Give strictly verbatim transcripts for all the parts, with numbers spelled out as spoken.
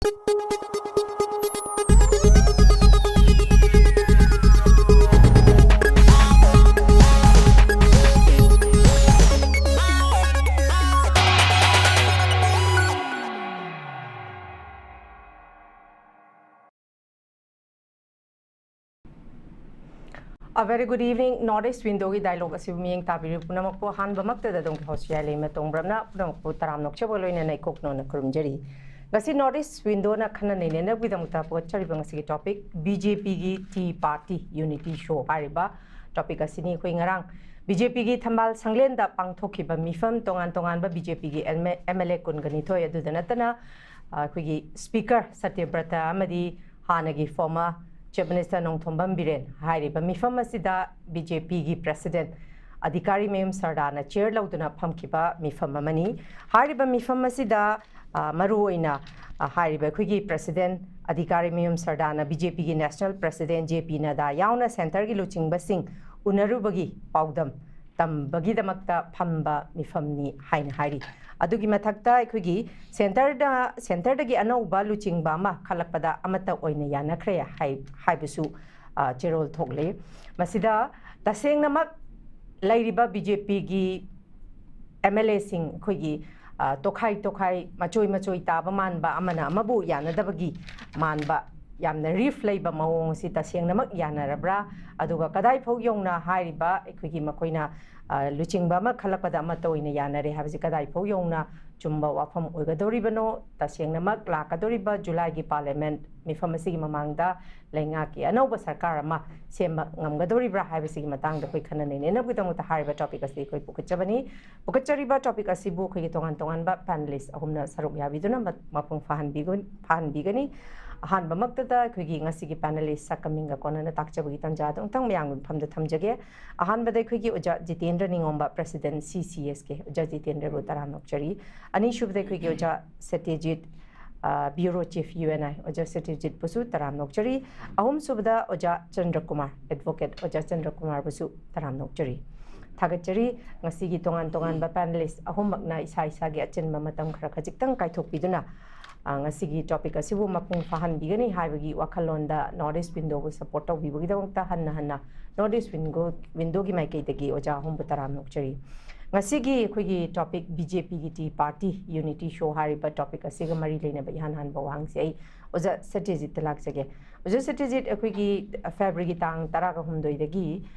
A very good evening. North East Window-ꯒꯤ dialogue ꯑꯁꯤꯕꯨ ꯃꯤꯠꯌꯦꯡ ꯇꯥꯕꯤꯔꯤꯕ ꯄꯨꯝꯅꯃꯛꯄꯨ ꯑꯍꯥꯟꯕꯃꯛꯇꯗ ꯑꯗꯣꯝꯒꯤ host ꯌꯥꯏꯂꯩꯃ ꯇꯣꯡꯕ꯭ꯔꯝꯅ ꯄꯨꯝꯅꯃꯛꯄꯨ ꯇꯔꯥꯝꯅ ꯑꯣꯛꯆꯕꯒ ꯂꯣꯏꯅꯅ ꯏꯀꯣꯛꯅꯣꯅ ꯈꯨꯔꯨꯝꯖꯔꯤ꯫ ꯉꯁꯤ North East Window-ꯅ ꯈꯟꯅ ꯅꯩꯅꯅꯕꯒꯤꯗꯃꯛꯇ ꯄꯨꯒꯠꯆꯔꯤꯕ ꯉꯁꯤꯒꯤ topic, BJP-ꯒꯤ Tea Party Unity Show ꯍꯥꯏꯔꯤꯕ topic ꯑꯁꯤꯅꯤ꯫ ꯑꯩꯈꯣꯏ ꯉꯔꯥꯡ BJP-ꯒꯤ ꯊꯝꯕꯥꯜ ꯁꯪꯂꯦꯟꯗ ꯄꯥꯡꯊꯣꯛꯈꯤꯕ ꯃꯤꯐꯝ, ꯇꯣꯉꯥꯟ ꯇꯣꯉꯥꯟꯕ BJP-ꯒꯤ MLA ꯀꯨꯟꯒ ꯅꯤꯊꯣꯏ, ꯑꯗꯨꯗ ꯅꯠꯇꯅ, ꯑ, ꯑꯩꯈꯣꯏꯒꯤ Speaker ꯁꯇ꯭ꯌꯕ꯭ꯔꯇ ꯑꯃꯗꯤ ꯍꯥꯟꯅꯒꯤ former Chief Minister Nongthombam Biren ꯍꯥꯏꯔꯤꯕ ꯃꯤꯐꯝ ꯑꯁꯤꯗ BJP-ꯒꯤ President ꯑꯙꯤꯀꯥꯔꯤ ꯃꯌꯨꯝ ꯁꯔꯗꯥꯅ chair ꯂꯧꯗꯨꯅ ꯐꯝꯈꯤꯕ ꯃꯤꯐꯝ ꯑꯃꯅꯤ꯫ ꯍꯥꯏꯔꯤꯕ ꯃꯤꯐꯝ ꯑꯁꯤꯗ, ꯑ, ꯃꯔꯨꯑꯣꯏꯅ, ꯑ, ꯍꯥꯏꯔꯤꯕ ꯑꯩꯈꯣꯏꯒꯤ President ꯑꯙꯤꯀꯥꯔꯤ ꯃꯌꯨꯝ ꯁꯔꯗꯥꯅ BJP-ꯒꯤ National President JP ꯅꯗꯥ ꯌꯥꯎꯅ centre-ꯒꯤ ꯂꯨꯆꯤꯡꯕꯁꯤꯡ ꯎꯅꯔꯨꯕꯒꯤ ꯄꯥꯎꯗꯝ ꯇꯝꯕꯒꯤꯗꯃꯛꯇ ꯐꯝꯕ ꯃꯤꯐꯝꯅꯤ ꯍꯥꯏꯅ ꯍꯥꯏꯔꯤ꯫ ꯑꯗꯨꯒꯤ ꯃꯊꯛꯇ ꯑꯩꯈꯣꯏꯒꯤ centre-ꯗ, centre-ꯗꯒꯤ ꯑꯅꯧꯕ ꯂꯨꯆꯤꯡꯕ ꯑꯃ ꯈꯜꯂꯛꯄꯗ ꯑꯃꯠꯇ ꯑꯣꯏꯅ ꯌꯥꯅꯈ꯭ꯔꯦ ꯍꯥꯏ-, ꯍꯥꯏꯕꯁꯨ, ꯑ, ꯆꯦꯔꯣꯜ ꯊꯣꯛꯂꯤ꯫ ꯃꯁꯤꯗ ꯇꯁꯦꯡꯅꯃꯛ ꯂꯩꯔꯤꯕ BJP-ꯒꯤ MLA-ꯁꯤꯡ ꯑꯩꯈꯣꯏꯒꯤ, ꯑ, ꯇꯣꯈꯥꯏ ꯇꯣꯈꯥꯏ, ꯃꯆꯣꯏ ꯃꯆꯣꯏ ꯇꯥꯕ ꯃꯥꯟꯕ, ꯑꯃꯅ ꯑꯃꯕꯨ ꯌꯥꯅꯗꯕꯒꯤ ꯃꯥꯟꯕ, ꯌꯥꯝꯅ rift ꯂꯩꯕ ꯃꯑꯣꯡ ꯑꯁꯤ ꯇꯁꯦꯡꯅꯃꯛ ꯌꯥꯅꯔꯕ꯭ꯔꯥ? ꯑꯗꯨꯒ ꯀꯗꯥꯏ ꯐꯥꯎ ꯌꯧꯅ ꯍꯥꯏꯔꯤꯕ ꯑꯩꯈꯣꯏꯒꯤ ꯃꯈꯣꯏꯅ, ꯑ, ꯂꯨꯆꯤꯡꯕ ꯑꯃ ꯈꯜꯂꯛꯄꯗ ꯑꯃꯠꯇ ꯑꯣꯏꯅ ꯌꯥꯅꯔꯦ ꯍꯥꯏꯕꯁꯤ ꯀꯗꯥꯏ ꯐꯥꯎ ꯌꯧꯅ ꯆꯨꯝꯕ ꯋꯥꯐꯝ ꯑꯣꯏꯒꯗꯧꯔꯤꯕꯅꯣ? ꯇꯁꯦꯡꯅꯃꯛ ꯂꯥꯛꯀꯗꯧꯔꯤꯕ July-ꯒꯤ Parliament ꯃꯤꯐꯝ ꯑꯁꯤꯒꯤ ꯃꯃꯥꯡꯗ ꯂꯩꯉꯥꯛꯀꯤ ꯑꯅꯧꯕ ꯁꯔꯀꯥꯔ ꯑꯃ ꯁꯦꯝꯕ ꯉꯝꯒꯗꯧꯔꯤꯕ꯭ꯔꯥ ꯍꯥꯏꯕꯁꯤꯒꯤ ꯃꯇꯥꯡꯗ ꯑꯩꯈꯣꯏ ꯈꯟꯅ ꯅꯩꯅꯅꯕꯒꯤꯗꯃꯛꯇ ꯍꯥꯏꯔꯤꯕ topic ꯑꯁꯤ ꯑꯩꯈꯣꯏ ꯄꯨꯈꯠꯆꯕꯅꯤ꯫ ꯄꯨꯈꯠꯆꯔꯤꯕ topic ꯑꯁꯤꯕꯨ ꯑꯩꯈꯣꯏꯒꯤ ꯇꯣꯉꯥꯟ ꯇꯣꯉꯥꯟꯕ panelist ꯑꯍꯨꯝꯅ ꯁꯔꯨꯛ ꯌꯥꯕꯤꯗꯨꯅ ꯃ-, ꯃꯄꯨꯡ ꯐꯥꯍꯟꯕꯤꯒ-, ꯐꯥꯍꯟꯕꯤꯒꯅꯤ꯫ ꯑꯍꯥꯟꯕꯃꯛꯇꯗ ꯑꯩꯈꯣꯏꯒꯤ ꯉꯁꯤꯒꯤ panelist ꯁꯛꯀ ꯃꯤꯡꯒ ꯀꯣꯟꯅꯅ ꯇꯥꯛꯆꯕꯒꯤ ꯇꯥꯟꯖꯥ ꯑꯗꯨ ꯑꯃꯨꯛꯇꯪ ꯃꯌꯥꯝꯒꯤ ꯃꯐꯝꯗ ꯊꯝꯖꯒꯦ꯫ ꯑꯍꯥꯟꯕꯗ ꯑꯩꯈꯣꯏꯒꯤ ꯑꯣꯖꯥ ꯖꯤꯇꯦꯟꯗ꯭ꯔ ꯅꯤꯉꯣꯝꯕ, President CCS-ꯀꯤ꯫ ꯑꯣꯖꯥ ꯖꯤꯇꯦꯟꯗ꯭ꯔꯕꯨ ꯇꯔꯥꯝꯅ ꯑꯣꯛꯆꯔꯤ꯫ ꯑꯅꯤꯁꯨꯕꯗ ꯑꯩꯈꯣꯏꯒꯤ ꯑꯣꯖꯥ ꯁꯇ꯭ꯌꯖꯤꯠ, ꯑ, Bureau Chief UNI, ꯑꯣꯖꯥ ꯁꯇ꯭ꯌꯖꯤꯠꯄꯨꯁꯨ ꯇꯔꯥꯝꯅ ꯑꯣꯛꯆꯔꯤ꯫ ꯑꯍꯨꯝꯁꯨꯕꯗ ꯑꯣꯖꯥ ꯆꯟꯗ꯭ꯔꯀꯨꯃꯥꯔ, Advocate ꯑꯣꯖꯥ ꯆꯟꯗ꯭ꯔꯀꯨꯃꯥꯔꯕꯨꯁꯨ ꯇꯔꯥꯝꯅ ꯑꯣꯛꯆꯔꯤ꯫ ꯊꯥꯒꯠꯆꯔꯤ꯫ ꯉꯁꯤꯒꯤ ꯇꯣꯉꯥꯟ ꯇꯣꯉꯥꯟꯕ panelist ꯑꯍꯨꯝꯃꯛꯅ ꯏꯁꯥ ꯏꯁꯥꯒꯤ ꯑꯆꯤꯟꯕ ꯃꯇꯝ ꯈꯔ ꯈꯖꯤꯛꯇꯪ ꯀꯥꯏꯊꯣꯛꯄꯤꯗꯨꯅ ꯑ, ꯉꯁꯤꯒꯤ topic ꯑꯁꯤꯕꯨ ꯃꯄꯨꯡ ꯐꯥꯍꯟꯕꯤꯒꯅꯤ ꯍꯥꯏꯕꯒꯤ ꯋꯥꯈꯜꯂꯣꯟꯗ North East Window ꯕꯨ support ꯇꯧꯕꯤꯕꯒꯤꯗꯃꯛꯇ ꯍꯟꯅ ꯍꯟꯅ North East Window, Window ꯒꯤ ꯃꯥꯏꯀꯩꯗꯒꯤ ꯑꯣꯖꯥ ꯑꯍꯨꯝꯕꯨ ꯇꯔꯥꯝꯅ ꯑꯣꯛꯆꯔꯤ꯫ ꯉꯁꯤꯒꯤ ꯑꯩꯈꯣꯏꯒꯤ topic B J P ꯒꯤ tea party unity show ꯍꯥꯏꯔꯤꯕ topic ꯑꯁꯤꯒ ꯃꯔꯤ ꯂꯩꯅꯕ ꯏꯍꯥꯟ ꯍꯥꯟꯕ ꯋꯥꯍꯪꯁꯦ ꯑꯩ ꯑꯣꯖꯥ ꯁꯇ꯭ꯌꯖꯤꯠꯇ ꯂꯥꯛꯆꯒꯦ꯫ ꯑꯣꯖꯥ ꯁꯇ꯭ꯌꯖꯤꯠ, ꯑꯩꯈꯣꯏꯒꯤ February ꯒꯤ ꯇꯥꯡ ꯇꯔꯥꯒ ꯍꯨꯝꯗꯣꯏꯗꯒꯤ,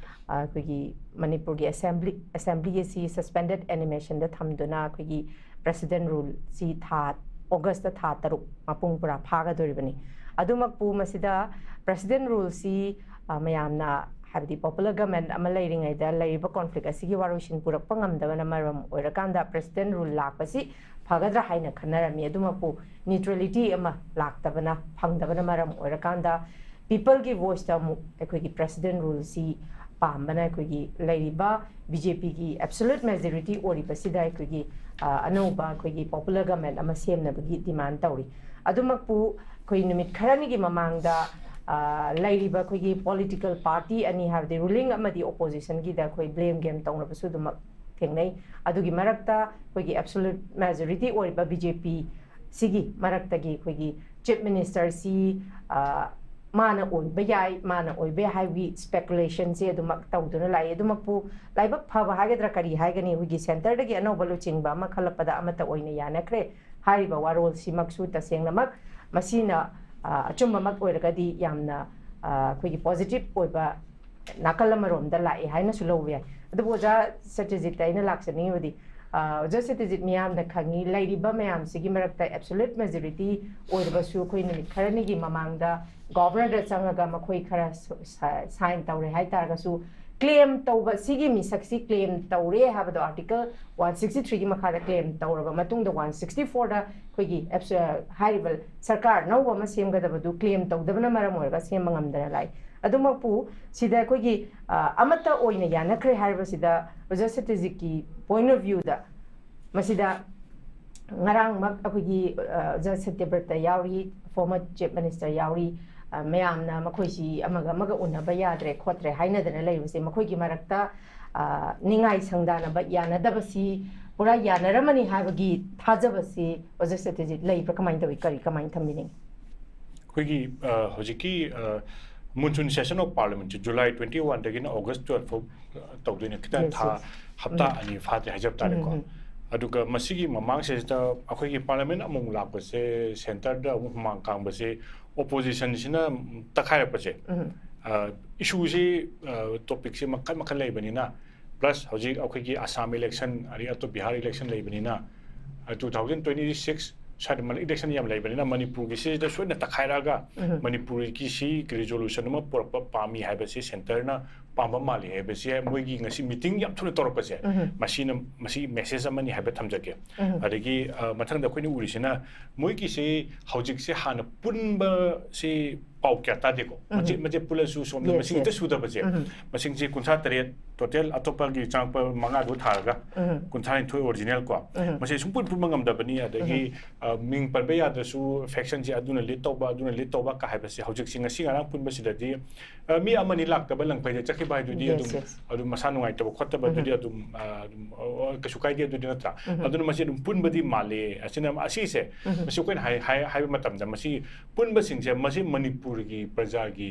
ꯑ, ꯑꯩꯈꯣꯏꯒꯤ ꯃꯅꯤꯄꯨꯔꯒꯤ assembly, assembly ꯑꯁꯤ suspended animation ꯗ ꯊꯝꯗꯨꯅ ꯑꯩꯈꯣꯏꯒꯤ President Rule ꯁꯤ ꯊꯥ, August ꯊꯥ ꯇꯔꯨꯛ ꯃꯄꯨꯡ ꯄꯨꯔꯥ ꯐꯥꯒꯗꯧꯔꯤꯕꯅꯤ꯫ ꯑꯗꯨꯃꯛꯄꯨ ꯃꯁꯤꯗ President Rule ꯁꯤ, ꯑ, ꯃꯌꯥꯝꯅ, ꯍꯥꯏꯕꯗꯤ popular government ꯑꯃ ꯂꯩꯔꯤꯉꯩꯗ ꯂꯩꯔꯤꯕ conflict ꯑꯁꯤꯒꯤ ꯋꯥꯔꯣꯏꯁꯤꯟ ꯄꯨꯔꯛꯄ ꯉꯝꯗꯕꯅ ꯃꯔꯝ ꯑꯣꯏꯔꯀꯥꯟꯗ President Rule ꯂꯥꯛꯄꯁꯤ ꯐꯒꯗ꯭ꯔꯥ ꯍꯥꯏꯅ ꯈꯟꯅꯔꯝꯃꯤ꯫ ꯑꯗꯨꯃꯛꯄꯨ neutrality ꯑꯃ ꯂꯥꯛꯇꯕꯅ, ꯐꯪꯗꯕꯅ ꯃꯔꯝ ꯑꯣꯏꯔꯀꯥꯟꯗ people ꯒꯤ voice ꯇ ꯑꯃꯨꯛ ꯑꯩꯈꯣꯏꯒꯤ President Rule ꯁꯤ ꯄꯥꯝꯕꯅ ꯑꯩꯈꯣꯏꯒꯤ ꯂꯩꯔꯤꯕ B J P ꯒꯤ absolute majority ꯑꯣꯏꯔꯤꯕꯁꯤꯗ ꯑꯩꯈꯣꯏꯒꯤ, ꯑ, ꯑꯅꯧꯕ ꯑꯩꯈꯣꯏꯒꯤ popular government ꯑꯃ ꯁꯦꯝꯅꯕꯒꯤ demand ꯇꯧꯔꯤ꯫ ꯑꯗꯨꯃꯛꯄꯨ ꯑꯩꯈꯣꯏ ꯅꯨꯃꯤꯠ ꯈꯔꯅꯤꯒꯤ ꯃꯃꯥꯡꯗ, ꯑ, ꯂꯩꯔꯤꯕ ꯑꯩꯈꯣꯏꯒꯤ political party ꯑꯅꯤ, ꯍꯥꯏꯕꯗꯤ ruling ꯑꯃꯗꯤ opposition ꯒꯤꯗ ꯑꯩꯈꯣꯏ blame game ꯇꯧꯅꯕꯁꯨ ꯑꯗꯨꯃꯛ ꯊꯦꯡꯅꯩ꯫ ꯑꯗꯨꯒꯤ ꯃꯔꯛꯇ ꯑꯩꯈꯣꯏꯒꯤ absolute majority ꯑꯣꯏꯔꯤꯕ B J P ꯁꯤꯒꯤ ꯃꯔꯛꯇꯒꯤ ꯑꯩꯈꯣꯏꯒꯤ Chief Minister ꯁꯤ, ꯑ, ꯃꯥꯅ ꯑꯣꯏꯕ ꯌꯥꯏ, ꯃꯥꯅ ꯑꯣꯏꯕ ꯌꯥꯏ ꯍꯥꯏꯕꯒꯤ speculation ꯁꯦ ꯑꯗꯨꯃꯛ ꯇꯧꯗꯨꯅ ꯂꯥꯛꯏ꯫ ꯑꯗꯨꯃꯛꯄꯨ ꯂꯥꯏꯕꯛ ꯐꯕ ꯍꯥꯏꯒꯗ꯭ꯔꯥ ꯀꯔꯤ ꯍꯥꯏꯒꯅꯤ, ꯑꯩꯈꯣꯏꯒꯤ centre ꯗꯒꯤ ꯑꯅꯧꯕ ꯂꯨꯆꯤꯡꯕ ꯑꯃ ꯈꯜꯂꯛꯄꯗ ꯑꯃꯠꯇ ꯑꯣꯏꯅ ꯌꯥꯅꯈ꯭ꯔꯦ ꯍꯥꯏꯔꯤꯕ ꯋꯥꯔꯣꯜꯁꯤꯃꯛꯁꯨ ꯇꯁꯦꯡꯅꯃꯛ ꯃꯁꯤꯅ, ꯑ, ꯑꯆꯨꯝꯕꯃꯛ ꯑꯣꯏꯔꯒꯗꯤ ꯌꯥꯝꯅ, ꯑ, ꯑꯩꯈꯣꯏꯒꯤ positive ꯑꯣꯏꯕ ꯅꯥꯀꯜ ꯑꯃꯔꯣꯝꯗ ꯂꯥꯛꯑꯦ ꯍꯥꯏꯅꯁꯨ ꯂꯧꯕ ꯌꯥꯏ꯫ ꯑꯗꯨꯕꯨ ꯑꯣꯖꯥ ꯁꯇ꯭ꯌꯖꯤꯠꯇ ꯑꯩꯅ ꯂꯥꯛꯆꯅꯤꯡꯉꯤꯕꯗꯤ, ꯑ, ꯑꯣꯖꯥ ꯁꯇ꯭ꯌꯖꯤꯠ, ꯃꯤꯌꯥꯝꯅ ꯈꯪꯉꯤ, ꯂꯩꯔꯤꯕ ꯃꯌꯥꯝꯁꯤꯒꯤ ꯃꯔꯛꯇ absolute majority ꯑꯣꯏꯔꯕꯁꯨ ꯑꯩꯈꯣꯏ ꯅꯨꯃꯤꯠ ꯈꯔꯅꯤꯒꯤ ꯃꯃꯥꯡꯗ Governor ꯗ ꯆꯪꯉꯒ ꯃꯈꯣꯏ ꯈꯔ ꯁ-, ꯁ-, sign ꯇꯧꯔꯦ ꯍꯥꯏꯇꯥꯔꯒꯁꯨ, claim ꯇꯧꯕ ꯁꯤꯒꯤ ꯃꯤꯁꯛꯁꯤ claim ꯇꯧꯔꯦ ꯍꯥꯏꯕꯗꯣ Article one sixty three ꯒꯤ ꯃꯈꯥꯗ claim ꯇꯧꯔꯕ ꯃꯇꯨꯡꯗ one sixty four ꯗ ꯑꯩꯈꯣꯏꯒꯤ abs-, ꯑ, ꯍꯥꯏꯔꯤꯕ ꯁꯔꯀꯥꯔ ꯑꯅꯧꯕ ꯑꯃ ꯁꯦꯝꯒꯗꯕꯗꯨ claim ꯇꯧꯗꯕꯅ ꯃꯔꯝ ꯑꯣꯏꯔꯒ ꯁꯦꯝꯕ ꯉꯝꯗꯅ ꯂꯥꯛꯏ꯫ ꯑꯗꯨꯃꯛꯄꯨ ꯁꯤꯗ ꯑꯩꯈꯣꯏꯒꯤ, ꯑ, ꯑꯃꯠꯇ ꯑꯣꯏꯅ ꯌꯥꯅꯈ꯭ꯔꯦ ꯍꯥꯏꯔꯤꯕꯁꯤꯗ ꯑꯣꯖꯥ ꯁꯇ꯭ꯌꯖꯤꯠꯀꯤ point of view ꯗ ꯃꯁꯤꯗ ꯉꯔꯥꯡꯃꯛ ꯑꯩꯈꯣꯏꯒꯤ, ꯑ, ꯑꯣꯖꯥ ꯁꯇ꯭ꯌꯕ꯭ꯔꯇ ꯌꯥꯎꯔꯤ, former Chief Minister ꯌꯥꯎꯔꯤ, ꯑ, ꯃꯌꯥꯝꯅ ꯃꯈꯣꯏꯁꯤ ꯑꯃꯒ ꯑꯃꯒ ꯎꯅꯕ ꯌꯥꯗ꯭ꯔꯦ ꯈꯣꯠꯇ꯭ꯔꯦ ꯍꯥꯏꯅꯗꯅ ꯂꯩꯕꯁꯦ, ꯃꯈꯣꯏꯒꯤ ꯃꯔꯛꯇ, ꯑ, ꯅꯤꯡꯉꯥꯏ ꯁꯪꯗꯥꯅꯕ ꯌꯥꯅꯗꯕꯁꯤ ꯄꯨꯔꯥ ꯌꯥꯅꯔꯝꯃꯅꯤ ꯍꯥꯏꯕꯒꯤ ꯊꯥꯖꯕꯁꯤ ꯑꯣꯖꯥ ꯁꯇ꯭ꯌꯖꯤꯠ ꯂꯩꯕ꯭ꯔꯥ? ꯀꯃꯥꯏꯅ ꯇꯧꯏ? ꯀꯔꯤ, ꯀꯃꯥꯏꯅ ꯊꯝꯕꯤꯅꯤꯡꯉꯤ? ꯑꯩꯈꯣꯏꯒꯤ ꯑ, ꯍꯧꯖꯤꯛꯀꯤ ꯃꯨꯟꯁꯨꯟ ꯁꯦꯁꯟ ꯑꯣꯐ ꯄꯥꯔꯂꯤꯌꯥꯃꯦꯟꯁꯦ ꯖꯨꯂꯥꯏ ꯇ꯭ꯋꯦꯟꯇꯤ ꯋꯥꯟꯗꯒꯤꯅ ꯑꯣꯒꯁ ꯇꯨꯋꯦꯜꯐ ꯐꯥꯎ ꯑ, ꯇꯧꯗꯣꯏꯅꯦ꯫ ꯈꯤꯇꯪ Yes, ꯊꯥ yes. ꯍꯞꯇꯥ ꯎꯝ. ꯑꯅꯤ ꯐꯥꯗ꯭ꯔꯤ ꯍꯥꯏꯖꯕ ꯇꯥꯔꯦꯀꯣ꯫ ꯎꯝ, ꯎꯝ. ꯑꯗꯨꯒ ꯃꯁꯤꯒꯤ ꯃꯃꯥꯡꯁꯤꯗ ꯑꯩꯈꯣꯏꯒꯤ ꯄꯥꯔꯂꯤꯌꯥꯃꯦꯟ ꯑꯃꯨꯛ ꯂꯥꯛꯄꯁꯦ ꯁꯦꯟꯇꯔꯗ ꯑꯃꯨꯛ ꯍꯨꯃꯥꯡ ꯀꯥꯡꯕꯁꯦ ꯑꯣꯄꯣꯖꯤꯁꯟꯁꯤꯅ ꯇꯛꯈꯥꯏꯔꯛꯄꯁꯦ ꯎꯝ. ꯏꯁꯨꯁꯤ ꯇꯣꯄꯤꯛꯁꯤ ꯃꯈꯜ ꯃꯈꯜ ꯂꯩꯕꯅꯤꯅ, ꯄ꯭ꯂꯁ ꯍꯧꯖꯤꯛ ꯑꯩꯈꯣꯏꯒꯤ ꯑꯁꯥꯝ ꯏꯂꯦꯛꯁꯟ ꯑꯗꯒꯤ ꯑꯇꯣꯞ ꯕꯤꯍꯥꯔ ꯏꯂꯦꯛꯁꯟ ꯂꯩꯕꯅꯤꯅ, ꯇꯨ ꯊꯥꯎꯖꯟ ꯇ꯭ꯋꯦꯟꯇꯤ ꯁꯤꯛꯁ ꯁ꯭ꯋꯥꯏꯗ ꯏꯂꯦꯛꯁꯟ ꯌꯥꯝ ꯂꯩꯕꯅꯤꯅ ꯃꯅꯤꯄꯨꯔꯒꯤꯁꯤꯗ ꯁꯣꯏꯗꯅ ꯇꯛꯈꯥꯏꯔꯛꯑꯒ ꯎꯝ. ꯃꯅꯤꯄꯨꯔꯒꯤ ꯁꯤ ꯔꯤꯖꯣꯂꯨꯁꯟ ꯑꯃ ꯄꯨꯔꯛꯄ ꯄꯥꯝꯃꯤ ꯍꯥꯏꯕꯁꯤ ꯁꯦꯟꯇꯔꯅ ꯄꯥꯝꯕ ꯃꯥꯜꯂꯤ ꯍꯥꯏꯕꯁꯦ ꯃꯣꯏꯒꯤ ꯉꯁꯤ ꯃꯤꯇꯤꯡ ꯌꯥꯝ ꯊꯨꯅ ꯇꯧꯔꯛꯄꯁꯦ ꯎꯝ. ꯃꯁꯤꯅ ꯃꯁꯤ ꯃꯦꯁꯦꯖ ꯑꯃꯅꯤ ꯍꯥꯏꯕ ꯊꯝꯖꯒꯦ꯫ ꯎꯝ. ꯑꯗꯒꯤ ꯑ, ꯃꯊꯪꯗ ꯑꯩꯈꯣꯏꯅ ꯎꯔꯤꯁꯤꯅ ꯃꯣꯏꯒꯤꯁꯤ ꯍꯧꯖꯤꯛꯁꯦ ꯍꯥꯟꯅ ꯄꯨꯟꯕꯁꯤ ꯄꯥꯎ ꯀꯌꯥ ꯇꯥꯗꯦꯀꯣ꯫ ꯎꯝ. ꯃꯆꯦꯠ ꯃꯆꯦꯠ ꯄꯨꯜꯂꯁꯨ ꯁꯣꯝꯗ Yes, ꯃꯁꯤꯡ ꯍꯦꯛꯇ yes. ꯁꯨꯗꯕꯁꯦ꯫ ꯎꯝ. ꯃꯁꯤꯡꯁꯦ ꯀꯨꯟꯊ꯭ꯔꯥ ꯇꯔꯦꯠ, ꯇꯣꯇꯦꯜ ꯑꯇꯣꯞꯄꯒꯤ ꯆꯪꯉꯛꯄ ꯃꯉꯥꯗꯨ ꯊꯥꯔꯒ ꯎꯝ. ꯀꯨꯟꯊ꯭ꯔꯥ ꯅꯤꯊꯣꯏ ꯑꯣꯔꯤꯖꯤꯅꯦꯜ ꯀꯣ꯫ ꯎꯝ. ꯃꯁꯤ ꯁꯨꯡꯄꯨꯟ ꯄꯨꯟꯕ ꯉꯝꯗꯕꯅꯤ꯫ ꯑꯗꯒꯤ ꯑ, ꯃꯤꯡ ꯄꯟꯕ ꯌꯥꯗ꯭ꯔꯁꯨ ꯐꯦꯛꯁꯟꯁꯦ ꯑꯗꯨꯅ ꯂꯤꯗ ꯇꯧꯕ, ꯑꯗꯨꯅ ꯂꯤꯗ ꯇꯧꯕ ꯀ ꯍꯥꯏꯕꯁꯦ ꯍꯧꯖꯤꯛꯁꯤ ꯉꯁꯤ ꯉꯔꯥꯡ ꯄꯨꯟꯕꯁꯤꯗꯗꯤ ꯑ, ꯃꯤ ꯑꯃꯅꯤ ꯂꯥꯛꯇꯕ ꯂꯪꯐꯩꯗ ꯆꯠꯈꯤꯕ ꯍꯥꯏꯗꯨꯗꯤ Yes, ꯑꯗꯨꯝ yes. ꯑꯗꯨꯝ ꯃꯁꯥ ꯅꯨꯡꯉꯥꯏꯇꯕ ꯈꯣꯠꯇꯕ ꯑꯗꯨꯗꯤ ꯎꯝ. ꯑꯗꯨꯝ ꯑ, ꯑꯗꯨꯝ ꯑ, ꯑ, ꯀꯩꯁꯨ ꯀꯥꯏꯗꯦ ꯑꯗꯨꯗꯤ, ꯅꯠꯇ꯭ꯔꯥ? ꯎꯝ. ꯑꯗꯨꯅ ꯃꯁꯤ ꯑꯗꯨꯝ ꯄꯨꯟꯕꯗꯤ ꯃꯥꯜꯂꯦ꯫ ꯑꯁꯤꯅ ꯑꯁꯤꯁꯦ ꯎꯝ. ꯃꯁꯤ ꯑꯩꯈꯣꯏꯅ ꯍꯥꯏ-, ꯍꯥꯏ-, ꯍꯥꯏꯕ ꯃꯇꯝꯗ ꯃꯁꯤ ꯄꯨꯟꯕꯁꯤꯡꯁꯦ ꯃꯁꯤ ꯃꯅꯤꯄꯨꯔꯒꯤ ꯄ꯭ꯔꯖꯥꯒꯤ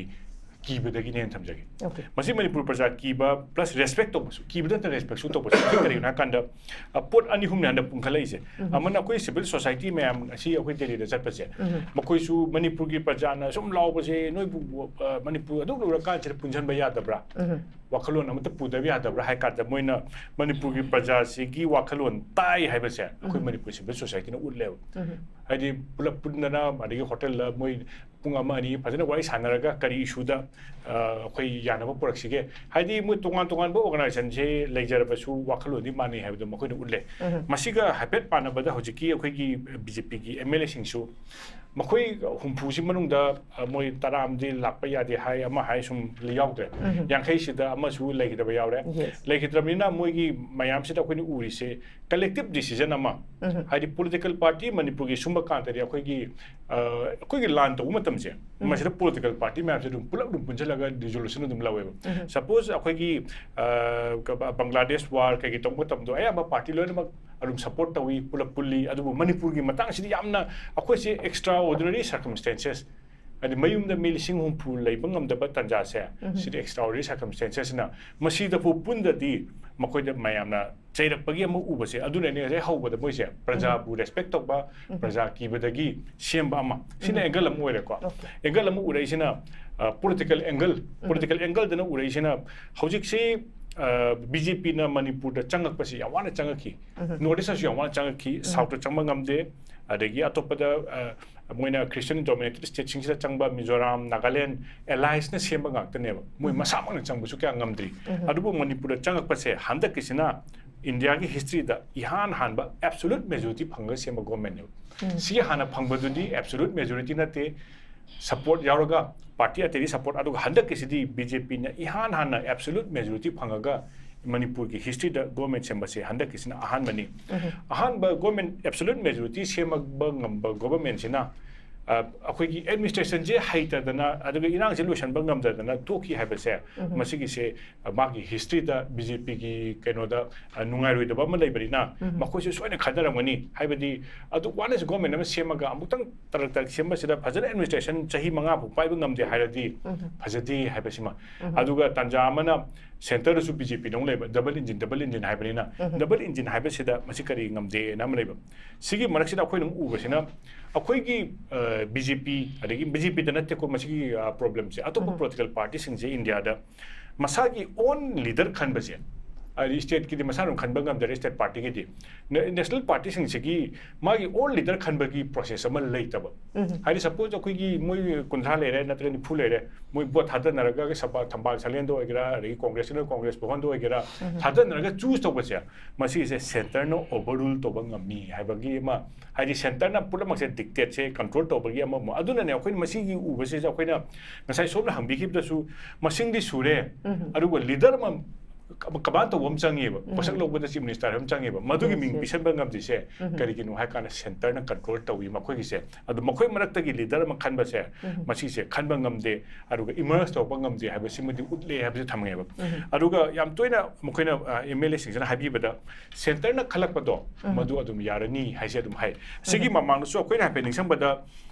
ꯀꯤꯕꯗꯒꯤꯅꯦꯅ ꯊꯝꯖꯒꯦ꯫ Okay. ꯃꯁꯤ ꯃꯅꯤꯄꯨꯔ ꯄ꯭ꯔꯖꯥ ꯀꯤꯕ ꯄ꯭ꯂꯁ ꯔꯦꯁꯄꯦꯛ ꯇꯧꯕꯁꯨ, ꯀꯤꯕꯗ ꯅꯠꯇꯅ ꯔꯦꯁꯄꯦꯛꯁꯨ ꯇꯧꯕꯁꯨ꯫ ꯀꯔꯤꯒꯤꯅꯣ ꯍꯥꯏ ꯀꯥꯟꯗ ꯑ, ꯄꯣꯠ ꯑꯅꯤ ꯑꯍꯨꯝꯅꯦ ꯍꯟꯗꯛ ꯄꯨꯟꯈꯠꯂꯛꯏꯁꯦ꯫ ꯎꯝ. ꯑꯃꯅ ꯑꯩꯈꯣꯏ ꯁꯤꯚꯤꯜ ꯁꯣꯁꯥꯏꯇꯤ ꯃꯌꯥꯝ ꯉꯁꯤ ꯑꯩꯈꯣꯏ ꯗꯦꯜꯂꯤꯗ ꯆꯠꯄꯁꯦ, ꯎꯝ. ꯃꯈꯣꯏꯁꯨ ꯃꯅꯤꯄꯨꯔꯒꯤ ꯄ꯭ꯔꯖꯥꯅ ꯁꯨꯝ ꯂꯥꯎꯕꯁꯦ, "ꯅꯣꯏꯕꯨ ꯑ, ꯃꯅꯤꯄꯨꯔ ꯑꯗꯨꯛ ꯂꯨꯔꯀꯥꯟꯁꯤꯗ ꯄꯨꯟꯁꯤꯟꯕ ꯌꯥꯗꯕ꯭ꯔꯥ? ꯎꯝ. ꯋꯥꯈꯜꯂꯣꯟ ꯑꯃꯠꯇ ꯄꯨꯗꯕ ꯌꯥꯗꯕ꯭ꯔꯥ?" ꯍꯥꯏ ꯀꯥꯟꯗ ꯃꯣꯏꯅ ꯃꯅꯤꯄꯨꯔꯒꯤ ꯄ꯭ꯔꯖꯥꯁꯤꯒꯤ ꯋꯥꯈꯜꯂꯣꯟ ꯇꯥꯏ ꯍꯥꯏꯕꯁꯦ ꯑꯩꯈꯣꯏ ꯎꯝ. ꯃꯅꯤꯄꯨꯔ ꯁꯤꯚꯤꯜ ꯁꯣꯁꯥꯏꯇꯤꯅ ꯎꯠꯂꯦꯕ꯫ ꯎꯝ. ꯍꯥꯏꯗꯤ ꯄꯨꯂꯞ ꯄꯨꯟꯗꯅ ꯑꯗꯒꯤ ꯍꯣꯇꯦꯜꯗ ꯃꯣꯏ ꯄꯨꯡ ꯑꯃ ꯑꯅꯤ ꯐꯖꯅ ꯋꯥꯔꯤ ꯁꯥꯟꯅꯔꯒ ꯀꯔꯤ ꯏꯁꯨꯗ ꯑ, ꯑꯩꯈꯣꯏ ꯌꯥꯅꯕ ꯄꯨꯔꯛꯁꯤꯒꯦ? ꯍꯥꯏꯗꯤ ꯃꯣꯏ ꯇꯣꯉꯥꯟ ꯇꯣꯉꯥꯟꯕ ꯑꯣꯔꯒꯅꯥꯏꯖꯦꯁꯟꯁꯦ ꯂꯩꯖꯔꯕꯁꯨ ꯋꯥꯈꯜꯂꯣꯟꯗꯤ ꯃꯥꯟꯅꯩ ꯍꯥꯏꯕꯗꯣ ꯃꯈꯣꯏꯅ ꯎꯠꯂꯦ꯫ ꯎꯝ. ꯃꯁꯤꯒ ꯍꯥꯏꯐꯦꯠ ꯄꯥꯟꯅꯕꯗ ꯍꯧꯖꯤꯛꯀꯤ ꯑꯩꯈꯣꯏꯒꯤ ꯕꯤ ꯖꯦ ꯄꯤꯒꯤ ꯑꯦꯝ ꯑꯦꯜ ꯑꯦꯁꯤꯡꯁꯨ ꯃꯈꯣꯏ ꯍꯨꯝꯐꯨꯁꯤ ꯃꯅꯨꯡꯗ, ꯑ, ꯃꯣꯏ ꯇꯔꯥ ꯑꯃꯗꯤ ꯂꯥꯛꯄ ꯌꯥꯗꯦ ꯍꯥꯏ, ꯑꯃ ꯍꯥꯏ, ꯁꯨꯝ ꯌꯥꯎꯗ꯭ꯔꯦ꯫ ꯎꯝ꯫ ꯌꯥꯡꯈꯩꯁꯤꯗ ꯑꯃꯁꯨ ꯂꯩꯈꯤꯗꯕ ꯌꯥꯎꯔꯦ꯫ Yes. ꯂꯩꯈꯤꯗ꯭ꯔꯕꯅꯤꯅ ꯃꯣꯏꯒꯤ ꯃꯌꯥꯝꯁꯤꯗ ꯑꯩꯈꯣꯏꯅ ꯎꯔꯤꯁꯦ collective decision ꯑꯃ, ꯎꯝ꯫ ꯍꯥꯏꯗꯤ political party ꯃꯅꯤꯄꯨꯔꯒꯤ ꯁꯨꯝꯕ ꯀꯥꯟꯗꯗꯤ ꯑꯩꯈꯣꯏꯒꯤ, ꯑ, ꯑꯩꯈꯣꯏꯒꯤ ꯂꯥꯟ ꯇꯧꯕ ꯃꯇꯝꯁꯦ, ꯎꯝ꯫ ꯃꯁꯤꯗ political party ꯃꯌꯥꯝꯁꯦ ꯑꯗꯨꯝ ꯄꯨꯂꯞ ꯑꯗꯨꯝ ꯄꯨꯟꯁꯤꯜꯂꯒ resolution ꯑꯗꯨꯝ ꯂꯧꯋꯦꯕ꯫ ꯎꯝ꯫ Suppose ꯑꯩꯈꯣꯏꯒꯤ, ꯑ, ꯀ-, ꯕ-, ꯕꯪꯒ꯭ꯂꯥꯗꯦꯁ war ꯀꯩꯀꯩ ꯇꯧꯕ ꯃꯇꯝꯗꯣ ꯑꯌꯥꯝꯕ party ꯂꯣꯏꯅꯃꯛ ꯑꯗꯨꯝ support ꯇꯧꯏ, ꯄꯨꯂꯞ ꯄꯨꯜꯂꯤ꯫ ꯑꯗꯨꯕꯨ ꯃꯅꯤꯄꯨꯔꯒꯤ ꯃꯇꯥꯡꯁꯤꯗꯤ ꯌꯥꯝꯅ ꯑꯩꯈꯣꯏꯁꯦ extraordinary circumstances, ꯍꯥꯏꯗꯤ ꯃꯌꯨꯝꯗ ꯃꯤ ꯂꯤꯁꯤꯡ ꯍꯨꯝꯐꯨ ꯂꯩꯕ ꯉꯝꯗꯕ ꯇꯥꯟꯖꯥꯁꯦ, ꯎꯝ꯫ ꯁꯤꯗꯤ extraordinary circumstancesꯅ ꯃꯁꯤꯗꯐꯥꯎ ꯄꯨꯟꯗꯗꯤ ꯃꯈꯣꯏꯗ ꯃꯌꯥꯝꯅ ꯆꯩꯔꯛꯄꯒꯤ ꯑꯃ ꯎꯕꯁꯦ, ꯑꯗꯨꯅꯅꯦ ꯉꯁꯥꯏ ꯍꯧꯕꯗ ꯃꯣꯏꯁꯦ ꯄ꯭ꯔꯖꯥꯕꯨ respect ꯇꯧꯕ, ꯎꯝ꯫ ꯄ꯭ꯔꯖꯥ ꯀꯤꯕꯗꯒꯤ ꯁꯦꯝꯕ ꯑꯃ, ꯁꯤꯅ ꯎꯝ꯫ angle ꯑꯃ ꯑꯣꯏꯔꯦꯀꯣ꯫ Okay. Angle ꯑꯃ ꯎꯔꯛꯏꯁꯤꯅ, ꯑ, political angle, ꯎꯝ꯫ Political angleꯗꯅ ꯎꯔꯛꯏꯁꯤꯅ ꯍꯧꯖꯤꯛꯁꯤ, ꯑ, BJPꯅ ꯃꯅꯤꯄꯨꯔꯗ ꯆꯪꯉꯛꯄꯁꯤ ꯌꯥꯝ ꯋꯥꯅ ꯆꯪꯉꯛꯈꯤ꯫ ꯎꯝ꯫ North Eastꯇꯁꯨ ꯌꯥꯝ ꯋꯥꯅ ꯆꯪꯉꯛꯈꯤ, ꯎꯝ꯫ Southꯇ ꯆꯪꯕ ꯉꯝꯗꯦ, ꯑꯗꯒꯤ ꯑꯇꯣꯞꯄꯗ, ꯑ, ꯃꯣꯏꯅ Christian dominated stateꯁꯤꯡꯁꯤꯗ ꯆꯪꯕ ꯃꯤꯖꯣꯔꯥꯝ, ꯅꯥꯒꯥꯂꯦꯟ alliesꯅ ꯁꯦꯝꯕ ꯉꯥꯛꯇꯅꯦꯕ꯫ ꯃꯣꯏ ꯎꯝ꯫ ꯃꯁꯥꯃꯛꯅ ꯆꯪꯕꯁꯨ ꯀꯌꯥ ꯉꯝꯗ꯭ꯔꯤ꯫ ꯎꯝ꯫ ꯑꯗꯨꯕꯨ ꯃꯅꯤꯄꯨꯔꯗ ꯆꯪꯉꯛꯄꯁꯦ ꯍꯟꯗꯛꯀꯤꯁꯤꯅ Indiaꯒꯤ historyꯗ ꯏꯍꯥꯟ ꯍꯥꯟꯕ absolute majority ꯐꯪꯉꯒ ꯁꯦꯝꯕ governmentꯅꯦꯕ꯫ ꯎꯝ꯫ ꯁꯤꯒꯤ ꯍꯥꯟꯅ ꯐꯪꯕꯗꯨꯗꯤ absolute majority ꯅꯠꯇꯦ, support ꯌꯥꯎꯔꯒ party ꯑꯇꯩꯗꯤ support, ꯑꯗꯨꯒ ꯍꯟꯗꯛꯀꯤꯁꯤꯗꯤ BJPꯅ ꯏꯍꯥꯟ ꯍꯥꯟꯅ absolute majority ꯐꯪꯉꯒ ꯃꯅꯤꯄꯨꯔꯒꯤ historyꯗ government ꯁꯦꯝꯕꯁꯦ ꯍꯟꯗꯛꯀꯤꯁꯤꯅ ꯑꯍꯥꯟꯕꯅꯤ꯫ ꯎꯝ꯫ ꯑꯍꯥꯟꯕ government absolute majority ꯁꯦꯝꯕ ꯉꯝꯕ governmentꯁꯤꯅ, ꯑ, ꯑꯩꯈꯣꯏꯒꯤ administrationꯁꯦ ꯍꯩꯇꯗꯅ ꯑꯗꯨꯒ ꯏꯔꯥꯡꯁꯦ ꯂꯣꯏꯁꯤꯟꯕ ꯉꯝꯗꯗꯅ ꯇꯣꯛꯈꯤ ꯍꯥꯏꯕꯁꯦ, ꯎꯝ꯫ ꯃꯁꯤꯒꯤꯁꯦ, ꯑ, ꯃꯥꯒꯤ historyꯗ BJPꯒꯤ ꯀꯩꯅꯣꯗ, ꯑ, ꯅꯨꯡꯉꯥꯏꯔꯣꯏꯗꯕ ꯑꯃ ꯂꯩꯕꯅꯤꯅ, ꯎꯝ꯫ ꯃꯈꯣꯏꯁꯨ ꯁꯣꯏꯅ ꯈꯟꯅꯔꯝꯒꯅꯤ꯫ ꯍꯥꯏꯕꯗꯤ ꯑꯗꯨ once government ꯑꯃ ꯁꯦꯝꯃꯒ ꯑꯃꯨꯛꯇꯪ ꯇꯔꯛ ꯇꯔꯛ ꯁꯦꯝꯕꯁꯤꯗ ꯐꯖꯅ administration ꯆꯍꯤ ꯃꯉꯥ ꯐꯥꯎ ꯄꯥꯏꯕ ꯉꯝꯗꯦ ꯍꯥꯏꯔꯗꯤ ꯎꯝ꯫ ꯐꯖꯗꯦ ꯍꯥꯏꯕꯁꯤꯃ꯫ ꯎꯝ꯫ ꯑꯗꯨꯒ ꯇꯥꯟꯖꯥ ꯑꯃꯅ centreꯗꯁꯨ BJPꯅ ꯑꯃꯨꯛ ꯂꯩꯕ, double engine, double engine ꯍꯥꯏꯕꯅꯤꯅ, ꯎꯝ꯫ Double engine ꯍꯥꯏꯕꯁꯤꯗ ꯃꯁꯤ ꯀꯔꯤ ꯉꯝꯗꯦꯅ ꯑꯃ ꯂꯩꯕ꯫ ꯁꯤꯒꯤ ꯃꯔꯛꯁꯤꯗ ꯑꯩꯈꯣꯏꯅ ꯑꯃꯨꯛ ꯎꯕꯁꯤꯅ ꯑꯩꯈꯣꯏꯒꯤ, ꯑ, BJP, ꯑꯗꯒꯤ BJPꯗ ꯅꯠꯇꯦꯀꯣ ꯃꯁꯤꯒꯤ, ꯑ, problemꯁꯦ, ꯑꯇꯣꯞꯄ ꯎꯝ꯫ Political partyꯁꯤꯡꯁꯦ Indiaꯗ ꯃꯁꯥꯒꯤ own leader ꯈꯟꯕꯁꯦ ꯍꯥꯏꯗꯤ ꯁ꯭ꯇꯦꯠꯀꯤꯗꯤ ꯃꯁꯥꯅ ꯈꯟꯕ ꯉꯝꯖꯔꯦ, ꯁ꯭ꯇꯦꯠ ꯄꯥꯔꯇꯤꯒꯤꯗꯤ꯫ ꯅꯦ-, ꯅꯦꯁꯅꯦꯜ ꯄꯥꯔꯇꯤꯁꯤꯡꯁꯤꯒꯤ ꯃꯥꯒꯤ ꯑꯣꯜ ꯂꯤꯗꯔ ꯈꯟꯕꯒꯤ ꯄ꯭ꯔꯣꯁꯦꯁ ꯑꯃ ꯂꯩꯇꯕ꯫ ꯎꯝ꯫ ꯍꯥꯏꯗꯤ ꯁꯄꯣꯁ ꯑꯩꯈꯣꯏꯒꯤ ꯃꯣꯏ ꯀꯨꯟꯊ꯭ꯔꯥ ꯂꯩꯔꯦ ꯅꯠꯇ꯭ꯔꯒ ꯅꯤꯐꯨ ꯂꯩꯔꯦ, ꯃꯣꯏ ꯚꯣꯠ ꯊꯥꯗꯅꯔꯒ ꯁꯄꯥ-, ꯊꯝꯕꯥꯜ ꯁꯂꯦꯟꯗ ꯑꯣꯏꯒꯦꯔꯥ, ꯑꯗꯒꯤ ꯀꯣꯡꯒ꯭ꯔꯦꯁꯀꯤꯅ ꯀꯣꯡꯒ꯭ꯔꯦꯁ ꯚꯕꯟꯗ ꯑꯣꯏꯒꯦꯔꯥ, ꯎꯝ꯫ ꯊꯥꯗꯅꯔꯒ ꯆꯨꯁ ꯇꯧꯕꯁꯦ, ꯃꯁꯤꯁꯦ ꯁꯦꯟꯇꯔꯅ ꯑꯣꯚꯔꯔꯨꯜ ꯇꯧꯕ ꯉꯝꯃꯤ ꯍꯥꯏꯕꯒꯤ ꯑꯃ, ꯍꯥꯏꯗꯤ ꯁꯦꯟꯇꯔꯅ ꯄꯨꯝꯅꯃꯛꯁꯦ ꯗꯤꯛꯇꯦꯠꯁꯦ ꯀꯟꯇ꯭ꯔꯣꯜ ꯇꯧꯕꯒꯤ ꯑꯃ ꯑꯃ꯫ ꯑꯗꯨꯅꯅꯦ ꯑꯩꯈꯣꯏꯅ ꯃꯁꯤꯒꯤ ꯎꯕꯁꯤꯗ ꯑꯩꯈꯣꯏꯅ ꯉꯁꯥꯏ ꯁꯣꯝꯅ ꯍꯪꯕꯤꯈꯤꯕꯗꯁꯨ ꯃꯁꯤꯡꯗꯤ ꯁꯨꯔꯦ, ꯎꯝ꯫ ꯑꯗꯨꯒ ꯂꯤꯗꯔ ꯑꯃ ꯀ-, ꯀꯃꯥꯟ ꯇꯧꯕ ꯑꯃ ꯆꯪꯉꯦꯕ, ꯎꯝ꯫ ꯄꯣꯠꯁꯛ ꯂꯧꯕꯗ ꯆꯤꯐ ꯃꯤꯅꯤꯁꯇꯔ ꯑꯃ ꯆꯪꯉꯦꯕ, ꯃꯗꯨꯒꯤ ꯌꯦꯁ, ꯃꯤꯡ ꯌꯦꯁ꯫ ꯄꯤꯁꯟꯕ ꯉꯝꯗ꯭ꯔꯤꯁꯦ ꯎꯝ꯫ ꯀꯔꯤꯒꯤꯅꯣ ꯍꯥꯏ ꯀꯥꯟꯗ ꯁꯦꯟꯇꯔꯅ ꯀꯟꯇ꯭ꯔꯣꯜ ꯇꯧꯏ ꯃꯈꯣꯏꯒꯤꯁꯦ꯫ ꯑꯗꯣ ꯃꯈꯣꯏ ꯃꯔꯛꯇꯒꯤ ꯂꯤꯗꯔ ꯑꯃ ꯈꯟꯕꯁꯦ, ꯎꯝ꯫ ꯃꯁꯤꯁꯦ ꯈꯟꯕ ꯉꯝꯗꯦ, ꯑꯗꯨꯒ ꯏꯃꯔꯖ ꯇꯧꯔꯛꯄ ꯉꯝꯗꯦ ꯍꯥꯏꯕꯁꯤꯃꯗꯤ ꯎꯠꯂꯦ ꯍꯥꯏꯕꯁꯦ ꯊꯝꯃꯦꯕ꯫ ꯎꯝ꯫ ꯑꯗꯨꯒ ꯌꯥꯝ ꯇꯣꯏꯅ ꯃꯈꯣꯏꯅ, ꯑ, ꯑꯦꯝ ꯑꯦꯜ ꯑꯦꯁꯤꯡꯁꯤꯅ ꯍꯥꯏꯕꯤꯕꯗ ꯁꯦꯟꯇꯔꯅ ꯈꯜꯂꯛꯄꯗꯣ, ꯎꯝ꯫ ꯃꯗꯨ ꯑꯗꯨꯝ ꯌꯥꯔꯅꯤ ꯍꯥꯏꯁꯦ ꯑꯗꯨꯝ ꯍꯥꯏ꯫ ꯁꯤꯒꯤ ꯎꯝ꯫ ꯃꯃꯥꯡꯗꯁꯨ ꯑꯩꯈꯣꯏꯅ ꯍꯥꯏꯐꯦꯠ ꯅꯤꯡꯁꯤꯡꯕꯗ,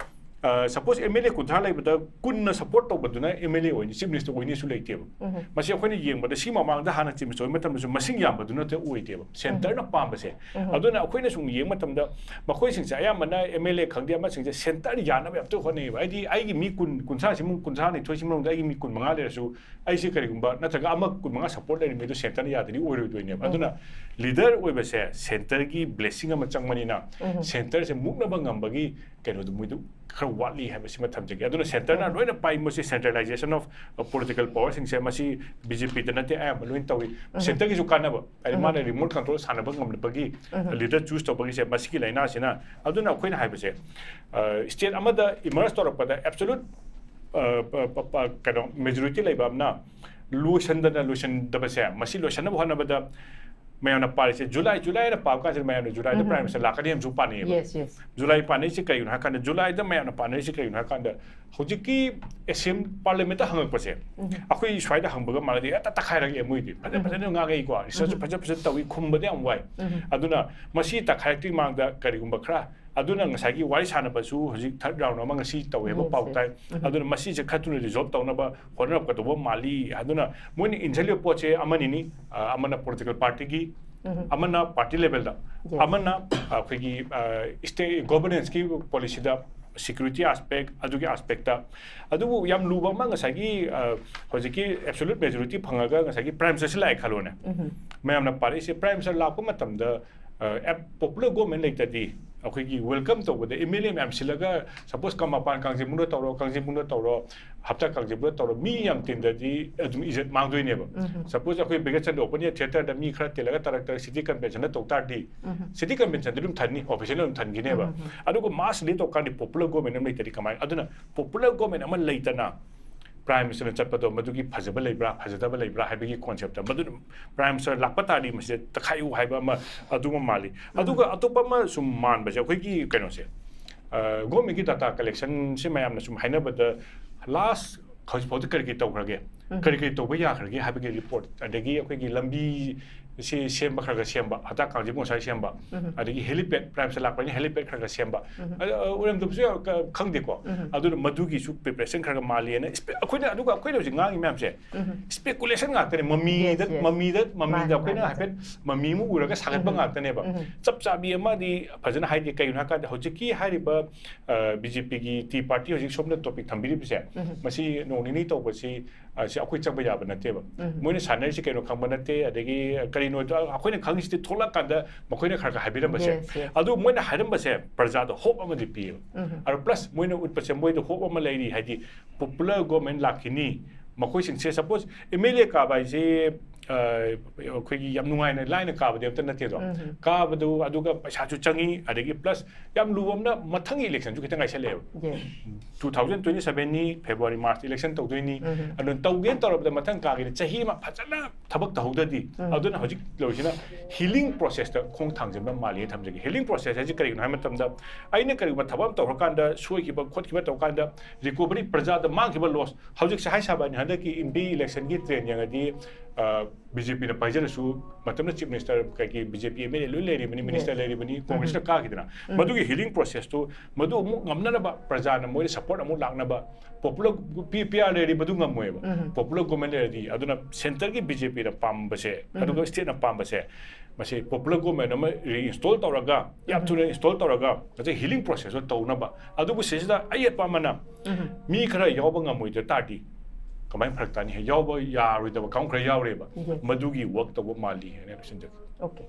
ꯑ, ꯁꯄꯣꯁ ꯑꯦꯝ ꯑꯦꯜ ꯑꯦ ꯀꯨꯟꯊ꯭ꯔꯥ ꯂꯩꯕꯗ ꯀꯨꯟꯅ ꯁꯄꯣꯔꯠ ꯇꯧꯕꯗꯨꯅ ꯑꯦꯝ ꯑꯦꯜ ꯑꯦ ꯑꯣꯏꯅꯤ, ꯆꯤꯐ ꯃꯤꯅꯤꯁꯇꯔ ꯑꯣꯏꯅꯤꯁꯨ ꯂꯩꯇꯦꯕ꯫ ꯎꯝ꯫ ꯃꯁꯤ ꯑꯩꯈꯣꯏꯅ ꯌꯦꯡꯕꯗ ꯁꯤ ꯃꯃꯥꯡꯗ ꯍꯥꯟꯅ ꯆꯤꯐ ꯃꯤꯅꯤꯁꯇꯔ ꯑꯣꯏꯕ ꯃꯇꯝꯗꯁꯨ ꯃꯁꯤꯡ ꯌꯥꯝꯕꯗꯨꯅ ꯑꯣꯏꯗꯦꯕ, ꯁꯦꯟꯇꯔꯅ ꯎꯝ꯫ ꯄꯥꯝꯕꯁꯦ꯫ ꯎꯝ꯫ ꯑꯗꯨꯅ ꯑꯩꯈꯣꯏꯅ ꯁꯨꯝ ꯌꯦꯡꯕ ꯃꯇꯝꯗ ꯃꯈꯣꯏꯁꯤꯡꯁꯦ ꯑꯌꯥꯝꯕꯅ ꯑꯦꯝ ꯑꯦꯜ ꯑꯦ ꯈꯪꯗꯦ ꯑꯃꯁꯤꯡꯁꯦ ꯁꯦꯟꯇꯔ ꯌꯥꯅꯕ ꯌꯥꯝ ꯇꯣꯏ ꯍꯣꯠꯅꯩꯌꯦꯕ꯫ ꯍꯥꯏꯗꯤ ꯑꯩꯒꯤ ꯃꯤ ꯀꯨꯟ, ꯀꯨꯟꯊ꯭ꯔꯥꯁꯤꯃꯨꯛ, ꯀꯨꯟꯊ꯭ꯔꯥ ꯅꯤꯊꯣꯏꯁꯤꯃꯅꯨꯡꯗ ꯑꯩꯒꯤ ꯃꯤ ꯀꯨꯟ ꯃꯉꯥ ꯂꯩꯔꯁꯨ ꯑꯩꯁꯦ ꯀꯔꯤꯒꯨꯝꯕ ꯅꯠꯇ꯭ꯔꯒ ꯑꯃ ꯀꯨꯟ ꯃꯉꯥ ꯁꯄꯣꯔꯠ ꯂꯩꯔꯤꯉꯩꯗꯣ ꯁꯦꯟꯇꯔꯅ ꯌꯥꯗ꯭ꯔꯗꯤ ꯑꯣꯏꯔꯣꯏꯗꯣꯏꯅꯦꯕ꯫ ꯎꯝ꯫ ꯑꯗꯨꯅ ꯂꯤꯗꯔ ꯑꯣꯏꯕꯁꯦ ꯁꯦꯟꯇꯔꯒꯤ ꯕ꯭ꯂꯦꯁꯤꯡ ꯑꯃ ꯆꯪꯕꯅꯤꯅ ꯎꯝ꯫ ꯁꯦꯟꯇꯔꯁꯦ ꯃꯨꯛꯅꯕ ꯉꯝꯕꯒꯤ ꯀꯩꯅꯣꯗꯣ ꯃꯣꯏꯗꯣ ꯈꯔ ꯋꯥꯠꯂꯤ ꯍꯥꯏꯕꯁꯤꯃ ꯊꯝꯖꯒꯦ꯫ ꯑꯗꯨꯅ ꯁꯦꯟꯇꯔꯅ ꯎꯝ꯫ ꯂꯣꯏꯅ ꯄꯥꯏ, ꯃꯁꯤ ꯁꯦꯟꯇ꯭ꯔꯦꯂꯥꯏꯖꯦꯁꯟ ꯑꯣꯐ ꯄꯣꯂꯤꯇꯤꯀꯦꯜ ꯄꯋꯥꯔꯁꯤꯡꯁꯦ ꯃꯁꯤ ꯕꯤ ꯖꯦ ꯄꯤꯗ ꯅꯠꯇꯦ, ꯑꯌꯥꯝꯕ ꯂꯣꯏꯅ ꯇꯧꯏ꯫ ꯎꯝ꯫ ꯁꯦꯟꯇꯔꯒꯤꯁꯨ ꯀꯥꯟꯅꯕ, ꯍꯥꯏꯗꯤ ꯎꯝ꯫ ꯃꯥꯅ ꯔꯤꯃꯣꯠ ꯀꯟꯇ꯭ꯔꯣꯜ ꯁꯥꯟꯅꯕ ꯉꯝꯅꯕꯒꯤ ꯎꯝ꯫ ꯂꯤꯗꯔ ꯆꯨꯁ ꯇꯧꯕꯒꯤꯁꯦ ꯃꯁꯤꯒꯤ ꯂꯥꯏꯅꯥꯁꯤꯅ꯫ ꯑꯗꯨꯅ ꯑꯩꯈꯣꯏꯅ ꯍꯥꯏꯕꯁꯦ, ꯑ, ꯁ꯭ꯇꯦꯠ ꯑꯃꯗ ꯏꯃꯔꯖ ꯇꯧꯔꯛꯄꯗ ꯑꯦꯕꯁꯣꯂꯨꯠ, ꯑ, ꯄ-, ꯄ-, ꯄ-, ꯀꯩꯅꯣ, ꯃꯦꯖꯣꯔꯤꯇꯤ ꯂꯩꯕ ꯑꯃꯅ ꯂꯣꯏꯁꯟꯗꯅ ꯂꯣꯏꯁꯟꯗꯕꯁꯦ, ꯃꯁꯤ ꯂꯣꯏꯁꯟꯅꯕ ꯍꯣꯠꯅꯕꯗ ꯃꯌꯥꯝꯅ ꯄꯥꯔꯤꯁꯦ ꯖꯨꯂꯥꯏ, ꯖꯨꯂꯥꯏ ꯍꯥꯏꯅ ꯄꯥꯕ ꯀꯥꯟꯁꯤꯗ ꯃꯌꯥꯝꯅ ꯖꯨꯂꯥꯏꯗ ꯎꯝ꯫ ꯄ꯭ꯔꯥꯏꯝ ꯃꯤꯅꯤꯁꯇꯔ ꯂꯥꯛꯀꯅꯤ ꯑꯃꯁꯨ ꯄꯥꯅꯩꯌꯦꯕ꯫ Yes, yes. ꯖꯨꯂꯥꯏ ꯄꯥꯅꯩꯁꯦ ꯀꯩꯒꯤꯅꯣ ꯍꯥꯏ ꯀꯥꯟꯗ, ꯖꯨꯂꯥꯏꯗ ꯃꯌꯥꯝꯅ ꯄꯥꯅꯔꯤꯁꯦ ꯀꯩꯒꯤꯅꯣ ꯍꯥꯏ ꯀꯥꯟꯗ, ꯍꯧꯖꯤꯛꯀꯤ ꯑꯦꯁꯦꯝ-, ꯄꯥꯔꯂꯤꯌꯥꯃꯦꯟꯠꯇ ꯍꯪꯉꯛꯄꯁꯦ, ꯎꯝ꯫ ꯑꯩꯈꯣꯏ ꯁ꯭ꯋꯥꯏꯗ ꯍꯪꯕꯒ ꯃꯥꯟꯅꯗꯦ, ꯍꯦꯛꯇ ꯇꯛꯈꯥꯏꯔꯛꯑꯦ ꯃꯣꯏꯗꯤ꯫ ꯐꯖ-, ꯎꯝ꯫ ꯐꯖꯅ ꯉꯥꯡꯉꯛꯏꯀꯣ, ꯔꯤꯁꯔꯆꯁꯨ ꯎꯝ꯫ ꯐꯖ ꯐꯖꯅ ꯇꯧꯏ, ꯈꯨꯝꯕꯗꯤ ꯌꯥꯝ ꯋꯥꯏ꯫ ꯎꯝ꯫ ꯑꯗꯨꯅ ꯃꯁꯤ ꯇꯛꯈꯥꯏꯔꯛꯇ꯭ꯔꯤ ꯃꯥꯡꯗ ꯀꯔꯤꯒꯨꯝꯕ ꯈꯔ, ꯑꯗꯨꯅ ꯉꯁꯥꯏꯒꯤ ꯋꯥꯔꯤ ꯁꯥꯟꯅꯕꯁꯨ ꯍꯧꯖꯤꯛ ꯊꯥꯔꯠ ꯔꯥꯎꯟ ꯑꯃ ꯉꯁꯤ ꯇꯧꯋꯦꯕ, ꯌꯦꯁ, ꯄꯥꯎ ꯇꯥꯏ꯫ ꯌꯦꯁ꯫ ꯎꯝ꯫ ꯑꯗꯨꯅ ꯃꯁꯤꯁꯦ ꯈꯔ ꯊꯨꯅ ꯔꯤꯖꯣꯜꯕ ꯇꯧꯅꯕ ꯍꯣꯠꯅꯔꯛꯀꯗꯧꯕ ꯃꯥꯜꯂꯤ꯫ ꯑꯗꯨꯅ ꯃꯣꯏꯅ ꯏꯟꯁꯤꯜꯂꯤꯕ ꯄꯣꯠꯁꯦ ꯑꯃꯅꯤꯅꯤ, ꯑ, ꯑꯃꯅ ꯄꯣꯂꯤꯇꯤꯀꯦꯜ ꯄꯥꯔꯇꯤꯒꯤ, ꯎꯝ꯫ ꯑꯃꯅ ꯄꯥꯔꯇꯤ ꯂꯦꯚꯦꯜꯗ, ꯌꯦꯁ꯫ ꯑꯃꯅ, ꯑ, ꯑꯩꯈꯣꯏꯒꯤ, ꯑ, ꯁ꯭ꯇꯦꯠ ꯒꯣꯚꯔꯅꯦꯟꯁꯀꯤ ꯄꯣꯂꯤꯁꯤꯗ, ꯁꯦꯀ꯭ꯌꯨꯔꯤꯇꯤ ꯑꯥꯁꯄꯦꯛ, ꯑꯗꯨꯒꯤ ꯑꯥꯁꯄꯦꯛꯇ꯫ ꯑꯗꯨꯕꯨ ꯌꯥꯝ ꯂꯨꯕ ꯑꯃ ꯉꯁꯥꯏꯒꯤ, ꯑ, ꯍꯧꯖꯤꯛꯀꯤ ꯑꯦꯕꯁꯣꯂꯨꯠ ꯃꯦꯖꯣꯔꯤꯇꯤ ꯐꯪꯉꯒ ꯉꯁꯥꯏꯒꯤ ꯄ꯭ꯔꯥꯏꯝ ꯃꯤꯅꯤꯁꯇꯔꯁꯤ ꯂꯥꯛꯑꯦ ꯈꯜꯂꯣꯅꯦ꯫ ꯎꯝ꯫ ꯃꯌꯥꯝꯅ ꯄꯥꯔꯛꯏꯁꯦ, Prime Minister ꯂꯥꯛꯄ ꯃꯇꯝꯗ, ꯑ, ꯑꯦꯞ-, popular government ꯂꯩꯇꯗꯤ, ꯑꯩꯈꯣꯏꯒꯤ welcome ꯇꯧꯕꯗ M L A ꯃꯌꯥꯝ ꯁꯤꯜꯂꯒ, suppose ꯀꯪꯂꯥꯄꯥꯟ ꯀꯥꯡꯖꯤꯡꯕꯨꯡꯗ ꯇꯧꯔꯣ, ꯀꯥꯡꯖꯤꯡꯕꯨꯡꯗ ꯇꯧꯔꯣ, ꯍꯞꯇꯥ ꯀꯥꯡꯖꯤꯡꯕꯨꯡꯗ ꯇꯧꯔꯣ, ꯃꯤ ꯌꯥꯝ ꯇꯤꯟꯗꯗꯤ ꯑꯗꯨꯝ ꯏꯖꯠ ꯃꯥꯡꯗꯣꯏꯅꯦꯕ꯫ ꯎꯝ꯫ Suppose ꯑꯩꯈꯣꯏ Bigatchand Open Air Theatre ꯗ ꯃꯤ ꯈꯔ ꯇꯤꯜꯂꯒ ꯇꯔꯛ ꯇꯔꯛ city convention ꯗ ꯇꯧ ꯇꯥꯔꯗꯤ, ꯎꯝ꯫ city convention ꯗ ꯑꯗꯨꯝ ꯊꯟꯅꯤ, official ꯑꯗꯨꯝ ꯊꯟꯈꯤꯅꯦꯕ꯫ ꯎꯝ꯫ ꯑꯗꯨꯒ mass ꯂꯤ ꯇꯧꯀꯥꯟꯗꯤ popular government ꯑꯃ ꯂꯩꯇꯗꯤ ꯀꯃꯥꯏꯅ? ꯑꯗꯨꯅ popular government ꯑꯃ ꯂꯩꯇꯅ Prime Minister ꯅ ꯆꯠꯄꯗꯣ ꯃꯗꯨꯒꯤ ꯐꯖꯕ ꯂꯩꯕ꯭ꯔꯥ, ꯐꯖꯗꯕ ꯂꯩꯕ꯭ꯔꯥ ꯍꯥꯏꯕꯒꯤ concept ꯇ, ꯃꯗꯨ Prime Minister ꯂꯥꯛꯄ ꯇꯥꯔꯗꯤ ꯃꯁꯤꯗ ꯇꯛꯈꯥꯏꯌꯨ ꯍꯥꯏꯕ ꯑꯃ ꯑꯗꯨꯃ ꯃꯥꯜꯂꯤ꯫ ꯑꯗꯨꯒ ꯑꯇꯣꯞꯄ ꯑꯃ ꯁꯨꯝ ꯃꯥꯟꯕꯁꯦ, ꯑꯩꯈꯣꯏꯒꯤ ꯀꯩꯅꯣꯁꯦ, ꯑ, government ꯀꯤ data collection ꯁꯦ ꯃꯌꯥꯝꯅ ꯁꯨꯝ ꯍꯥꯏꯅꯕꯗ last ꯍꯧꯖꯤꯛꯐꯥꯎꯗ ꯀꯔꯤ ꯀꯔꯤ ꯇꯧꯈ꯭ꯔꯒꯦ, ꯎꯝ꯫ ꯀꯔꯤ ꯀꯔꯤ ꯇꯧꯕ ꯌꯥꯈ꯭ꯔꯒꯦ ꯍꯥꯏꯕꯒꯤ report, ꯑꯗꯒꯤ ꯑꯩꯈꯣꯏꯒꯤ ꯂꯝꯕꯤ ꯁꯤ ꯁꯦꯝꯕ ꯈꯔ ꯈꯔ ꯁꯦꯝꯕ, ꯍꯞꯇꯥ ꯀꯥꯡꯖꯤꯡꯕꯨꯡ ꯉꯁꯥꯏ ꯁꯦꯝꯕ, ꯎꯝ꯫ ꯑꯗꯒꯤ helipad, Prime Minister ꯂꯥꯛꯄꯅꯤꯅ helipad ꯈꯔ ꯈꯔ ꯁꯦꯝꯕ, ꯎꯝ꯫ ꯑ, ꯑ, ꯑꯣꯏꯔꯝꯗꯕꯁꯨ ꯌꯥ-, ꯈ-, ꯈꯪꯗꯦꯀꯣ꯫ ꯎꯝ꯫ ꯑꯗꯨꯅ ꯃꯗꯨꯒꯤꯁꯨ preparation ꯈꯔ ꯈꯔ ꯃꯥꯜꯂꯤꯅ, espe-, ꯑꯩꯈꯣꯏꯅ, ꯑꯗꯨꯒ ꯑꯩꯈꯣꯏꯅ ꯍꯧꯖꯤꯛ ꯉꯥꯡꯉꯤ ꯃꯌꯥꯝꯁꯦ ꯎꯝ꯫ speculation ꯉꯥꯛꯇꯅꯦ, ꯃꯃꯤꯗ, Yes, yes. ꯃꯃꯤꯗ, ꯃꯥꯅꯦ, ꯑꯩꯈꯣꯏꯅ ꯃꯥꯅꯦ, ꯍꯥꯏꯐꯦꯠ ꯃꯃꯤ ꯑꯃ ꯎꯔꯒ ꯁꯥꯒꯠꯄ ꯎꯝ꯫ ꯉꯥꯛꯇꯅꯦꯕ꯫ ꯎꯝ꯫ ꯆꯞ ꯆꯥꯕꯤ ꯑꯃꯗꯤ ꯐꯖꯅ ꯍꯥꯏꯗꯦ꯫ ꯀꯩꯒꯤꯅꯣ ꯍꯥꯏꯀꯥꯟꯗ ꯍꯧꯖꯤꯛꯀꯤ ꯍꯥꯏꯔꯤꯕ, ꯑ, B J P ꯒꯤ tea party ꯍꯧꯖꯤꯛ ꯁꯣꯝꯗ topic ꯊꯝꯕꯤꯔꯤꯕꯁꯦ, ꯎꯝ꯫ ꯃꯁꯤ ꯅꯣꯡ ꯅꯤꯅꯤ ꯇꯧꯕꯁꯤ, ꯑ, ꯁꯤ ꯑꯩꯈꯣꯏ ꯆꯪꯕ ꯌꯥꯕ ꯅꯠꯇꯦꯕ꯫ ꯎꯝ꯫ ꯃꯣꯏꯅ ꯁꯥꯟꯅꯔꯤꯁꯤ ꯀꯩꯅꯣ ꯈꯪꯕ ꯅꯠꯇꯦ, ꯑꯗꯒꯤ ꯀꯔꯤꯅꯣꯗꯣ ꯑꯩꯈꯣꯏꯅ ꯈꯪꯉꯤꯁꯤꯗꯤ ꯊꯣꯛꯂꯛꯀꯥꯟꯗ ꯃꯈꯣꯏꯅ ꯈꯔ ꯈꯔ ꯍꯥꯏꯕꯤꯔꯝꯕꯁꯦ꯫ Yes, yes. ꯑꯗꯨ ꯃꯣꯏꯅ ꯍꯥꯏꯔꯝꯕꯁꯦ ꯄ꯭ꯔꯖꯥꯗ hope ꯑꯃꯗꯤ ꯄꯤꯌꯦꯕ꯫ ꯎꯝ꯫ ꯑꯗꯨ plus ꯃꯣꯏꯅ ꯎꯠꯄꯁꯦ ꯃꯣꯏꯗ hope ꯑꯃ ꯂꯩꯔꯤ, ꯍꯥꯏꯗꯤ popular government ꯂꯥꯛꯈꯤꯅꯤ, ꯃꯈꯣꯏꯁꯤꯡꯁꯦ, suppose M L A ꯀꯥꯕ ꯍꯥꯏꯁꯦ, ꯑ, ꯑꯩꯈꯣꯏꯒꯤ ꯌꯥꯝ ꯅꯨꯡꯉꯥꯏꯅ ꯂꯥꯏꯅ ꯀꯥꯕꯗꯤ ꯑꯝꯇ ꯅꯠꯇꯦꯗꯣ꯫ ꯎꯝ꯫ ꯀꯥꯕꯗꯨ, ꯑꯗꯨꯒ ꯄꯩꯁꯥꯁꯨ ꯆꯪꯉꯤ, ꯑꯗꯒꯤ plus ꯌꯥꯝ ꯂꯨꯕ ꯑꯃꯅ ꯃꯊꯪꯒꯤ election ꯁꯨ ꯈꯤꯇꯪ ꯉꯥꯏꯁꯜꯂꯛꯑꯦꯕ꯫ Yes. Two thousand twenty seven ꯅꯤ, February, March election ꯇꯧꯗꯣꯏꯅꯤ꯫ ꯎꯝ꯫ ꯑꯗꯨꯅ ꯇꯧꯒꯦꯅ ꯇꯧꯔꯕꯗ ꯃꯊꯪ ꯀꯥꯒꯦꯗꯤ ꯆꯍꯤ ꯑꯃ ꯐꯖꯅ ꯊꯕꯛ ꯇꯧꯍꯧꯗ꯭ꯔꯗꯤ, ꯎꯝ꯫ ꯑꯗꯨꯅ ꯍꯧꯖꯤꯛ ꯂꯧꯔꯤꯁꯤꯅ healing process ꯇ ꯈꯣꯡ ꯊꯥꯡꯖꯤꯟꯕ ꯃꯥꯜꯂꯤ ꯊꯝꯖꯒꯦ꯫ Healing process ꯍꯥꯏꯁꯦ ꯀꯔꯤꯒꯤꯅꯣ ꯍꯥꯏꯕ ꯃꯇꯝꯗ, ꯑꯩꯅ ꯀꯔꯤꯒꯨꯝꯕ ꯊꯕꯛ ꯑꯃ ꯇꯧꯔꯀꯥꯟꯗ ꯁꯣꯏꯈꯤꯕ ꯈꯣꯠꯈꯤꯕ ꯇꯧꯔꯀꯥꯟꯗ recovery, ꯄ꯭ꯔꯖꯥꯗ ꯃꯥꯡꯈꯤꯕ loss, ꯍꯧꯖꯤꯛꯁꯦ ꯍꯥꯏ ꯁꯥꯕꯅꯤ, ꯍꯟꯗꯛꯀꯤ M P election ꯒꯤ trend ꯌꯦꯡꯉꯗꯤ, ꯑ, B J P ꯅ ꯄꯥꯏꯖꯔꯁꯨ, ꯃꯇꯝꯗ Chief Minister ꯀꯩꯒꯤ B J P M L A ꯂꯣꯏ ꯂꯩꯔꯤꯕꯅꯤ, Minister Yes. ꯂꯩꯔꯤꯕꯅꯤ, Congress ꯅ ꯀꯥꯈꯤꯗꯅ꯫ ꯎꯝ꯫ ꯃꯗꯨꯒꯤ healing process ꯇꯨ, ꯃꯗꯨ ꯑꯃꯨꯛ ꯉꯝꯅꯅꯕ ꯄ꯭ꯔꯖꯥꯅ ꯃꯣꯏꯗ support ꯑꯃꯨꯛ ꯂꯥꯛꯅꯕ, popular P-, P R ꯂꯩꯔꯗꯤ ꯃꯗꯨ ꯉꯝꯃꯣꯏꯕ꯫ ꯎꯝ꯫ Popular government ꯂꯩꯔꯗꯤ, ꯑꯗꯨꯅ centre ꯒꯤ B J P ꯅ ꯄꯥꯝꯕꯁꯦ, ꯎꯝ꯫ ꯑꯗꯨꯒ state ꯅ ꯄꯥꯝꯕꯁꯦ, ꯃꯁꯤ popular government ꯑꯃ reinstall ꯇꯧꯔꯒ, ꯌꯥꯝ ꯎꯝ꯫ ꯊꯨꯅ install ꯇꯧꯔꯒ, ꯉꯁꯥꯏ healing process ꯇꯣ ꯇꯧꯅꯕ꯫ ꯑꯗꯨꯕꯨ ꯁꯤꯁꯤꯗ ꯑꯌꯦꯠꯄ ꯑꯃꯅ ꯎꯝ꯫ ꯃꯤ ꯈꯔ ꯌꯥꯎꯕ ꯉꯝꯃꯣꯏꯗ ꯇꯥꯔꯗꯤ, ꯀꯃꯥꯏꯅ ꯐꯔꯛ ꯇꯥꯅꯤ ꯍꯥꯏ, ꯌꯥꯎꯕ ꯌꯥꯔꯣꯏꯗꯕ ꯀꯥꯡꯕꯨ ꯈꯔ ꯌꯥꯎꯔꯦꯕ꯫ Yes. ꯃꯗꯨꯒꯤ ꯋꯥꯔꯛ ꯇꯧꯕ ꯃꯥꯜꯂꯤ ꯍꯥꯏꯅ ꯂꯣꯏꯁꯤꯟꯖꯒꯦ꯫ ꯑꯣꯀꯦ,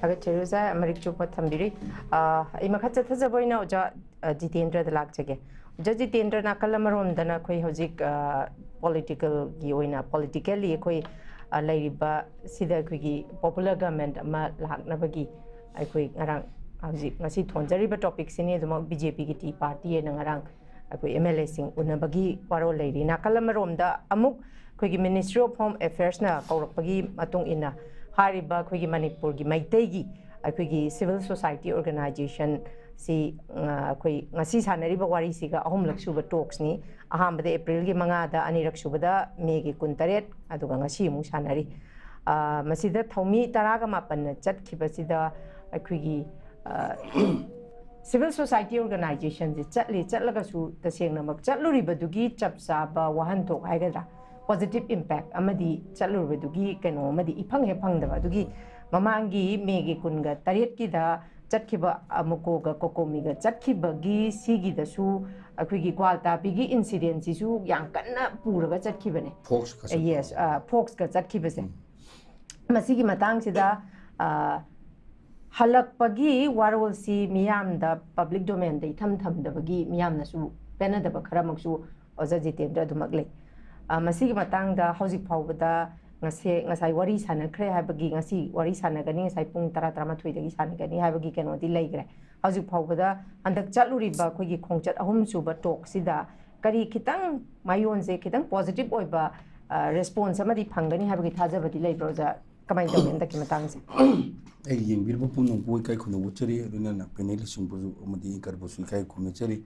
ꯊꯥꯒꯠꯆꯔꯤ ꯑꯣꯖꯥ, ꯃꯔꯤꯛ ꯆꯨꯝꯕ ꯊꯝꯕꯤꯔꯤ꯫ ꯑꯥ, ꯑꯩ ꯃꯈꯥ ꯆꯠꯊꯖꯕ ꯑꯣꯏꯅ ꯑꯣꯖꯥ, ꯑ, ꯖꯤꯇꯦꯟꯗ꯭ꯔꯗ ꯂꯥꯛꯆꯒꯦ꯫ ꯑꯣꯖꯥ ꯖꯤꯇꯦꯟꯗ꯭ꯔ, ꯅꯥꯀꯜ ꯑꯃꯔꯣꯝꯗꯅ ꯑꯩꯈꯣꯏ ꯍꯧꯖꯤꯛ, ꯑ, ꯄꯣꯂꯤꯇꯤꯀꯦꯜꯒꯤ ꯑꯣꯏꯅ, ꯄꯣꯂꯤꯇꯤꯀꯦꯜꯂꯤ ꯑꯩꯈꯣꯏ, ꯑ, ꯂꯩꯔꯤꯕ ꯁꯤꯗ ꯑꯩꯈꯣꯏꯒꯤ ꯄꯣꯄꯨꯂꯔ ꯒꯚꯔꯟꯃꯦꯟꯠ ꯑꯃ ꯂꯥꯛꯅꯕꯒꯤ ꯑꯩꯈꯣꯏ ꯉꯔꯥꯡ, ꯍꯧꯖꯤꯛ ꯉꯁꯤ ꯊꯣꯟꯖꯔꯤꯕ ꯇꯣꯄꯤꯛꯁꯤꯅꯤ꯫ ꯑꯗꯨꯃꯛ ꯕꯤ ꯖꯦ ꯄꯤꯒꯤ ꯇꯤ ꯄꯥꯔꯇꯤ ꯍꯥꯏꯅ ꯉꯔꯥꯡ ꯑꯩꯈꯣꯏ ꯑꯦꯝ ꯑꯦꯜ ꯑꯦꯁꯤꯡ ꯎꯅꯕꯒꯤ ꯋꯥꯔꯣꯜ ꯂꯩꯔꯤ꯫ ꯅꯥꯀꯜ ꯑꯃꯔꯣꯝꯗ ꯑꯃꯨꯛ ꯑꯩꯈꯣꯏꯒꯤ ꯃꯤꯅꯤꯁꯇ꯭ꯔꯤ ꯑꯣꯐ ꯍꯣꯝ ꯑꯦꯐꯤꯌꯔꯁꯅ ꯀꯧꯔꯛꯄꯒꯤ ꯃꯇꯨꯡ ꯏꯟꯅ ꯍꯥꯏꯔꯤꯕ ꯑꯩꯈꯣꯏꯒꯤ ꯃꯅꯤꯄꯨꯔꯒꯤ ꯃꯩꯇꯩꯒꯤ ꯑꯩꯈꯣꯏꯒꯤ ꯁꯤꯚꯤꯜ ꯁꯣꯁꯥꯏꯇꯤ ꯑꯣꯔꯒꯅꯥꯏꯖꯦꯁꯟꯁꯤ, ꯑ, ꯑꯩꯈꯣꯏ ꯉꯁꯤ ꯁꯥꯟꯅꯔꯤꯕ ꯋꯥꯔꯤꯁꯤꯒ ꯑꯍꯨꯝꯂꯛ ꯁꯨꯕ ꯇꯣꯛꯁꯅꯤ꯫ ꯑꯍꯥꯟꯕꯗ ꯑꯦꯄ꯭ꯔꯤꯜꯒꯤ ꯃꯉꯥꯗ, ꯑꯅꯤꯔꯛ ꯁꯨꯕꯗ ꯃꯦꯒꯤ ꯀꯨꯟꯇꯔꯦꯠ, ꯑꯗꯨꯒ ꯉꯁꯤ ꯑꯃꯨꯛ ꯁꯥꯟꯅꯔꯤ꯫ ꯑ, ꯃꯁꯤꯗ ꯊꯧꯃꯤ ꯇꯔꯥꯒ ꯃꯥꯄꯟꯅ ꯆꯠꯈꯤꯕꯁꯤꯗ ꯑꯩꯈꯣꯏꯒꯤ, ꯑ, ꯁꯤꯚꯤꯜ ꯁꯣꯁꯥꯏꯇꯤ ꯑꯣꯔꯒꯅꯥꯏꯖꯦꯁꯟꯁꯦ ꯆꯠꯂꯤ, ꯆꯠꯂꯒꯁꯨ ꯇꯁꯦꯡꯅꯃꯛ ꯆꯠꯂꯨꯔꯤꯕꯗꯨꯒꯤ ꯆꯞ ꯆꯥꯕ ꯋꯥꯍꯟꯊꯣꯛ ꯍꯥꯏꯒꯗ꯭ꯔꯥ, ꯄꯣꯖꯤꯇꯤꯚ ꯏꯝꯄꯦꯛ ꯑꯃꯗꯤ ꯆꯠꯂꯨꯔꯤꯕꯗꯨꯒꯤ ꯀꯩꯅꯣ ꯑꯃꯗꯤ ꯏꯐꯪ ꯍꯦꯛ ꯐꯪꯗꯕ꯫ ꯑꯗꯨꯒꯤ ꯃꯃꯥꯡꯒꯤ ꯃꯦꯒꯤ ꯀꯨꯟꯒ ꯇꯔꯦꯠꯀꯤꯗ ꯆꯠꯈꯤꯕ, ꯑ, ꯃꯨꯀꯣꯒ ꯀꯣꯀꯣꯃꯤꯒ ꯆꯠꯈꯤꯕꯒꯤ ꯁꯤꯒꯤꯗꯁꯨ ꯑꯩꯈꯣꯏꯒꯤ ꯒ꯭ꯋꯥꯜꯇꯥꯄꯤꯒꯤ ꯏꯟꯁꯤꯗꯦꯟꯁꯤꯁꯨ ꯌꯥꯝ ꯀꯟꯅ ꯄꯨꯔꯒ ꯆꯠꯈꯤꯕꯅꯦ꯫ ꯐꯣꯛꯁ ꯀꯁꯨ ꯌꯦꯁ, ꯐꯣꯛꯁꯀ ꯆꯠꯈꯤꯕꯁꯦ꯫ ꯃꯁꯤꯒꯤ ꯃꯇꯥꯡꯁꯤꯗ, ꯑ, ꯍꯜꯂꯛꯄꯒꯤ ꯋꯥꯔꯣꯜꯁꯤ ꯃꯤꯌꯥꯝꯗ, ꯄꯕ꯭ꯂꯤꯛ ꯗꯣꯃꯦꯟꯗ ꯏꯊꯝ ꯊꯝꯗꯕꯒꯤ ꯃꯤꯌꯥꯝꯅꯁꯨ ꯄꯦꯟꯅꯗꯕ ꯈꯔꯃꯛꯁꯨ ꯑꯣꯖꯥ ꯖꯤꯇꯦꯟꯗ꯭ꯔ ꯑꯗꯨꯃꯛ ꯂꯩ꯫ ꯑ, ꯃꯁꯤꯒꯤ ꯃꯇꯥꯡꯗ ꯍꯧꯖꯤꯛ ꯐꯥꯎꯕꯗ ꯉꯁꯤ, ꯉꯁꯥꯏ ꯋꯥꯔꯤ ꯁꯥꯟꯅꯈ꯭ꯔꯦ ꯍꯥꯏꯕꯒꯤ, ꯉꯁꯤ ꯋꯥꯔꯤ ꯁꯥꯟꯅꯒꯅꯤ, ꯉꯁꯥꯏ ꯄꯨꯡ ꯇꯔꯥ, ꯇꯔꯥꯃꯥꯊꯣꯏꯗꯒꯤ ꯁꯥꯟꯅꯒꯅꯤ ꯍꯥꯏꯕꯒꯤ ꯀꯩꯅꯣꯗꯤ ꯂꯩꯈ꯭ꯔꯦ꯫ ꯍꯧꯖꯤꯛ ꯐꯥꯎꯕꯗ ꯍꯟꯗꯛ ꯆꯠꯂꯨꯔꯤꯕ ꯑꯩꯈꯣꯏꯒꯤ ꯈꯣꯡꯆꯠ ꯑꯍꯨꯝꯁꯨꯕ ꯇꯣꯛꯁꯤꯗ ꯀꯔꯤ ꯈꯤꯇꯪ ꯃꯥꯏꯌꯣꯟꯁꯦ ꯈꯤꯇꯪ ꯄꯣꯖꯤꯇꯤꯚ ꯑꯣꯏꯕ, ꯑ, ꯔꯦꯁꯄꯣꯟꯁ ꯑꯃꯗꯤ ꯐꯪꯒꯅꯤ ꯍꯥꯏꯕꯒꯤ ꯊꯥꯖꯕꯗꯤ ꯂꯩꯕ꯭ꯔꯣ ꯑꯣꯖꯥ? ꯀꯃꯥꯏꯅ ꯇꯧꯏ ꯍꯟꯗꯛꯀꯤ ꯃꯇꯥꯡꯁꯦ? ꯑꯩ ꯌꯦꯡꯕꯤꯔꯤꯕ ꯄꯨꯝꯅꯃꯛꯄꯨ ꯏꯀꯥꯏ ꯈꯨꯝꯅꯕ ꯎꯠꯆꯔꯤ, ꯂꯣꯏꯅꯅ ꯄꯦꯅꯦꯂꯤꯁꯁꯤꯡꯕꯨꯁꯨ ꯑꯃꯗꯤ ꯑꯦꯡꯀꯔꯕꯨꯁꯨ ꯏꯀꯥꯏ ꯈꯨꯝꯅꯖꯔꯤ꯫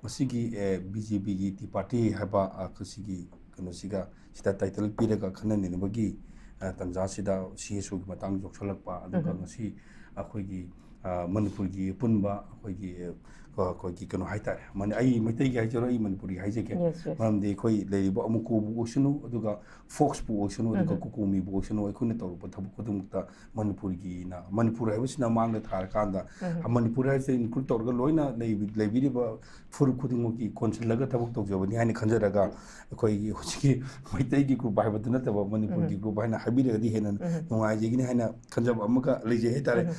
ꯃꯁꯤꯒꯤ, ꯑꯦ, ꯕꯤ ꯖꯦ ꯄꯤꯒꯤ ꯇꯤ ꯄꯥꯔꯇꯤ ꯍꯥꯏꯕ, ꯑ, ꯑꯩꯈꯣꯏ ꯁꯤꯒꯤ ꯀꯩꯅꯣꯁꯤꯒ, ꯁꯤꯗ ꯇꯥꯏꯇꯜ ꯄꯤꯔꯒ ꯈꯟꯅ ꯅꯩꯅꯕꯒꯤ, ꯑ, ꯇꯥꯟꯖꯥꯁꯤꯗ ꯁꯤ ꯑꯦꯁ ꯑꯣꯒꯤ ꯃꯇꯥꯡ ꯌꯧꯁꯜꯂꯛꯄ, ꯑꯗꯨꯒ ꯉꯁꯤ ꯑꯩꯈꯣꯏꯒꯤ, ꯑ, ꯃꯅꯤꯄꯨꯔꯒꯤ ꯑꯄꯨꯟꯕ ꯑꯩꯈꯣꯏꯒꯤ, ꯑ, ꯑꯩꯈꯣꯏꯒꯤ ꯀꯩꯅꯣ ꯍꯥꯏꯇꯥꯔꯦ, ꯃꯅꯤ-, ꯑꯩ ꯃꯩꯇꯩꯒꯤ ꯍꯥꯏꯖꯔꯣꯏ, ꯑꯩ ꯃꯅꯤꯄꯨꯔꯤ ꯍꯥꯏꯖꯒꯦ꯫ Yes, yes. ꯃꯔꯝꯗꯤ ꯑꯩꯈꯣꯏ ꯂꯩꯔꯤꯕ ꯑꯃꯨꯀꯨꯕꯨ ꯑꯣꯏꯁꯅꯨ, ꯑꯗꯨꯒ ꯐꯣꯛꯁꯄꯨ ꯑꯣꯏꯁꯅꯨ, ꯑꯗꯨꯒ ꯎꯝ꯫ ꯀꯨꯀꯣꯃꯤꯕꯨ ꯑꯣꯏꯁꯅꯨ, ꯑꯩꯈꯣꯏꯅ ꯇꯧꯔꯨꯕ ꯊꯕꯛ ꯈꯨꯗꯤꯡꯃꯛꯇ ꯃꯅꯤꯄꯨꯔꯒꯤꯅ, ꯃꯅꯤꯄꯨꯔ ꯍꯥꯏꯕꯁꯤꯅ ꯃꯥꯡꯗ ꯊꯥꯔꯀꯥꯟꯗ, ꯎꯝ꯫ ꯃꯅꯤꯄꯨꯔ ꯍꯥꯏꯕꯁꯤꯗ include ꯇꯧꯔꯒ ꯂꯣꯏꯅ ꯂꯩꯕꯤ-, ꯂꯩꯕꯤꯔꯤꯕ ꯐꯨꯔꯨꯞ ꯈꯨꯗꯤꯡꯃꯛꯀꯤ ꯀꯣꯟꯁꯤꯜꯂꯒ ꯊꯕꯛ ꯇꯧꯖꯕꯅꯤ ꯍꯥꯏꯅ ꯈꯟꯖꯔꯒ, ꯑꯩꯈꯣꯏꯒꯤ ꯍꯧꯖꯤꯛꯀꯤ ꯃꯩꯇꯩꯒꯤ ꯒ꯭ꯔꯨꯞ ꯍꯥꯏꯕꯗꯨ ꯅꯠꯇꯕ ꯃꯅꯤꯄꯨꯔꯒꯤ ꯎꯝ꯫ ꯒ꯭ꯔꯨꯞ ꯍꯥꯏꯅ ꯍꯥꯏꯕꯤꯔꯒꯗꯤ ꯍꯦꯟꯅ ꯎꯝ꯫ ꯅꯨꯡꯉꯥꯏꯖꯒꯅꯤ ꯍꯥꯏꯅ ꯈꯟꯖꯕ ꯑꯃꯒ ꯂꯩꯖꯩ ꯍꯥꯏꯇꯥꯔꯦ꯫ ꯎꯝ꯫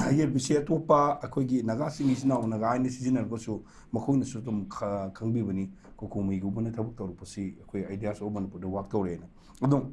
ꯍꯥꯏꯖꯔꯤꯕꯁꯦ ꯑꯇꯣꯞꯄ ꯑꯩꯈꯣꯏꯒꯤ ꯅꯥꯒꯥꯁꯤꯡꯒꯤ ꯏꯆꯤꯟ ꯏꯅꯥꯎ ꯅꯥꯒꯥ ꯍꯥꯏꯅ ꯁꯤꯖꯤꯟꯅꯔꯒꯁꯨ ꯃꯈꯣꯏꯅꯁꯨ ꯑꯗꯨꯝ ꯈ-, ꯈꯪꯕꯤꯕꯅꯤ, ꯀꯨꯀꯣꯃꯤꯒꯨꯝꯕꯅ ꯊꯕꯛ ꯇꯧꯔꯛꯄꯁꯤ ꯑꯩꯈꯣꯏ Ideas of Manipur the work ꯇꯧꯔꯦꯅ꯫ ꯑꯗꯨꯝ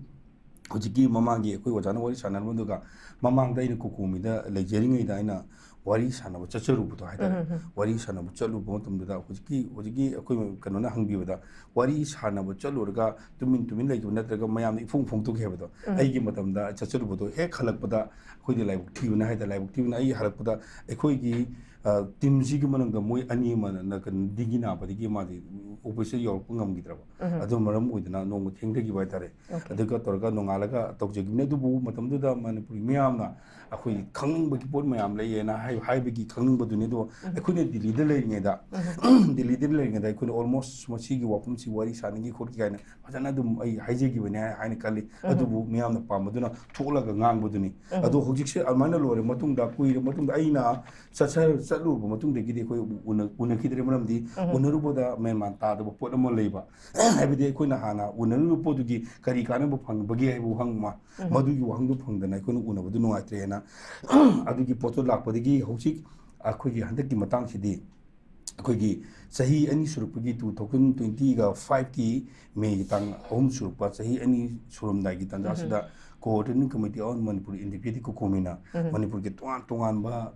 ꯍꯧꯖꯤꯛꯀꯤ ꯃꯃꯥꯡꯒꯤ ꯑꯩꯈꯣꯏ ꯑꯣꯖꯥꯅ ꯋꯥꯔꯤ ꯁꯥꯟꯅꯔꯝꯕꯗꯨꯒ, ꯃꯃꯥꯡꯗ ꯑꯩꯅ ꯀꯨꯀꯣꯃꯤꯗ ꯂꯩꯖꯔꯤꯉꯩꯗ ꯑꯩꯅ ꯋꯥꯔꯤ ꯁꯥꯟꯅꯕ ꯆꯠꯆꯔꯨꯕꯗꯣ ꯍꯥꯏꯇꯥꯔꯦ꯫ ꯎꯝ, ꯎꯝ, ꯎꯝ꯫ ꯋꯥꯔꯤ ꯁꯥꯟꯅꯕ ꯆꯠꯂꯨꯕ ꯃꯇꯝꯗꯨꯗ ꯍꯧꯖꯤꯛꯀꯤ, ꯍꯧꯖꯤꯛꯀꯤ ꯑꯩꯈꯣꯏ ꯀꯩꯅꯣꯅ ꯍꯪꯕꯤꯕꯗ, ꯋꯥꯔꯤ ꯁꯥꯟꯅꯕ ꯆꯠꯂꯨꯔꯒ ꯇꯨꯃꯤꯟ ꯇꯨꯃꯤꯟ ꯂꯩꯈꯤꯕ ꯅꯠꯇ꯭ꯔꯒ ꯃꯌꯥꯝꯅ ꯏꯐꯣꯡ ꯐꯣꯡꯗꯣꯛꯈꯤ ꯍꯥꯏꯕꯗꯣ, ꯎꯝ꯫ ꯑꯩꯒꯤ ꯃꯇꯝꯗ ꯆꯠꯆꯔꯨꯕꯗꯣ ꯍꯦꯛ ꯍꯜꯂꯛꯄꯗ ꯑꯩꯈꯣꯏꯗꯤ ꯂꯥꯏꯕꯛ ꯊꯤꯕꯅ ꯍꯥꯏꯇꯥꯔꯦ, ꯂꯥꯏꯕꯛ ꯊꯤꯕꯅ ꯑꯩ ꯍꯜꯂꯛꯄꯗ ꯑꯩꯈꯣꯏꯒꯤ, ꯑ, ꯇꯤꯝꯁꯤꯒꯤ ꯃꯅꯨꯡꯗ ꯃꯣꯏ ꯑꯅꯤ ꯑꯃꯅ ꯀꯩꯅꯣ ꯗꯤꯒꯤ ꯅꯥꯕꯗꯒꯤ ꯃꯥꯗꯤ ꯑꯣꯐꯤꯁꯇ ꯌꯧꯔꯛꯄ ꯉꯝꯈꯤꯗ꯭ꯔꯕ꯫ ꯎꯝ꯫ ꯑꯗꯨꯅ ꯃꯔꯝ ꯑꯣꯏꯗꯅ ꯅꯣꯡꯃ ꯊꯦꯡꯊꯈꯤꯕ ꯍꯥꯏꯇꯥꯔꯦ꯫ Okay. ꯑꯗꯨꯒ ꯇꯧꯔꯒ ꯅꯣꯡꯉꯥꯜꯂꯒ ꯇꯧꯖꯈꯤꯕꯅꯤ꯫ ꯑꯗꯨꯕꯨ ꯃꯇꯝꯗꯨꯗ ꯃꯅꯤꯄꯨꯔꯤ ꯃꯤꯌꯥꯝꯅ ꯑꯩꯈꯣꯏ ꯈꯪꯅꯤꯡꯕꯒꯤ ꯄꯣꯠ ꯃꯌꯥꯝ ꯂꯩꯌꯦꯅ ꯍꯥꯏ-, ꯍꯥꯏꯕꯒꯤ ꯈꯪꯅꯤꯡꯕꯗꯨꯅꯤ꯫ ꯑꯗꯣ ꯎꯝ꯫ ꯑꯩꯈꯣꯏꯅ ꯗꯤꯜꯂꯤꯗ ꯂꯩꯔꯤꯉꯩꯗ, ꯎꯝ꯫ ꯗꯤꯜꯂꯤꯗ ꯂꯩꯔꯤꯉꯩꯗ ꯑꯩꯈꯣꯏꯅ almost ꯃꯁꯤꯒꯤ ꯋꯥꯐꯝꯁꯤ ꯋꯥꯔꯤ ꯁꯥꯟꯅꯈꯤ ꯈꯣꯠꯈꯤ ꯀꯥꯏꯅ ꯐꯖꯅ ꯑꯗꯨꯝ ꯑꯩ ꯍꯥꯏꯖꯈꯤꯕꯅꯤ ꯍꯥꯏ-, ꯍꯥꯏꯅ ꯈꯜꯂꯤ꯫ ꯎꯝ꯫ ꯑꯗꯨꯕꯨ ꯃꯤꯌꯥꯝꯅ ꯄꯥꯝꯕꯗꯨꯅ ꯊꯣꯛꯂꯒ ꯉꯥꯡꯕꯗꯨꯅꯤ꯫ ꯎꯝ꯫ ꯑꯗꯣ ꯍꯧꯖꯤꯛꯁꯦ ꯑꯗꯨꯃꯥꯏꯅ ꯂꯣꯏꯔ ꯃꯇꯨꯡꯗ, ꯀꯨꯏꯔ ꯃꯇꯨꯡꯗ ꯑꯩꯅ ꯆꯠꯆ-, ꯆꯠꯂꯨꯔꯕ ꯃꯇꯨꯡꯗꯒꯤꯗꯤ ꯑꯩꯈꯣꯏ ꯎꯅ-, ꯎꯅꯈꯤꯗ꯭ꯔꯦ꯫ ꯃꯔꯝꯗꯤ ꯎꯝ꯫ ꯎꯅꯔꯨꯕꯗ ꯃꯦꯟ ꯃꯥꯟ ꯇꯥꯗꯕ ꯄꯣꯠ ꯑꯃ ꯂꯩꯕ꯫ ꯍꯥꯏꯕꯗꯤ ꯑꯩꯈꯣꯏꯅ ꯍꯥꯟꯅ ꯎꯅꯔꯨꯕ ꯄꯣꯠꯇꯨꯒꯤ ꯀꯔꯤ ꯀꯥꯟꯅꯕ ꯐꯪꯕꯒꯦ ꯍꯥꯏꯕ ꯋꯥꯍꯪ ꯑꯃ, ꯎꯝ꯫ ꯃꯗꯨꯒꯤ ꯋꯥꯍꯪꯗꯨ ꯐꯪꯗꯅ ꯑꯩꯈꯣꯏꯅ ꯎꯅꯕꯗꯨ ꯅꯨꯡꯉꯥꯏꯇ꯭ꯔꯦꯅ꯫ ꯑꯗꯨꯒꯤ ꯄꯣꯠꯇꯨ ꯂꯥꯛꯄꯗꯒꯤ ꯍꯧꯖꯤꯛ ꯑꯩꯈꯣꯏꯒꯤ ꯍꯟꯗꯛꯀꯤ ꯃꯇꯥꯡꯁꯤꯗꯤ ꯑꯩꯈꯣꯏꯒꯤ ꯆꯍꯤ ꯑꯅꯤ ꯁꯨꯔꯛꯄꯒꯤ, two thousand twenty-five ꯀꯤ ꯃꯦꯒꯤ ꯇꯥꯡ ꯑꯍꯨꯝ ꯁꯨꯔꯛꯄ, ꯆꯍꯤ ꯑꯅꯤ ꯁꯨꯔꯝꯗꯥꯏꯒꯤ ꯇꯥꯟꯖꯥꯁꯤꯗ, ꯎꯝ꯫ Coordinating Committee on Manipur Integrity ꯀꯨꯀꯣꯃꯤꯅ ꯎꯝ꯫ ꯃꯅꯤꯄꯨꯔꯒꯤ ꯇꯣꯉꯥꯟ ꯇꯣꯉꯥꯟꯕ,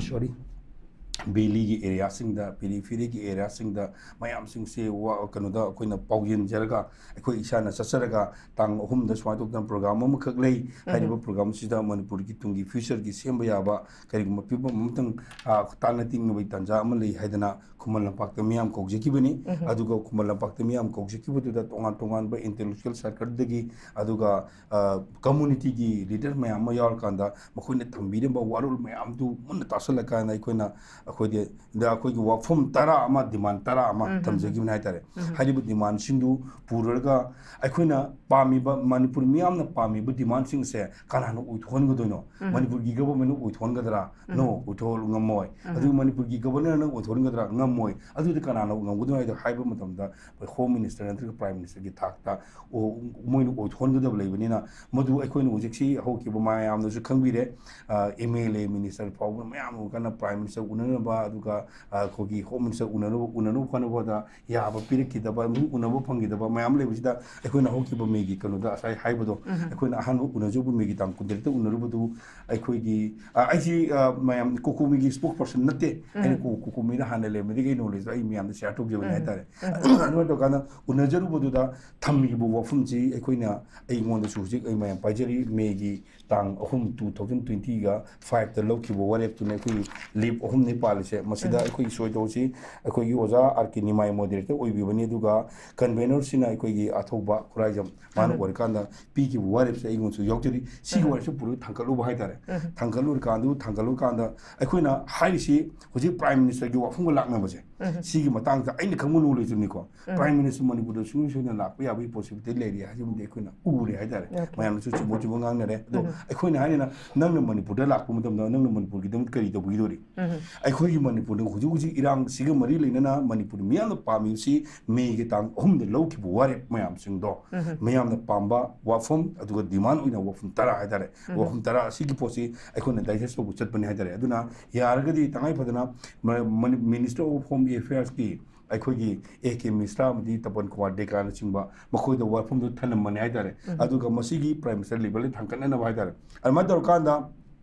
sorry, ꯚꯦꯂꯤꯒꯤ ꯑꯦꯔꯤꯌꯥꯁꯤꯡꯗ, ꯄꯦꯔꯤꯐꯦꯔꯤꯒꯤ ꯑꯦꯔꯤꯌꯥꯁꯤꯡꯗ ꯃꯌꯥꯝꯁꯤꯡꯁꯦ ꯋꯥ-, ꯀꯩꯅꯣꯗ ꯑꯩꯈꯣꯏꯅ ꯄꯥꯎꯖꯦꯟꯖꯔꯒ, ꯑꯩꯈꯣꯏ ꯏꯁꯥꯅ ꯆꯠꯆꯔꯒ, ꯇꯥꯡ ꯑꯍꯨꯝꯗ ꯁꯨꯃꯥꯏꯅ ꯇꯧꯗꯅ ꯄ꯭ꯔꯣꯒ꯭ꯔꯥꯝ ꯑꯃꯈꯛ ꯂꯩ꯫ ꯍꯥꯏꯔꯤꯕ ꯄ꯭ꯔꯣꯒ꯭ꯔꯥꯝꯁꯤꯗ ꯃꯅꯤꯄꯨꯔꯒꯤ ꯇꯨꯡꯒꯤ ꯐ꯭ꯌꯨꯆꯔꯒꯤ ꯁꯦꯝꯕ ꯌꯥꯕ ꯀꯔꯤꯒꯨꯝꯕ ꯐꯤꯕꯝ ꯑꯃꯇꯪ, ꯑ, ꯇꯥꯟꯅ ꯇꯤꯡꯅꯕꯒꯤ ꯇꯥꯟꯖꯥ ꯑꯃ ꯂꯩ ꯍꯥꯏꯗꯅ ꯈꯨꯃꯟ ꯂꯝꯄꯥꯛꯇ ꯃꯤꯌꯥꯝ ꯀꯧꯖꯈꯤꯕꯅꯤ꯫ ꯑꯗꯨꯒ ꯈꯨꯃꯟ ꯂꯝꯄꯥꯛꯇ ꯃꯤꯌꯥꯝ ꯀꯧꯖꯈꯤꯕꯗꯨꯗ ꯇꯣꯉꯥꯟ ꯇꯣꯉꯥꯟꯕ ꯏꯟꯇꯦꯂꯦꯛꯆꯨꯋꯦꯜ ꯁꯔꯀꯜꯗꯒꯤ, ꯑꯗꯨꯒ, ꯑ, ꯀꯝꯃꯨꯅꯤꯇꯤꯒꯤ ꯂꯤꯗꯔ ꯃꯌꯥꯝ ꯑꯃ ꯌꯥꯎꯔꯀꯥꯟꯗ, ꯃꯈꯣꯏꯅ ꯊꯝꯕꯤꯔꯝꯕ ꯋꯥꯔꯣꯜ ꯃꯌꯥꯝꯗꯨ ꯃꯨꯟꯅ ꯇꯥꯁꯜꯂꯀꯥꯟꯗ ꯑꯩꯈꯣꯏꯅ, ꯑꯩꯈꯣꯏꯗꯤ, ꯗ ꯑꯩꯈꯣꯏꯒꯤ ꯋꯥꯐꯝ ꯇꯔꯥ ꯑꯃ, ꯗꯤꯃꯥꯟ ꯇꯔꯥ ꯑꯃ ꯊꯝꯖꯈꯤꯕꯅꯤ ꯍꯥꯏꯇꯥꯔꯦ꯫ ꯍꯥꯏꯔꯤꯕ ꯗꯤꯃꯥꯟꯁꯤꯡꯗꯨ ꯄꯨꯔꯒ ꯑꯩꯈꯣꯏꯅ ꯄꯥꯝꯃꯤꯕ, ꯃꯅꯤꯄꯨꯔ ꯃꯤꯌꯥꯝꯅ ꯄꯥꯝꯃꯤꯕ ꯗꯤꯃꯥꯟꯁꯤꯡꯁꯦ ꯀꯅꯥꯅ ꯑꯣꯏꯊꯣꯛꯍꯟꯒꯗꯣꯏꯅꯣ? ꯃꯅꯤꯄꯨꯔꯒꯤ ꯒꯕꯔꯃꯦꯟꯅ ꯑꯣꯏꯊꯣꯛꯍꯟꯒꯗ꯭ꯔꯥ? ꯅꯣ, ꯑꯣꯏꯊꯣꯛꯍꯟ ꯉꯝꯃꯣꯏ꯫ ꯑꯗꯨꯒ ꯃꯅꯤꯄꯨꯔꯒꯤ ꯒꯕꯔꯅꯔꯅ ꯑꯣꯏꯊꯣꯛꯍꯟꯒꯗ꯭ꯔꯥ? ꯉꯝꯃꯣꯏ꯫ ꯑꯗꯨꯗꯤ ꯀꯅꯥꯅ ꯉꯝꯒꯗꯣꯏꯅꯣ ꯍꯥꯏꯗꯣ ꯍꯥꯏꯕ ꯃꯇꯝꯗ, ꯑꯩꯈꯣꯏ ꯍꯣꯝ ꯃꯤꯅꯤꯁꯇꯔ ꯅꯠꯇ꯭ꯔꯒ ꯄ꯭ꯔꯥꯏꯝ ꯃꯤꯅꯤꯁꯇꯔꯒꯤ ꯊꯥꯛꯇ ꯑꯣ-, ꯃꯣꯏꯅ ꯑꯣꯏꯊꯣꯛꯍꯟꯒꯗꯕ ꯂꯩꯕꯅꯤꯅ, ꯃꯗꯨ ꯑꯩꯈꯣꯏꯅ ꯍꯧꯖꯤꯛꯁꯤ ꯍꯧꯈꯤꯕ ꯃꯌꯥꯝꯅꯁꯨ ꯈꯪꯕꯤꯔꯦ꯫ ꯑ, ꯑꯦꯝ ꯑꯦꯜ ꯑꯦ, ꯃꯤꯅꯤꯁꯇꯔ ꯐꯥꯎꯕ ꯃꯌꯥꯝ ꯑꯃ ꯀꯟꯅ ꯄ꯭ꯔꯥꯏꯝ ꯃꯤꯅꯤꯁꯇꯔ ꯎꯅꯅꯕ, ꯑꯗꯨꯒ, ꯑ, ꯑꯩꯈꯣꯏꯒꯤ ꯍꯣꯝ ꯃꯤꯅꯤꯁꯇꯔ ꯎꯅꯅꯕ, ꯎꯅꯅꯕ ꯍꯣꯠꯅꯕꯗ ꯌꯥꯕ ꯄꯤꯔꯛꯈꯤꯗꯕ, ꯃꯗꯨ ꯎꯅꯕ ꯐꯪꯈꯤꯗꯕ ꯃꯌꯥꯝ ꯂꯩꯕꯁꯤꯗ, ꯑꯩꯈꯣꯏꯅ ꯍꯧꯈꯤꯕ ꯃꯦꯒꯤ ꯀꯩꯅꯣꯗ ꯉꯁꯥꯏ ꯍꯥꯏꯕꯗꯣ, ꯑꯩꯈꯣꯏꯅ ꯑꯍꯥꯟꯕ ꯎꯅꯖꯔꯨꯕ ꯃꯦꯒꯤ ꯇꯥꯡ ꯀꯨꯟꯇꯔꯦꯠꯇ ꯎꯅꯔꯨꯕꯗꯨ, ꯑꯩꯈꯣꯏꯒꯤ, ꯑ, ꯑꯩꯁꯤ, ꯑ, ꯃꯌꯥꯝ ꯀꯣꯀꯣꯃꯤꯒꯤ ꯁ꯭ꯄꯣꯛꯁ ꯄꯔꯁꯟ ꯅꯠꯇꯦ꯫ ꯑꯩꯅ ꯀꯣ-, ꯀꯣꯀꯣꯃꯤꯗ ꯍꯥꯟꯅ ꯂꯩꯔꯝꯕꯗꯒꯤ ꯑꯩ ꯅꯣꯂꯦꯖꯇꯣ ꯑꯩ ꯃꯌꯥꯝꯗ ꯁꯤꯌꯥꯔ ꯇꯧꯖꯕꯅꯤ ꯍꯥꯏꯇꯥꯔꯦ꯫ ꯑꯗꯨꯃꯥꯏꯅ ꯇꯧꯔꯀꯥꯟꯗ ꯎꯅꯖꯔꯨꯕꯗꯨꯗ ꯊꯝꯃꯤꯕ ꯋꯥꯐꯝꯁꯤ ꯑꯩꯈꯣꯏꯅ, ꯑꯩꯉꯣꯟꯗꯁꯨ ꯍꯧꯖꯤꯛ ꯑꯩ ꯃꯌꯥꯝ ꯄꯥꯏꯖꯔꯤ, ꯃꯦꯒꯤ ꯇꯥꯡ ꯑꯍꯨꯝ, two thousand twenty-ꯒ five-ꯇ ꯂꯧꯈꯤꯕ ꯋꯥꯔꯦꯞꯇꯨꯅ ꯑꯩꯈꯣꯏꯒꯤ ꯂꯤꯞ ꯑꯍꯨꯝꯅꯤ ꯄꯥꯜꯂꯤꯁꯦ꯫ ꯃꯁꯤꯗ ꯑꯩꯈꯣꯏꯒꯤ ꯁꯣꯏꯇꯧꯁꯤ ꯑꯩꯈꯣꯏꯒꯤ ꯑꯣꯖꯥ ꯑꯥꯔ ꯀꯦ ꯅꯤꯃꯥꯏ ꯃꯣꯗꯦꯔꯦꯇꯔ ꯑꯣꯏꯕꯤꯕꯅꯤ, ꯑꯗꯨꯒ ꯀꯟꯚꯦꯅꯔꯁꯤꯅ ꯑꯩꯈꯣꯏꯒꯤ ꯑꯊꯧꯕ ꯈꯨꯔꯥꯏꯖꯝ ꯃꯥꯅ ꯑꯣꯏꯔꯀꯥꯟꯗ ꯄꯤꯈꯤꯕ ꯋꯥꯔꯦꯞꯁꯦ ꯑꯩꯉꯣꯟꯗꯁꯨ ꯌꯥꯎꯖꯔꯤ꯫ ꯁꯤꯒꯤ ꯋꯥꯔꯦꯞꯁꯦ ꯄꯨꯔꯒ ꯊꯥꯡꯒꯠꯂꯨꯕ ꯍꯥꯏꯇꯥꯔꯦ꯫ ꯊꯥꯡꯒꯠꯂꯨꯔꯀꯥꯟꯗꯨ, ꯊꯥꯡꯒꯠꯂꯨꯔꯀꯥꯟꯗ ꯑꯩꯈꯣꯏꯅ ꯍꯥꯏꯔꯤꯁꯤ ꯍꯧꯖꯤꯛ ꯄ꯭ꯔꯥꯏꯝ ꯃꯤꯅꯤꯁꯇꯔꯒꯤ ꯋꯥꯐꯝꯒ ꯂꯥꯛꯅꯕꯁꯦ, ꯁꯤꯒꯤ ꯃꯇꯥꯡꯗ ꯑꯩꯅ ꯈꯪꯕ ꯅꯣꯂꯦꯖꯇꯨꯅꯤꯀꯣ꯫ ꯄ꯭ꯔꯥꯏꯝ ꯃꯤꯅꯤꯁꯇꯔ ꯃꯅꯤꯄꯨꯔꯗ ꯁꯨꯡꯁꯣꯏ ꯁꯣꯏꯗꯅ ꯂꯥꯛꯄ ꯌꯥꯕꯒꯤ ꯄꯣꯁꯤꯕꯤꯂꯤꯇꯤ ꯂꯩꯔꯤ ꯍꯥꯏꯁꯤꯃꯗꯤ ꯑꯩꯈꯣꯏꯅ ꯎꯔꯦ ꯍꯥꯏꯇꯥꯔꯦ꯫ ꯃꯌꯥꯝꯅꯁꯨ ꯆꯨꯝꯕ ꯆꯨꯝꯕ ꯉꯥꯡꯅꯔꯦ꯫ ꯑꯗꯣ ꯑꯩꯈꯣꯏꯅ ꯍꯥꯏꯔꯤꯅ, ꯅꯪꯅ ꯃꯅꯤꯄꯨꯔꯗ ꯂꯥꯛꯄ ꯃꯇꯝꯗ ꯅꯪꯅ ꯃꯅꯤꯄꯨꯔꯒꯤꯗꯃꯛ ꯀꯔꯤ ꯇꯧꯕꯤꯒꯗꯧꯔꯤ? ꯑꯩꯈꯣꯏꯒꯤ ꯃꯅꯤꯄꯨꯔꯗ ꯍꯧꯖꯤꯛ ꯍꯧꯖꯤꯛ ꯏꯔꯥꯡꯁꯤꯒ ꯃꯔꯤ ꯂꯩꯅꯅ ꯃꯅꯤꯄꯨꯔ ꯃꯤꯌꯥꯝꯅ ꯄꯥꯝꯃꯤꯕꯁꯤ ꯃꯦꯒꯤ ꯇꯥꯡ ꯑꯍꯨꯝꯗ ꯂꯧꯈꯤꯕ ꯋꯥꯔꯦꯞ ꯃꯌꯥꯝꯁꯤꯡꯗꯣ, ꯃꯌꯥꯝꯅ ꯄꯥꯝꯕ ꯋꯥꯐꯝ, ꯑꯗꯨꯒ ꯗꯤꯃꯥꯟ ꯑꯣꯏꯅ ꯋꯥꯐꯝ ꯇꯔꯥ ꯍꯥꯏꯇꯥꯔꯦ꯫ ꯋꯥꯐꯝ ꯇꯔꯥ ꯑꯁꯤꯒꯤ ꯄꯣꯠꯁꯤ ꯑꯩꯈꯣꯏꯅ ꯗꯥꯏꯖꯦꯁ ꯇꯧꯕ ꯆꯠꯄꯅꯤ ꯍꯥꯏꯇꯥꯔꯦ꯫ ꯑꯗꯨꯅ ꯌꯥꯔꯒꯗꯤ ꯇꯉꯥꯏ ꯐꯗꯅ ꯃ-, ꯃꯅꯤ-, ꯃꯤꯅꯤꯁꯇꯔ ꯑꯣꯐ ꯍꯣꯝ ꯑꯦꯐꯤꯌꯔꯁꯀꯤ ꯑꯩꯈꯣꯏꯒꯤ ꯑꯦ ꯀꯦ ꯃꯤꯁ꯭ꯔꯥ ꯑꯃꯗꯤ ꯇꯄꯟ ꯀꯨꯃꯥꯔ ꯗꯦꯀꯥꯅꯆꯤꯡꯕ ꯃꯈꯣꯏꯗ ꯋꯥꯐꯝꯗꯨ ꯊꯅꯝꯕꯅꯤ ꯍꯥꯏꯇꯥꯔꯦ꯫ ꯑꯗꯨꯒ ꯃꯁꯤꯒꯤ ꯄ꯭ꯔꯥꯏꯝ ꯃꯤꯅꯤꯁꯇꯔ ꯂꯦꯚꯦꯜꯗ ꯊꯥꯡꯒꯠꯅꯅꯕ ꯍꯥꯏꯇꯥꯔꯦ꯫ ꯑꯗꯨꯃꯥꯏꯅ ꯇꯧꯔꯀꯥꯟꯗ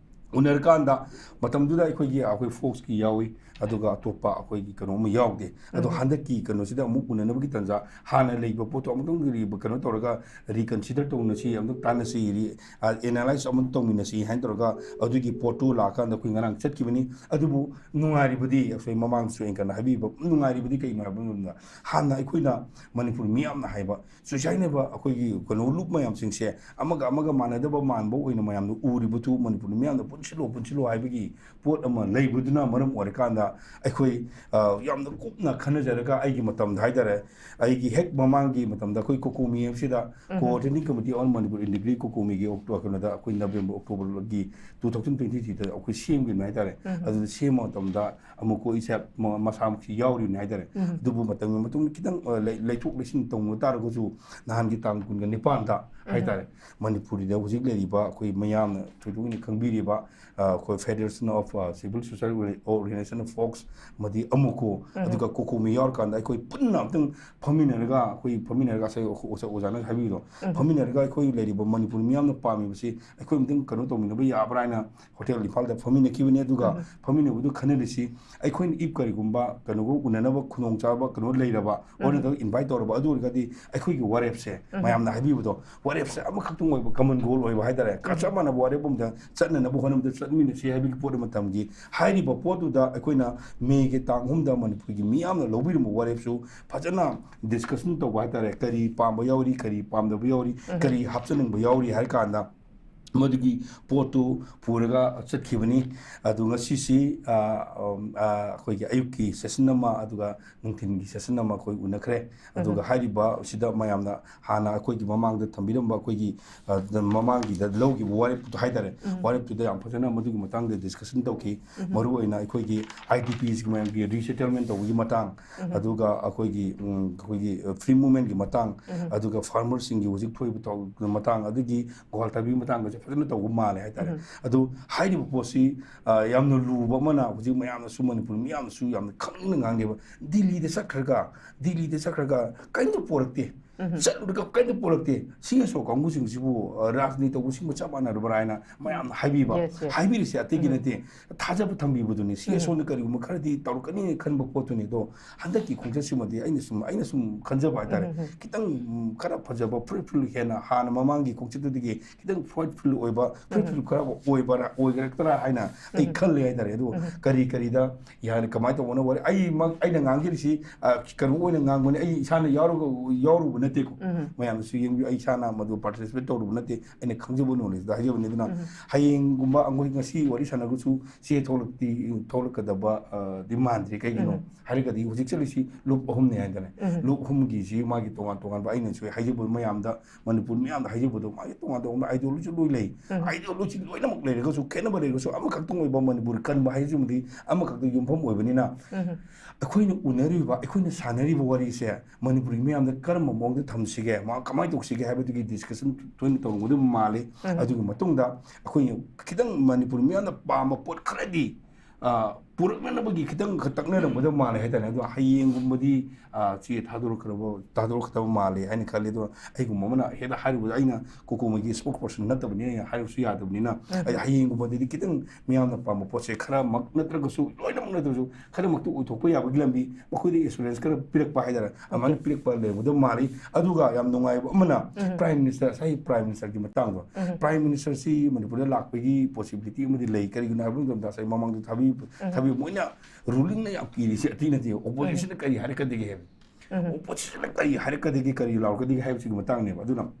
ꯎꯅꯔꯀꯥꯟꯗ ꯃꯇꯝꯗꯨꯗ ꯑꯩꯈꯣꯏꯒꯤ, ꯑꯩꯈꯣꯏ ꯐꯣꯛꯁꯀꯤ ꯌꯥꯎꯏ, ꯑꯗꯨꯒ ꯑꯇꯣꯞꯄ ꯑꯩꯈꯣꯏꯒꯤ ꯀꯩꯅꯣ ꯑꯃ ꯌꯥꯎꯗꯦ꯫ ꯑꯗꯣ ꯎꯝ꯫ ꯍꯟꯗꯛꯀꯤ ꯀꯩꯅꯣꯁꯤꯗ ꯑꯃꯨꯛ ꯎꯅꯅꯕꯒꯤ ꯇꯥꯟꯖꯥ, ꯍꯥꯟꯅ ꯂꯩꯕ ꯄꯣꯠꯇꯣ ꯑꯃꯨꯛꯇꯪ ꯔꯤ-, ꯀꯩꯅꯣ ꯇꯧꯔꯒ, ꯔꯤꯀꯟꯁꯤꯗꯔ ꯇꯧꯅꯁꯤ, ꯑꯃꯨꯛꯇꯪ ꯇꯥꯟꯅꯁꯤ, ꯔꯤ-, ꯑ, ꯑꯦꯅꯥꯂꯥꯏꯁ ꯑꯃꯨꯛ ꯇꯧꯃꯤꯟꯅꯁꯤ ꯍꯥꯏꯅ ꯇꯧꯔꯒ, ꯑꯗꯨꯒꯤ ꯄꯣꯠꯇꯨ ꯂꯥꯛꯑꯀꯥꯟꯗ ꯑꯩꯈꯣꯏ ꯉꯔꯥꯡ ꯆꯠꯈꯤꯕꯅꯤ꯫ ꯑꯗꯨꯕꯨ ꯅꯨꯡꯉꯥꯏꯔꯤꯕꯗꯤ, ꯑꯩꯈꯣꯏ ꯃꯃꯥꯡꯗꯁꯨ ꯑꯩꯅ ꯀꯟꯅ ꯍꯥꯏꯕꯤꯕ, ꯅꯨꯡꯉꯥꯏꯔꯤꯕꯗꯤ ꯀꯩꯅꯣ ꯍꯥꯏꯕ ꯃꯇꯝꯗ, ꯍꯥꯟꯅ ꯑꯩꯈꯣꯏꯅ ꯃꯅꯤꯄꯨꯔ ꯃꯤꯌꯥꯝꯅ ꯍꯥꯏꯕ ꯆꯨꯁꯥꯏꯅꯕ ꯑꯩꯈꯣꯏꯒꯤ ꯀꯩꯅꯣ ꯂꯨꯞ ꯃꯌꯥꯝꯁꯤꯡꯁꯦ ꯑꯃꯒ ꯑꯃꯒ ꯃꯥꯟꯅꯗꯕ ꯃꯥꯟꯕ ꯑꯣꯏꯅ ꯃꯌꯥꯝꯅ ꯎꯔꯤꯕꯗꯨ ꯃꯅꯤꯄꯨꯔ ꯃꯤꯌꯥꯝꯅ ꯄꯨꯟꯁꯤꯜꯂꯣ, ꯄꯨꯟꯁꯤꯜꯂꯣ ꯍꯥꯏꯕꯒꯤ ꯄꯣꯠ ꯑꯃ ꯂꯩꯕꯗꯨꯅ ꯃꯔꯝ ꯑꯣꯏꯔꯀꯥꯟꯗ, ꯑꯩꯈꯣꯏ, ꯑ, ꯌꯥꯝꯅ ꯀꯨꯞꯅ ꯈꯟꯅꯖꯔꯒ, ꯑꯩꯒꯤ ꯃꯇꯝꯗ ꯍꯥꯏꯇꯥꯔꯦ, ꯑꯩꯒꯤ ꯍꯦꯛ ꯃꯃꯥꯡꯒꯤ ꯃꯇꯝꯗ ꯑꯩꯈꯣꯏ ꯀꯣꯀꯣꯃꯤ ꯍꯥꯏꯕꯁꯤꯗ, ꯎꯝ꯫ Coordinating Committee on Manipur in Degree ꯀꯣꯀꯣꯃꯤꯒꯤ ꯑꯣꯛꯇꯣ-, ꯀꯩꯅꯣꯗ ꯑꯩꯈꯣꯏ ꯅꯕꯦꯝꯕꯔ, ꯑꯣꯛꯇꯣꯕꯔꯒꯤ two thousand twenty-threeꯗ ꯑꯩꯈꯣꯏ ꯁꯦꯝꯈꯤꯕꯅꯤ ꯍꯥꯏꯇꯥꯔꯦ꯫ ꯎꯝ꯫ ꯑꯗꯨꯗ ꯁꯦꯝꯕ ꯃꯇꯝꯗ ꯑꯃꯨꯛꯀꯣ ꯏꯁꯦ ꯃ-, ꯃꯁꯥꯃꯛꯁꯤ ꯌꯥꯎꯔꯤꯕꯅꯤ ꯍꯥꯏꯇꯥꯔꯦ꯫ ꯎꯝ꯫ ꯑꯗꯨꯕꯨ ꯃꯇꯝꯒꯤ ꯃꯇꯨꯡ ꯈꯤꯇꯪ, ꯑ, ꯂꯩ-, ꯂꯩꯊꯣꯛ ꯂꯩꯁꯤꯟ ꯇꯧꯕ ꯇꯥꯔꯒꯁꯨ, ꯅꯍꯥꯟꯒꯤ ꯇꯥꯡ ꯀꯨꯟꯒ ꯅꯤꯄꯥꯟꯗ ꯎꯝ꯫ ꯍꯥꯏꯇꯥꯔꯦ, ꯃꯅꯤꯄꯨꯔꯤꯗ ꯍꯧꯖꯤꯛ ꯂꯩꯔꯤꯕ ꯑꯩꯈꯣꯏ ꯃꯌꯥꯝꯅ ꯊꯣꯏꯗꯣꯛꯅ ꯈꯪꯕꯤꯔꯤꯕ, ꯑ, ꯑꯩꯈꯣꯏ Federation of, ꯑ, Civil Social Organization of Folks ꯑꯃꯗꯤ ꯑꯃꯨꯛꯀꯣ, ꯎꯝ꯫ ꯑꯗꯨꯒ ꯀꯣꯀꯣꯃꯤ ꯌꯥꯎꯔꯀꯥꯟꯗ ꯑꯩꯈꯣꯏ ꯄꯨꯟꯅ ꯑꯝꯇꯪ ꯐꯝꯃꯤꯟꯅꯔꯒ, ꯑꯩꯈꯣꯏ ꯐꯝꯃꯤꯟꯅꯔꯒ ꯉꯁꯥꯏ ꯑꯣꯖꯥ-, ꯑꯣꯖꯥꯅ ꯍꯥꯏꯕꯤꯕꯗꯣ, ꯎꯝ꯫ ꯐꯝꯃꯤꯟꯅꯔꯒ ꯑꯩꯈꯣꯏ ꯂꯩꯔꯤꯕ ꯃꯅꯤꯄꯨꯔ ꯃꯤꯌꯥꯝꯅ ꯄꯥꯝꯃꯤꯕꯁꯤ ꯑꯩꯈꯣꯏ ꯑꯝꯇꯪ ꯀꯩꯅꯣ ꯇꯧꯃꯤꯟꯅꯕ ꯌꯥꯕ꯭ꯔꯥ ꯍꯥꯏꯅ ꯍꯣꯇꯦꯜ ꯏꯝꯐꯥꯜꯗ ꯐꯝꯃꯤꯟꯅꯈꯤꯕꯅꯤ꯫ ꯑꯗꯨꯒ ꯎꯝ꯫ ꯐꯝꯃꯤꯟꯅꯕꯗꯨ ꯈꯟꯅꯔꯤꯁꯤ, ꯑꯩꯈꯣꯏꯅ if ꯀꯔꯤꯒꯨꯝꯕ ꯀꯩꯅꯣꯒ ꯎꯅꯅꯕ ꯈꯨꯗꯣꯡꯆꯥꯕ ꯀꯩꯅꯣ ꯂꯩꯔꯕ, ꯎꯝ꯫ ꯑꯣꯔ ꯅꯠꯇ꯭ꯔꯒ invite ꯇꯧꯔꯕ, ꯑꯗꯨ ꯑꯣꯏꯔꯒꯗꯤ ꯑꯩꯈꯣꯏꯒꯤ ꯋꯥꯔꯦꯞꯁꯦ, ꯎꯝ꯫ ꯃꯌꯥꯝꯅ ꯍꯥꯏꯕꯤꯕꯗꯣ, ꯋꯥꯔꯦꯞꯁꯦ ꯑꯃꯈꯛꯇꯪ ꯑꯣꯏꯕ, common goal ꯑꯣꯏꯕ ꯍꯥꯏꯇꯥꯔꯦ꯫ ꯎꯝ꯫ ꯆꯞ ꯃꯥꯟꯅꯕ ꯋꯥꯔꯦꯞ ꯑꯃꯗ ꯆꯠꯅꯅꯕ ꯍꯣꯠꯅꯕꯗ ꯆꯠꯃꯤꯟꯅꯁꯤ ꯍꯥꯏꯕꯒꯤ ꯄꯣꯠ ꯑꯃ ꯊꯝꯈꯤ꯫ ꯍꯥꯏꯔꯤꯕ ꯄꯣꯠꯇꯨꯗ ꯑꯩꯈꯣꯏꯅ ꯃꯦꯒꯤ ꯇꯥꯡ ꯑꯍꯨꯝꯗ ꯃꯅꯤꯄꯨꯔꯒꯤ ꯃꯤꯌꯥꯝꯅ ꯂꯧꯕꯤꯔꯝꯕ ꯋꯥꯔꯦꯞꯁꯨ ꯐꯖꯅ discussion ꯇꯧꯕ ꯍꯥꯏꯇꯥꯔꯦ꯫ ꯀꯔꯤ ꯄꯥꯝꯕ ꯌꯥꯎꯔꯤ, ꯀꯔꯤ ꯄꯥꯝꯗꯕ ꯌꯥꯎꯔꯤ, ꯎꯝ꯫ ꯀꯔꯤ ꯍꯥꯞꯆꯅꯤꯡꯕ ꯌꯥꯎꯔꯤ ꯍꯥꯏꯔ ꯀꯥꯟꯗ, ꯃꯗꯨꯒꯤ ꯄꯣꯠꯇꯨ ꯄꯨꯔꯒ ꯆꯠꯈꯤꯕꯅꯤ꯫ ꯑꯗꯨ ꯉꯁꯤꯁꯤ, ꯑ, ꯑꯝ, ꯑ, ꯑꯩꯈꯣꯏꯒꯤ ꯑꯌꯨꯛꯀꯤ session ꯑꯃ, ꯑꯗꯨꯒ ꯅꯨꯡꯊꯤꯟꯒꯤ session ꯑꯃ ꯑꯩꯈꯣꯏ ꯎꯅꯈ꯭ꯔꯦ꯫ ꯑꯗꯨꯒ ꯎꯝ꯫ ꯍꯥꯏꯔꯤꯕ ꯁꯤꯗ ꯃꯌꯥꯝꯅ ꯍꯥꯟꯅ ꯑꯩꯈꯣꯏꯒꯤ ꯃꯃꯥꯡꯗ ꯊꯝꯕꯤꯔꯝꯕ ꯑꯩꯈꯣꯏꯒꯤ, ꯑ, ꯃꯃꯥꯡꯒꯤꯗ ꯂꯧꯈꯤꯕ ꯋꯥꯔꯦꯞꯇꯨ ꯍꯥꯏꯇꯥꯔꯦ, ꯎꯝ꯫ ꯋꯥꯔꯦꯞꯇꯨꯗ ꯌꯥꯝ ꯐꯖꯅ ꯃꯗꯨꯒꯤ ꯃꯇꯥꯡꯗ discussion ꯇꯧꯈꯤ꯫ ꯎꯝ꯫ ꯃꯔꯨꯑꯣꯏꯅ ꯑꯩꯈꯣꯏꯒꯤ IDPꯁꯀꯤ ꯃꯌꯥꯝꯒꯤ resettlement ꯇꯧꯕꯒꯤ ꯃꯇꯥꯡ, ꯎꯝ꯫ ꯑꯗꯨꯒ ꯑꯩꯈꯣꯏꯒꯤ, ꯎꯝ, ꯑꯩꯈꯣꯏꯒꯤ, ꯑ, free movementꯀꯤ ꯃꯇꯥꯡ, ꯎꯝ꯫ ꯑꯗꯨꯒ farmerꯁꯤꯡꯒꯤ ꯍꯧꯖꯤꯛ ꯊꯣꯛꯏꯕ ꯊꯧ-, ꯃꯇꯥꯡ, ꯑꯗꯒꯤ ꯒ꯭ꯋꯥꯜ ꯇꯥꯕꯤꯒꯤ ꯃꯇꯥꯡꯗꯁꯨ ꯐꯖꯅ ꯇꯧꯕ ꯃꯥꯜꯂꯦ ꯍꯥꯏꯇꯥꯔꯦ꯫ ꯎꯝ꯫ ꯑꯗꯨ ꯍꯥꯏꯔꯤꯕ ꯄꯣꯠꯁꯤ, ꯑ, ꯌꯥꯝꯅ ꯂꯨꯕ ꯑꯃꯅ ꯍꯧꯖꯤꯛ ꯃꯌꯥꯝꯅꯁꯨ, ꯃꯅꯤꯄꯨꯔ ꯃꯤꯌꯥꯝꯅꯁꯨ ꯌꯥꯝꯅ ꯈꯪꯅ ꯉꯥꯡꯅꯦꯕ꯫ ꯗꯤꯜꯂꯤꯗ ꯆꯠꯈ꯭ꯔꯒ, ꯗꯤꯜꯂꯤꯗ ꯆꯠꯈ꯭ꯔꯒ ꯀꯔꯤꯝꯇ ꯄꯣꯔꯛꯇꯦ꯫ ꯆꯠꯂꯨꯔꯒ ꯀꯔꯤꯝꯇ ꯄꯨꯔꯛꯇꯦ꯫ ꯁꯤ ꯑꯦꯁ ꯑꯣ ꯀꯥꯡꯕꯨꯁꯤꯡꯁꯤꯕꯨ, ꯑ, ꯔꯥꯖꯅꯤꯇꯤ ꯇꯧꯕꯁꯤꯡꯕꯨ ꯆꯞ ꯃꯥꯟꯅꯔꯕ꯭ꯔꯥ ꯍꯥꯏꯅ ꯃꯌꯥꯝꯅ ꯍꯥꯏꯕꯤꯕ꯫ Yes, yes. ꯍꯥꯏꯕꯤꯔꯤꯁꯦ ꯑꯇꯩꯒꯤ ꯅꯠꯇꯦ, ꯊꯥꯖꯕ ꯊꯝꯕꯤꯕꯗꯨꯅꯤ꯫ ꯁꯤ ꯑꯦꯁ ꯑꯣꯅ ꯀꯔꯤꯒꯨꯝꯕ ꯈꯔꯗꯤ ꯇꯧꯔꯛꯀꯅꯤ ꯈꯟꯕ ꯄꯣꯠꯇꯨꯅꯤ꯫ ꯑꯗꯣ ꯍꯟꯗꯛꯀꯤ ꯈꯣꯡꯆꯠꯁꯤꯃꯗꯤ ꯑꯩꯅ ꯁꯨꯝ, ꯑꯩꯅ ꯁꯨꯝ ꯈꯟꯖꯕ ꯍꯥꯏꯇꯥꯔꯦ, ꯈꯤꯇꯪ, ꯎꯝ, ꯈꯔ ꯐꯖꯕ, ꯐ꯭ꯔꯨꯠꯐꯨꯜ, ꯍꯦꯟꯅ ꯍꯥꯟꯅ ꯃꯃꯥꯡꯒꯤ ꯈꯣꯡꯆꯠꯇꯨꯗꯒꯤ ꯈꯤꯇꯪ ꯐ꯭ꯔꯨꯠꯐꯨꯜ ꯑꯣꯏꯕ, ꯐ꯭ꯔꯨꯠꯐꯨꯜ ꯈꯔ ꯑꯣꯏꯕꯔꯥ, ꯑꯣꯏꯒꯔꯛꯇ꯭ꯔꯥ ꯍꯥꯏꯅ ꯑꯩ ꯈꯜꯂꯦ ꯍꯥꯏꯇꯥꯔꯦ꯫ ꯑꯗꯨ ꯀꯔꯤ ꯀꯔꯤꯗ ꯌꯥꯔꯦ, ꯀꯃꯥꯏꯅ ꯇꯧꯕꯅꯣ ꯋꯥꯔꯤ? ꯑꯩꯃꯛ, ꯑꯩꯅ ꯉꯥꯡꯖꯔꯤꯁꯤ, ꯑ, ꯀꯩꯅꯣ ꯑꯣꯏꯅ ꯉꯥꯡꯕꯅꯤ, ꯑꯩ ꯏꯁꯥꯅ ꯌꯥꯎꯔꯒ, ꯌꯥꯎꯔꯨꯕ ꯅꯠꯇꯦꯀꯣ꯫ ꯃꯌꯥꯝꯅꯁꯨ ꯌꯦꯡꯕꯤꯌꯨ, ꯑꯩ ꯏꯁꯥꯅ ꯃꯗꯨ ꯄꯥꯔꯇꯤꯁꯤꯄꯦꯠ ꯇꯧꯔꯨꯕ ꯅꯠꯇꯦ, ꯑꯩꯅ ꯈꯪꯖꯕ ꯅꯣꯂꯦꯖꯇ ꯍꯥꯏꯖꯕꯅꯤ꯫ ꯑꯗꯨꯅ ꯍꯌꯦꯡꯒꯨꯝꯕ ꯑꯩꯈꯣꯏ ꯉꯁꯤ ꯋꯥꯔꯤ ꯁꯥꯟꯅꯔꯒꯁꯨ ꯁꯤ ꯊꯣꯛꯂꯛꯇꯤ, ꯊꯣꯛꯂꯛꯀꯗꯕ, ꯑ, ꯗꯤ ꯃꯥꯟꯗ꯭ꯔꯤ꯫ ꯀꯩꯒꯤꯅꯣ ꯍꯥꯏꯔꯒꯗꯤ ꯍꯧꯖꯤꯛ ꯆꯠꯂꯤꯁꯤ ꯂꯨꯞ ꯑꯍꯨꯝꯅꯤ ꯍꯥꯏꯇꯥꯔꯦ꯫ ꯂꯨꯞ ꯑꯍꯨꯝꯒꯤꯁꯤ ꯃꯥꯒꯤ ꯇꯣꯉꯥꯟ ꯇꯣꯉꯥꯟꯕ, ꯑꯩꯅꯁꯨ ꯍꯥꯏꯖꯕ ꯃꯌꯥꯝꯗ, ꯃꯅꯤꯄꯨꯔ ꯃꯤꯌꯥꯝꯗ ꯍꯥꯏꯖꯕꯗꯣ, ꯃꯥꯒꯤ ꯇꯣꯉꯥꯟ ꯇꯣꯉꯥꯟꯕ ideology ꯂꯣꯏ ꯂꯩ꯫ Ideology ꯂꯣꯏꯅꯃꯛ ꯂꯩꯔꯒꯁꯨ, ꯈꯦꯠꯅꯕ ꯂꯩꯔꯒꯁꯨ, ꯑꯃꯈꯛꯇꯪ ꯑꯣꯏꯕ ꯃꯅꯤꯄꯨꯔ ꯀꯟꯕ ꯍꯥꯏꯕꯁꯤꯃꯗꯤ ꯑꯃꯈꯛꯇ ꯌꯨꯝꯐꯝ ꯑꯣꯏꯕꯅꯤꯅ, ꯑꯩꯈꯣꯏꯅ ꯎꯅꯔꯤꯕ, ꯑꯩꯈꯣꯏꯅ ꯁꯥꯟꯅꯔꯤꯕ ꯋꯥꯔꯤꯁꯦ ꯃꯅꯤꯄꯨꯔꯒꯤ ꯃꯤꯌꯥꯝꯗ ꯀꯔꯝꯕ ꯃꯑꯣꯡꯗ ꯊꯝꯁꯤꯒꯦ, ꯃꯥ ꯀꯃꯥꯏꯅ ꯇꯧꯁꯤꯒꯦ ꯍꯥꯏꯕꯗꯨꯒꯤ discussion ꯊꯣꯏꯅ ꯇꯧꯔꯝꯒꯗꯕ ꯃꯥꯜꯂꯤ꯫ ꯑꯗꯨꯒꯤ ꯃꯇꯨꯡꯗ ꯑꯩꯈꯣꯏꯅ ꯈꯤꯇꯪ ꯃꯅꯤꯄꯨꯔ ꯃꯤꯌꯥꯝꯅ ꯄꯥꯝꯕ ꯄꯣꯠ ꯈꯔꯗꯤ, ꯑ, ꯄꯨꯔꯛꯅꯅꯕꯒꯤ ꯈꯤꯇꯪ ꯈꯛ ꯇꯛꯅꯔꯝꯒꯗꯕ ꯃꯥꯜꯂꯦ ꯍꯥꯏꯇꯥꯔꯦ꯫ ꯑꯗꯣ ꯍꯌꯦꯡꯒꯨꯝꯕꯗꯤ, ꯑ, ꯆꯦ ꯊꯥꯗꯣꯔꯛꯀꯗꯕ, ꯊꯥꯗꯣꯔꯛꯀꯗꯕ ꯃꯥꯜꯂꯦ ꯍꯥꯏꯅ ꯈꯜꯂꯤ꯫ ꯑꯗꯣ ꯑꯩꯒꯨꯝꯕ ꯑꯃꯅ ꯍꯦꯛꯇ ꯍꯥꯏꯔꯨꯕꯗ, ꯑꯩꯅ ꯀꯣꯀꯣꯃꯩꯒꯤ spokesperson ꯅꯠꯇꯕꯅꯤꯅ ꯑꯩꯅ ꯍꯥꯏꯔꯨꯕꯁꯨ ꯌꯥꯗꯕꯅꯤꯅ, ꯑꯩ ꯍꯌꯦꯡꯒꯨꯝꯕꯗꯗꯤ ꯈꯤꯇꯪ ꯃꯤꯌꯥꯝꯅ ꯄꯥꯝꯕ ꯄꯣꯠꯁꯦ ꯈꯔꯃꯛ ꯅꯠꯇ꯭ꯔꯒꯁꯨ, ꯂꯣꯏꯅꯃꯛ ꯅꯠꯇ꯭ꯔꯁꯨ, ꯈꯔꯃꯛꯇꯤ ꯑꯣꯏꯊꯣꯛꯄ ꯌꯥꯕꯒꯤ ꯂꯝꯕꯤ, ꯃꯈꯣꯏꯗ assurance ꯈꯔ ꯄꯤꯔꯛꯄ ꯍꯥꯏꯇꯥꯔꯦ, ꯑꯗꯨꯃꯥꯏꯅ ꯄꯤꯔꯛꯄ ꯂꯩꯔꯝꯒꯗꯕ ꯃꯥꯜꯂꯤ꯫ ꯑꯗꯨꯒ ꯌꯥꯝ ꯅꯨꯡꯉꯥꯏꯕ ꯑꯃꯅ, Prime Minister, ꯉꯁꯥꯏ Prime Ministerꯒꯤ ꯃꯇꯥꯡꯗꯣ, Prime Ministerꯁꯤ ꯃꯅꯤꯄꯨꯔꯗ ꯂꯥꯛꯄꯒꯤ possibilityꯑꯃꯗꯤ ꯂꯩ꯫ ꯀꯔꯤꯒꯤꯅꯣ ꯍꯥꯏꯕ ꯃꯇꯝꯗ, ꯉꯁꯥꯏ ꯃꯃꯥꯡꯗ ꯊꯥꯕꯤ-, ꯊꯥꯕꯤ-, ꯃꯣꯏꯅ rulingꯅ ꯌꯥꯝ ꯀꯤꯔꯤꯁꯦ ꯑꯇꯩ ꯅꯠꯇꯦ, oppositionꯅ ꯀꯔꯤ ꯍꯥꯏꯔꯛꯀꯗꯒꯦ ꯍꯥꯏꯕ꯫ Oppositionꯅ ꯀꯔꯤ ꯍꯥꯏꯔꯛꯀꯗꯒꯦ, ꯀꯔꯤ ꯂꯥꯎꯔꯛꯀꯗꯒꯦ ꯍꯥꯏꯕꯁꯤꯒꯤ ꯃꯇꯥꯡꯅꯦꯕ꯫ ꯑꯗꯨꯅ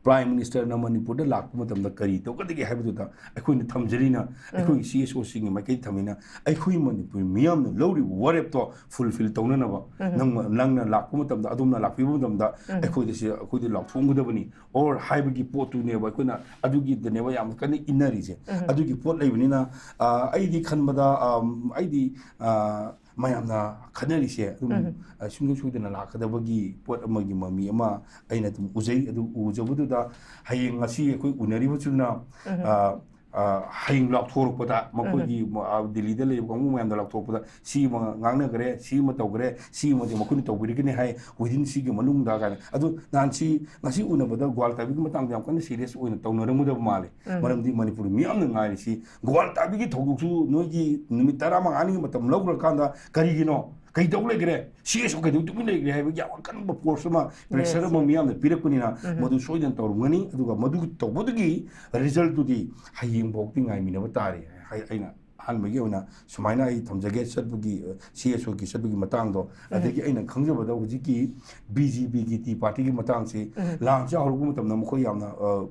Prime Ministerꯅ ꯃꯅꯤꯄꯨꯔꯗ ꯂꯥꯛꯄ ꯃꯇꯝꯗ ꯀꯔꯤ ꯇꯧꯒꯗꯒꯦ ꯍꯥꯏꯕꯗꯨꯗ ꯑꯩꯈꯣꯏꯅ ꯊꯝꯖꯔꯤꯅ, ꯑꯩꯈꯣꯏꯒꯤ CSOꯁꯤꯡꯒꯤ ꯃꯥꯏꯀꯩꯗ ꯊꯝꯃꯤꯅ, ꯑꯩꯈꯣꯏ ꯃꯅꯤꯄꯨꯔ ꯃꯤꯌꯥꯝꯅ ꯂꯧꯔꯤꯕ ꯋꯥꯔꯦꯞꯇꯣ fulfil ꯇꯧꯅꯅꯕ, ꯅꯪꯅ, ꯅꯪꯅ ꯂꯥꯛꯄ ꯃꯇꯝꯗ, ꯑꯗꯣꯝꯅ ꯂꯥꯛꯄꯤꯕ ꯃꯇꯝꯗ ꯑꯩꯈꯣꯏꯗ ꯁꯤ, ꯑꯩꯈꯣꯏꯗ ꯂꯥꯎꯊꯣꯛꯑꯝꯒꯗꯕꯅꯤ, or ꯍꯥꯏꯕꯒꯤ ꯄꯣꯠꯇꯨꯅꯦꯕ ꯑꯩꯈꯣꯏꯅ ꯑꯗꯨꯒꯤꯗꯅꯦꯕ ꯌꯥꯝ ꯀꯟꯅ ꯏꯟꯅꯔꯤꯁꯦ꯫ ꯑꯗꯨꯒꯤ ꯄꯣꯠ ꯂꯩꯕꯅꯤꯅ, ꯑ, ꯑꯩꯗꯤ ꯈꯟꯕꯗ, ꯑꯝ, ꯑꯩꯗꯤ, ꯑ, ꯃꯌꯥꯝꯅ ꯈꯟꯅꯔꯤꯁꯦ ꯑꯗꯨꯝ, ꯑ, ꯁꯨꯡꯁꯣꯏ ꯁꯣꯏꯗꯅ ꯂꯥꯛꯀꯗꯕꯒꯤ ꯄꯣꯠ ꯑꯃꯒꯤ ꯃꯃꯤ ꯑꯃ ꯑꯩꯅ ꯑꯗꯨꯝ ꯎꯖꯩ꯫ ꯑꯗꯨ ꯎꯖꯕꯗꯨꯗ ꯍꯌꯦꯡ ꯉꯁꯤ ꯑꯩꯈꯣꯏ ꯎꯅꯔꯤꯕꯁꯤꯅ, ꯑ, ꯑ, ꯍꯌꯦꯡ ꯂꯥꯎꯊꯣꯔꯛꯄꯗ ꯃꯈꯣꯏꯒꯤ, ꯎꯝ꯫ ꯑ, ꯗꯤꯜꯂꯤꯗ ꯂꯩꯔꯤꯕ ꯀꯥꯡꯕꯨ ꯃꯌꯥꯝꯗ ꯂꯥꯎꯊꯣꯔꯛꯄꯗ ꯁꯤ ꯑꯃ ꯉꯥꯡꯅꯈ꯭ꯔꯦ, ꯁꯤ ꯑꯃ ꯇꯧꯈ꯭ꯔꯦ, ꯁꯤ ꯑꯃꯗꯤ ꯃꯈꯣꯏꯅ ꯇꯧꯕꯤꯔꯒꯅꯤ ꯍꯥꯏ, within ꯁꯤꯒꯤ ꯃꯅꯨꯡꯗ ꯀꯥꯏꯅ꯫ ꯑꯗꯨ ꯅꯍꯥꯟ ꯁꯤ ꯉꯁꯤ ꯎꯅꯕꯗ ꯒ꯭ꯋꯥꯜ ꯇꯥꯕꯤꯒꯤ ꯃꯇꯥꯡꯗ ꯌꯥꯝ ꯀꯟꯅ serious ꯑꯣꯏꯅ ꯇꯧꯅꯔꯝꯒꯗꯕ ꯃꯥꯜꯂꯦ꯫ ꯎꯝ꯫ ꯃꯔꯝꯗꯤ ꯃꯅꯤꯄꯨꯔ ꯃꯤꯌꯥꯝꯅ ꯉꯥꯏꯔꯤꯁꯤ ꯒ꯭ꯋꯥꯜ ꯇꯥꯕꯤꯒꯤ ꯊꯧꯗꯣꯛꯁꯨ ꯅꯣꯏꯒꯤ ꯅꯨꯃꯤꯠ ꯇꯔꯥꯃꯉꯥꯅꯤꯒꯤ ꯃꯇꯝ ꯂꯧꯈ꯭ꯔꯀꯥꯟꯗ ꯀꯔꯤꯒꯤꯅꯣ? ꯀꯩꯗꯧ ꯂꯩꯈ꯭ꯔꯦ? ꯁꯤ ꯑꯦꯁ ꯑꯣ ꯀꯩꯗꯧ ꯇꯨꯃꯤꯟ ꯂꯩꯈ꯭ꯔꯦ ꯍꯥꯏꯕꯒꯤ ꯌꯥꯝ ꯑꯀꯟꯕ force ꯑꯃ, pressure Yes꯫ ꯑꯃ ꯃꯤꯌꯥꯝꯅ ꯄꯤꯔꯛꯄꯅꯤꯅ ꯎꯝ꯫ ꯃꯗꯨ ꯁꯣꯏꯗꯅ ꯇꯧꯔꯝꯒꯅꯤ꯫ ꯑꯗꯨꯒ ꯃꯗꯨ ꯇꯧꯕꯗꯨꯒꯤ resultꯇꯨꯗꯤ ꯍꯌꯦꯡꯐꯥꯎꯗꯤ ꯉꯥꯏꯃꯤꯟꯅꯕ ꯇꯥꯔꯦ꯫ ꯍꯥꯏ-, ꯑꯩꯅ ꯑꯍꯥꯟꯕꯒꯤ ꯑꯣꯏꯅ ꯁꯨꯃꯥꯏꯅ ꯑꯩ ꯊꯝꯖꯒꯦ, ꯆꯠꯄꯒꯤ, ꯑ, ꯁꯤ ꯑꯦꯁ ꯑꯣꯒꯤ ꯆꯠꯄꯒꯤ ꯃꯇꯥꯡꯗꯣ꯫ ꯎꯝ꯫ ꯑꯗꯒꯤ ꯑꯩꯅ ꯈꯪꯖꯕꯗ ꯍꯧꯖꯤꯛꯀꯤ ꯕꯤ ꯖꯦ ꯄꯤꯒꯤ ꯇꯤ ꯄꯥꯔꯇꯤꯒꯤ ꯃꯇꯥꯡꯁꯤ ꯎꯝ꯫ ꯂꯥꯟꯁꯦ ꯍꯧꯔꯛꯄ ꯃꯇꯝꯗ ꯃꯈꯣꯏ ꯌꯥꯝꯅ, ꯑ,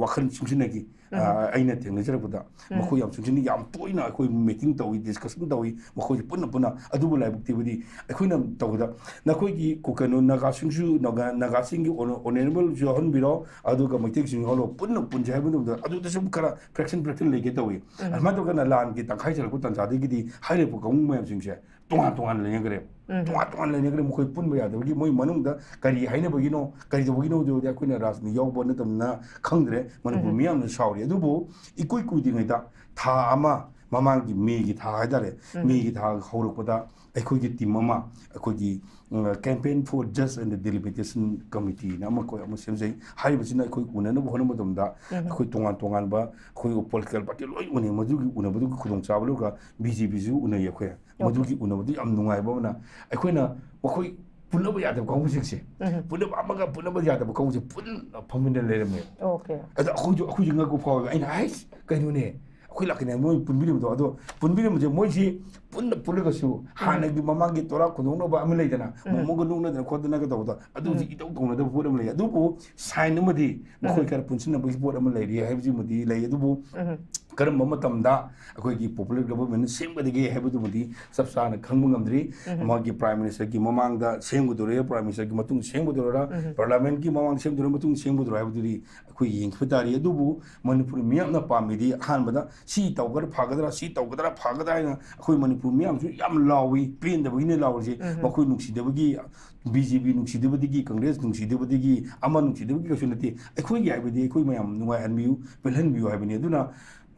ꯋꯥꯈꯜ ꯆꯨꯡꯁꯤꯟꯅꯈꯤ꯫ ꯎꯝ꯫ ꯑ, ꯑꯩꯅ ꯊꯦꯡꯅꯖꯔꯛꯄꯗ ꯎꯝ꯫ ꯃꯈꯣꯏ ꯌꯥꯝ ꯆꯨꯡꯁꯤꯟꯅ, ꯌꯥꯝ ꯇꯣꯏꯅ ꯑꯩꯈꯣꯏ meeting ꯇꯧꯏ, discussion ꯇꯧꯏ, ꯃꯈꯣꯏꯁꯦ ꯄꯨꯟꯅ ꯄꯨꯟꯅ꯫ ꯑꯗꯨꯕꯨ ꯂꯥꯏꯕꯛ ꯊꯤꯕꯗꯤ ꯑꯩꯈꯣꯏꯅ ꯇꯧꯕꯗ ꯅꯈꯣꯏꯒꯤ ꯀꯨ-, ꯀꯩꯅꯣ, ꯅꯥꯒꯥꯁꯤꯡꯁꯨ, ꯅꯥꯒꯥ-, ꯅꯥꯒꯥꯁꯤꯡꯒꯤ ꯑꯣꯅ-, honourableꯁꯨ ꯌꯥꯎꯍꯟꯕꯤꯔꯣ, ꯑꯗꯨꯒ ꯃꯩꯇꯩꯁꯤꯡ ꯌꯥꯎꯍꯜꯂꯣ, ꯄꯨꯟꯅ ꯄꯨꯟꯁꯦ ꯍꯥꯏꯕ ꯃꯇꯝꯗ ꯑꯗꯨꯗꯁꯨ ꯈꯔ fraction fraction ꯂꯩꯒꯦ ꯇꯧꯏ꯫ ꯎꯝ꯫ ꯑꯗꯨꯃꯥꯏꯅ ꯇꯧꯔꯒꯅ ꯂꯥꯟꯒꯤ ꯇꯪꯈꯥꯏ ꯆꯜꯂꯛꯄ ꯇꯥꯟꯖꯥꯗꯒꯤꯗꯤ ꯍꯥꯏꯔꯤꯕ ꯀꯥꯡꯕꯨ ꯃꯌꯥꯝꯁꯤꯡꯁꯦ ꯇꯣꯉꯥꯟ ꯇꯣꯉꯥꯟ ꯂꯩꯅꯈ꯭ꯔꯦ꯫ ꯎꯝ꯫ ꯇꯣꯉꯥꯟ ꯇꯣꯉꯥꯟ ꯂꯩꯅꯈ꯭ꯔꯦ꯫ ꯃꯈꯣꯏ ꯄꯨꯟꯕ ꯌꯥꯗꯕꯒꯤ ꯃꯣꯏ ꯃꯅꯨꯡꯗ ꯀꯔꯤ ꯍꯥꯏꯅꯕꯒꯤꯅꯣ, ꯀꯔꯤ ꯇꯧꯕꯒꯤꯅꯣ ꯍꯥꯏꯕꯗꯤ ꯑꯩꯈꯣꯏꯅ ꯔꯥꯖꯅꯤꯇꯤ ꯌꯥꯎꯕ ꯅꯠꯇꯕꯅꯤꯅ ꯈꯪꯗ꯭ꯔꯦ꯫ ꯃꯅꯤꯄꯨꯔ ꯎꯝ꯫ ꯃꯤꯌꯥꯝꯅ ꯁꯥꯎꯔꯤ꯫ ꯑꯗꯨꯕꯨ ꯏꯀꯨꯏ ꯀꯨꯏꯗ꯭ꯔꯤꯉꯩꯗ ꯊꯥ ꯑꯃ ꯃꯃꯥꯡꯒꯤ ꯃꯦꯒꯤ ꯊꯥ ꯍꯥꯏꯇꯥꯔꯦ, ꯎꯝ꯫ ꯃꯦꯒꯤ ꯊꯥ ꯍꯧꯔꯛꯄꯗ ꯑꯩꯈꯣꯏꯒꯤ team ꯑꯃ, ꯑꯩꯈꯣꯏꯒꯤ, ꯎꯝ, Campaign for Justice and Delimitation Committeeꯅ ꯑꯃ ꯑꯩꯈꯣꯏ ꯑꯃ ꯁꯦꯝꯖꯩ꯫ ꯍꯥꯏꯔꯤꯕꯁꯤꯅ ꯑꯩꯈꯣꯏ ꯎꯅꯅꯕ ꯍꯣꯠꯅꯕ ꯃꯇꯝꯗ ꯎꯝ꯫ ꯑꯩꯈꯣꯏ ꯇꯣꯉꯥꯟ ꯇꯣꯉꯥꯟꯕ ꯑꯩꯈꯣꯏ political party ꯂꯣꯏ ꯎꯅꯩ꯫ ꯃꯗꯨꯒꯤ ꯎꯅꯕꯗꯨꯒꯤ ꯈꯨꯗꯣꯡꯆꯥꯕ ꯂꯧꯔꯒ ꯕꯤ ꯖꯦ ꯄꯤꯁꯨ ꯎꯅꯩ ꯑꯩꯈꯣꯏ꯫ ꯑꯣꯀꯦ꯫ ꯃꯗꯨꯒꯤ ꯎꯅꯕꯗꯨ ꯌꯥꯝ ꯅꯨꯡꯉꯥꯏꯕ ꯑꯃꯅ, ꯑꯩꯈꯣꯏꯅ ꯃꯈꯣꯏ ꯄꯨꯟꯅꯕ ꯌꯥꯗꯕ ꯀꯥꯡꯕꯨꯁꯤꯡꯁꯦ, ꯎꯝ꯫ ꯄꯨꯟꯅꯕ ꯑꯃꯒ ꯄꯨꯟꯅꯕ ꯌꯥꯗꯕ ꯀꯥꯡꯕꯨꯁꯦ ꯄꯨꯟꯅ ꯐꯝꯃꯤꯟꯅ ꯂꯩꯔꯝꯃꯦ꯫ ꯑꯣꯀꯦ꯫ ꯑꯗ ꯑꯩꯈꯣꯏꯁꯨ, ꯑꯩꯈꯣꯏꯁꯨ ꯉꯛꯄ ꯐꯥꯎꯋꯦꯕ꯫ ꯑꯩꯅ, "ꯍꯩꯁ, ꯀꯩꯅꯣꯅꯦ?" ꯑꯩꯈꯣꯏ ꯂꯥꯛꯀꯅꯤ ꯃꯣꯏ ꯄꯨꯟꯕꯤꯔꯝꯕꯗꯣ, ꯑꯗꯣ ꯄꯨꯟꯕꯤꯔꯝꯕꯁꯦ ꯃꯣꯏꯁꯤ ꯄꯨꯟꯅ ꯄꯨꯜꯂꯒꯁꯨ ꯎꯝ꯫ ꯍꯥꯟꯅꯒꯤ ꯃꯃꯥꯡꯒꯤ ꯇꯣꯔꯥ ꯈꯨꯗꯣꯡꯅꯕ ꯑꯃ ꯂꯩꯗꯅ, ꯎꯝ꯫ ꯃꯣꯃꯣꯒ ꯅꯣꯛꯅꯗꯅ ꯈꯣꯠꯇꯅꯒ ꯇꯧꯕꯗꯣ, ꯑꯗꯨ ꯍꯧꯖꯤꯛ ꯎꯝ꯫ ꯏꯇꯧ ꯇꯧꯅꯗꯕ ꯄꯣꯠ ꯑꯃ ꯂꯩ꯫ ꯑꯗꯨꯕꯨ sign ꯑꯃꯗꯤ ꯃꯈꯣꯏ ꯎꯝ꯫ ꯈꯔ ꯄꯨꯟꯁꯤꯟꯅꯕꯒꯤ ꯄꯣꯠ ꯑꯃ ꯂꯩꯔꯤ ꯍꯥꯏꯕꯁꯤꯃꯗꯤ ꯂꯩ꯫ ꯑꯗꯨꯕꯨ ꯎꯝ꯫ ꯀꯔꯝꯕ ꯃꯇꯝꯗ ꯑꯩꯈꯣꯏꯒꯤ popular government ꯁꯦꯝꯒꯗꯒꯦ ꯍꯥꯏꯕꯗꯨꯃꯗꯤ ꯆꯞ ꯆꯥꯅ ꯈꯪꯕ ꯉꯝꯗ꯭ꯔꯤ꯫ ꯎꯝ꯫ ꯃꯥꯒꯤ Prime Ministerꯒꯤ ꯃꯃꯥꯡꯗ ꯁꯦꯝꯒꯗꯣꯏꯔꯥ, Prime Ministerꯒꯤ ꯃꯇꯨꯡ ꯁꯦꯝꯒꯗꯣꯏꯔꯥ, ꯎꯝ꯫ Parliamentꯀꯤ ꯃꯃꯥꯡꯗ ꯁꯦꯝꯗꯣꯏꯔꯥ, ꯃꯇꯨꯡ ꯁꯦꯝꯒꯗꯣꯏꯔꯥ ꯍꯥꯏꯕꯗꯨꯗꯤ ꯑꯩꯈꯣꯏ ꯌꯦꯡꯕ ꯇꯥꯔꯤ꯫ ꯑꯗꯨꯕꯨ ꯃꯅꯤꯄꯨꯔ ꯃꯤꯌꯥꯝꯅ ꯄꯥꯝꯃꯤꯗꯤ ꯑꯍꯥꯟꯕꯗ ꯁꯤ ꯇꯧꯒꯗ꯭ꯔꯥ ꯐꯒꯗ꯭ꯔꯥ, ꯁꯤ ꯇꯧꯒꯗ꯭ꯔꯥ ꯐꯒꯗ꯭ꯔꯥ ꯍꯥꯏꯅ ꯑꯩꯈꯣꯏ ꯃꯅꯤꯄꯨꯔ ꯃꯤꯌꯥꯝꯁꯨ ꯌꯥꯝ ꯂꯥꯎꯏ, ꯄꯦꯟꯗꯕꯒꯤꯅꯦ ꯂꯥꯎꯔꯤꯁꯦ꯫ ꯎꯝ꯫ ꯃꯈꯣꯏ ꯅꯨꯡꯁꯤꯗꯕꯒꯤ, ꯕꯤ ꯖꯦ ꯄꯤ ꯅꯨꯡꯁꯤꯗꯕꯗꯒꯤ, ꯀꯪꯒ꯭ꯔꯦꯁ ꯅꯨꯡꯁꯤꯗꯕꯗꯒꯤ, ꯑꯃ ꯅꯨꯡꯁꯤꯗꯕꯒꯤ ꯀꯩꯁꯨ ꯅꯠꯇꯦ꯫ ꯑꯩꯈꯣꯏꯒꯤ ꯍꯥꯏꯕꯗꯤ ꯑꯩꯈꯣꯏ ꯃꯌꯥꯝ ꯅꯨꯡꯉꯥꯏꯍꯟꯕꯤꯌꯨ, ꯄꯦꯜꯍꯟꯕꯤꯌꯨ ꯍꯥꯏꯕꯅꯤ꯫ ꯑꯗꯨꯅ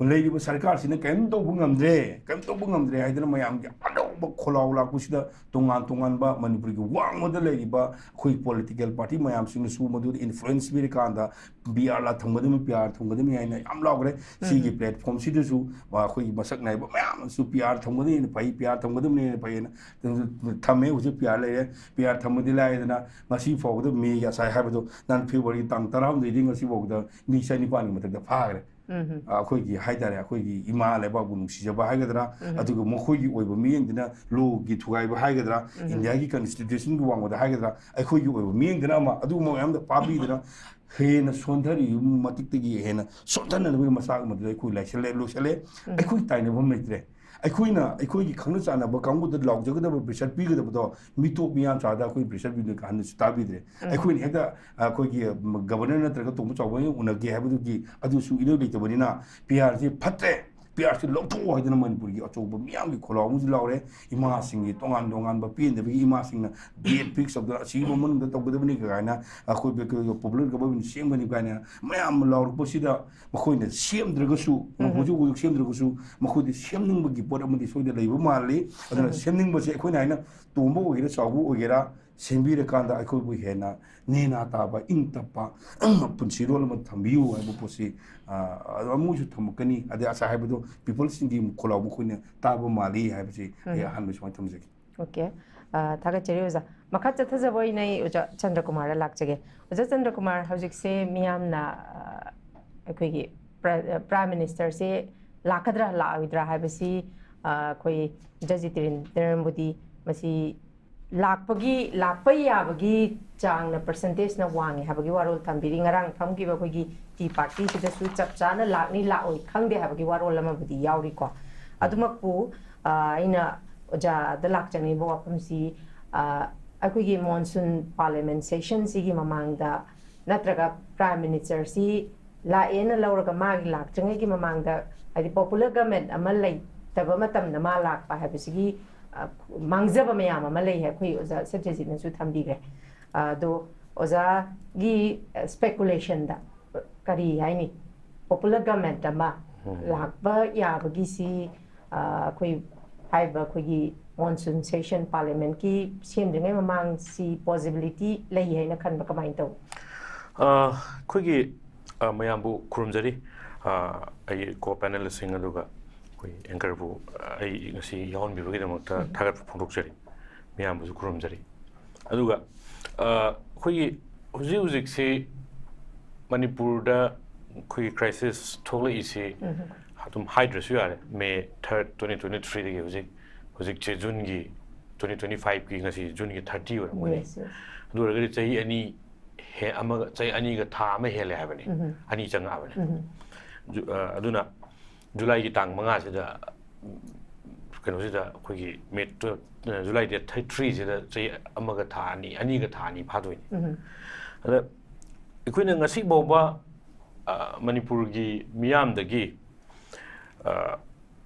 ꯂꯩꯔꯤꯕ ꯁꯔꯀꯥꯔꯁꯤꯅ ꯀꯔꯤꯝ ꯇꯧꯕ ꯉꯝꯗ꯭ꯔꯦ, ꯀꯔꯤꯝ ꯇꯧꯕ ꯉꯝꯗ꯭ꯔꯦ ꯍꯥꯏꯗꯅ ꯃꯌꯥꯝꯒꯤ ꯑꯅꯧꯕ ꯈꯣꯜꯂꯥꯎ ꯂꯥꯛꯄꯁꯤꯗ ꯇꯣꯉꯥꯟ ꯇꯣꯉꯥꯟꯕ ꯃꯅꯤꯄꯨꯔꯒꯤ ꯋꯥꯡꯃꯗ ꯂꯩꯔꯤꯕ ꯑꯩꯈꯣꯏ political party ꯃꯌꯥꯝꯁꯤꯡꯅꯁꯨ ꯃꯗꯨꯗ influence ꯄꯤꯔꯀꯥꯟꯗ ꯕꯤ ꯑꯥꯔ ꯂꯥ ꯊꯝꯒꯗꯕꯅꯤ, ꯄꯤ ꯑꯥꯔ ꯊꯝꯒꯗꯕꯅꯤ ꯍꯥꯏꯅ ꯌꯥꯝ ꯂꯥꯎꯈ꯭ꯔꯦ꯫ ꯁꯤꯒꯤ platform ꯁꯤꯗꯁꯨ ꯑꯩꯈꯣꯏꯒꯤ ꯃꯁꯛ ꯅꯥꯏꯕ ꯃꯌꯥꯝ ꯑꯃꯁꯨ ꯄꯤ ꯑꯥꯔ ꯊꯝꯒꯗꯕꯅꯤꯅ ꯐꯩ, ꯄꯤ ꯑꯥꯔ ꯊꯝꯒꯗꯕꯅꯤꯅ ꯐꯩꯌꯦꯅ ꯊꯝꯃꯦ꯫ ꯍꯧꯖꯤꯛ ꯄꯤ ꯑꯥꯔ ꯂꯩꯔꯦ꯫ ꯄꯤ ꯑꯥꯔ ꯊꯝꯕꯗꯤ ꯂꯥꯏꯗꯅ ꯉꯁꯤ ꯐꯥꯎꯕꯗ ꯃꯦꯒꯤ ꯉꯁꯥꯏ ꯍꯥꯏꯕꯗꯣ, ꯅꯍꯥꯟ ꯐꯦꯕ꯭ꯔꯨꯋꯥꯔꯤ ꯇꯥꯡ ꯇꯔꯥꯍꯨꯝꯗꯣꯏꯗꯒꯤ ꯉꯁꯤ ꯐꯥꯎꯕꯗ ꯃꯤ ꯆꯅꯤꯄꯥꯟꯒꯤ ꯃꯊꯛꯇ ꯐꯥꯈ꯭ꯔꯦ꯫ ꯑꯩꯈꯣꯏꯒꯤ ꯍꯥꯏꯇꯥꯔꯦ, ꯑꯩꯈꯣꯏꯒꯤ ꯏꯃꯥ ꯂꯩꯕꯥꯛꯄꯨ ꯅꯨꯡꯁꯤꯖꯕ ꯍꯥꯏꯒꯗ꯭ꯔꯥ, ꯑꯗꯨꯒ ꯃꯈꯣꯏꯒꯤ ꯑꯣꯏꯕ ꯃꯤꯠꯌꯦꯡꯗꯨꯅ ꯂꯣꯒꯤ ꯊꯨꯒꯥꯏꯕ ꯍꯥꯏꯒꯗ꯭ꯔꯥ, ꯏꯟꯗꯤꯌꯥꯒꯤ ꯀꯟꯁꯇꯤꯇ꯭ꯌꯨꯁꯟꯒꯤ ꯋꯥꯡꯃꯗ ꯍꯥꯏꯒꯗ꯭ꯔꯥ, ꯑꯩꯈꯣꯏꯒꯤ ꯑꯣꯏꯕ ꯃꯤꯠꯌꯦꯡꯗꯨꯅ ꯑꯃ, ꯑꯗꯨꯒꯨꯝꯕ ꯃꯌꯥꯝꯗ ꯐꯥꯕꯤꯗꯅ ꯍꯦꯟꯅ ꯁꯣꯟꯊꯔꯤꯕ ꯃꯇꯤꯛꯇꯒꯤ ꯍꯦꯟꯅ ꯁꯣꯟꯊꯅꯅꯕꯒꯤ ꯃꯆꯥꯛ ꯑꯃꯗꯨꯗ ꯑꯩꯈꯣꯏ ꯂꯩꯁꯜꯂꯦ, ꯂꯣꯏꯁꯜꯂꯦ꯫ ꯑꯩꯈꯣꯏ ꯇꯥꯏꯅꯐꯝ ꯂꯩꯇ꯭ꯔꯦ꯫ ꯑꯩꯈꯣꯏꯅ ꯑꯩꯈꯣꯏꯒꯤ ꯈꯪꯅ ꯆꯥꯟꯅꯕ ꯀꯥꯡꯕꯨꯗ ꯂꯥꯎꯖꯒꯗꯕ, pressure ꯄꯤꯒꯗꯕꯗꯣ ꯃꯤꯇꯣꯞ ꯃꯤꯌꯥꯝ ꯆꯥꯗ ꯑꯩꯈꯣꯏ pressure ꯄꯤꯕꯗ ꯀꯥꯍꯟꯅꯁꯨ ꯇꯥꯕꯤꯗ꯭ꯔꯦ꯫ ꯑꯩꯈꯣꯏꯅ ꯍꯦꯛꯇ ꯑꯩꯈꯣꯏꯒꯤ ꯒꯕꯔꯅꯔ ꯅꯠꯇ꯭ꯔꯒ ꯇꯣꯝꯕ ꯆꯥꯎꯕ ꯑꯣꯏꯅ ꯎꯅꯒꯦ ꯍꯥꯏꯕꯗꯨꯒꯤ ꯑꯗꯨꯁꯨ ꯏꯔꯣꯏ ꯂꯩꯇꯕꯅꯤꯅ ꯄꯤ ꯑꯥꯔꯁꯤ ꯐꯠꯇ꯭ꯔꯦ, ꯄꯤ ꯑꯥꯔꯁꯤ ꯂꯧꯊꯣꯛꯑꯣ ꯍꯥꯏꯗꯅ ꯃꯅꯤꯄꯨꯔꯒꯤ ꯑꯆꯧꯕ ꯃꯤꯌꯥꯝꯒꯤ ꯈꯣꯜꯂꯥꯎ ꯑꯃꯁꯨ ꯂꯥꯎꯔꯦ꯫ ꯏꯃꯥꯁꯤꯡꯒꯤ ꯇꯣꯉꯥꯟ ꯇꯣꯉꯥꯟꯕ ꯄꯦꯟꯗꯕꯒꯤ ꯏꯃꯥꯁꯤꯡꯅ date fix ꯇꯧꯗꯅ ꯑꯁꯤꯒꯤ ꯃꯅꯨꯡꯗ ꯇꯧꯒꯗꯕꯅꯤ ꯀꯥꯏꯅ ꯑꯩꯈꯣꯏ popular government ꯁꯦꯝꯒꯅꯤ ꯀꯥꯏꯅ ꯃꯌꯥꯝ ꯑꯃ ꯂꯥꯎꯔꯛꯄꯁꯤꯗ ꯃꯈꯣꯏꯅ ꯁꯦꯝꯗ꯭ꯔꯒꯁꯨ, ꯍꯧꯖꯤꯛ ꯍꯧꯖꯤꯛ ꯁꯦꯝꯗ꯭ꯔꯒꯁꯨ ꯃꯈꯣꯏꯗꯤ ꯁꯦꯝꯅꯤꯡꯕꯒꯤ ꯄꯣꯠ ꯑꯃꯗꯤ ꯁꯣꯏꯗꯅ ꯂꯩꯕ ꯃꯥꯜꯂꯤ꯫ ꯑꯗꯨꯅ ꯁꯦꯝꯅꯤꯡꯕꯁꯦ ꯑꯩꯈꯣꯏꯅ ꯍꯥꯏꯅ ꯇꯣꯝꯕ ꯑꯣꯏꯒꯦꯔꯥ ꯆꯥꯎꯕ ꯑꯣꯏꯒꯦꯔꯥ ꯁꯦꯝꯕꯤꯔꯀꯥꯟꯗ ꯑꯩꯈꯣꯏꯕꯨ ꯍꯦꯟꯅ ꯅꯦꯅꯥ ꯇꯥꯕ, ꯏꯪ ꯇꯞꯄ ꯄꯨꯟꯁꯤꯔꯣꯜ ꯑꯃ ꯊꯝꯕꯤꯌꯨ ꯍꯥꯏꯕ ꯄꯣꯠꯁꯤ, ꯑ, ꯑꯃꯨꯛꯁꯨ ꯊꯝꯃꯛꯀꯅꯤ꯫ ꯑꯗꯩ ꯉꯁꯥꯏ ꯍꯥꯏꯕꯗꯣ peopleꯁꯤꯡꯒꯤ ꯈꯣꯜꯂꯥꯎ ꯃꯈꯣꯏꯅ ꯇꯥꯕ ꯃꯥꯜꯂꯤ ꯍꯥꯏꯕꯁꯤ ꯑꯩ ꯑꯍꯥꯟꯕ ꯁꯨꯃꯥꯏꯅ ꯊꯝꯖꯒꯦ꯫ OK꯫ ꯑ, ꯊꯥꯒꯠꯆꯔꯤ ꯑꯣꯖꯥ꯫ ꯃꯈꯥ ꯆꯠꯊꯖꯕ ꯑꯣꯏꯅ ꯑꯩ ꯑꯣꯖꯥ ꯆꯟꯗ꯭ꯔꯀꯨꯃꯥꯔꯗ ꯂꯥꯛꯆꯒꯦ꯫ ꯑꯣꯖꯥ ꯆꯟꯗ꯭ꯔꯀꯨꯃꯥꯔ, ꯍꯧꯖꯤꯛꯁꯦ ꯃꯤꯌꯥꯝꯅ, ꯑ, ꯑꯩꯈꯣꯏꯒꯤ ꯄ꯭ꯔ-, Prime Ministerꯁꯦ ꯂꯥꯛꯀꯗ꯭ꯔꯥ ꯂꯥꯛꯑꯣꯏꯗ꯭ꯔꯥ ꯍꯥꯏꯕꯁꯤ, ꯑ, ꯑꯩꯈꯣꯏ ꯖꯁ ꯖꯤꯇꯦꯟꯗ꯭ꯔ ꯃꯣꯗꯤ ꯃꯁꯤ ꯂꯥꯛꯄꯒꯤ, ꯂꯥꯛꯄ ꯌꯥꯕꯒꯤ ꯆꯥꯡꯅ percentageꯅ ꯋꯥꯡꯉꯦ ꯍꯥꯏꯕꯒꯤ ꯋꯥꯔꯣꯜ ꯊꯝꯕꯤꯔꯤ꯫ ꯉꯔꯥꯡ ꯐꯝꯈꯤꯕ ꯑꯩꯈꯣꯏꯒꯤ tea partyꯁꯤꯗꯁꯨ ꯆꯞ ꯆꯥꯅ ꯂꯥꯛꯅꯤ ꯂꯥꯛꯑꯣꯏ ꯈꯪꯗꯦ ꯍꯥꯏꯕꯒꯤ ꯋꯥꯔꯣꯜ ꯑꯃꯕꯨꯗꯤ ꯌꯥꯎꯔꯤꯀꯣ꯫ ꯑꯗꯨꯃꯛꯄꯨ, ꯑ, ꯑꯩꯅ ꯑꯣꯖꯥꯗ ꯂꯥꯛꯆꯅꯤꯡꯕ ꯋꯥꯐꯝꯁꯤ, ꯑ, ꯑꯩꯈꯣꯏꯒꯤ monsoon parliament sessionꯁꯤꯒꯤ ꯃꯃꯥꯡꯗ ꯅꯠꯇ꯭ꯔꯒ Prime Ministerꯁꯤ ꯂꯥꯛꯑꯦꯅ ꯂꯧꯔꯒ ꯃꯥꯒꯤ ꯂꯥꯛꯇ꯭ꯔꯤꯉꯩꯒꯤ ꯃꯃꯥꯡꯗ, ꯍꯥꯏꯗꯤ, popular government ꯑꯃ ꯂꯩꯇꯕ ꯃꯇꯝꯗ ꯃꯥ ꯂꯥꯛꯄ ꯍꯥꯏꯕꯁꯤꯒꯤ, ꯑ, ꯃꯥꯡꯖꯕ ꯃꯌꯥꯝ ꯑꯃ ꯂꯩ ꯍꯥꯏ ꯑꯩꯈꯣꯏ ꯑꯣꯖꯥ ꯁꯇ꯭ꯌꯖꯤꯠꯅꯁꯨ ꯊꯝꯕꯤꯈ꯭ꯔꯦ꯫ ꯑꯗꯣ ꯑꯣꯖꯥꯒꯤ, ꯑ, speculationꯗ ꯀꯔꯤ ꯍꯥꯏꯅꯤ, popular government ꯑꯃ ꯂꯥꯛꯄ ꯌꯥꯕꯒꯤꯁꯤ, ꯑ, ꯑꯩꯈꯣꯏ ꯍꯥꯏꯔꯤꯕ ꯑꯩꯈꯣꯏꯒꯤ monsoon session, parliamentꯀꯤ ꯁꯦꯝꯗ꯭ꯔꯤꯉꯩ ꯃꯃꯥꯡꯁꯤ possibility ꯂꯩ ꯍꯥꯏꯅ ꯈꯟꯕ, ꯀꯃꯥꯏꯅ ꯇꯧ? ꯑ, ꯑꯩꯈꯣꯏꯒꯤ, ꯑ, ꯃꯌꯥꯝꯕꯨ ꯈꯨꯔꯨꯝꯖꯔꯤ꯫ ꯑ, ꯑꯩꯒꯤ co panelistꯁꯤꯡ ꯑꯗꯨꯒ ꯑꯩꯈꯣꯏ anchorꯕꯨ, ꯑ, ꯑꯩ ꯉꯁꯤ ꯌꯥꯎꯍꯟꯕꯤꯕꯒꯤꯗꯃꯛꯇ ꯊꯥꯒꯠꯄ ꯐꯣꯡꯗꯣꯛꯆꯔꯤ꯫ ꯃꯌꯥꯝꯕꯨꯁꯨ ꯈꯨꯔꯨꯝꯖꯔꯤ꯫ ꯑꯗꯨꯒ, ꯑ, ꯑꯩꯈꯣꯏꯒꯤ ꯍꯧꯖꯤꯛ ꯍꯧꯖꯤꯛꯁꯤ ꯃꯅꯤꯄꯨꯔꯗ ꯑꯩꯈꯣꯏꯒꯤ crisis ꯊꯣꯛꯂꯛꯏꯁꯤ ꯑꯗꯨꯝ ꯍꯥꯏꯗ꯭ꯔꯁꯨ ꯌꯥꯔꯦ, May third, twenty twenty threeꯗꯒꯤ ꯍꯧꯖꯤꯛ, ꯍꯧꯖꯤꯛꯁꯦ Juneꯒꯤ, twenty twenty fiveꯀꯤ ꯉꯁꯤ Juneꯒꯤ thirty ꯑꯣꯏꯔꯝꯒꯅꯤ꯫ Yes, yes. ꯑꯗꯨ ꯑꯣꯏꯔꯒꯗꯤ ꯆꯍꯤ ꯑꯅꯤ ꯍꯦ-, ꯑꯃꯒ, ꯆꯍꯤ ꯑꯅꯤꯒ ꯊꯥ ꯑꯃ ꯍꯦꯜꯂꯦ ꯍꯥꯏꯕꯅꯤ꯫ ꯑꯅꯤ ꯆꯪꯉꯛꯑꯕꯅꯤ꯫ ꯖꯨ-, ꯑ, ꯑꯗꯨꯅ Julyꯒꯤ ꯇꯥꯡ ꯃꯉꯥꯁꯤꯗ, ꯎꯝ, ꯀꯩꯅꯣꯁꯤꯗ ꯑꯩꯈꯣꯏꯒꯤ May twelve, ꯑ, July date thirty threeꯁꯤꯗ ꯆꯍꯤ ꯑꯃꯒ ꯊꯥ ꯑꯅꯤ, ꯑꯅꯤꯒ ꯊꯥ ꯑꯅꯤ ꯐꯥꯗꯣꯏꯅꯤ꯫ ꯑꯗ ꯑꯩꯈꯣꯏꯅ ꯉꯁꯤ ꯐꯥꯎꯕ, ꯑ, ꯃꯅꯤꯄꯨꯔꯒꯤ ꯃꯤꯌꯥꯝꯗꯒꯤ, ꯑ,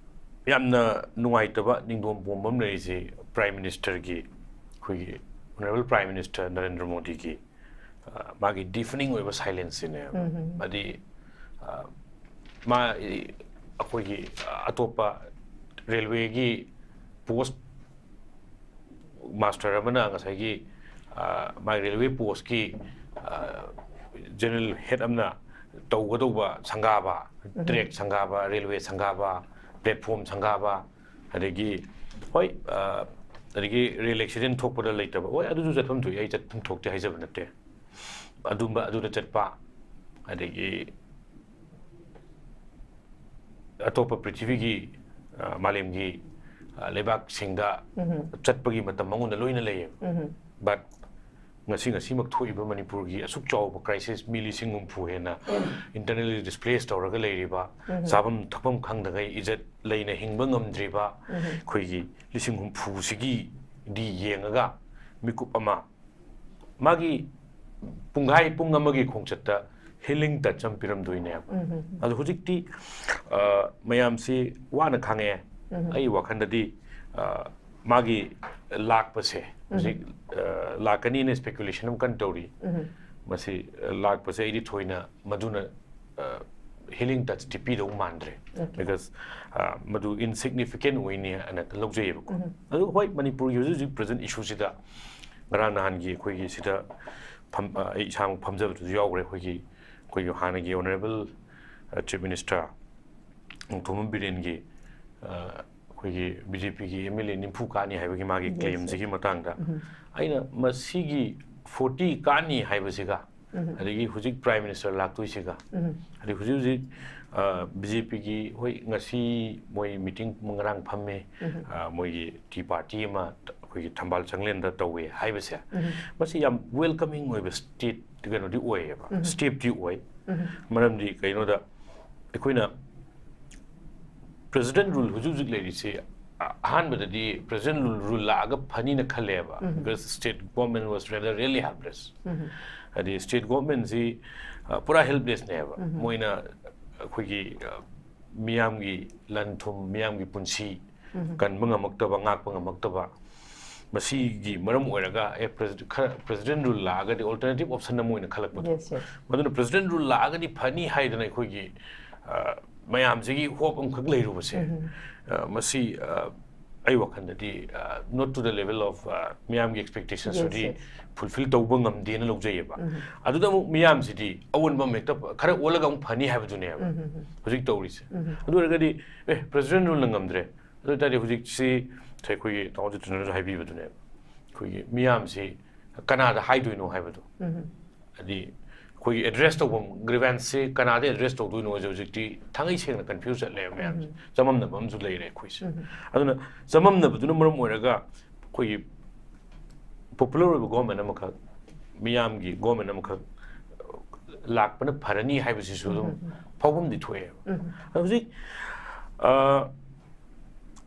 ꯌꯥꯝꯅ ꯅꯨꯡꯉꯥꯏꯇꯕ, ꯅꯤꯡꯗꯣꯝ ꯄꯣꯝꯕ ꯑꯃ ꯂꯩꯔꯤꯁꯤ Prime Ministerꯒꯤ, ꯑꯩꯈꯣꯏꯒꯤ Honourable Prime Minister ꯅꯔꯦꯟꯗ꯭ꯔ ꯃꯣꯗꯤꯒꯤ, ꯑ, ꯃꯥꯒꯤ deafening ꯑꯣꯏꯕ silenceꯁꯤꯅꯦꯕ꯫ ꯍꯥꯏꯗꯤ, ꯑ, ꯃꯥ, ꯑꯩꯈꯣꯏꯒꯤ, ꯑ, ꯑꯇꯣꯞꯄ railwayꯒꯤ post master ꯑꯃꯅ ꯉꯁꯥꯏꯒꯤ, ꯑ, ꯃꯥꯒꯤ railway postꯀꯤ, ꯑ, general head ꯑꯃꯅ ꯇꯧꯒꯗꯧꯕ ꯁꯪꯒꯥꯕ, track ꯁꯪꯒꯥꯕ, railway ꯁꯪꯒꯥꯕ, platform ꯁꯪꯒꯥꯕ, ꯑꯗꯒꯤ, ꯍꯣꯏ, ꯑ, ꯑꯗꯒꯤ rail accident ꯊꯣꯛꯄꯗ ꯂꯩꯇꯕ, ꯍꯣꯏ, ꯑꯗꯨꯁꯨ ꯆꯠꯐꯝ ꯊꯣꯛꯏ, ꯑꯩ ꯆꯠꯐꯝ ꯊꯣꯛꯇꯦ ꯍꯥꯏꯖꯕ ꯅꯠꯇꯦ꯫ ꯑꯗꯨꯝꯕ, ꯑꯗꯨꯗ ꯆꯠꯄ, ꯑꯗꯒꯤ ꯑꯇꯣꯞꯄ ꯄ꯭ꯔꯤꯊꯤꯕꯤꯒꯤ, ꯑ, ꯃꯥꯂꯦꯝꯒꯤ, ꯑ, ꯂꯩꯕꯥꯛꯁꯤꯡꯗ ꯆꯠꯄꯒꯤ ꯃꯇꯝ ꯃꯉꯣꯟꯗ ꯂꯣꯏꯅ ꯂꯩꯌꯦꯕ꯫ But ꯉꯁꯤ, ꯉꯁꯤꯃꯛ ꯊꯣꯛꯏꯕ ꯃꯅꯤꯄꯨꯔꯒꯤ ꯑꯁꯨꯛ ꯆꯥꯎꯕ crisis, ꯃꯤ ꯂꯤꯁꯤꯡ ꯍꯨꯝꯐꯨ ꯍꯦꯟꯅ internally displace ꯇꯧꯔꯒ ꯂꯩꯔꯤꯕ, ꯆꯥꯐꯝ ꯊꯛꯐꯝ ꯈꯪꯗꯉꯩ ꯏꯖꯠ ꯂꯩꯅ ꯍꯤꯡꯕ ꯉꯝꯗ꯭ꯔꯤꯕ ꯑꯩꯈꯣꯏꯒꯤ ꯂꯤꯁꯤꯡ ꯍꯨꯝꯐꯨꯁꯤꯒꯤꯗꯤ ꯌꯦꯡꯉꯒ ꯃꯤꯀꯨꯞ ꯑꯃ, ꯃꯥꯒꯤ ꯄꯨꯡꯈꯥꯏ ꯄꯨꯡ ꯑꯃꯒꯤ ꯈꯣꯡꯆꯠꯇ healing touch ꯑꯃ ꯄꯤꯔꯝꯗꯣꯏꯅꯦꯕ꯫ ꯑꯗꯣ ꯍꯧꯖꯤꯛꯇꯤ, ꯑ, ꯃꯌꯥꯝꯁꯤ ꯋꯥꯅ ꯈꯥꯡꯉꯛꯑꯦ꯫ ꯑꯩ ꯋꯥꯈꯜꯗꯗꯤ, ꯑ, ꯃꯥꯒꯤ ꯂꯥꯛꯄꯁꯦ ꯍꯧꯖꯤꯛ, ꯑ, ꯂꯥꯛꯀꯅꯤꯅ speculation ꯑꯃ ꯀꯟꯅ ꯇꯧꯔꯤ꯫ ꯃꯁꯤ, ꯑ, ꯂꯥꯛꯄꯁꯦ ꯑꯩꯗꯤ ꯊꯣꯏꯅ ꯃꯗꯨꯅ, ꯑ, healing touch ꯇꯤ ꯄꯤꯗꯧ ꯃꯥꯟꯗ꯭ꯔꯦ꯫ Okay. Because ꯃꯗꯨ insignificant ꯑꯣꯏꯅꯤ ꯍꯥꯏꯅ ꯂꯧꯖꯩꯌꯦꯕꯀꯣ꯫ ꯑꯗꯨ ꯍꯣꯏ, ꯃꯅꯤꯄꯨꯔꯒꯤ ꯍꯧꯖꯤꯛ ꯍꯧꯖꯤꯛ present issue ꯁꯤꯗ ꯉꯔꯥꯡ ꯅꯍꯥꯟꯒꯤ ꯑꯩꯈꯣꯏꯒꯤ ꯁꯤꯗ ꯐꯝ ꯑꯩ ꯏꯁꯥꯃꯛ ꯐꯝꯖꯕꯗꯨꯁꯨ ꯌꯥꯎꯈ꯭ꯔꯦ꯫ ꯑꯩꯈꯣꯏꯒꯤ ꯑꯩꯈꯣꯏꯒꯤ ꯍꯥꯟꯅꯒꯤ Honourable Chief Minister ꯅꯣꯡꯊꯣꯝꯕꯝ ꯕꯤꯔꯦꯟꯒꯤ ꯑꯩꯈꯣꯏꯒꯤ ꯕꯤ ꯖꯦ ꯄꯤꯒꯤ ꯑꯦꯝ ꯑꯦꯜ ꯑꯦ ꯅꯤꯐꯨ ꯀꯥꯅꯤ ꯍꯥꯏꯕꯒꯤ ꯃꯥꯒꯤ claim ꯁꯤꯒꯤ ꯃꯇꯥꯡꯗ ꯑꯩꯅ ꯃꯁꯤꯒꯤ forty ꯀꯥꯅꯤ ꯍꯥꯏꯕꯁꯤꯒ ꯑꯗꯒꯤ ꯍꯧꯖꯤꯛ Prime Minister ꯂꯥꯛꯇꯣꯏꯁꯤꯒ ꯑꯗꯩ ꯍꯧꯖꯤꯛ ꯍꯧꯖꯤꯛ ꯕꯤ ꯖꯦ ꯄꯤꯒꯤ, ꯍꯣꯏ, ꯉꯁꯤ ꯃꯣꯏ meeting ꯉꯔꯥꯡ ꯐꯝꯃꯦ꯫ ꯃꯣꯏꯒꯤ tea party ꯑꯃ ꯑꯩꯈꯣꯏꯒꯤ ꯊꯝꯕꯥꯜ ꯆꯪꯂꯦꯟꯗ ꯇꯧꯋꯦ ꯍꯥꯏꯕꯁꯦ, ꯃꯁꯤ ꯌꯥꯝ welcoming ꯑꯣꯏꯕ state ꯀꯩꯅꯣꯗꯤ ꯑꯣꯏꯌꯦꯕ, step ꯇꯤ ꯑꯣꯏ꯫ ꯃꯔꯝꯗꯤ ꯀꯩꯅꯣꯗ ꯑꯩꯈꯣꯏꯅ President rule ꯍꯧꯖꯤꯛ ꯍꯧꯖꯤꯛ ꯂꯩꯔꯤꯁꯤ ꯑ- ꯑꯍꯥꯟꯕꯗꯗꯤ President rule, rule ꯂꯥꯛꯑꯒ ꯐꯅꯤꯅ ꯈꯜꯂꯦꯕ, because state government was rather really helpless꯫ ꯍꯥꯏꯗꯤ state government ꯁꯤ ꯄꯨꯔꯥ helpless ꯅꯦꯕ꯫ ꯃꯣꯏꯅ ꯑꯩꯈꯣꯏꯒꯤ ꯃꯤꯌꯥꯝꯒꯤ ꯂꯟ ꯊꯨꯝ, ꯃꯤꯌꯥꯝꯒꯤ ꯄꯨꯟꯁꯤ ꯀꯟꯕ ꯉꯝꯃꯛꯇꯕ, ꯉꯥꯛꯄ ꯉꯝꯃꯛꯇꯕ, ꯃꯁꯤꯒꯤ ꯃꯔꯝ ꯑꯣꯏꯔꯒ ꯑꯦ ꯈꯔ President rule ꯂꯥꯛꯑꯒꯗꯤ alternative option ꯑꯃ ꯑꯣꯏꯅ ꯈꯜꯂꯛꯄꯗꯣ꯫ Yes, yes. ꯃꯗꯨꯅ President rule ꯂꯥꯛꯑꯒꯗꯤ ꯐꯅꯤ ꯍꯥꯏꯗꯅ ꯑꯩꯈꯣꯏꯒꯤ ꯃꯌꯥꯝꯁꯤꯒꯤ hope ꯑꯃꯈꯛ ꯂꯩꯔꯨꯕꯁꯦ, ꯃꯁꯤ ꯑꯩ ꯋꯥꯈꯜꯗꯗꯤ not to the level of ꯃꯤꯌꯥꯝꯒꯤ expectations ꯇꯨꯗꯤ fulfill ꯇꯧꯕ ꯉꯝꯗꯦꯅ ꯂꯧꯖꯩꯌꯦꯕ꯫ ꯑꯗꯨꯗ ꯑꯃꯨꯛ ꯃꯤꯌꯥꯝꯁꯤꯗꯤ ꯑꯑꯣꯟꯕ ꯑꯃ ꯍꯦꯛꯇ ꯈꯔ ꯑꯣꯜꯂꯒ ꯑꯃꯨꯛ ꯐꯅꯤ ꯍꯥꯏꯕꯗꯨꯅꯦꯕ ꯍꯧꯖꯤꯛ ꯇꯧꯔꯤꯁꯦ꯫ ꯑꯗꯨ ꯑꯣꯏꯔꯒꯗꯤ ꯑꯦ President rule ꯅ ꯉꯝꯗ꯭ꯔꯦ, ꯑꯗꯨ ꯑꯣꯏꯇꯥꯔꯗꯤ ꯍꯧꯖꯤꯛꯁꯤ ꯑꯩꯈꯣꯏꯒꯤ ꯇꯥꯃꯣ ꯖꯤꯇꯦꯟꯗ꯭ꯔꯅꯁꯨ ꯍꯥꯏꯕꯤꯕꯗꯨꯅꯦꯕ, ꯑꯩꯈꯣꯏꯒꯤ ꯃꯤꯌꯥꯝꯁꯤ ꯀꯅꯥꯗ ꯍꯥꯏꯗꯣꯏꯅꯣ ꯍꯥꯏꯕꯗꯣ꯫ ꯍꯥꯏꯗꯤ ꯑꯩꯈꯣꯏꯒꯤ address ꯇꯧꯐꯝ, grievance ꯁꯦ ꯀꯅꯥꯗ address ꯇꯧꯗꯣꯏꯅꯣꯁꯦ ꯍꯧꯖꯤꯛꯇꯤ ꯊꯥꯡꯉꯩ ꯁꯦꯡꯅ confuse ꯆꯠꯂꯦꯕ ꯃꯌꯥꯝꯁꯦ꯫ ꯆꯃꯝꯅꯕ ꯑꯃꯁꯨ ꯂꯩꯔꯦ ꯑꯩꯈꯣꯏꯁꯦ꯫ ꯑꯗꯨꯅ ꯆꯃꯝꯅꯕꯗꯨꯅ ꯃꯔꯝ ꯑꯣꯏꯔꯒ ꯑꯩꯈꯣꯏꯒꯤ popular ꯑꯣꯏꯕ government ꯑꯃꯈꯛ, ꯃꯤꯌꯥꯝꯒꯤ government ꯑꯃꯈꯛ ꯂꯥꯛꯄꯅ ꯐꯔꯅꯤ ꯍꯥꯏꯕꯁꯤꯁꯨ ꯑꯗꯨꯝ ꯐꯥꯎꯐꯝꯗꯤ ꯊꯣꯛꯑꯦꯕ꯫ ꯑꯗꯣ ꯍꯧꯖꯤꯛ ꯑ,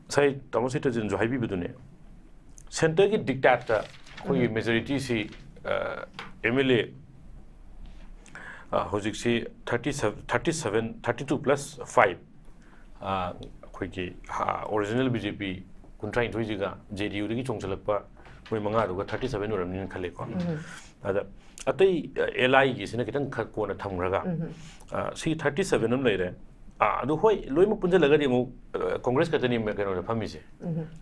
ꯉꯁꯥꯏ ꯇꯥꯃꯣ ꯁꯤꯇꯖꯤꯟꯁꯨ ꯍꯥꯏꯕꯤꯕꯗꯨꯅꯦ, centre ꯒꯤ diktat ꯇ ꯑꯩꯈꯣꯏꯒꯤ majority ꯁꯤ ꯑꯦꯝ ꯑꯦꯜ ꯑꯦ ꯍꯧꯖꯤꯛꯁꯤ thirty seven, thirty seven, thirty two plus five, ꯑꯩꯈꯣꯏꯒꯤ original ꯕꯤ ꯖꯦ ꯄꯤ ꯀꯨꯟꯊ꯭ꯔꯥꯅꯤꯊꯣꯏꯁꯤꯒ ꯖꯦ ꯗꯤ ꯌꯨꯗꯒꯤ ꯆꯣꯡꯁꯤꯜꯂꯛꯄ ꯃꯣꯏ ꯃꯉꯥꯗꯨꯒ ꯊꯥꯔꯇꯤ ꯁꯕꯦꯟ ꯑꯣꯏꯔꯝꯅꯤꯅ ꯈꯜꯂꯤꯀꯣ꯫ ꯑꯗ ꯑꯇꯩ ꯑꯦꯜ ꯑꯥꯏꯒꯤꯁꯤꯅ ꯈꯤꯇꯪ ꯈꯔ ꯀꯣꯟꯅ ꯊꯝꯈ꯭ꯔꯒ, ꯑ, ꯁꯤ ꯊꯥꯔꯇꯤ ꯁꯕꯦꯟ ꯑꯃ ꯂꯩꯔꯦ꯫ ꯑ, ꯑꯗꯨ ꯍꯣꯏ, ꯂꯣꯏꯅꯃꯛ ꯄꯨꯟꯁꯤꯜꯂꯒꯗꯤ ꯑꯃꯨꯛ, ꯑ, ꯀꯣꯡꯒ꯭ꯔꯦꯁ ꯈꯛꯇꯅꯤ ꯀꯩꯅꯣꯗ ꯐꯝꯃꯤꯁꯦ,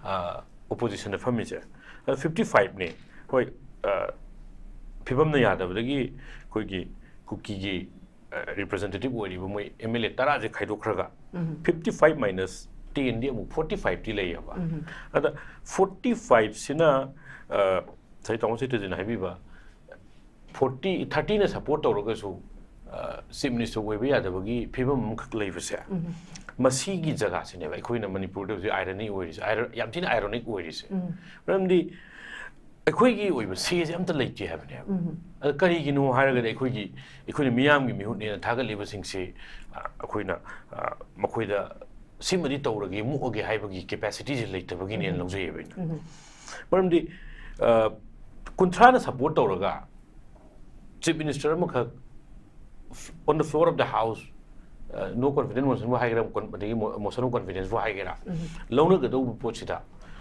ꯑ, ꯑꯣꯄꯣꯖꯤꯁꯟꯗ ꯐꯝꯃꯤꯁꯦ꯫ ꯑ, ꯐꯤꯐꯇꯤ ꯐꯥꯏꯚꯅꯤ꯫ ꯍꯣꯏ, ꯑ, ꯐꯤꯕꯝꯅ ꯌꯥꯗꯕꯗꯒꯤ ꯑꯩꯈꯣꯏꯒꯤ ꯀꯨꯀꯤꯒꯤ, ꯑ, ꯔꯤꯄ꯭ꯔꯖꯦꯟꯇꯦꯇꯤꯚ ꯑꯣꯏꯔꯤꯕ ꯃꯣꯏ ꯑꯦꯝ ꯑꯦꯜ ꯑꯦ ꯇꯔꯥꯁꯦ ꯈꯥꯏꯗꯣꯛꯈ꯭ꯔꯒ, ꯐꯤꯐꯇꯤ ꯐꯥꯏꯚ ꯃꯥꯏꯅꯁ ꯇꯦꯟꯗꯤ ꯑꯃꯨꯛ ꯐꯣꯔꯇꯤ ꯐꯥꯏꯚꯇꯤ ꯂꯩꯌꯦꯕ꯫ ꯑꯗ ꯐꯣꯔꯇꯤ ꯐꯥꯏꯚꯁꯤꯅ, ꯑ, ꯉꯁꯥꯏ ꯇꯥꯃꯣ ꯁꯩꯇꯖꯤꯅ ꯍꯥꯏꯕꯤꯕ, ꯐꯣꯔꯇꯤ, ꯊꯥꯔꯇꯤꯅ ꯁꯞꯄꯣꯔꯠ ꯇꯧꯔꯒꯁꯨ, ꯑ, ꯆꯤꯐ ꯃꯤꯅꯤꯁꯇꯔ ꯑꯣꯏꯕ ꯌꯥꯗꯕꯒꯤ ꯐꯤꯕꯝ ꯑꯃꯈꯛ ꯂꯩꯕꯁꯦ, ꯃꯁꯤꯒꯤ ꯖꯒꯥꯁꯤꯅꯦꯕ ꯑꯩꯈꯣꯏꯅ ꯃꯅꯤꯄꯨꯔꯗ ꯍꯧꯖꯤꯛ ꯑꯥꯏꯔꯅꯤ ꯑꯣꯏꯔꯤꯁꯦ, ꯑꯥꯏꯔ-, ꯌꯥꯝ ꯊꯤꯅ ꯑꯥꯏꯔꯣꯅꯤꯛ ꯑꯣꯏꯔꯤꯁꯦ꯫ ꯃꯔꯝꯗꯤ ꯑꯩꯈꯣꯏꯒꯤ ꯑꯣꯏꯕ ꯁꯦꯁꯦ ꯑꯝꯇ ꯂꯩꯇꯦ ꯍꯥꯏꯕꯅꯦꯕ꯫ ꯑꯗ ꯀꯔꯤꯒꯤꯅꯣ ꯍꯥꯏꯔꯒꯗꯤ ꯑꯩꯈꯣꯏꯒꯤ, ꯑꯩꯈꯣꯏꯅ ꯃꯤꯌꯥꯝꯒꯤ ꯃꯤꯍꯨꯠꯅꯦꯅ ꯊꯥꯒꯠꯂꯤꯕꯁꯤꯡꯁꯤ, ꯑ, ꯑꯩꯈꯣꯏꯅ, ꯑ, ꯃꯈꯣꯏꯗ ꯁꯤꯃꯗꯤ ꯇꯧꯔꯒꯦ, ꯃꯨꯛꯑꯒꯦ ꯍꯥꯏꯕꯒꯤ ꯀꯦꯄꯦꯁꯤꯇꯤꯁꯦ ꯂꯩꯇꯕꯒꯤꯅꯦꯅ ꯂꯧꯖꯩꯌꯦꯕ ꯑꯩꯅ꯫ ꯃꯔꯝꯗꯤ, ꯑ, ꯀꯨꯟꯊ꯭ꯔꯥꯅ ꯁꯞꯄꯣꯔꯠ ꯇꯧꯔꯒ ꯆꯤꯐ ꯃꯤꯅꯤꯁꯇꯔ ꯑꯃꯈꯛ on the floor of the house, ꯑ, no confidence motionꯕꯨ ꯍꯥꯏꯒꯦꯔꯥ, ꯀꯣꯟ-, ꯑꯗꯒꯤ ꯃꯣ-, motion of confidenceꯕꯨ ꯍꯥꯏꯒꯦꯔꯥ, ꯂꯧꯅꯒꯗꯧꯕ ꯄꯣꯠꯁꯤꯗ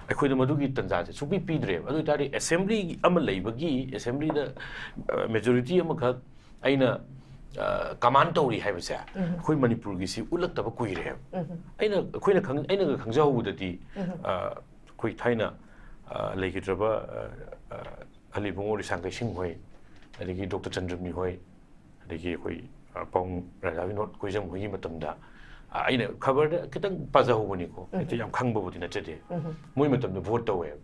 ꯑꯩꯈꯣꯏꯗ ꯃꯗꯨꯒꯤ ꯇꯥꯟꯖꯥꯁꯦ ꯁꯨꯡꯄꯤ ꯄꯤꯗ꯭ꯔꯦꯕ꯫ ꯑꯗꯨ ꯑꯣꯏꯇꯥꯔꯗꯤ ꯑꯦꯁꯦꯝꯕ꯭ꯂꯤ ꯑꯃ ꯂꯩꯕꯒꯤ, ꯑꯦꯁꯦꯝꯕ꯭ꯂꯤꯗ, ꯑ, ꯃꯦꯖꯣꯔꯤꯇꯤ ꯑꯃꯈꯛ ꯑꯩꯅ, ꯑ, ꯀꯃꯥꯟ ꯇꯧꯔꯤ ꯍꯥꯏꯕꯁꯦ ꯑꯩꯈꯣꯏ ꯃꯅꯤꯄꯨꯔꯒꯤꯁꯤ ꯎꯠꯂꯛꯇꯕ ꯀꯨꯏꯔꯦꯕ꯫ ꯑꯩꯅ, ꯑꯩꯈꯣꯏꯅ ꯈꯪ-, ꯑꯩꯅꯒ ꯈꯪꯖꯍꯧꯕꯗꯗꯤ, ꯑ, ꯑꯩꯈꯣꯏ ꯊꯥꯏꯅ, ꯑ, ꯂꯩꯈꯤꯗ꯭ꯔꯕ, ꯑ, ꯑ, ꯑꯂꯤꯕꯨꯡꯉꯣ ꯔꯤꯁꯥꯡꯀꯩꯁꯤꯡ ꯍꯣꯏ, ꯑꯗꯒꯤ ꯗꯣꯛꯇꯔ ꯆꯟꯗ꯭ꯔꯃꯅꯤ ꯍꯣꯏ, ꯑꯗꯒꯤ ꯑꯩꯈꯣꯏ, ꯑ, ꯄꯥꯎꯡ ꯔꯥꯙꯥ ꯕꯤꯅꯣꯗ ꯀꯣꯏꯖꯝ ꯍꯣꯏꯒꯤ ꯃꯇꯝꯗ, ꯑ, ꯑꯩꯅ ꯈꯕꯔꯗ ꯈꯤꯇꯪ ꯄꯥꯖꯍꯧꯕꯅꯤꯀꯣ, ꯍꯦꯛꯇ ꯌꯥꯝ ꯈꯪꯕꯕꯨꯗꯤ ꯅꯠꯆꯗꯦ꯫ ꯃꯣꯏ ꯃꯇꯝꯗ ꯚꯣꯠ ꯇꯧꯋꯦꯕ꯫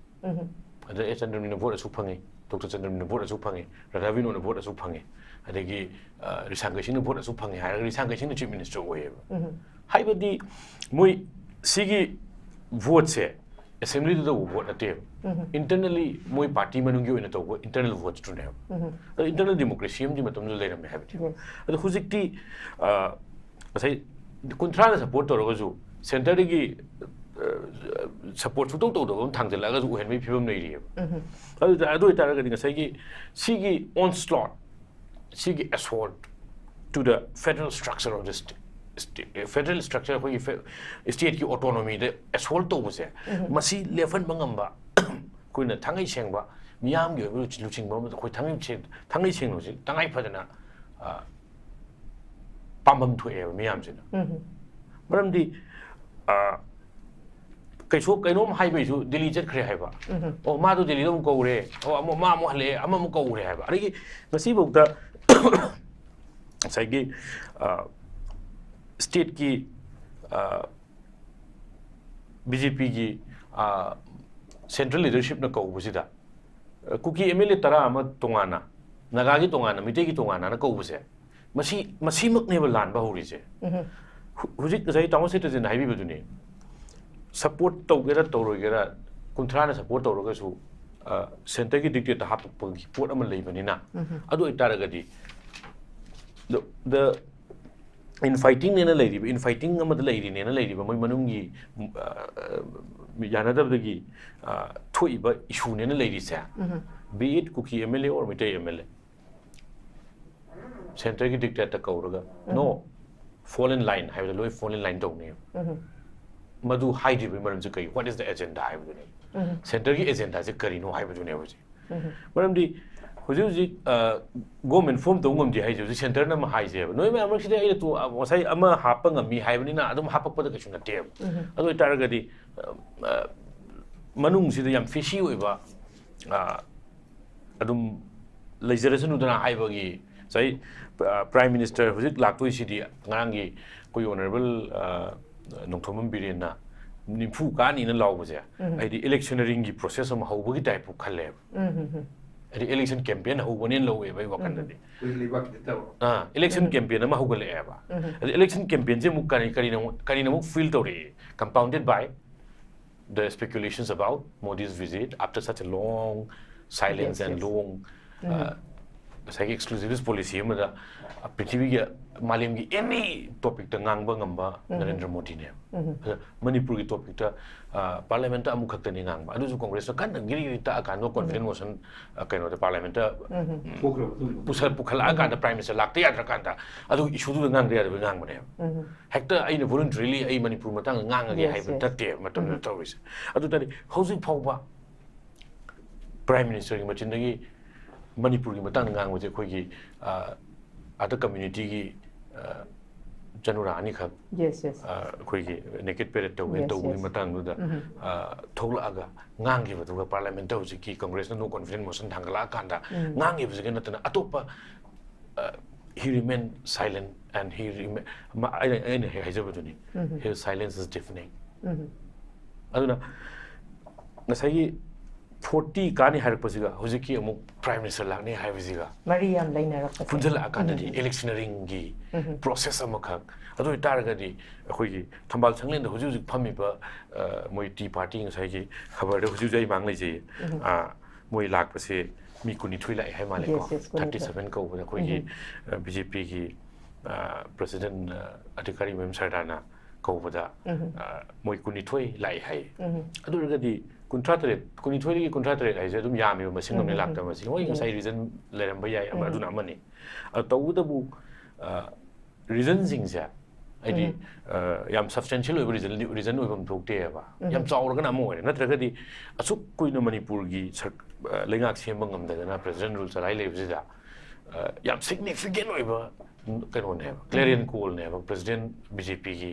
ꯑꯗ ꯑꯦ ꯆꯟꯗ꯭ꯔꯃꯅꯤꯅ ꯚꯣꯠ ꯑꯁꯨꯛ ꯐꯪꯉꯤ, ꯗꯣꯛꯇꯔ ꯆꯟꯗ꯭ꯔꯃꯅꯤꯅ ꯚꯣꯠ ꯑꯁꯨꯛ ꯐꯪꯉꯤ, ꯔꯥꯙꯥ ꯕꯤꯅꯣꯗꯅ ꯚꯣꯠ ꯑꯁꯨꯛ ꯐꯪꯉꯤ, ꯑꯗꯒꯤ, ꯑ, ꯔꯤꯁꯥꯡꯀꯩꯁꯤꯡꯅ ꯚꯣꯠ ꯑꯁꯨꯛ ꯐꯪꯉꯤ ꯍꯥꯏꯔꯒ ꯔꯤꯁꯥꯡꯀꯩꯁꯤꯡꯅ ꯆꯤꯐ ꯃꯤꯅꯤꯁꯇꯔ ꯑꯣꯏꯌꯦꯕ꯫ ꯍꯥꯏꯕꯗꯤ ꯃꯣꯏ ꯁꯤꯒꯤ ꯚꯣꯠꯁꯦ ꯑꯦꯁꯦꯝꯕ꯭ꯂꯤꯗ ꯇꯧꯕ ꯚꯣꯠ ꯅꯠꯇꯦꯕ꯫ ꯏꯟꯇꯔꯅꯦꯜꯂꯤ ꯃꯣꯏ ꯄꯥꯔꯇꯤ ꯃꯅꯨꯡꯒꯤ ꯑꯣꯏꯅ ꯇꯧꯕ ꯏꯟꯇꯔꯅꯦꯜ ꯚꯣꯠꯇꯨꯅꯦꯕ꯫ ꯑꯗꯣ ꯏꯟꯇꯔꯅꯦꯜ ꯗꯦꯃꯣꯀ꯭ꯔꯦꯁꯤ ꯑꯃꯗꯤ ꯃꯇꯝꯗꯨꯗ ꯂꯩꯔꯝꯃꯦ ꯍꯥꯏꯕꯅꯦꯕ꯫ ꯑꯗꯣ ꯍꯧꯖꯤꯛꯇꯤ, ꯑ, ꯉꯁꯥꯏ ꯀꯨꯟꯊ꯭ꯔꯥꯅ ꯁꯞꯄꯣꯔꯠ ꯇꯧꯔꯒꯁꯨ ꯁꯦꯟꯇꯔꯗꯒꯤ, ꯑ, ꯁꯞꯄꯣꯔꯠ ꯁꯨꯡꯇꯧ ꯇꯧꯗꯕ ꯑꯃ ꯊꯥꯡꯖꯜꯂꯛꯑꯒꯁꯨ ꯑꯣꯏꯍꯟꯕꯒꯤ ꯐꯤꯕꯝ ꯂꯩꯔꯤꯑꯕ꯫ ꯑꯗꯨꯗ, ꯑꯗꯨ ꯑꯣꯏꯇꯥꯔꯒꯗꯤ ꯉꯁꯥꯏꯒꯤ ꯁꯤꯒꯤ ꯑꯣꯟꯁ꯭ꯂꯣꯠ, ꯁꯤꯒꯤ assault to the federal structure of the sta-, sta-, federal structure, ꯑꯩꯈꯣꯏꯒꯤ ꯐꯦ-, ꯁ꯭ꯇꯦꯠꯀꯤ ꯑꯣꯇꯣꯅꯣꯃꯤꯗ ꯑꯦꯁꯣꯜꯠ ꯇꯧꯕꯁꯦ, ꯃꯁꯤ ꯂꯦꯞꯍꯟꯕ ꯉꯝꯕ ꯑꯩꯈꯣꯏꯅ ꯊꯥꯡꯉꯩ ꯁꯦꯡꯕ ꯃꯤꯌꯥꯝꯒꯤ ꯑꯣꯏꯕ ꯂꯨꯆꯤꯡꯕ ꯑꯃꯗ ꯑꯩꯈꯣꯏ ꯊꯥꯡꯉꯩ ꯁꯦꯡ ꯊꯥꯡꯉꯩ ꯁꯦꯡꯅ ꯍꯧꯖꯤꯛ ꯇꯉꯥꯏ ꯐꯗꯅ ꯄꯥꯝꯐꯝ ꯊꯣꯛꯑꯦꯕ ꯃꯤꯌꯥꯝꯁꯤꯅ꯫ ꯃꯔꯝꯗꯤ ꯀꯩꯁꯨ ꯀꯩꯅꯣꯝ ꯍꯥꯏꯕꯩꯁꯨ ꯗꯤꯜꯂꯤ ꯆꯠꯈ꯭ꯔꯦ ꯍꯥꯏꯕ꯫ ꯑꯣ, ꯃꯥꯗꯣ ꯗꯤꯜꯂꯤꯗ ꯑꯃꯨꯛ ꯀꯧꯔꯦ꯫ ꯑꯣ, ꯑꯃꯨꯛ ꯃꯥ ꯑꯃꯨꯛ ꯍꯜꯂꯛꯑꯦ, ꯑꯃ ꯑꯃꯨꯛ ꯀꯧꯔꯦ ꯍꯥꯏꯕ꯫ ꯑꯗꯒꯤ ꯉꯁꯤꯐꯥꯎꯗ ꯉꯁꯥꯏꯒꯤ ꯁ꯭ꯇꯦꯠꯀꯤ ꯕꯤ ꯖꯦ ꯄꯤꯒꯤ ꯁꯦꯟꯇ꯭ꯔꯦꯜ ꯂꯤꯗꯔꯁꯤꯞꯅ ꯀꯧꯕꯁꯤꯗ ꯀꯨꯀꯤ ꯑꯦꯝ ꯑꯦꯜ ꯑꯦ ꯇꯔꯥ ꯑꯃ ꯇꯣꯉꯥꯟꯅ, ꯅꯥꯒꯥꯒꯤ ꯇꯣꯉꯥꯟꯅ, ꯃꯩꯇꯩꯒꯤ ꯇꯣꯉꯥꯟꯅ ꯀꯧꯕꯁꯦ, ꯃꯁꯤ ꯃꯁꯤꯃꯛꯅꯦꯕ ꯂꯥꯟꯕ ꯍꯧꯔꯤꯁꯦ꯫ ꯍꯧꯖꯤꯛ ꯉꯁꯥꯏ ꯇꯥꯃꯣ ꯁꯦꯇ꯭ꯔꯖꯟ ꯍꯥꯏꯕꯤꯕꯗꯨꯅꯤ꯫ ꯁꯞꯄꯣꯔꯠ ꯇꯧꯒꯦꯔꯥ ꯇꯧꯔꯣꯏꯒꯦꯔꯥ, ꯀꯨꯟꯊ꯭ꯔꯥꯅ ꯁꯞꯄꯣꯔꯠ ꯇꯧꯔꯒꯁꯨ ꯁꯦꯟꯇꯔꯒꯤ ꯗꯤꯛꯇꯦꯠꯇ ꯍꯥꯞꯄꯛꯄꯒꯤ ꯄꯣꯠ ꯑꯃ ꯂꯩꯕꯅꯤꯅ꯫ ꯑꯗꯨ ꯑꯣꯏꯇꯥꯔꯒꯗꯤ the, the infightingꯅꯦꯅ ꯂꯩꯔꯤꯕ, ꯏꯟꯐꯥꯏꯇꯤꯡ ꯑꯃꯗ ꯂꯩꯔꯤꯅꯦꯅ ꯂꯩꯔꯤꯕ ꯃꯣꯏ ꯃꯅꯨꯡꯒꯤ ꯌꯥꯅꯗꯕꯗꯒꯤ ꯊꯣꯛꯏꯕ ꯏꯁꯨꯅꯦꯅ ꯂꯩꯔꯤꯁꯦ, be it Kuki M L A or Meitei M L ꯑꯦ, ꯁꯦꯟꯇꯔꯒꯤ ꯗꯤꯛꯇꯦꯠꯇ ꯀꯧꯔꯒ, "No, fall in line" ꯍꯥꯏꯕꯗ ꯂꯣꯏ fall in line ꯇꯧꯅꯦꯕ꯫ ꯃꯗꯨ ꯍꯥꯏꯗ꯭ꯔꯤꯕꯒꯤ ꯃꯔꯝꯁꯦ ꯀꯩ? What is the agenda ꯍꯥꯏꯕꯗꯨꯅꯦ꯫ ꯁꯦꯟꯇꯔꯒꯤ ꯑꯦꯖꯦꯟꯗꯥꯁꯦ ꯀꯔꯤꯅꯣ ꯍꯥꯏꯕꯗꯨꯅꯦꯕ ꯍꯧꯖꯤꯛ꯫ ꯃꯔꯝꯗꯤ ꯍꯧꯖꯤꯛ ꯍꯧꯖꯤꯛ ꯒꯣꯔꯃꯦꯟ ꯐꯣꯝ ꯇꯧꯕ ꯉꯝꯗꯦ ꯍꯥꯏꯁꯦ ꯍꯧꯖꯤꯛ ꯁꯦꯟꯇꯔꯅ ꯑꯃ ꯍꯥꯏꯁꯦꯕ꯫ ꯅꯣꯏ ꯃꯌꯥꯝ ꯃꯔꯛꯁꯤꯗ ꯑꯩꯅ ꯇꯣ-, ꯉꯁꯥꯏ ꯑꯃ ꯍꯥꯞꯄ ꯉꯝꯃꯤ ꯍꯥꯏꯕꯅꯤꯅ ꯑꯗꯨꯝ ꯍꯥꯞꯄꯛꯄꯗ ꯀꯩꯁꯨ ꯅꯠꯇꯦꯕ꯫ ꯑꯗꯨ ꯑꯣꯏꯇꯥꯔꯒꯗꯤ ꯃꯅꯨꯡꯁꯤꯗ ꯌꯥꯝ ꯐꯤꯁꯤ ꯑꯣꯏꯕ ꯑꯗꯨꯝ ꯂꯩꯖꯔꯁꯅꯨꯗꯅ ꯍꯥꯏꯕꯒꯤ ꯉꯁꯥꯏ ꯄ꯭ꯔꯥꯏꯝ ꯃꯤꯅꯤꯁꯇꯔ ꯍꯧꯖꯤꯛ ꯂꯥꯛꯇꯣꯏꯁꯤꯗꯤ ꯉꯔꯥꯡꯒꯤ ꯑꯩꯈꯣꯏꯒꯤ ꯑꯣꯅꯔꯦꯕꯜ ꯅꯣꯡꯊꯣꯝꯕꯝ ꯕꯤꯔꯦꯟꯅ ꯅꯤꯐꯨ ꯀꯥꯅꯤꯅ ꯂꯥꯎꯕꯁꯦ, ꯍꯥꯏꯗꯤ ꯏꯂꯦꯛꯁꯟ ꯔꯤꯡꯒꯤ ꯄ꯭ꯔꯣꯁꯦꯁ ꯑꯃ ꯍꯧꯕꯒꯤ ꯇꯥꯏꯞꯄꯨ ꯈꯜꯂꯦꯕ꯫ ꯍꯥꯏꯗꯤ ꯏꯂꯦꯛꯁꯟ ꯀꯦꯝꯄꯦꯟ ꯍꯧꯕꯅꯦꯅ ꯂꯧꯋꯦꯕ ꯑꯩ ꯋꯥꯈꯜꯗꯗꯤ꯫ ꯑꯩꯈꯣꯏ ꯂꯩꯕꯥꯛꯀꯤꯗꯤ ꯇꯧꯔꯣ꯫ ꯑꯥ, ꯏꯂꯦꯛꯁꯟ ꯀꯦꯝꯄꯦꯟ ꯑꯃ ꯍꯧꯒꯠꯂꯛꯑꯦꯕ꯫ ꯑꯗ ꯏꯂꯦꯛꯁꯟ ꯀꯦꯝꯄꯦꯟꯁꯦ ꯑꯃꯨꯛ ꯀꯔꯤ, ꯀꯔꯤꯅ ꯑꯃꯨꯛ, ꯀꯔꯤꯅ ꯑꯃꯨꯛ ꯐ꯭ꯌꯨꯜ ꯇꯧꯔꯛꯏ? Compounded by the speculations about Modi's visit after such a long silence and long, uh, ꯉꯁꯥꯏꯒꯤ ꯑꯦꯛꯁꯀ꯭ꯂꯨꯁꯤꯚꯤꯁ ꯄꯣꯂꯤꯁꯤ ꯑꯃꯗ, ꯑ, ꯄ꯭ꯔꯤꯊꯤꯕꯤꯒꯤ, ꯃꯥꯂꯦꯝꯒꯤ ꯑꯦꯅꯤ ꯇꯣꯄꯤꯛꯇ ꯉꯥꯡꯕ ꯉꯝꯕ ꯅꯔꯦꯟꯗ꯭ꯔ ꯃꯣꯗꯤꯅꯦꯕ꯫ ꯑꯗ ꯃꯅꯤꯄꯨꯔꯒꯤ ꯇꯣꯄꯤꯛꯇ, ꯑ, ꯄꯥꯔꯂꯤꯌꯥꯃꯦꯟꯠꯇ ꯑꯃꯨꯛꯈꯛꯇꯅꯤ ꯉꯥꯡꯕ, ꯑꯗꯨꯁꯨ ꯀꯣꯡꯒ꯭ꯔꯦꯁꯅ ꯀꯟꯅ ꯒꯤꯔꯤ ꯒꯤꯔꯤ ꯇꯛꯑꯀꯥꯟꯗ ꯀꯣꯟꯐꯤꯗꯦꯟꯁ ꯃꯣꯁꯟ, ꯑ, ꯀꯩꯅꯣꯗ ꯄꯥꯔꯂꯤꯌꯥꯃꯦꯟꯠꯇ, ꯎꯝ, ꯄꯨꯁꯜ-, ꯄꯨꯈꯠꯂꯛꯑꯀꯥꯟꯗ ꯄ꯭ꯔꯥꯏꯝ ꯃꯤꯅꯤꯁꯇꯔ ꯂꯥꯛꯇ ꯌꯥꯗ꯭ꯔꯀꯥꯟꯗ ꯑꯗꯨꯒꯤ ꯏꯁꯨꯗꯨꯗ ꯉꯥꯡꯗ ꯌꯥꯗꯕꯩ ꯉꯥꯡꯕꯅꯦꯕ꯫ ꯍꯦꯛꯇ ꯑꯩꯅ voluntarily ꯑꯩ ꯃꯅꯤꯄꯨꯔ ꯃꯇꯥꯡꯗ ꯉꯥꯡꯉꯒꯦ ꯍꯥꯏꯕ ꯅꯠꯇꯦꯕ ꯃꯇꯝꯗꯨꯗ ꯇꯧꯔꯤꯁꯦ꯫ ꯑꯗꯨ ꯇꯥꯔꯗꯤ ꯍꯧꯖꯤꯛ ꯐꯥꯎꯕ Prime Ministerꯒꯤ ꯃꯆꯤꯟꯗꯒꯤ ꯃꯅꯤꯄꯨꯔꯒꯤ ꯃꯇꯥꯡꯗ ꯉꯥꯡꯕꯁꯦ ꯑꯩꯈꯣꯏꯒꯤ ꯑ, other communityꯒꯤ ꯑ, ꯆꯅꯨꯔꯥ ꯑꯅꯤꯈꯛ Yes, yes. ꯑ, ꯑꯩꯈꯣꯏꯒꯤ naked parade ꯇꯧꯒꯦ Yes, ꯇꯧꯕꯒꯤ yes. ꯃꯇꯥꯡꯗꯨꯗ ꯎꯝ. ꯑ, ꯊꯣꯛꯂꯛꯑꯒ ꯉꯥꯡꯈꯤꯕꯗꯨꯒ Parliamentꯇ ꯍꯧꯖꯤꯛꯀꯤ Congressꯅ no confidence motion ꯊꯥꯡꯒꯠꯂꯛꯑꯀꯥꯟꯗ ꯎꯝ. ꯉꯥꯡꯈꯤꯕꯁꯤꯒ ꯅꯠꯇꯅ ꯑꯇꯣꯞꯄ ꯑ, he remain silent and he remain ꯑꯩꯅ ꯑꯩꯅ ꯍꯦꯛ ꯍꯥꯏꯖꯕꯗꯨꯅꯤ ꯎꯝ. His silence is deafening. ꯎꯝ. ꯑꯗꯨꯅ ꯉꯁꯥꯏꯒꯤ forty ꯀꯥꯅꯤ ꯍꯥꯏꯔꯛꯄꯁꯤꯒ ꯍꯧꯖꯤꯛꯀꯤ ꯑꯃꯨꯛ Prime Minister ꯂꯥꯛꯅꯤ ꯍꯥꯏꯕꯁꯤꯒ ꯃꯔꯤ ꯌꯥꯝ ꯂꯩꯅꯔꯛꯄꯁꯦ. ꯄꯨꯟꯁꯤꯜꯂꯛꯑꯀꯥꯟꯗꯗꯤ ꯎꯝ. Electioneeringꯒꯤ ꯎꯝ. Process ꯑꯃꯈꯛ ꯑꯗꯨ ꯑꯣꯏꯇꯥꯔꯒꯗꯤ ꯑꯩꯈꯣꯏꯒꯤ ꯊꯝꯕꯥꯜ ꯁꯪꯂꯦꯟꯗ ꯍꯧꯖꯤꯛ ꯍꯧꯖꯤꯛ ꯐꯝꯃꯤꯕ ꯑ, ꯃꯣꯏ Tea Party ꯉꯁꯥꯏꯒꯤ ꯈꯕꯔꯗ ꯍꯧꯖꯤꯛ ꯍꯧꯖꯤꯛ ꯑꯩ ꯃꯥꯡ ꯂꯩꯖꯩ ꯎꯝ. ꯑ, ꯃꯣꯏ ꯂꯥꯛꯄꯁꯦ ꯃꯤ ꯀꯨꯟꯅꯤꯊꯣꯏ ꯂꯥꯛꯑꯦ ꯍꯥꯏ ꯃꯥꯜꯂꯦꯀꯣ Yes, yes, ꯀꯨꯟꯅꯤꯊꯣꯏ. Thirty seven ꯀꯧꯕꯗ ꯑꯩꯈꯣꯏꯒꯤ ꯕꯤ ꯖꯦ ꯄꯤꯒꯤ President ꯑ, ꯑꯙꯤꯀꯥꯔꯤ ꯃꯌꯨꯝ ꯁꯔꯗꯥꯔꯅ ꯀꯧꯕꯗ ꯎꯝ. ꯑ, ꯃꯣꯏ ꯀꯨꯟꯅꯤꯊꯣꯏ ꯂꯥꯛꯑꯦ ꯍꯥꯏ ꯎꯝ. ꯑꯗꯨ ꯑꯣꯏꯔꯒꯗꯤ ꯀꯨꯟꯊ꯭ꯔꯥ ꯇꯔꯦꯠ ꯀꯨꯟꯅꯤꯊꯣꯏꯗꯒꯤ ꯀꯨꯟꯊ꯭ꯔꯥ ꯇꯔꯦꯠ ꯍꯥꯏꯁꯦ ꯑꯗꯨꯝ ꯌꯥꯝꯃꯦꯕ ꯃꯁꯤꯡ ꯑꯃꯅꯤ ꯎꯝ. ꯂꯥꯛꯇꯕ ꯃꯁꯤꯡ ꯍꯣꯏ ꯎꯝ. ꯉꯁꯥꯏ reason ꯂꯩꯔꯝꯕ ꯌꯥꯏ ꯑꯃ ꯎꯝ. ꯑꯗꯨꯅ ꯑꯃꯅꯤ ꯑ, ꯇꯧꯕꯇꯕꯨ reasonꯁꯤꯡꯁꯦ ꯍꯥꯏꯗꯤ ꯎꯝ. ꯑ, ꯌꯥꯝ substantial ꯑꯣꯏꯕ reason reason ꯑꯣꯏꯐꯝ ꯊꯣꯛꯇꯦꯕ ꯎꯝ. ꯌꯥꯝ ꯆꯥꯎꯔꯒꯅ ꯑꯃ ꯑꯣꯏꯔꯦ ꯅꯠꯇ꯭ꯔꯒꯗꯤ ꯑꯁꯨꯛ ꯀꯨꯏꯅ ꯃꯅꯤꯄꯨꯔꯒꯤ ꯁꯔ- ꯑ, ꯂꯩꯉꯥꯛ ꯁꯦꯝꯕ ꯉꯝꯗꯗꯅ President rule ꯆꯂꯥꯏ ꯂꯩꯕꯁꯤꯗ ꯑ, ꯌꯥꯝ significant ꯑꯣꯏꯕ ꯀꯩꯅꯣꯅꯦꯕ clarion callꯅꯦꯕ President ꯕꯤ ꯖꯦ ꯄꯤꯒꯤ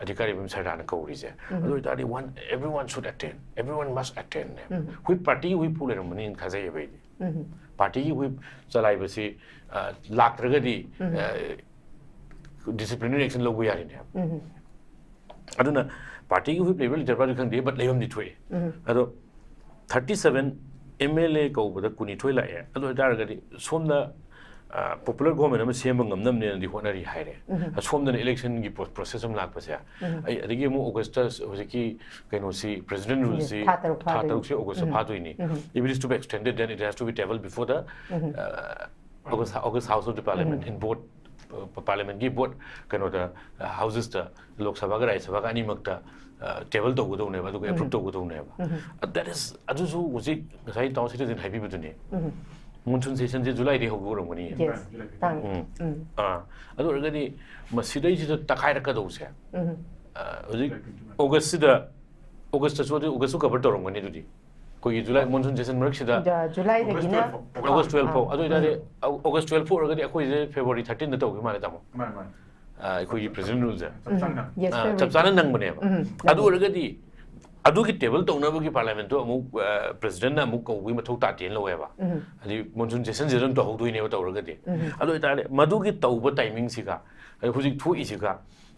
ꯑꯙꯤꯀꯥꯔꯤ ꯃꯌꯨꯝ ꯁꯔꯗꯥꯔꯅ ꯀꯧꯔꯤꯁꯦ ꯎꯝ. ꯑꯗꯨ ꯑꯣꯏꯇꯥꯔꯗꯤ one everyone should attend everyone must attendꯅꯦꯕ um. Whip partyꯒꯤ whip ꯐꯥꯎ ꯂꯩꯔꯝꯃꯅꯤꯅ ꯊꯥꯖꯩꯌꯦꯕ ꯑꯩꯗꯤ ꯎꯝ. Partyꯒꯤ whip ꯆꯂꯥꯏꯕꯁꯤ ꯑ, ꯂꯥꯛꯇ꯭ꯔꯒꯗꯤ ꯎꯝ. disciplinary action ꯂꯧꯕ ꯌꯥꯔꯤꯅꯦꯕ ꯎꯝ. ꯑꯗꯨꯅ partyꯒꯤ whip ꯂꯩꯕ꯭ꯔꯥ ꯂꯩꯇꯕ꯭ꯔꯥꯗꯤ ꯈꯪꯗꯦ but ꯂꯩꯐꯝꯗꯤ ꯊꯣꯛꯑꯦ ꯎꯝ. ꯑꯗꯣ thirty seven M L A ꯀꯧꯕꯗ ꯀꯨꯟꯅꯤꯊꯣꯏ ꯂꯥꯛꯑꯦ ꯑꯗꯨ ꯑꯣꯏꯇꯥꯔꯒꯗꯤ ꯁꯣꯝꯗ popular government ꯑꯃ ꯁꯦꯝꯕ ꯉꯝꯅꯕꯅꯦꯅꯗꯤ ꯍꯣꯠꯅꯔꯤ ꯍꯥꯏꯔꯦ ꯎꯝ. ꯁꯣꯝꯗꯅ electionꯒꯤ process ꯑꯃ ꯂꯥꯛꯄꯁꯦ ꯎꯝ. ꯑꯩ ꯑꯗꯒꯤ ꯑꯃꯨꯛ Augustꯇ ꯍꯧꯖꯤꯛꯀꯤ ꯀꯩꯅꯣꯁꯤ President ruleꯁꯤ ꯊꯥ ꯇꯔꯨꯛ ꯊꯥ ꯐꯥꯗꯣꯏꯅꯤ. ꯇꯔꯨꯛꯁꯤ Augustꯇ ꯎꯝ. ꯐꯥꯗꯣꯏꯅꯤ ꯎꯝ. If it is to be extended then it has to be tabled before the um. August August House of the Parliament um. in both Parliamentꯀꯤ both ꯀꯩꯅꯣꯗ Houseꯁꯇ ꯂꯣꯛ ꯁꯚꯥꯒ ꯔꯥꯖ꯭ꯌ ꯁꯚꯥꯒ ꯑꯅꯤꯃꯛꯇ table ꯇꯧꯒꯗꯧꯅꯦꯕ ꯑꯗꯨꯒ approve ꯇꯧꯒꯗꯧꯅꯦꯕ ꯎꯝ. That is ꯑꯗꯨꯁꯨ ꯍꯧꯖꯤꯛ ꯉꯁꯥꯏ ꯏꯇꯥꯎ ꯁꯤꯇꯤꯖꯦꯟ ꯍꯥꯏꯕꯤꯕꯗꯨꯅꯦ ꯎꯝ. Monsoon sessionꯁꯦ Julyꯗꯒꯤ ꯍꯧꯒꯗꯧꯔꯝꯒꯅꯤ Yes. ꯇꯥꯡ. ꯎꯝ. ꯎꯝ. ꯑꯥ ꯑꯗꯨ ꯑꯣꯏꯔꯒꯗꯤ ꯃꯁꯤꯗꯩꯁꯤꯗ ꯇꯛꯈꯥꯏꯔꯛꯀꯗꯧꯁꯦ ꯎꯝ. ꯑ, ꯍꯧꯖꯤꯛ Augustꯁꯤꯗ Augustꯇꯁꯨ ꯑꯗꯨ Augustꯁꯨ cover ꯇꯧꯔꯝꯒꯅꯤ ꯑꯗꯨꯗꯤ ꯑꯩꯈꯣꯏꯒꯤ ꯖꯨꯂꯥꯏ ꯃꯣꯟꯁꯨꯟ ꯁꯦꯁꯟ ꯃꯔꯛꯁꯤꯗ, ꯖꯨꯂꯥꯏꯗꯒꯤꯅ ꯑꯣꯒꯁ ꯇꯨꯋꯦꯜꯐ ꯐꯥꯎ꯫ ꯑꯗꯨ ꯑꯣꯏꯇꯥꯔꯗꯤ ꯑꯣꯒꯁ ꯇꯨꯋꯦꯜꯐ ꯐꯥꯎ ꯑꯣꯏꯔꯒꯗꯤ ꯑꯩꯈꯣꯏꯁꯦ ꯐꯦꯕ꯭ꯔꯨꯋꯥꯔꯤ ꯊꯥꯔꯇꯤꯟꯗ ꯇꯧꯈꯤꯕ ꯃꯥꯜꯂꯦ, ꯇꯥꯃꯣ꯫ ꯃꯥꯅꯦ ꯃꯥꯅꯦ꯫ ꯑ, ꯑꯩꯈꯣꯏꯒꯤ ꯄ꯭ꯔꯦꯁꯤꯗꯦꯟ ꯔꯨꯜꯁꯦ꯫ ꯆꯞ ꯆꯥꯅ꯫ ꯌꯦꯁ, ꯑ, ꯆꯞ ꯆꯥꯅ ꯅꯪꯕꯅꯦꯕ꯫ ꯎꯝ, ꯑꯗꯨ ꯑꯣꯏꯔꯒꯗꯤ ꯑꯗꯨꯒꯤ ꯇꯦꯕꯜ ꯇꯧꯅꯕꯒꯤ ꯄꯥꯔꯂꯤꯌꯥꯃꯦꯟꯠꯇꯣ ꯑꯃꯨꯛ, ꯑ, ꯄ꯭ꯔꯦꯁꯤꯗꯦꯟꯠꯅ ꯑꯃꯨꯛ ꯀꯧꯕꯒꯤ ꯃꯊꯧ ꯇꯥꯗꯦꯅ ꯂꯧꯋꯦꯕ꯫ ꯎꯝ꯫ ꯍꯥꯏꯗꯤ ꯃꯣꯟꯁꯨꯟ ꯁꯦꯁꯟꯁꯤꯗ ꯑꯗꯨꯝ ꯇꯧꯍꯧꯗꯣꯏꯅꯦꯕ ꯇꯧꯔꯒꯗꯤ꯫ ꯎꯝ꯫ ꯑꯗꯨ ꯑꯣꯏꯇꯥꯔꯗꯤ ꯃꯗꯨꯒꯤ ꯇꯧꯕ ꯇꯥꯏꯃꯤꯡꯁꯤꯒ, ꯑꯗ ꯍꯧꯖꯤꯛ ꯊꯣꯛꯏꯁꯤꯒ,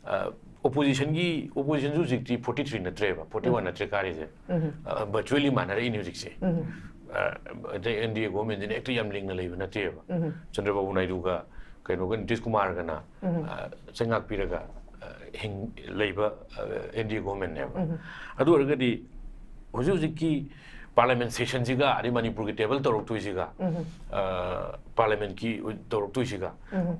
ꯑ, ꯑꯣꯄꯣꯖꯤꯁꯟꯒꯤ, ꯑꯣꯄꯣꯖꯤꯁꯟꯁꯨ ꯍꯧꯖꯤꯛꯇꯤ ꯐꯣꯔꯇꯤ ꯊ꯭ꯔꯤ ꯅꯠꯇ꯭ꯔꯦꯕ, ꯐꯣꯔꯇꯤ ꯋꯥꯟ ꯅꯠꯇ꯭ꯔꯦ ꯀꯥꯔꯤꯁꯦ꯫ ꯎꯝ꯫ ꯑ, ꯚꯔꯆꯨꯋꯦꯜꯂꯤ ꯃꯥꯟꯅꯔꯛꯏꯅꯦ ꯍꯧꯖꯤꯛꯁꯦ꯫ ꯎꯝ꯫ ꯑ, ꯑꯗꯩ ꯑꯦꯟ ꯗꯤ ꯑꯦ ꯒꯣꯔꯃꯦꯟꯁꯤꯅ ꯍꯦꯛꯇ ꯌꯥꯝ ꯂꯤꯡꯅ ꯂꯩꯕ ꯅꯠꯇꯦꯕ꯫ ꯎꯝ꯫ ꯆꯟꯗ꯭ꯔꯕꯥꯕꯨ ꯅꯥꯏꯗꯨꯒ ꯀꯩꯅꯣꯒ ꯅꯤꯇꯤꯁ ꯀꯨꯃꯥꯔꯒꯅ, ꯎꯝ꯫ ꯑ, ꯆꯩꯉꯥꯛ ꯄꯤꯔꯒ, ꯑ, ꯍꯤꯡ-, ꯂꯩꯕ, ꯑ, ꯑꯦꯟ ꯗꯤ ꯑꯦ ꯒꯣꯔꯃꯦꯟꯅꯦꯕ꯫ ꯎꯝ꯫ ꯑꯗꯨ ꯑꯣꯏꯔꯒꯗꯤ ꯍꯧꯖꯤꯛ ꯍꯧꯖꯤꯛꯀꯤ ꯄꯥꯔꯂꯤꯌꯥꯃꯦꯟꯠ ꯁꯦꯁꯟꯁꯤꯒ ꯑꯗꯩ ꯃꯅꯤꯄꯨꯔꯒꯤ ꯇꯦꯕꯜ ꯇꯧꯔꯛꯇꯣꯏꯁꯤꯒ, ꯎꯝ꯫ ꯑ, ꯄꯥꯔꯂꯤꯌꯥꯃꯦꯟꯠꯀꯤ ꯇꯧꯔꯛꯇꯣꯏꯁꯤꯒ, ꯎꯝ꯫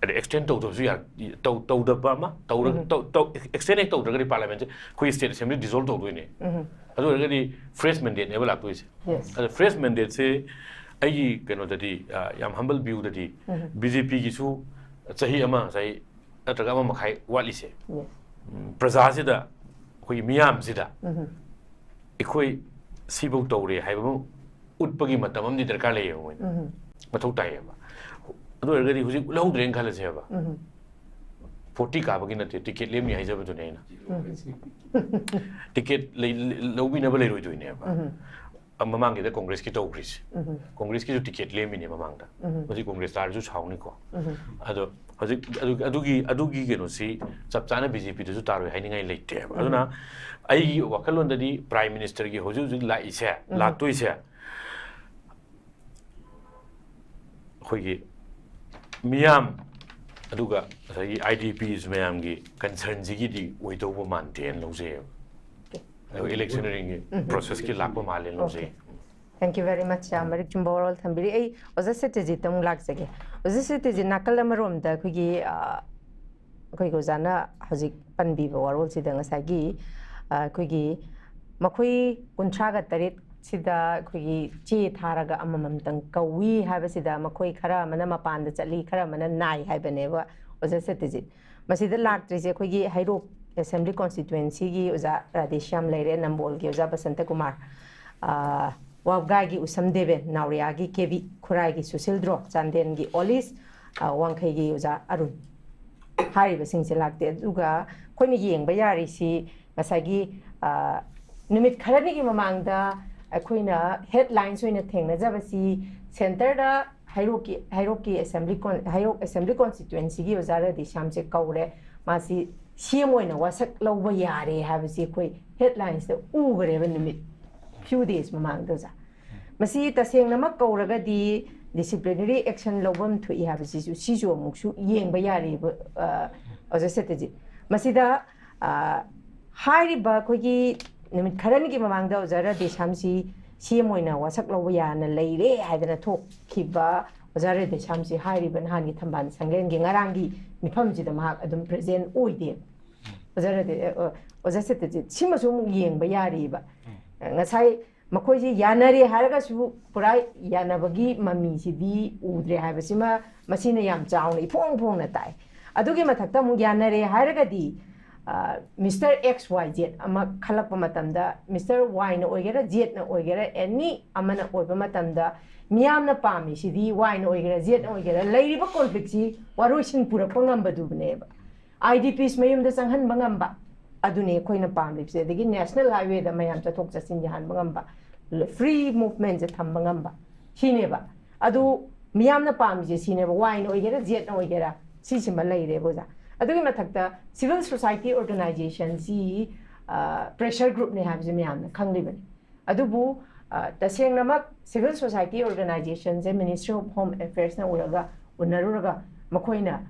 ꯑꯗꯩ ꯑꯦꯛꯁꯇꯦꯟ ꯇꯧꯗꯕꯁꯨ ꯌꯥ-, ꯇꯧ-, ꯇꯧꯗꯕ ꯑꯃ, ꯇꯧꯔ-, ꯎꯝ꯫ ꯇꯧ-, ꯇꯧ-, ꯑꯦꯛꯁꯇꯦꯟ ꯍꯦꯛ ꯇꯧꯗ꯭ꯔꯒꯗꯤ ꯄꯥꯔꯂꯤꯌꯥꯃꯦꯟꯠꯁꯦ ꯑꯩꯈꯣꯏ ꯁ꯭ꯇꯦꯠ ꯑꯦꯁꯦꯝꯕ꯭ꯂꯤ ꯗꯤꯖꯣꯜꯕ ꯇꯧꯗꯣꯏꯅꯦ꯫ ꯎꯝ꯫ ꯑꯗꯨ ꯑꯣꯏꯔꯒꯗꯤ ꯐ꯭ꯔꯦꯁ ꯃꯦꯟꯗꯦꯠꯅꯦꯕ ꯂꯥꯛꯇꯣꯏꯁꯦ꯫ ꯌꯦꯁ꯫ ꯑꯗ ꯐ꯭ꯔꯦꯁ ꯃꯦꯟꯗꯦꯠꯁꯦ ꯑꯩꯒꯤ ꯀꯩꯅꯣꯗꯗꯤ, ꯑ, ꯌꯥꯝ ꯍꯝꯕꯜ ꯚ꯭ꯌꯨꯗꯗꯤ ꯎꯝ꯫ ꯕꯤ ꯖꯦ ꯄꯤꯒꯤꯁꯨ ꯆꯍꯤ ꯑꯃ ꯉꯁꯥꯏ ꯅꯠꯇ꯭ꯔꯒ ꯑꯃ ꯃꯈꯥꯏ ꯋꯥꯠꯂꯤꯁꯦ꯫ ꯌꯦꯁ꯫ ꯎꯝ, ꯄ꯭ꯔꯖꯥꯁꯤꯗ, ꯑꯩꯈꯣꯏꯒꯤ ꯃꯤꯌꯥꯝꯁꯤꯗ ꯎꯝ꯫ ꯑꯩꯈꯣꯏ ꯁꯤꯐꯧ ꯇꯧꯔꯦ ꯍꯥꯏꯕ ꯑꯃ ꯎꯠꯄꯒꯤ ꯃꯇꯝ ꯑꯃꯗꯤ ꯗꯔꯀꯥꯔ ꯂꯩꯌꯦꯕ ꯃꯣꯏꯅ꯫ ꯎꯝ꯫ ꯃꯊꯧ ꯇꯥꯏꯌꯦꯕ꯫ ꯑꯗꯨ ꯑꯣꯏꯔꯒꯗꯤ ꯍꯧꯖꯤꯛ ꯎꯠꯍꯧꯗ꯭ꯔꯦꯅ ꯈꯜꯂꯁꯦꯕ꯫ ꯎꯝ꯫ ꯐꯣꯔꯇꯤ ꯀꯥꯕꯒꯤ ꯅꯠꯇꯦ, ꯇꯤꯀꯦꯠ ꯂꯦꯝꯅꯤ ꯍꯥꯏꯖꯕꯗꯨꯅꯦ ꯑꯩꯅ꯫ ꯎꯝ꯫ ꯇꯤꯀꯦꯠ ꯂꯩ-, ꯂꯧꯕꯤꯅꯕ ꯂꯩꯔꯣꯏꯗꯣꯏꯅꯦꯕ꯫ ꯎꯝ꯫ ꯑ, ꯃꯃꯥꯡꯒꯤꯗ ꯀꯣꯡꯒ꯭ꯔꯦꯁꯀꯤ ꯇꯧꯈ꯭ꯔꯤꯁꯦ꯫ ꯎꯝ꯫ ꯀꯣꯡꯒ꯭ꯔꯦꯁꯀꯤꯁꯨ ꯇꯤꯀꯦꯠ ꯂꯦꯝꯃꯤꯅꯦ ꯃꯃꯥꯡꯗ꯫ ꯎꯝ꯫ ꯍꯧꯖꯤꯛ ꯀꯣꯡꯒ꯭ꯔꯦꯁ ꯇꯥꯔꯁꯨ ꯁꯥꯎꯅꯤꯀꯣ꯫ ꯎꯝ꯫ ꯑꯗꯣ ꯍꯧꯖꯤꯛ ꯑꯗꯨ-, ꯑꯗꯨꯒꯤ, ꯑꯗꯨꯒꯤ ꯀꯩꯅꯣꯁꯤ ꯆꯞ ꯆꯥꯅ ꯕꯤ ꯖꯦ ꯄꯤꯗꯁꯨ ꯇꯥꯔꯣꯏ ꯍꯥꯏꯅꯤꯡꯉꯥꯏ ꯂꯩꯇꯦꯕ꯫ ꯎꯝ꯫ ꯑꯗꯨꯅ ꯑꯩꯒꯤ ꯋꯥꯈꯜꯂꯣꯟꯗꯗꯤ ꯄ꯭ꯔꯥꯏꯝ ꯃꯤꯅꯤꯁꯇꯔꯒꯤ ꯍꯧꯖꯤꯛ ꯍꯧꯖꯤꯛ ꯂꯥꯛꯏꯁꯦ, ꯎꯝ꯫ ꯂꯥꯛꯇꯣꯏꯁꯦ, ꯑꯩꯈꯣꯏꯒꯤ ꯃꯤꯌꯥꯝ ꯑꯗꯨꯒ ꯉꯁꯥꯏꯒꯤ ꯑꯥꯏ ꯗꯤ ꯄꯤꯁ ꯃꯌꯥꯝꯒꯤ ꯀꯟꯁꯔꯟꯁꯤꯒꯤꯗꯤ ꯑꯣꯏꯗꯧꯕ ꯃꯥꯟꯗꯦꯅ ꯂꯧꯖꯩꯌꯦꯕ꯫ ꯑꯗꯨꯒ ꯏꯂꯦꯛꯁꯟꯅꯔꯤꯡꯒꯤ ꯎꯝ꯫ ꯄ꯭ꯔꯣꯁꯦꯁꯀꯤ ꯂꯥꯛꯄ ꯃꯥꯜꯂꯦꯅ ꯂꯧꯖꯩ꯫ Thank you very much, ꯌꯥꯝ ꯃꯔꯤꯛ ꯆꯨꯝꯕ ꯋꯥꯔꯣꯜ ꯊꯝꯕꯤꯔꯤ꯫ ꯑꯩ ꯑꯣꯖꯥ ꯁꯇ꯭ꯌꯖꯤꯠꯇ ꯑꯃꯨꯛ ꯂꯥꯛꯆꯒꯦ꯫ ꯑꯣꯖꯥ ꯁꯇ꯭ꯌꯖꯤꯠ, ꯅꯥꯀꯜ ꯑꯃꯔꯣꯝꯗ ꯑꯩꯈꯣꯏꯒꯤ, ꯑ, ꯑꯩꯈꯣꯏꯒꯤ ꯑꯣꯖꯥꯅ ꯍꯧꯖꯤꯛ ꯄꯟꯕꯤꯕ ꯋꯥꯔꯣꯜꯁꯤꯗ ꯉꯁꯥꯏꯒꯤ, ꯑ, ꯑꯩꯈꯣꯏꯒꯤ ꯃꯈꯣꯏ ꯀꯨꯟꯊ꯭ꯔꯥꯒ ꯇꯔꯦꯠ ꯁꯤꯗ ꯑꯩꯈꯣꯏꯒꯤ ꯆꯦ ꯊꯥꯔꯒ ꯑꯃꯃꯝꯇꯪ ꯀꯧꯏ ꯍꯥꯏꯕꯁꯤꯗ ꯃꯈꯣꯏ ꯈꯔ ꯑꯃꯅ ꯃꯄꯥꯟꯗ ꯆꯠꯂꯤ, ꯈꯔ ꯑꯃꯅ ꯅꯥꯏ ꯍꯥꯏꯕꯅꯦꯕ ꯑꯣꯖꯥ ꯁꯇ꯭ꯌꯖꯤꯠ꯫ ꯃꯁꯤꯗ ꯂꯥꯛꯇ꯭ꯔꯤꯁꯦ ꯑꯩꯈꯣꯏꯒꯤ ꯍꯩꯔꯣꯛ ꯑꯦꯁꯦꯝꯕ꯭ꯂꯤ ꯀꯣꯟꯁꯇꯤꯇ꯭ꯋꯦꯟꯁꯤꯒꯤ ꯑꯣꯖꯥ ꯔꯥꯙꯦꯁ꯭ꯌꯥꯝ ꯂꯩꯔꯦ, ꯅꯝꯕꯣꯜꯒꯤ ꯑꯣꯖꯥ ꯕꯁꯟꯇ ꯀꯨꯃꯥꯔ꯫ ꯋꯥꯕꯒꯥꯏꯒꯤ ꯎꯁꯝ ꯗꯦꯕꯦꯟ, ꯅꯥꯎꯔꯤꯌꯥꯒꯤ ꯀꯦꯕꯤ, ꯈꯨꯔꯥꯏꯒꯤ ꯁꯨꯁꯤꯜꯗ꯭ꯔꯣ, ꯆꯥꯟꯗꯦꯜꯒꯤ ꯑꯣꯂꯤꯁ, ꯋꯥꯡꯈꯩꯒꯤ ꯑꯣꯖꯥ ꯑꯔꯨꯟ꯫ ꯍꯥꯏꯔꯤꯕꯁꯤꯡꯁꯦ ꯂꯥꯛꯇꯦ꯫ ꯑꯗꯨꯒ ꯑꯩꯈꯣꯏꯅ ꯌꯦꯡꯕ ꯌꯥꯔꯤꯁꯤ ꯉꯁꯥꯏꯒꯤ ꯅꯨꯃꯤꯠ ꯈꯔꯅꯤꯒꯤ ꯃꯃꯥꯡꯗ ꯑꯩꯈꯣꯏꯅ ꯍꯦꯗꯂꯥꯏꯟꯁ ꯑꯣꯏꯅ ꯊꯦꯡꯅꯖꯕꯁꯤ ꯁꯦꯟꯇꯔꯗ ꯍꯩꯔꯣꯛꯀꯤ ꯍꯩꯔꯣꯛꯀꯤ ꯑꯦꯁꯦꯝꯕ꯭ꯂꯤ ꯍꯩꯔꯣꯛ ꯑꯦꯁꯦꯝꯕ꯭ꯂꯤ ꯀꯣꯟꯁꯇꯤꯇ꯭ꯋꯦꯟꯁꯤꯒꯤ ꯑꯣꯖꯥ ꯔꯥꯙꯦꯁ꯭ꯌꯥꯝꯁꯦ ꯀꯧꯔꯦ, ꯃꯥꯁꯤ ꯁꯤ ꯑꯦꯝ ꯑꯣꯏꯅ ꯋꯥꯁꯛ ꯂꯧꯕ ꯌꯥꯔꯦ ꯍꯥꯏꯕꯁꯤ ꯑꯩꯈꯣꯏ ꯍꯦꯗꯂꯥꯏꯟꯁꯇ ꯎꯈ꯭ꯔꯦꯕ ꯅꯨꯃꯤꯠ ꯐ꯭ꯌꯨ ꯗꯦꯖ ꯃꯃꯥꯡꯗ ꯑꯣꯖꯥ꯫ ꯃꯁꯤ ꯇꯁꯦꯡꯅꯃꯛ ꯀꯧꯔꯒꯗꯤ ꯗꯤꯁꯤꯄ꯭ꯂꯤꯅꯔꯤ ꯑꯦꯛꯁꯟ ꯂꯧꯐꯝ ꯊꯣꯛꯏ ꯍꯥꯏꯕꯁꯤꯁꯨ ꯁꯤꯁꯨ ꯑꯃꯨꯛꯁꯨ ꯌꯦꯡꯕ ꯌꯥꯔꯤꯕ ꯑꯣꯖꯥ ꯁꯇꯖꯤꯠ꯫ ꯃꯁꯤꯗ ꯍꯥꯏꯔꯤꯕ ꯑꯩꯈꯣꯏꯒꯤ ꯅꯨꯃꯤꯠ ꯈꯔꯅꯤꯒꯤ ꯃꯃꯥꯡꯗ ꯑꯣꯖꯥ ꯔꯥꯙꯦꯁ꯭ꯌꯥꯝꯁꯤ ꯁꯤ ꯑꯦꯝ ꯑꯣꯏꯅ ꯋꯥꯁꯛ ꯂꯧꯕ ꯌꯥꯅ ꯂꯩꯔꯦ ꯍꯥꯏꯗꯅ ꯊꯣꯛꯈꯤꯕ ꯑꯣꯖꯥ ꯔꯥꯙꯦꯁ꯭ꯌꯥꯝꯁꯤ ꯍꯥꯏꯔꯤꯕ ꯅꯍꯥꯟꯒꯤ ꯊꯝꯕꯥꯜ ꯁꯪꯂꯦꯟꯒꯤ ꯉꯔꯥꯡꯒꯤ ꯃꯤꯐꯝꯁꯤꯗ ꯃꯍꯥꯛ ꯑꯗꯨꯝ ꯄ꯭ꯔꯦꯖꯦꯟ ꯑꯣꯏꯗꯦ꯫ ꯑꯣꯖꯥ ꯔꯥꯙꯦ ꯑꯣꯖꯥ ꯁꯇꯖꯤꯠ, ꯁꯤꯃꯁꯨ ꯑꯃꯨꯛ ꯌꯦꯡꯕ ꯌꯥꯔꯤꯕ꯫ ꯉꯁꯥꯏ ꯃꯈꯣꯏꯁꯤ ꯌꯥꯅꯔꯦ ꯍꯥꯏꯔꯒꯁꯨ ꯄꯨꯔꯥ ꯌꯥꯅꯕꯒꯤ ꯃꯃꯤꯁꯤꯗꯤ ꯎꯗ꯭ꯔꯦ ꯍꯥꯏꯕꯁꯤꯃ ꯃꯁꯤꯅ ꯌꯥꯝ ꯆꯥꯎꯅ ꯏꯐꯣꯡ ꯐꯣꯡꯅ ꯇꯥꯏ꯫ ꯑꯗꯨꯒꯤ ꯃꯊꯛꯇ ꯑꯃꯨꯛ ꯌꯥꯅꯔꯦ ꯍꯥꯏꯔꯒꯗꯤ ꯃꯤꯁꯇꯔ ꯑꯦꯛꯁ ꯋꯥꯏ ꯖꯦꯠ ꯑꯃ ꯈꯜꯂꯛꯄ ꯃꯇꯝꯗ ꯃꯤꯁꯇꯔ ꯋꯥꯏꯅ ꯑꯣꯏꯒꯦꯔꯥ ꯖꯦꯠꯅ ꯑꯣꯏꯒꯦꯔꯥ ꯑꯦꯅꯤ ꯑꯃꯅ ꯑꯣꯏꯕ ꯃꯇꯝꯗ ꯃꯤꯌꯥꯝꯅ ꯄꯥꯝꯃꯤꯁꯤꯗꯤ ꯋꯥꯏꯅ ꯑꯣꯏꯒꯦꯔꯥ ꯖꯦꯠꯅ ꯑꯣꯏꯒꯦꯔꯥ ꯂꯩꯔꯤꯕ ꯀꯣꯟꯐ꯭ꯂꯤꯛꯁꯤ ꯋꯥꯔꯣꯏꯁꯤꯟ ꯄꯨꯔꯛꯄ ꯉꯝꯕꯗꯨꯕꯅꯦꯕ꯫ ꯑꯥꯏ ꯗꯤ ꯄꯤꯁ ꯃꯌꯨꯝꯗ ꯆꯪꯍꯟꯕ ꯉꯝꯕ, ꯑꯗꯨꯅꯤ ꯑꯩꯈꯣꯏꯅ ꯄꯥꯝꯂꯤꯕꯁꯦ꯫ ꯑꯗꯒꯤ ꯅꯦꯁꯅꯦꯜ ꯍꯥꯏꯋꯦꯗ ꯃꯌꯥꯝ ꯆꯠꯊꯣꯛ ꯆꯠꯁꯤꯟ ꯌꯥꯍꯟꯕ ꯉꯝꯕ, ꯐ꯭ꯔꯤ ꯃꯨꯚꯃꯦꯟꯁꯦ ꯊꯝꯕ ꯉꯝꯕ, ꯁꯤꯅꯦꯕ꯫ ꯑꯗꯨ ꯃꯤꯌꯥꯝꯅ ꯄꯥꯝꯃꯤꯁꯦ ꯁꯤꯅꯦꯕ, ꯋꯥꯏꯅ ꯑꯣꯏꯒꯦꯔꯥ ꯖꯦꯠꯅ ꯑꯣꯏꯒꯦꯔꯥ, ꯁꯤꯁꯤꯃ ꯂꯩꯔꯦꯕ ꯑꯣꯖꯥ꯫ ꯑꯗꯨꯒꯤ ꯃꯊꯛꯇ ꯁꯤꯚꯤꯜ ꯁꯣꯁꯥꯏꯇꯤ ꯑꯣꯔꯒꯅꯥꯏꯖꯦꯁꯟꯁꯤ ꯄ꯭ꯔꯦꯁꯔ ꯒ꯭ꯔꯨꯞꯅꯦ ꯍꯥꯏꯕꯁꯦ ꯃꯌꯥꯝꯅ ꯈꯪꯂꯤꯕꯅꯤ꯫ ꯑꯗꯨꯕꯨ ꯇꯁꯦꯡꯅꯃꯛ ꯁꯤꯚꯤꯜ ꯁꯣꯁꯥꯏꯇꯤ ꯑꯣꯔꯒꯅꯥꯏꯖꯦꯁꯟꯁꯦ ꯃꯤꯅꯤꯁꯇ꯭ꯔꯤ ꯑꯣꯐ ꯍꯣꯝ ꯑꯦꯐꯤꯌꯔꯁꯅ ꯎꯔꯒ ꯎꯅꯔꯨꯔꯒ ꯃꯈꯣꯏꯅ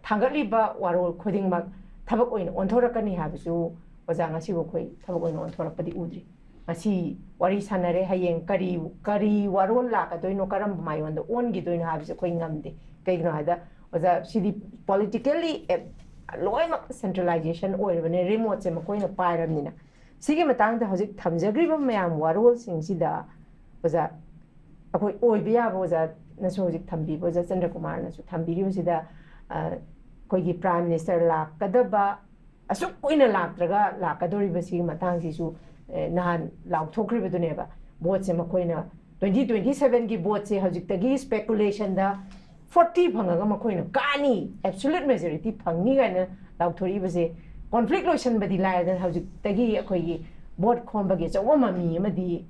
ꯊꯥꯡꯒꯠꯂꯤꯕ ꯋꯥꯔꯣꯜ ꯈꯨꯗꯤꯡꯃꯛ ꯊꯕꯛ ꯑꯣꯏꯅ ꯑꯣꯟꯊꯣꯔꯛꯀꯅꯤ ꯍꯥꯏꯕꯁꯨ ꯑꯣꯖꯥ ꯉꯁꯤꯕꯨ ꯑꯩꯈꯣꯏ ꯊꯕꯛ ꯑꯣꯏꯅ ꯑꯣꯟꯊꯣꯔꯛꯄꯗꯤ ꯎꯗ꯭ꯔꯤ꯫ ꯉꯁꯤ ꯋꯥꯔꯤ ꯁꯥꯟꯅꯔꯦ, ꯍꯌꯦꯡ ꯀꯔꯤ ꯀꯔꯤ ꯋꯥꯔꯣꯜ ꯂꯥꯛꯀꯗꯣꯏꯅꯣ, ꯀꯔꯝꯕ ꯃꯥꯏꯑꯣꯟꯗ ꯑꯣꯟꯈꯤꯗꯣꯏꯅꯣ ꯍꯥꯏꯕꯁꯦ ꯑꯩꯈꯣꯏ ꯉꯝꯗꯦ꯫ ꯀꯩꯒꯤꯅꯣ ꯍꯥꯏꯗ ꯑꯣꯖꯥ, ꯁꯤꯗꯤ ꯄꯣꯂꯤꯇꯤꯀꯦꯜꯂꯤ ꯂꯣꯏꯅꯃꯛ ꯁꯦꯟꯇ꯭ꯔꯦꯂꯥꯏꯖꯦꯁꯟ ꯑꯣꯏꯔꯕꯅꯦ, ꯔꯤꯃꯣꯠꯁꯦ ꯃꯈꯣꯏꯅ ꯄꯥꯏꯔꯕꯅꯤꯅ꯫ ꯁꯤꯒꯤ ꯃꯇꯥꯡꯗ ꯍꯧꯖꯤꯛ ꯊꯝꯖꯈ꯭ꯔꯤꯕ ꯃꯌꯥꯝ ꯋꯥꯔꯣꯜꯁꯤꯡꯁꯤꯗ ꯑꯣꯖꯥ, ꯑꯩꯈꯣꯏ ꯑꯣꯏꯕ ꯌꯥꯕ ꯑꯣꯖꯥꯅꯁꯨ ꯍꯧꯖꯤꯛ ꯊꯝꯕꯤꯕ, ꯑꯣꯖꯥ ꯆꯟꯗ꯭ꯔꯀꯨꯃꯥꯔꯅꯁꯨ ꯊꯝꯕꯤꯔꯤꯕꯁꯤꯗ ꯑꯩꯈꯣꯏꯒꯤ ꯄ꯭ꯔꯥꯏꯝ ꯃꯤꯅꯤꯁꯇꯔ ꯂꯥꯛꯀꯗꯕ ꯑꯁꯨꯛ ꯀꯨꯏꯅ ꯂꯥꯛꯇ꯭ꯔꯒ ꯂꯥꯛꯀꯗꯧꯔꯤꯕꯁꯤꯒꯤ ꯃꯇꯥꯡꯁꯤꯁꯨ, ꯑꯦ, ꯅꯍꯥꯟ ꯂꯥꯎꯊꯣꯛꯈ꯭ꯔꯤꯕꯗꯨꯅꯦꯕ꯫ ꯚꯣꯠꯁꯦ ꯃꯈꯣꯏꯅ twenty twenty seven ꯒꯤ ꯚꯣꯠꯁꯦ ꯍꯧꯖꯤꯛꯇꯒꯤ speculation ꯗ forty ꯐꯪꯉꯒ ꯃꯈꯣꯏꯅ ꯀꯥꯅꯤ, absolute majority ꯐꯪꯅꯤ ꯀꯥꯏꯅ ꯂꯥꯎꯊꯣꯔꯛꯏꯕꯁꯦ, conflict ꯂꯣꯏꯁꯟꯕꯗꯤ ꯂꯥꯏꯔꯗꯅ ꯍꯧꯖꯤꯛꯇꯒꯤ ꯑꯩꯈꯣꯏꯒꯤ ꯚꯣꯠ ꯈꯣꯝꯕꯒꯤ ꯑꯆꯧꯕ ꯃꯃꯤ ꯑꯃꯗꯤ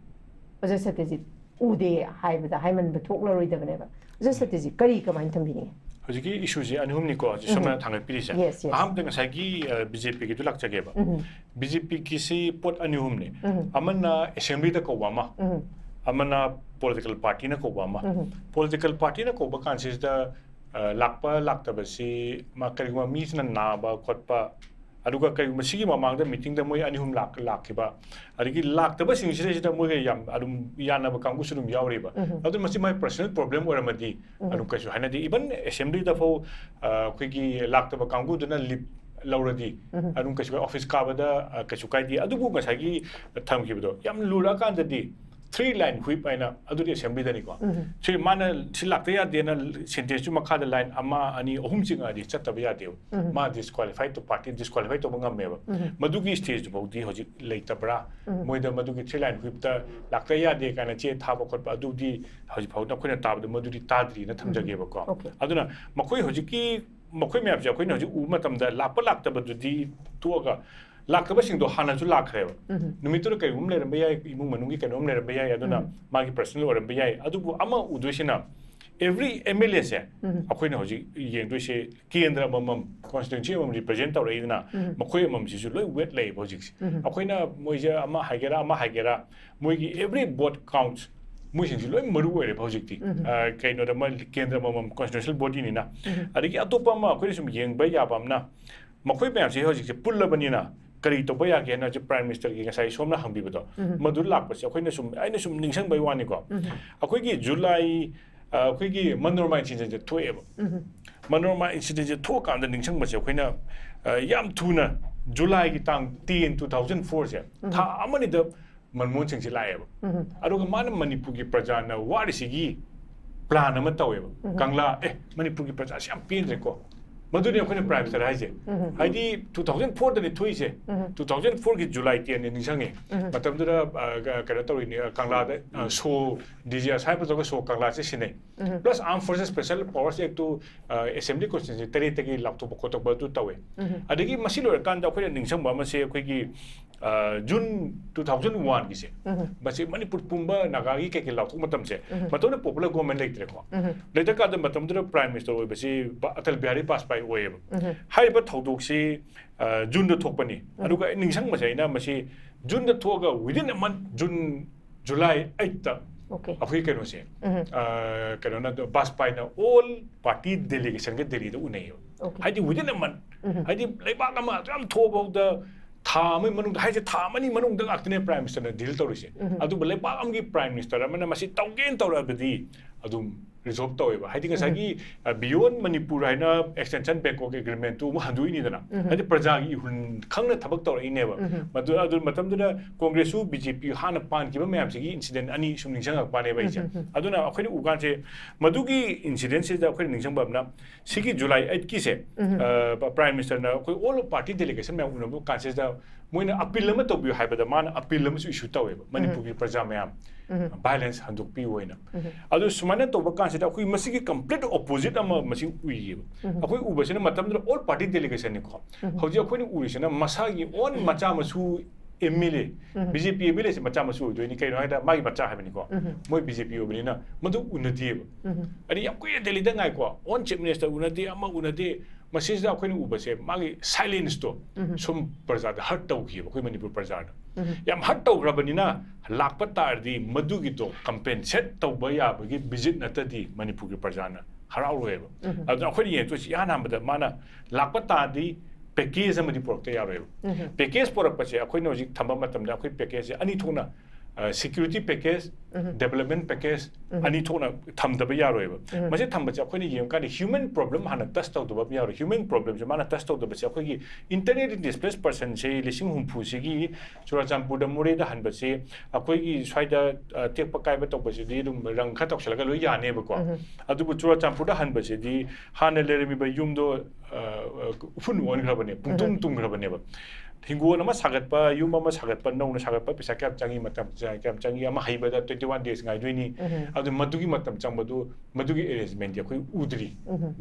ꯑꯣꯖꯥ ꯁꯇ꯭ꯌꯖꯤꯠ ꯎꯗꯦ ꯍꯥꯏꯕꯗ ꯍꯥꯏꯃꯟꯕ ꯊꯣꯛꯂꯔꯣꯏꯗꯕꯅꯦꯕ꯫ ꯑꯣꯖꯥ ꯁꯇ꯭ꯌꯖꯤꯠ, ꯀꯔꯤ ꯀꯃꯥꯏꯅ ꯊꯝꯕꯤꯅꯤꯡꯉꯤ? ꯍꯧꯖꯤꯛꯀꯤ issue ꯁꯦ ꯑꯅꯤ ꯑꯍꯨꯝꯅꯤꯀꯣ ꯍꯧꯖꯤꯛ ꯁꯣꯝꯅ ꯊꯥꯡꯒꯠꯄꯤꯔꯤꯁꯦ꯫ Yes, yes. ꯑꯍꯥꯟꯕꯗ ꯉꯁꯥꯏꯒꯤ ꯕꯤ ꯖꯦ ꯄꯤꯒꯤꯗꯨ ꯂꯥꯛꯆꯒꯦꯕ꯫ ꯕꯤ ꯖꯦ ꯄꯤꯒꯤꯁꯤ ꯄꯣꯠ ꯑꯅꯤ ꯑꯍꯨꯝꯅꯤ꯫ ꯑꯃꯅ assembly ꯗ ꯀꯧꯕ ꯑꯃ, ꯑꯃꯅ political party ꯅ ꯀꯧꯕ ꯑꯃ꯫ Political party ꯅ ꯀꯧꯕ ꯀꯥꯟꯁꯤꯗ ꯑ, ꯂꯥꯛꯄ ꯂꯥꯛꯇꯕꯁꯤ ꯃꯥ ꯀꯔꯤꯒꯨꯝꯕ ꯃꯤꯁꯤꯅ ꯅꯥꯕ ꯈꯣꯠꯄ, ꯑꯗꯨꯒ ꯀꯔꯤꯒꯨꯝꯕ ꯁꯤꯒꯤ ꯃꯃꯥꯡꯗ meeting ꯗ ꯃꯣꯏ ꯑꯅꯤ ꯑꯍꯨꯝ ꯂꯥꯛ-, ꯂꯥꯛꯈꯤꯕ, ꯑꯗꯒꯤ ꯂꯥꯛꯇꯕꯁꯤꯡꯁꯤꯗꯩꯁꯤꯗ ꯃꯣꯏꯒ ꯌꯥꯝ ꯑꯗꯨꯝ ꯌꯥꯅꯕ ꯀꯥꯡꯕꯨꯁꯨ ꯑꯗꯨꯝ ꯌꯥꯎꯔꯤꯕ꯫ ꯑꯗꯨ ꯃꯁꯤ ꯃꯥꯏ personal problem ꯑꯣꯏꯔꯝꯃꯗꯤ ꯑꯗꯨꯝ ꯀꯩꯁꯨ ꯍꯥꯏꯅꯗꯦ꯫ Even assembly ꯗ ꯐꯥꯎ, ꯑ, ꯑꯩꯈꯣꯏꯒꯤ ꯂꯥꯛꯇꯕ ꯀꯥꯡꯕꯨꯗꯨꯅ leave ꯂꯧꯔꯗꯤ ꯑꯗꯨꯝ ꯀꯩꯁꯨ office ꯀꯥꯕꯗ, ꯑ, ꯀꯩꯁꯨ ꯀꯥꯏꯗꯦ꯫ ꯑꯗꯨꯕꯨ ꯉꯁꯥꯏꯒꯤ ꯊꯝꯈꯤꯕꯗꯣ ꯌꯥꯝ ꯂꯨꯔꯛꯑꯀꯥꯟꯗꯗꯤ three line whip ꯍꯥꯏꯅ ꯑꯗꯨꯗꯤ assembly ꯗꯅꯤꯀꯣ꯫ ꯁꯤ ꯃꯥꯅ ꯁꯤ ꯂꯥꯛꯇ ꯌꯥꯗꯦꯅ sentence ꯇꯨ ꯃꯈꯥꯗ line ꯑꯃ, ꯑꯅꯤ, ꯑꯍꯨꯝ ꯆꯤꯡꯉꯛꯑꯗꯤ ꯆꯠꯇꯕ ꯌꯥꯗꯦꯕ꯫ ꯃꯥ disqualify ꯇꯧ-, party disqualify ꯇꯧꯕ ꯉꯝꯃꯦꯕ꯫ ꯃꯗꯨꯒꯤ stage ꯇꯨ ꯐꯥꯎꯗꯤ ꯍꯧꯖꯤꯛ ꯂꯩꯇꯕ꯭ꯔꯥ? ꯃꯣꯏꯗ ꯃꯗꯨꯒꯤ three line whip ꯇ ꯂꯥꯛꯇ ꯌꯥꯗꯦ ꯀꯥꯏꯅ ꯆꯦ ꯊꯥꯕ ꯈꯣꯠꯄ ꯑꯗꯨꯗꯤ ꯍꯧꯖꯤꯛ ꯐꯥꯎꯗ ꯑꯩꯈꯣꯏꯅ ꯇꯥꯕꯗ ꯃꯗꯨꯗꯤ ꯇꯥꯗ꯭ꯔꯤꯅ ꯊꯝꯖꯒꯦꯕꯀꯣ꯫ Okay. ꯑꯗꯨꯅ ꯃꯈꯣꯏ ꯍꯧꯖꯤꯛꯀꯤ, ꯃꯈꯣꯏ ꯃꯌꯥꯝꯁꯦ ꯑꯩꯈꯣꯏꯅ ꯍꯧꯖꯤꯛ ꯎꯕ ꯃꯇꯝꯗ ꯂꯥꯛꯄ ꯂꯥꯛꯇꯕꯗꯨꯗꯤ ꯇꯣꯛꯑꯒ, ꯂꯥꯛꯇꯕꯁꯤꯡꯗꯣ ꯍꯥꯟꯅꯁꯨ ꯂꯥꯛꯈ꯭ꯔꯦꯕ꯫ ꯅꯨꯃꯤꯠꯇꯨꯗ ꯀꯩꯒꯨꯝꯕ ꯂꯩꯔꯝꯕ ꯌꯥꯏ, ꯏꯃꯨꯡ ꯃꯅꯨꯡꯒꯤ ꯀꯩꯅꯣꯝ ꯂꯩꯔꯝꯕ ꯌꯥꯏ, ꯑꯗꯨꯅ ꯃꯥꯒꯤ personal ꯑꯣꯏꯔꯝꯕ ꯌꯥꯏ꯫ ꯑꯗꯨꯕꯨ ꯑꯃ ꯎꯗꯣꯏꯁꯤꯅ every M L A ꯁꯦ ꯑꯩꯈꯣꯏꯅ ꯍꯧꯖꯤꯛ ꯌꯦꯡꯗꯣꯏꯁꯦ ꯀꯦꯟꯗ꯭ꯔ ꯑꯃꯃꯝ, constituency ꯑꯃꯃꯝ represent ꯇꯧꯔꯛꯏꯗꯅ, ꯃꯈꯣꯏ ꯑꯃꯃꯝꯁꯤꯁꯨ ꯂꯣꯏ weight ꯂꯩꯌꯦꯕ ꯍꯧꯖꯤꯛꯁꯦ꯫ ꯑꯩꯈꯣꯏꯅ ꯃꯣꯏꯁꯦ ꯑꯃ ꯍꯥꯏꯒꯦꯔꯥ ꯑꯃ ꯍꯥꯏꯒꯦꯔꯥ, ꯃꯣꯏꯒꯤ every vote counts, ꯃꯣꯏꯁꯤꯡꯁꯤ ꯂꯣꯏ ꯃꯔꯨ ꯑꯣꯏꯔꯦꯕ ꯍꯧꯖꯤꯛꯇꯤ꯫ ꯑ, ꯀꯩꯅꯣꯗ ꯃꯣꯏ ꯀꯦꯟꯗ꯭ꯔ ꯑꯃꯃꯝ constitutional body ꯅꯤꯅ꯫ ꯑꯗꯒꯤ ꯑꯇꯣꯞꯄ ꯑꯃ ꯑꯩꯈꯣꯏꯅ ꯁꯨꯝ ꯌꯦꯡꯕ ꯌꯥꯕ ꯑꯃꯅ, ꯃꯈꯣꯏ ꯃꯌꯥꯝꯁꯦ ꯍꯧꯖꯤꯛꯁꯦ ꯄꯨꯜꯂꯕꯅꯤꯅ ꯀꯔꯤ ꯇꯧꯕ ꯌꯥꯒꯦ ꯍꯥꯏꯅ ꯍꯧꯖꯤꯛ Prime Minister ꯒꯤ ꯉꯁꯥꯏ ꯁꯣꯝꯅ ꯍꯪꯕꯤꯕꯗꯣ, ꯃꯗꯨ ꯂꯥꯛꯄꯁꯦ ꯑꯩꯈꯣꯏꯅ ꯁꯨꯝ, ꯑꯩꯅ ꯁꯨꯝ ꯅꯤꯡꯁꯤꯡꯕꯒꯤ ꯋꯥꯅꯤꯀꯣ꯫ ꯑꯩꯈꯣꯏꯒꯤ July, ꯑ, ꯑꯩꯈꯣꯏꯒꯤ Manorama incident ꯁꯦ ꯊꯣꯛꯑꯦꯕ꯫ Manorama incident ꯁꯦ ꯊꯣꯛꯑꯀꯥꯟꯗ ꯅꯤꯡꯁꯤꯡꯕꯁꯦ ꯑꯩꯈꯣꯏꯅ, ꯑ, ꯌꯥꯝ ꯊꯨꯅ July ꯒꯤ ꯇꯥꯡ ten, two thousand four ꯁꯦ, ꯊꯥ ꯑꯃꯅꯤꯗ ꯃꯟꯃꯣꯍꯟ ꯁꯤꯡꯁꯦ ꯂꯥꯛꯑꯦꯕ꯫ ꯑꯗꯨꯒ ꯃꯥꯅ ꯃꯅꯤꯄꯨꯔꯒꯤ ꯄ꯭ꯔꯖꯥꯅ ꯋꯥꯔꯤꯁꯤꯒꯤ plan ꯑꯃ ꯇꯧꯋꯦꯕ꯫ ꯀꯪꯂꯥ, ꯑꯦ, ꯃꯅꯤꯄꯨꯔꯒꯤ ꯄ꯭ꯔꯖꯥꯁꯤ ꯌꯥꯝ ꯄꯦꯟꯗ꯭ꯔꯦꯀꯣ, ꯃꯗꯨꯅꯤ ꯑꯩꯈꯣꯏꯅ Prime Minister ꯍꯥꯏꯁꯦ꯫ ꯍꯥꯏꯗꯤ two thousand fourꯗꯅꯤ ꯊꯣꯛꯏꯁꯦ꯫ Two thousand fourꯒꯤ July tenꯅꯤ ꯅꯤꯡꯁꯤꯡꯉꯦ꯫ ꯃꯇꯝꯗꯨꯗ ꯑ, ꯀ- ꯀꯩꯅꯣ ꯇꯧꯔꯤꯅꯦ, ꯑ, ꯀꯪꯂꯥꯗ ꯑ, show, DJ ꯑꯁꯥꯏ ꯄꯨꯊꯣꯛꯑꯒ show ꯀꯪꯂꯥꯁꯦ ꯁꯤꯟꯅꯩ꯫ Plus Armed Forces Special Powers Actꯇꯨ, ꯑ, Assembly Constituency ꯇꯔꯦꯠꯇꯒꯤ ꯂꯥꯎꯊꯣꯛꯄ ꯈꯣꯠꯇꯣꯛꯄ ꯑꯗꯨ ꯇꯧꯋꯦ꯫ ꯑꯗꯒꯤ ꯃꯁꯤ ꯂꯣꯏꯔꯀꯥꯟꯗ ꯑꯩꯈꯣꯏꯅ ꯅꯤꯡꯁꯤꯡꯕ ꯑꯃꯁꯦ ꯑꯩꯈꯣꯏꯒꯤ, ꯑ, June two thousand oneꯒꯤꯁꯦ, ꯃꯁꯤ ꯃꯅꯤꯄꯨꯔ ꯄꯨꯝꯕ ꯅꯥꯒꯥꯒꯤ ꯀꯩꯀꯩ ꯂꯥꯎꯊꯣꯛ ꯃꯇꯝꯁꯦ, ꯃꯇꯝꯗꯨꯗ popular government ꯂꯩꯇ꯭ꯔꯦꯀꯣ꯫ ꯂꯩꯇ꯭ꯔꯀꯥꯟꯗ ꯃꯇꯝꯗꯨꯗ Prime Minister ꯑꯣꯏꯕꯁꯤ ꯕ- ꯑꯇꯜ ꯕꯤꯍꯥꯔꯤ ꯕꯥꯖꯄꯥꯏ ꯑꯣꯏꯌꯦꯕ꯫ ꯍꯥꯏꯔꯤꯕ ꯊꯧꯗꯣꯛꯁꯤ, ꯑ, Juneꯗ ꯊꯣꯛꯄꯅꯤ꯫ ꯑꯗꯨꯒ ꯑꯩ ꯅꯤꯡꯁꯤꯡꯕꯁꯦ ꯑꯩꯅ ꯃꯁꯤ Juneꯗ ꯊꯣꯛꯑꯒ within a month, June, July eightꯇ Okay. ꯑꯩꯈꯣꯏ ꯀꯩꯅꯣꯁꯦ, ꯑ, ꯀꯩꯅꯣꯅ, ꯕꯥꯖꯄꯥꯏꯅ all party delegationꯒ ꯗꯦꯜꯂꯤꯗ ꯎꯅꯩꯌꯦꯕ꯫ Okay. ꯍꯥꯏꯗꯤ within a month, ꯍꯥꯏꯗꯤ ꯂꯩꯕꯥꯛ ꯑꯃ ꯑꯗꯨ ꯌꯥꯝ ꯊꯣꯛꯑꯐꯥꯎꯗ ꯊꯥ ꯑꯃꯒꯤ ꯃꯅꯨꯡꯗ, ꯍꯥꯏꯁꯦ ꯊꯥ ꯑꯃꯅꯤ ꯃꯅꯨꯡꯗ ꯉꯥꯛꯇꯅꯦ Prime Ministerꯅ deal ꯇꯧꯔꯤꯁꯦ꯫ ꯑꯗꯨꯕꯨ ꯂꯩꯕꯥꯛ ꯑꯃꯒꯤ Prime Minister ꯑꯃꯅ ꯃꯁꯤ ꯇꯧꯒꯦꯅ ꯇꯧꯔꯛꯑꯕꯗꯤ ꯑꯗꯨꯝ resolve ꯇꯧꯋꯦꯕ꯫ ꯍꯥꯏꯗꯤ ꯉꯁꯥꯏꯒꯤ, ꯑ, beyond ꯃꯅꯤꯄꯨꯔ ꯍꯥꯏꯅ extension Bangkok Agreementꯇꯨ ꯑꯃꯨꯛ ꯍꯟꯗꯣꯛꯏꯅꯤꯗꯅ꯫ ꯍꯥꯏꯗꯤ ꯄ꯭ꯔꯖꯥꯒꯤ ꯏꯍꯨꯜ ꯈꯪꯅ ꯊꯕꯛ ꯇꯧꯔꯛꯏꯅꯦꯕ꯫ ꯃꯗꯨ, ꯑꯗꯨ ꯃꯇꯝꯗꯨꯗ ꯀꯣꯡꯒ꯭ꯔꯦꯁꯁꯨ BJP ꯍꯥꯟꯅ ꯄꯥꯟꯈꯤꯕ ꯃꯌꯥꯝꯁꯤꯒꯤ incident ꯑꯅꯤ ꯁꯨꯝ ꯅꯤꯡꯁꯤꯡꯉꯛꯄꯅꯦꯕ ꯑꯩꯁꯦ꯫ ꯑꯗꯨꯅ ꯑꯩꯈꯣꯏꯅ ꯎ ꯀꯥꯟꯁꯦ, ꯃꯗꯨꯒꯤ incidentꯁꯤꯗ ꯑꯩꯈꯣꯏꯅ ꯅꯤꯡꯁꯤꯡꯕ ꯑꯃꯅ, ꯁꯤꯒꯤ July eightꯀꯤꯁꯦ, ꯑ, Prime Ministerꯅ ꯑꯩꯈꯣꯏ all party delegationꯅ ꯃꯌꯥꯝ ꯎꯅꯕ ꯀꯥꯟꯁꯤꯗ ꯃꯣꯏꯅ appeal ꯑꯃ ꯇꯧꯕꯤꯌꯨ ꯍꯥꯏꯕꯗ ꯃꯥꯅ appeal ꯑꯃꯁꯨ issue ꯇꯧꯋꯦꯕ, ꯃꯅꯤꯄꯨꯔꯒꯤ ꯄ꯭ꯔꯖꯥ ꯃꯌꯥꯝ, violence ꯍꯟꯗꯣꯛꯄꯤꯌꯨ ꯍꯥꯏꯅ꯫ ꯑꯗꯨ ꯁꯨꯃꯥꯏꯅ ꯇꯧꯕ ꯀꯥꯟꯁꯤꯗ ꯑꯩꯈꯣꯏ ꯃꯁꯤꯒꯤ complete opposite ꯑꯃ ꯃꯁꯤ ꯎꯏꯌꯦꯕ꯫ ꯑꯩꯈꯣꯏ ꯎꯕꯁꯤꯅ ꯃꯇꯝꯗꯨꯗ all party delegationꯅꯤꯀꯣ꯫ ꯍꯧꯖꯤꯛ ꯑꯩꯈꯣꯏꯅ ꯎꯔꯤꯁꯤꯅ ꯃꯁꯥꯒꯤ own ꯃꯆꯥ ꯃꯁꯨ MLA, BJP MLAꯁꯦ ꯃꯆꯥ ꯃꯁꯨ ꯑꯣꯏꯗꯣꯏꯅꯤ, ꯀꯩꯅꯣ ꯍꯥꯏꯗ ꯃꯥꯒꯤ ꯃꯆꯥ ꯍꯥꯏꯕꯅꯤꯀꯣ꯫ ꯃꯣꯏ BJP ꯑꯣꯏꯕꯅꯤꯅ ꯃꯗꯨ ꯎꯅꯗꯦꯕ꯫ ꯍꯥꯏꯗꯤ ꯌꯥꯝ ꯀꯨꯏꯅ ꯗꯦꯜꯂꯤꯗ ꯉꯥꯏꯀꯣ, own Chief Minister ꯎꯅꯗꯦ, ꯑꯃ ꯎꯅꯗꯦ, ꯃꯁꯤꯁꯤꯗ ꯑꯩꯈꯣꯏꯅ ꯎꯕꯁꯦ ꯃꯥꯒꯤ silenceꯇꯣ ꯁꯨꯝ ꯄ꯭ꯔꯖꯥꯗ hurt ꯇꯧꯈꯤꯕ, ꯑꯩꯈꯣꯏ ꯃꯅꯤꯄꯨꯔ ꯄ꯭ꯔꯖꯥꯅ꯫ ꯌꯥꯝ hurt ꯇꯧꯈ꯭ꯔꯕꯅꯤꯅ ꯂꯥꯛꯄ ꯇꯥꯔꯗꯤ ꯃꯗꯨꯒꯤꯗꯣ compensate ꯇꯧꯕ ꯌꯥꯕꯒꯤ visit ꯅꯠꯇꯗꯤ ꯃꯅꯤꯄꯨꯔꯒꯤ ꯄ꯭ꯔꯖꯥꯅ ꯍꯔꯥꯎꯔꯣꯏꯕ꯫ ꯑꯗꯨꯅ ꯑꯩꯈꯣꯏꯅ ꯌꯦꯡꯗꯣꯏꯁꯤ ꯏꯍꯥꯟ ꯍꯥꯟꯕꯗ ꯃꯥꯅ ꯂꯥꯛꯄ ꯇꯥꯔꯗꯤ package ꯑꯃꯗꯤ ꯄꯨꯔꯛꯇ ꯌꯥꯔꯣꯏꯕ꯫ Package ꯄꯨꯔꯛꯄꯁꯦ ꯑꯩꯈꯣꯏꯅ ꯍꯧꯖꯤꯛ ꯊꯝꯕ ꯃꯇꯝꯗ ꯑꯩꯈꯣꯏ packageꯁꯦ ꯑꯅꯤ ꯊꯣꯛꯅ ꯁꯦꯀ꯭ꯌꯨꯔꯤꯇꯤ ꯄꯦꯀꯦꯖ, ꯗꯦꯕꯂꯞꯃꯦꯟ ꯄꯦꯀꯦꯖ ꯑꯅꯤ ꯊꯣꯛꯅ ꯊꯝꯗꯕ ꯌꯥꯔꯣꯏꯕ꯫ ꯃꯁꯤ ꯊꯝꯕꯁꯦ ꯑꯩꯈꯣꯏꯅ ꯌꯦꯡꯉꯀꯥꯟꯗ ꯍ꯭ꯌꯨꯃꯦꯟ ꯄ꯭ꯔꯣꯕ꯭ꯂꯦꯝ ꯍꯥꯟꯅ ꯇꯁ ꯇꯧꯗꯕ ꯑꯃ ꯌꯥꯔꯣꯏ꯫ ꯍ꯭ꯌꯨꯃꯦꯟ ꯄ꯭ꯔꯣꯕ꯭ꯂꯦꯝꯁꯦ ꯃꯥꯅ ꯇꯁ ꯇꯧꯗꯕꯁꯦ ꯑꯩꯈꯣꯏꯒꯤ ꯏꯟꯇꯔꯅꯦꯠ ꯗꯤꯁꯄ꯭ꯂꯦꯁ ꯄꯔꯁꯟꯁꯦ ꯂꯤꯁꯤꯡ ꯍꯨꯝꯐꯨꯁꯤꯒꯤ ꯆꯨꯔꯥꯆꯥꯟꯄꯨꯔꯗ ꯃꯣꯔꯦꯗ ꯍꯟꯕꯁꯦ ꯑꯩꯈꯣꯏꯒꯤ ꯁ꯭ꯋꯥꯏꯗ ꯑ, ꯇꯦꯛꯄ ꯀꯥꯏꯕ ꯇꯧꯕꯁꯤꯗꯤ ꯑꯗꯨꯝ ꯔꯪ ꯈꯔ ꯇꯧꯁꯜꯂꯒ ꯂꯣꯏ ꯌꯥꯅꯦꯕꯀꯣ꯫ ꯑꯗꯨꯕꯨ ꯆꯨꯔꯥꯆꯥꯟꯄꯨꯔꯗ ꯍꯟꯕꯁꯤꯗꯤ ꯍꯥꯟꯅ ꯂꯩꯔꯝꯃꯤꯕ ꯌꯨꯝꯗꯣ ꯑ, ꯑ, ꯎꯐꯨꯟ ꯑꯣꯟꯈ꯭ꯔꯕꯅꯦ, ꯄꯨꯡꯇꯨꯝ ꯇꯨꯝꯈ꯭ꯔꯕꯅꯦꯕ꯫ ꯍꯤꯡꯒꯣꯜ ꯑꯃ ꯁꯥꯒꯠꯄ, ꯌꯨꯝ ꯑꯃ ꯁꯥꯒꯠꯄ, ꯅꯧꯅ ꯁꯥꯒꯠꯄ ꯄꯩꯁꯥ ꯀꯌꯥꯝ ꯆꯪꯉꯤ, ꯃꯇꯝ ꯀꯌꯥꯝ ꯆꯪꯉꯤ, ꯑꯃ ꯍꯩꯕꯗ twenty one days ꯉꯥꯏꯗꯣꯏꯅꯤ꯫ ꯑꯗꯨ ꯃꯗꯨꯒꯤ ꯃꯇꯝ ꯆꯪꯕꯗꯨ, ꯃꯗꯨꯒꯤ ꯑꯦꯔꯦꯟꯖꯃꯦꯟꯗꯤ ꯑꯩꯈꯣꯏ ꯎꯗ꯭ꯔꯤ꯫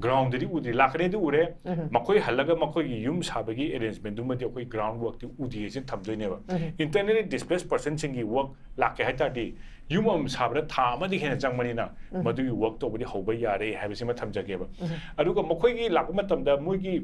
ꯒ꯭ꯔꯥꯎꯟꯗꯗꯤ ꯎꯗ꯭ꯔꯤ꯫ ꯂꯥꯛꯀꯅꯤꯗꯤ ꯎꯔꯦ꯫ ꯃꯈꯣꯏ ꯍꯜꯂꯒ ꯃꯈꯣꯏꯒꯤ ꯌꯨꯝ ꯁꯥꯕꯒꯤ ꯑꯦꯔꯦꯟꯖꯃꯦꯟꯗꯨꯃꯗꯤ ꯑꯩꯈꯣꯏ ꯒ꯭ꯔꯥꯎꯟ ꯋꯥꯔꯛꯇꯤ ꯎꯗ꯭ꯔꯤ ꯍꯥꯏꯁꯤꯅ ꯊꯝꯗꯣꯏꯅꯦꯕ꯫ ꯏꯟꯇꯔꯅꯦꯠꯂꯤ ꯗꯤꯁꯄ꯭ꯂꯦꯁ ꯄꯔꯁꯟꯁꯤꯡꯒꯤ ꯋꯥꯔꯛ ꯂꯥꯛꯀꯦ ꯍꯥꯏ ꯇꯥꯔꯗꯤ ꯌꯨꯝ ꯑꯃ ꯁꯥꯕꯗ ꯊꯥ ꯑꯃꯗꯒꯤ ꯍꯦꯟꯅ ꯆꯪꯕꯅꯤꯅ ꯃꯗꯨꯒꯤ ꯋꯥꯔꯛ ꯇꯧꯕꯗꯤ ꯍꯧꯕ ꯌꯥꯔꯦ ꯍꯥꯏꯕꯁꯤꯃ ꯊꯝꯖꯒꯦꯕ꯫ ꯑꯗꯨꯒ ꯃꯈꯣꯏꯒꯤ ꯂꯥꯛꯄ ꯃꯇꯝꯗ ꯃꯣꯏꯒꯤ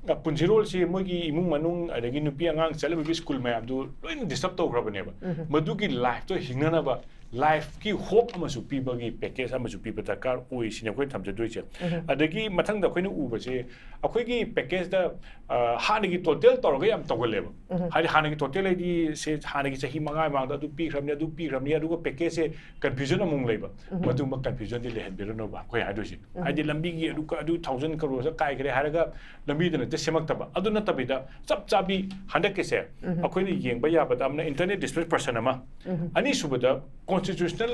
ꯑ, ꯄꯨꯟꯁꯤꯔꯣꯜꯁꯤ ꯃꯣꯏꯒꯤ ꯏꯃꯨꯡ ꯃꯅꯨꯡ ꯑꯗꯒꯤ ꯅꯨꯄꯤ ꯑꯉꯥꯡ ꯆꯠꯂꯤꯕꯒꯤ ꯁ꯭ꯀꯨꯜ ꯃꯌꯥꯝꯗꯨ ꯂꯣꯏꯅ ꯗꯤꯁꯇꯔꯕ ꯇꯧꯈ꯭ꯔꯕꯅꯦꯕ꯫ ꯃꯗꯨꯒꯤ ꯂꯥꯏꯐꯇꯣ ꯍꯤꯡꯅꯅꯕ ꯂꯥꯏꯐꯀꯤ ꯍꯣꯞ ꯑꯃꯁꯨ ꯄꯤꯕꯒꯤ ꯄꯦꯀꯦꯖ ꯑꯃꯁꯨ ꯄꯤꯕ ꯗꯔꯀꯥꯔ ꯑꯣꯏ ꯁꯤꯅꯤ ꯑꯩꯈꯣꯏꯅ ꯊꯝꯖꯗꯣꯏꯁꯦ꯫ ꯑꯗꯒꯤ ꯃꯊꯪꯗ ꯑꯩꯈꯣꯏꯅ ꯎꯕꯁꯦ ꯑꯩꯈꯣꯏꯒꯤ ꯄꯦꯀꯦꯖꯇ, ꯑ, ꯍꯥꯟꯅꯒꯤ ꯇꯣꯇꯦꯜ ꯇꯧꯔꯒ ꯌꯥꯝ ꯇꯧꯒꯜꯂꯦꯕ꯫ ꯍꯥꯏꯗꯤ ꯍꯥꯟꯅꯒꯤ ꯇꯣꯇꯦꯜ ꯍꯥꯏꯗꯤ ꯁꯦ ꯍꯥꯟꯅꯒꯤ ꯆꯍꯤ ꯃꯉꯥ ꯃꯃꯥꯡꯗ ꯑꯗꯨ ꯄꯤꯈ꯭ꯔꯕꯅꯤ, ꯑꯗꯨ ꯄꯤꯈ꯭ꯔꯕꯅꯤ, ꯑꯗꯨꯒ ꯄꯦꯀꯦꯖꯁꯦ ꯀꯟꯐ꯭ꯌꯨꯖꯟ ꯑꯃꯨꯛ ꯂꯩꯕ꯫ ꯃꯗꯨꯝꯕ ꯀꯟꯐ꯭ꯌꯨꯖꯟꯗꯤ ꯂꯩꯍꯟꯕꯤꯔꯅꯣꯕ ꯑꯩꯈꯣꯏ ꯍꯥꯏꯗꯣꯏꯁꯦ꯫ ꯍꯥꯏꯗꯤ ꯂꯝꯕꯤꯒꯤ ꯑꯗꯨ, ꯑꯗꯨ ꯊꯥꯎꯖꯟ ꯀꯔꯣꯔꯁꯦ ꯀꯥꯏꯈ꯭ꯔꯦ ꯍꯥꯏꯔꯒ ꯂꯝꯕꯤꯗ ꯅꯠꯇꯦ ꯁꯦꯝꯃꯛꯇꯕ꯫ ꯑꯗꯨ ꯅꯠꯇꯕꯤꯗ ꯆꯞ ꯆꯥꯕꯤ ꯍꯟꯗꯛꯀꯤꯁꯦ ꯑꯩꯈꯣꯏꯅ ꯌꯦꯡꯕ ꯌꯥꯕꯗ ꯑꯃꯅ ꯏꯟꯇꯔꯅꯦꯠ ꯗꯤꯁꯄ꯭ꯂꯦꯁ ꯄꯔꯁꯟ ꯑꯃ, ꯑꯅꯤꯁꯨꯕꯗ ꯀꯣꯟꯁꯇꯤꯇ꯭ꯌꯨꯁꯅꯦꯜ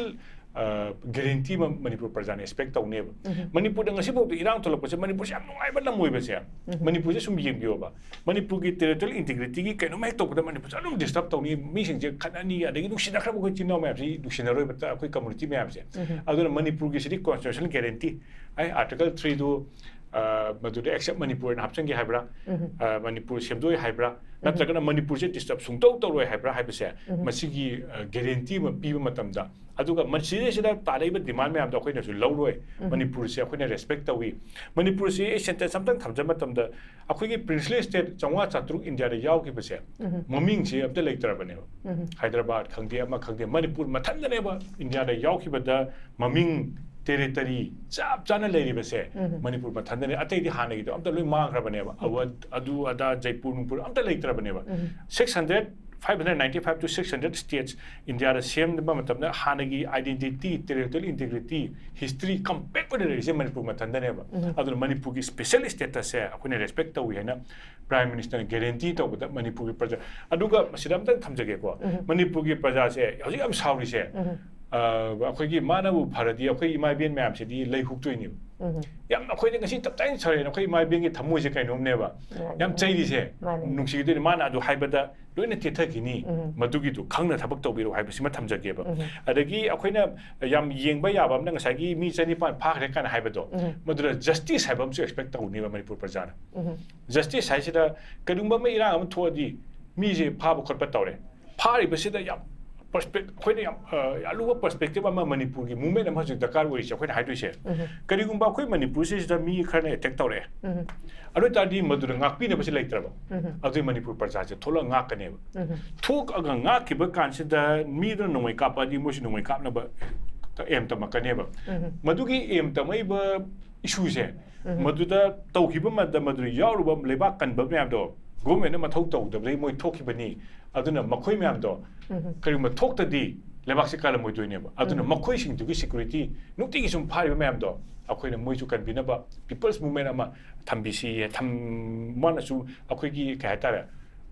ꯒꯦꯔꯦꯟꯇꯤ ꯑꯃ ꯃꯅꯤꯄꯨꯔ ꯄ꯭ꯔꯖꯥꯅ ꯑꯦꯛꯁꯄꯦꯛ ꯇꯧꯅꯦꯕ꯫ ꯃꯅꯤꯄꯨꯔꯗ ꯉꯁꯤꯐꯥꯎꯗ ꯏꯔꯥꯡ ꯊꯣꯛꯂꯛꯄꯁꯦ ꯃꯅꯤꯄꯨꯔꯁꯦ ꯌꯥꯝ ꯅꯨꯡꯉꯥꯏꯕ ꯂꯝ ꯑꯣꯏꯕꯁꯦ, ꯃꯅꯤꯄꯨꯔꯁꯦ ꯁꯨꯝ ꯌꯦꯡꯕꯤꯌꯣꯕ꯫ ꯃꯅꯤꯄꯨꯔꯒꯤ ꯇꯦꯔꯤꯇꯣꯔꯤꯌꯦꯜ ꯏꯟꯇꯤꯒ꯭ꯔꯤꯇꯤꯒꯤ ꯀꯩꯅꯣꯝ ꯍꯦꯛ ꯇꯧꯕꯗ ꯃꯅꯤꯄꯨꯔꯁꯦ ꯑꯗꯨꯝ ꯗꯤꯁꯇꯔꯕ ꯇꯧꯅꯤ, ꯃꯤꯁꯤꯡꯁꯦ ꯈꯠꯅꯅꯤ, ꯑꯗꯒꯤ ꯅꯨꯡꯁꯤꯅꯈ꯭ꯔꯕ ꯑꯩꯈꯣꯏ ꯏꯆꯤꯟ ꯏꯅꯥꯎ ꯃꯌꯥꯝꯁꯤ ꯅꯨꯡꯁꯤꯅꯔꯣꯏꯕ, ꯑꯩꯈꯣꯏ ꯀꯝꯃꯨꯅꯤꯇꯤ ꯃꯌꯥꯝꯁꯦ꯫ ꯑꯗꯨꯅ ꯃꯅꯤꯄꯨꯔꯒꯤꯁꯤꯗꯤ ꯀꯣꯟꯁꯇꯤꯇ꯭ꯌꯨꯁꯅꯦꯜ ꯒꯦꯔꯦꯟꯇꯤ, ꯑꯩ ꯑꯥꯔꯇꯤꯀꯜ ꯊ꯭ꯔꯤꯗꯨ, ꯑ, ꯃꯗꯨꯗ ꯑꯦꯛꯁꯦꯞ ꯃꯅꯤꯄꯨꯔꯅ ꯍꯥꯞꯆꯤꯟꯒꯦ ꯍꯥꯏꯕ꯭ꯔꯥ, ꯑ, ꯃꯅꯤꯄꯨꯔ ꯁꯦꯝꯗꯣꯛꯑꯦ ꯍꯥꯏꯕ꯭ꯔꯥ, ꯅꯠꯇ꯭ꯔꯒꯅ ꯃꯅꯤꯄꯨꯔꯁꯦ ꯗꯤꯁꯇꯔꯕ ꯁꯨꯡꯇꯧ ꯇꯧꯔꯣꯏ ꯍꯥꯏꯕ꯭ꯔꯥ ꯍꯥꯏꯕꯁꯦ, ꯃꯁꯤꯒꯤ, ꯑ, ꯒꯦꯔꯦꯟꯇꯤ ꯑꯃ ꯄꯤꯕ ꯃꯇꯝꯗ, ꯑꯗꯨꯒ ꯃꯁꯤꯗꯩꯁꯤꯗ ꯇꯥꯔꯛꯏꯕ ꯗꯤꯃꯥꯟ ꯃꯌꯥꯝꯗꯣ ꯑꯩꯈꯣꯏꯅꯁꯨ ꯂꯧꯔꯣꯏ꯫ ꯃꯅꯤꯄꯨꯔꯁꯦ ꯑꯩꯈꯣꯏꯅ ꯔꯦꯁꯄꯦꯛ ꯇꯧꯏ꯫ ꯃꯅꯤꯄꯨꯔꯁꯤ ꯑꯩ ꯁꯦꯟꯇꯦꯟꯁ ꯑꯝꯇꯪ ꯊꯝꯖꯕ ꯃꯇꯝꯗ, ꯑꯩꯈꯣꯏꯒꯤ ꯄ꯭ꯔꯤꯟꯁꯂꯤ ꯁ꯭ꯇꯦꯠ ꯆꯥꯝꯃꯉꯥ ꯆꯥꯇ꯭ꯔꯨꯛ ꯏꯟꯗꯤꯌꯥꯗ ꯌꯥꯎꯈꯤꯕꯁꯦ, ꯃꯃꯤꯡꯁꯦ ꯑꯝꯇ ꯂꯩꯇ꯭ꯔꯕꯅꯦꯕ꯫ ꯍꯥꯏꯗ꯭ꯔꯕꯥꯗ ꯈꯪꯗꯦ, ꯑꯃ ꯈꯪꯗꯦ, ꯃꯅꯤꯄꯨꯔ ꯃꯊꯟꯗꯅꯦꯕ ꯏꯟꯗꯤꯌꯥꯗ ꯌꯥꯎꯈꯤꯕꯗ ꯃꯃꯤꯡ ꯇꯦꯔꯤꯇꯔꯤ ꯆꯞ ꯆꯥꯅ ꯂꯩꯔꯤꯕꯁꯦ ꯃꯅꯤꯄꯨꯔ ꯃꯊꯟꯗꯅꯦ꯫ ꯑꯇꯩꯗꯤ ꯍꯥꯟꯅꯒꯤꯗꯣ ꯑꯝꯇ ꯂꯣꯏ ꯃꯥꯡꯈ꯭ꯔꯕꯅꯦꯕ꯫ ꯑꯋ-, ꯑꯗꯨ ꯑꯗꯥ ꯖꯩꯄꯨꯔ ꯅꯨꯡꯄꯨꯔ ꯑꯝꯇ ꯂꯩꯇ꯭ꯔꯕꯅꯦꯕ꯫ Six hundred five hundred ninety five to six hundred states India ꯗ ꯁꯦꯝꯕ ꯃꯇꯝꯗ ꯍꯥꯟꯅꯒꯤ identity, territorial integrity, history compact ꯑꯣꯏꯅ ꯂꯩꯔꯤꯁꯦ ꯃꯅꯤꯄꯨꯔ ꯃꯊꯟꯗꯅꯦꯕ꯫ ꯑꯗꯨꯅ ꯃꯅꯤꯄꯨꯔꯒꯤ special status ꯁꯦ ꯑꯩꯈꯣꯏꯅ respect ꯇꯧꯏ ꯍꯥꯏꯅ Prime Minister ꯅ guarantee ꯇꯧꯕꯗ ꯃꯅꯤꯄꯨꯔꯒꯤ ꯄ꯭ꯔꯖꯥ, ꯑꯗꯨꯒ ꯃꯁꯤꯗ ꯑꯝꯇꯪ ꯊꯝꯖꯒꯦꯀꯣ, ꯃꯅꯤꯄꯨꯔꯒꯤ ꯄ꯭ꯔꯖꯥꯁꯦ ꯍꯧꯖꯤꯛ ꯌꯥꯝ ꯁꯥꯎꯔꯤꯁꯦ, ꯑ, ꯑꯩꯈꯣꯏꯒꯤ ꯃꯥꯅꯕꯨ ꯐꯔꯗꯤ ꯑꯩꯈꯣꯏ ꯏꯃꯥ ꯏꯕꯦꯟ ꯃꯌꯥꯝꯁꯤꯗꯤ ꯂꯩ ꯍꯨꯛꯇꯣꯏꯅꯦꯕ꯫ ꯌꯥꯝ ꯑꯩꯈꯣꯏꯗ ꯉꯁꯤ ꯇꯞꯇꯥꯏꯅ ꯁꯥꯎꯔꯦꯅ ꯑꯩꯈꯣꯏ ꯏꯃꯥ ꯏꯕꯦꯟꯒꯤ ꯊꯃꯣꯏꯁꯦ ꯀꯩꯅꯣꯝꯅꯦꯕ꯫ ꯃꯥꯅꯦ꯫ ꯌꯥꯝ ꯆꯩꯔꯤꯁꯦ꯫ ꯃꯥꯅꯦ꯫ ꯅꯨꯡꯁꯤꯗꯣꯏꯅꯦ꯫ ꯃꯥꯅ ꯑꯗꯨ ꯍꯥꯏꯕꯗ ꯂꯣꯏꯅ ꯇꯦꯊꯈꯤꯅꯤ꯫ ꯃꯗꯨꯒꯤꯗꯨ ꯈꯪꯅ ꯊꯕꯛ ꯇꯧꯕꯤꯔꯣ ꯍꯥꯏꯕꯁꯤꯃ ꯊꯝꯖꯒꯦꯕ꯫ ꯑꯗꯒꯤ ꯑꯩꯈꯣꯏꯅ ꯌꯥꯝ ꯌꯦꯡꯕ ꯌꯥꯕ ꯑꯃꯅ ꯉꯁꯥꯏꯒꯤ ꯃꯤ ꯆꯅꯤꯄꯥꯟ ꯐꯥꯈ꯭ꯔꯦ ꯀꯥꯏꯅ ꯍꯥꯏꯕꯗꯣ, ꯃꯗꯨꯗ justice ꯍꯥꯏꯕ ꯑꯃꯁꯨ expect ꯇꯧꯅꯦꯕ ꯃꯅꯤꯄꯨꯔ ꯄ꯭ꯔꯖꯥꯅ꯫ Justice ꯍꯥꯏꯁꯤꯗ ꯀꯔꯤꯒꯨꯝꯕ ꯑꯃ ꯏꯔꯥꯡ ꯑꯃ ꯊꯣꯛꯑꯗꯤ ꯃꯤꯁꯦ ꯐꯥꯕ ꯈꯣꯠꯄ ꯇꯧꯔꯦ꯫ ꯐꯥꯔꯤꯕꯁꯤꯗ ꯌꯥꯝ perspect-, ꯑꯩꯈꯣꯏꯅ ꯌꯥꯝ, ꯑ, ꯑꯂꯨꯕ perspective ꯑꯃ ꯃꯅꯤꯄꯨꯔꯒꯤ movement ꯑꯃ ꯍꯧꯖꯤꯛ ꯗꯔꯀꯥꯔ ꯑꯣꯏꯔꯤꯁꯦ ꯑꯩꯈꯣꯏꯅ ꯍꯥꯏꯗꯣꯏꯁꯦ, ꯀꯔꯤꯒꯨꯝꯕ ꯑꯩꯈꯣꯏ ꯃꯅꯤꯄꯨꯔꯁꯤꯗ ꯃꯤ ꯈꯔꯅ attack ꯇꯧꯔꯛꯑꯦ, ꯑꯗꯨ ꯑꯣꯏ ꯇꯥꯔꯗꯤ ꯃꯗꯨꯗ ꯉꯥꯛꯄꯤꯅꯕꯁꯤ ꯂꯩꯇ꯭ꯔꯕ, ꯑꯗꯨꯗꯤ ꯃꯅꯤꯄꯨꯔ ꯄ꯭ꯔꯖꯥꯁꯦ ꯊꯣꯛꯂꯛꯑ ꯉꯥꯛꯀꯅꯦꯕ꯫ ꯊꯣꯛꯑꯒ ꯉꯥꯛꯈꯤꯕ ꯀꯥꯟꯁꯤꯗ ꯃꯤꯗꯨꯅ ꯅꯣꯡꯃꯩ ꯀꯥꯞꯄꯛꯑꯗꯤ ꯃꯣꯏꯁꯨ ꯅꯣꯡꯃꯩ ꯀꯥꯞꯅꯕ aim ꯇꯝꯃꯛꯀꯅꯦꯕ꯫ ꯃꯗꯨꯒꯤ aim ꯇꯝꯃꯛꯏꯕ issue ꯁꯦ, ꯃꯗꯨꯗ ꯇꯧꯈꯤꯕ ꯃꯇꯝ ꯃꯗꯨꯗ ꯌꯥꯎꯔꯨꯕ ꯂꯩꯕꯥꯛ ꯀꯟꯕ ꯃꯌꯥꯝꯗꯣ government ꯅ ꯃꯊꯧ ꯇꯧꯗꯕꯗꯒꯤ ꯃꯣꯏ ꯊꯣꯛꯈꯤꯕꯅꯤ꯫ ꯑꯗꯨꯅ ꯃꯈꯣꯏ ꯃꯌꯥꯝꯗꯣ ꯀꯔꯤꯒꯨꯝꯕ ꯊꯣꯛꯇꯗꯤ ꯂꯩꯕꯥꯛꯁꯦ ꯀꯜꯂꯝꯃꯣꯏꯗꯣꯏꯅꯦꯕ꯫ ꯑꯗꯨꯅ ꯃꯈꯣꯏꯁꯤꯡꯗꯨꯒꯤ security, ꯅꯨꯡꯇꯤꯒꯤ ꯁꯨꯝ ꯐꯥꯔꯤꯕ ꯃꯌꯥꯝꯗꯣ ꯑꯩꯈꯣꯏꯅ ꯃꯣꯏꯁꯨ ꯀꯟꯕꯤꯅꯕ people's movement ꯑꯃ ꯊꯝꯕꯤꯁꯤ, ꯊꯝ-, ꯃꯥꯅꯁꯨ ꯑꯩꯈꯣꯏꯒꯤ ꯀꯩ ꯍꯥꯏꯇꯥꯔꯦ,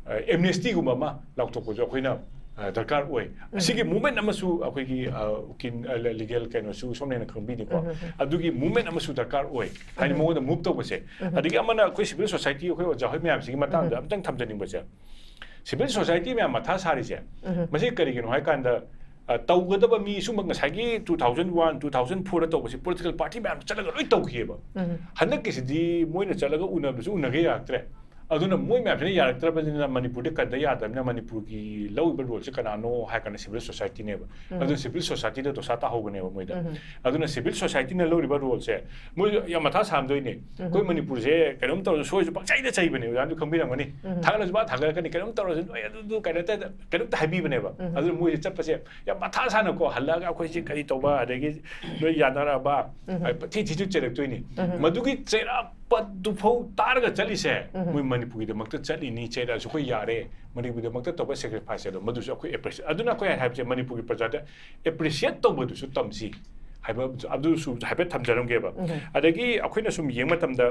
ꯑ, amnesty ꯒꯨꯝꯕ ꯑꯃ ꯂꯥꯎꯊꯣꯛꯄꯁꯨ ꯑꯩꯈꯣꯏꯅ, ꯑ, ꯗꯔꯀꯥꯔ ꯑꯣꯏ꯫ ꯑꯁꯤꯒꯤ movement ꯑꯃꯁꯨ ꯑꯩꯈꯣꯏꯒꯤ, ꯑ, ꯎꯀꯤꯜ, ꯑ, legal ꯀꯩꯅꯣꯁꯨ ꯁꯣꯝꯅ ꯍꯦꯟꯅ ꯈꯪꯕꯤꯅꯤꯀꯣ꯫ ꯑꯗꯨꯒꯤ movement ꯑꯃꯁꯨ ꯗꯔꯀꯥꯔ ꯑꯣꯏ꯫ ꯍꯥꯏꯗꯤ ꯃꯉꯣꯟꯗ move ꯇꯧꯕꯁꯦ꯫ ꯑꯗꯒꯤ ꯑꯃꯅ ꯑꯩꯈꯣꯏ civil society, ꯑꯩꯈꯣꯏ ꯑꯣꯖꯥ ꯍꯣꯏ ꯃꯌꯥꯝꯁꯤꯒꯤ ꯃꯇꯥꯡꯗ ꯑꯝꯇꯪ ꯊꯝꯖꯅꯤꯡꯕꯁꯦ, civil society ꯃꯌꯥꯝ ꯃꯊꯥ ꯁꯥꯔꯤꯁꯦ, ꯃꯁꯤ ꯀꯔꯤꯒꯤꯅꯣ ꯍꯥꯏ ꯀꯥꯟꯗ, ꯑ, ꯇꯧꯒꯗꯕ ꯃꯤ ꯁꯨꯝꯕ ꯉꯁꯥꯏꯒꯤ two thousand one, two thousand four ꯗ ꯇꯧꯕꯁꯦ political party ꯃꯌꯥꯝ ꯆꯠꯂꯒ ꯂꯣꯏ ꯇꯧꯈꯤꯑꯕ꯫ ꯍꯟꯗꯛꯀꯤꯁꯤꯗꯤ ꯃꯣꯏꯅ ꯆꯠꯂꯒ ꯎꯅꯕꯁꯨ ꯎꯅꯒꯦ ꯌꯥꯔꯛꯇ꯭ꯔꯦ꯫ ꯑꯗꯨꯅ ꯃꯣꯏ ꯃꯌꯥꯝꯁꯤꯅ ꯌꯥꯔꯛꯇ꯭ꯔꯕꯅꯤꯅ ꯃꯅꯤꯄꯨꯔꯗ ꯀꯟꯗ ꯌꯥꯗꯕꯅꯤꯅ ꯃꯅꯤꯄꯨꯔꯒꯤ ꯂꯧꯔꯤꯕ role ꯁꯦ ꯀꯅꯥꯅꯣ ꯍꯥꯏ ꯀꯥꯟꯗ civil society ꯅꯦꯕ꯫ ꯑꯗꯨꯅ civil society ꯗ ꯗꯣꯁꯥ ꯇꯥꯍꯧꯕꯅꯦꯕ ꯃꯣꯏꯗ꯫ ꯑꯗꯨꯅ civil society ꯅ ꯂꯧꯔꯤꯕ role ꯁꯦ ꯃꯣꯏ ꯌꯥꯝ ꯃꯊꯥ ꯁꯥꯔꯝꯗꯣꯏꯅꯦ꯫ ꯑꯩꯈꯣꯏ ꯃꯅꯤꯄꯨꯔꯁꯦ ꯀꯩꯅꯣꯝ ꯇꯧꯔꯁꯨ ꯁꯣꯏꯔꯁꯨ ꯄꯪꯆꯩꯗ ꯆꯩꯕꯅꯦ, ꯑꯣꯖꯥꯁꯨ ꯈꯪꯕꯤꯔꯝꯒꯅꯤ꯫ ꯊꯥꯒꯠꯂꯁꯨ ꯃꯥ ꯊꯥꯒꯠꯂꯛꯀꯅꯤ, ꯀꯩꯅꯣꯝ ꯇꯧꯔꯁꯨ ꯅꯣꯏ ꯑꯗꯨꯗꯨ ꯀꯩꯅꯣꯝꯇ, ꯀꯩꯅꯣꯝꯇ ꯍꯥꯏꯕꯤꯕꯅꯦꯕ꯫ ꯑꯗꯨꯅ ꯃꯣꯏꯁꯦ ꯆꯠꯄꯁꯦ ꯌꯥꯝ ꯃꯊꯥ ꯁꯥꯅꯀꯣ ꯍꯜꯂꯛꯑꯒ ꯑꯩꯈꯣꯏꯁꯦ ꯀꯔꯤ ꯇꯧꯕ, ꯑꯗꯒꯤ ꯅꯣꯏ ꯌꯥꯅꯔꯛꯑꯕ, ꯊꯤ ꯊꯤꯁꯨ ꯆꯩꯔꯛꯇꯣꯏꯅꯤ꯫ ꯃꯗꯨꯒꯤ ꯆꯩꯔꯛ ꯄꯠꯇꯨꯐꯥꯎ ꯇꯥꯔꯒ ꯆꯠꯂꯤꯁꯦ, ꯃꯣꯏ ꯃꯅꯤꯄꯨꯔꯒꯤꯗꯃꯛꯇ ꯆꯠꯂꯤꯅꯤ, ꯆꯩꯔꯛꯑꯁꯨ ꯑꯩꯈꯣꯏ ꯌꯥꯔꯦ, ꯃꯅꯤꯄꯨꯔꯒꯤꯗꯃꯛꯇ ꯇꯧꯕ sacrifice ꯑꯗꯣ ꯃꯗꯨꯁꯨ ꯑꯩꯈꯣꯏ appreciate, ꯑꯗꯨꯅ ꯑꯩꯈꯣꯏ ꯍꯥꯏꯕꯁꯦ ꯃꯅꯤꯄꯨꯔꯒꯤ ꯄ꯭ꯔꯖꯥꯗ appreciate ꯇꯧꯕꯗꯨꯁꯨ ꯇꯝꯁꯤ ꯍꯥꯏꯕ ꯑꯗꯨꯁꯨ ꯍꯥꯏꯐꯦꯠ ꯊꯝꯖꯔꯝꯒꯦꯕ꯫ ꯑꯗꯒꯤ ꯑꯩꯈꯣꯏꯅ ꯁꯨꯝ ꯌꯦꯡꯕ ꯃꯇꯝꯗ,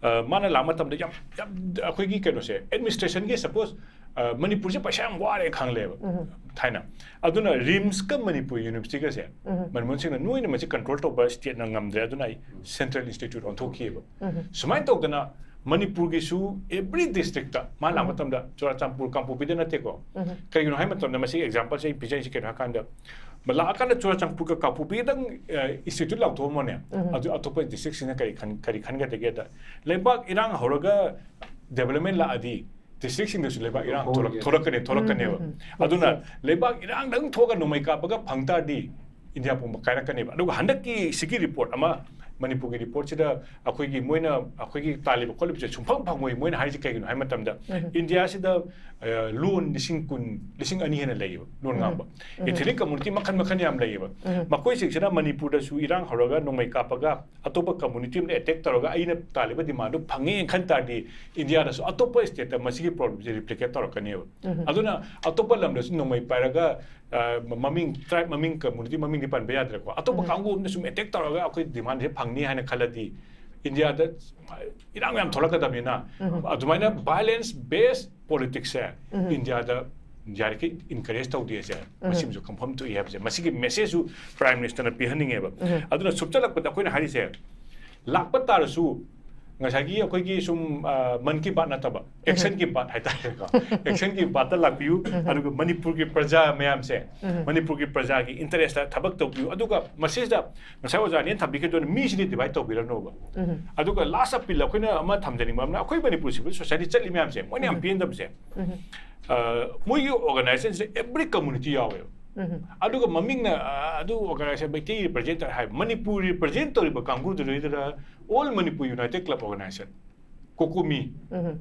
ꯑ, ꯃꯥꯅ ꯂꯥꯛꯄ ꯃꯇꯝꯗ ꯌꯥꯝ, ꯌꯥꯝ ꯑꯩꯈꯣꯏꯒꯤ ꯀꯩꯅꯣꯁꯦ, administrationꯒꯤ suppose, ꯑ, ꯃꯅꯤꯄꯨꯔꯁꯦ ꯄꯩꯁꯥ ꯌꯥꯝ ꯋꯥꯔꯦ ꯈꯪꯂꯦꯕ ꯊꯥꯏꯅ꯫ ꯑꯗꯨꯅ RIMSꯀ ꯃꯅꯤꯄꯨꯔ Universityꯒꯁꯦ ꯃꯟꯃꯣꯍꯟ ꯁꯤꯡꯅ ꯅꯣꯏꯅ ꯃꯁꯤ control ꯇꯧꯕ stateꯅ ꯉꯝꯗ꯭ꯔꯦ, ꯑꯗꯨꯅ ꯑꯩ central institute ꯑꯣꯟꯊꯣꯛꯈꯤꯑꯕ꯫ ꯁꯨꯃꯥꯏꯅ ꯇꯧꯗꯅ ꯃꯅꯤꯄꯨꯔꯒꯤꯁꯨ every districtꯇ ꯃꯥ ꯂꯥꯛꯄ ꯃꯇꯝꯗ, ꯆꯨꯔꯥꯆꯥꯟꯄꯨꯔ, ꯀꯥꯡꯄꯣꯛꯄꯤꯗ ꯅꯠꯇꯦꯀꯣ꯫ ꯀꯩꯒꯤꯅꯣ ꯍꯥꯏꯕ ꯃꯇꯝꯗ ꯃꯁꯤꯒꯤ exampleꯁꯦ ꯑꯩ ꯄꯤꯖꯔꯤꯁꯦ ꯀꯩꯅꯣ ꯍꯥꯏ ꯀꯥꯟꯗ, ꯂꯥꯛꯑꯀꯥꯟꯗ ꯆꯨꯔꯥꯆꯥꯟꯄꯨꯔꯒ ꯀꯥꯡꯄꯣꯛꯄꯤꯗꯪ, ꯑ, institute ꯂꯥꯎꯊꯣꯛꯑꯝꯃꯣꯅꯦ꯫ ꯑꯗꯨ ꯑꯇꯣꯞꯄ districtꯁꯤꯡꯅ ꯀꯔꯤ ꯈꯟ-, ꯀꯔꯤ ꯈꯟꯒꯗꯒꯦꯗ, ꯂꯩꯕꯥꯛ ꯏꯔꯥꯡ ꯍꯧꯔꯒ development ꯂꯥꯛꯑꯗꯤ districtꯁꯤꯡꯗꯁꯨ ꯂꯩꯕꯥꯛ ꯏꯔꯥꯡ ꯊꯣꯛꯂꯛ-, ꯊꯣꯛꯂꯛꯀꯅꯤ, ꯊꯣꯛꯂꯛꯀꯅꯦꯕ꯫ ꯑꯗꯨꯅ ꯂꯩꯕꯥꯛ ꯏꯔꯥꯡꯗꯪ ꯊꯣꯛꯑꯒ ꯅꯣꯡꯃꯩ ꯀꯥꯞꯄꯒ ꯐꯪ ꯇꯥꯔꯗꯤ ꯏꯟꯗꯤꯌꯥ ꯄꯨꯝꯕ ꯀꯥꯏꯔꯛꯀꯅꯦꯕ꯫ ꯑꯗꯨꯒ ꯍꯟꯗꯛꯀꯤ ꯁꯤꯒꯤ report ꯑꯃ, ꯃꯅꯤꯄꯨꯔꯒꯤ reportꯁꯤꯗ ꯑꯩꯈꯣꯏꯒꯤ ꯃꯣꯏꯅ ꯑꯩꯈꯣꯏꯒꯤ ꯇꯥꯜꯂꯤꯕ ꯈꯣꯠꯂꯤꯕꯁꯦ ꯁꯨꯡꯐꯪ ꯐꯪꯉꯣꯏ꯫ ꯃꯣꯏꯅ ꯍꯥꯏꯔꯤꯁꯦ ꯀꯩꯒꯤꯅꯣ ꯍꯥꯏꯕ ꯃꯇꯝꯗ, ꯏꯟꯗꯤꯌꯥꯁꯤꯗ, ꯑ, ꯂꯣꯟ ꯂꯤꯁꯤꯡ ꯀꯨꯟ, ꯂꯤꯁꯤꯡ ꯑꯅꯤ ꯍꯦꯟꯅ ꯂꯩꯌꯦꯕ, ꯂꯣꯟ ꯉꯥꯡꯕ꯫ Ethnic community ꯃꯈꯜ ꯃꯈꯜ ꯌꯥꯝ ꯂꯩꯌꯦꯕ꯫ ꯃꯈꯣꯏꯁꯤꯡꯁꯤꯅ ꯃꯅꯤꯄꯨꯔꯗꯁꯨ ꯏꯔꯥꯡ ꯍꯧꯔꯒ ꯅꯣꯡꯃꯩ ꯀꯥꯞꯄꯒ ꯑꯇꯣꯞꯄ community ꯑꯃꯗ attack ꯇꯧꯔꯒ ꯑꯩꯅ ꯇꯥꯜꯂꯤꯕ demandꯗꯨ ꯐꯪꯉꯦꯅ ꯈꯟ ꯇꯥꯔꯗꯤ ꯏꯟꯗꯤꯌꯥꯗꯁꯨ ꯑꯇꯣꯞꯄ stateꯇ ꯃꯁꯤꯒꯤ problemꯁꯦ replicate ꯇꯧꯔꯛꯀꯅꯦꯕ꯫ ꯑꯗꯨꯅ ꯑꯇꯣꯞꯄ ꯂꯝꯗꯁꯨ ꯅꯣꯡꯃꯩ ꯄꯥꯏꯔꯒ, ꯑ, ꯃꯃꯤꯡ, tribe ꯃꯃꯤꯡ, community ꯃꯃꯤꯡꯗꯤ ꯄꯟꯕ ꯌꯥꯗ꯭ꯔꯦꯀꯣ, ꯑꯇꯣꯞꯄ ꯀꯥꯡꯕꯨ ꯑꯃꯅ ꯁꯨꯝ attack ꯇꯧꯔꯒ ꯑꯩꯈꯣꯏ demandꯁꯦ ꯐꯪꯅꯤ ꯍꯥꯏꯅ ꯈꯜꯂꯗꯤ ꯏꯟꯗꯤꯌꯥꯗ ꯏꯔꯥꯡ ꯌꯥꯝ ꯊꯣꯛꯂꯛꯀꯗꯕꯅꯤꯅ, ꯑꯗꯨꯃꯥꯏꯅ violence based politicsꯁꯦ ꯏꯟꯗꯤꯌꯥꯗ ꯌꯥꯔꯤꯈꯩ encourage ꯇꯧꯗꯦꯁꯦ, ꯃꯁꯤꯃꯁꯨ ꯈꯪꯐꯝ ꯊꯣꯛꯏ ꯍꯥꯏꯕꯁꯦ, ꯃꯁꯤꯒꯤ messageꯁꯨ Prime Ministerꯅ ꯄꯤꯍꯟꯅꯤꯡꯉꯦꯕ꯫ ꯑꯗꯨꯅ ꯁꯨꯞꯆꯜꯂꯛꯄꯗ ꯑꯩꯈꯣꯏꯅ ꯍꯥꯏꯔꯤꯁꯦ, ꯂꯥꯛꯄ ꯇꯥꯔꯁꯨ ꯉꯁꯥꯏꯒꯤ ꯑꯩꯈꯣꯏꯒꯤ ꯁꯨꯝ, ꯑ, ꯃꯟ ꯀꯤ ꯕꯥꯠ ꯅꯠꯇꯕ, action ꯀꯤ ꯕꯥꯠ ꯍꯥꯏꯇꯥꯔꯦꯀꯣ꯫ Action ꯀꯤ ꯕꯥꯠꯇ ꯂꯥꯛꯄꯤꯌꯨ, ꯑꯗꯨꯒ ꯃꯅꯤꯄꯨꯔꯒꯤ ꯄ꯭ꯔꯖꯥ ꯃꯌꯥꯝꯁꯦ, ꯃꯅꯤꯄꯨꯔꯒꯤ ꯄ꯭ꯔꯖꯥꯒꯤ interestꯇ ꯊꯕꯛ ꯇꯧꯕꯤꯌꯨ, ꯑꯗꯨꯒ ꯃꯁꯤꯗ ꯉꯁꯥꯏ ꯑꯣꯖꯥꯅꯦꯅ ꯊꯝꯕꯤꯈꯤꯗꯨꯅ ꯃꯤꯁꯤꯗꯤ divide ꯇꯧꯕꯤꯔꯅꯣꯕ꯫ ꯑꯗꯨꯒ last appeal ꯑꯩꯈꯣꯏꯅ ꯑꯃ ꯊꯝꯖꯅꯤꯡꯕ ꯑꯃꯅ, ꯑꯩꯈꯣꯏ ꯃꯅꯤꯄꯨꯔ civil society ꯆꯠꯂꯤ ꯃꯌꯥꯝꯁꯦ, ꯃꯣꯏꯅ ꯌꯥꯝ ꯄꯦꯟꯗꯕꯁꯦ, ꯑ, ꯃꯣꯏꯒꯤ organizationꯁꯦ every communityꯗ ꯌꯥꯎꯋꯦꯕ꯫ ꯑꯗꯨꯒ ꯃꯃꯤꯡꯅ, ꯑ, ꯑꯗꯨ organization ꯃꯩꯇꯩ represent ꯇꯧꯔꯦ ꯍꯥꯏ, ꯃꯅꯤꯄꯨꯔ represent ꯇꯧꯔꯤꯕ ꯀꯥꯡꯕꯨꯗꯨꯗꯩꯗꯨꯗ All Manipur United Club Organization ꯀꯣꯀꯣꯃꯤ,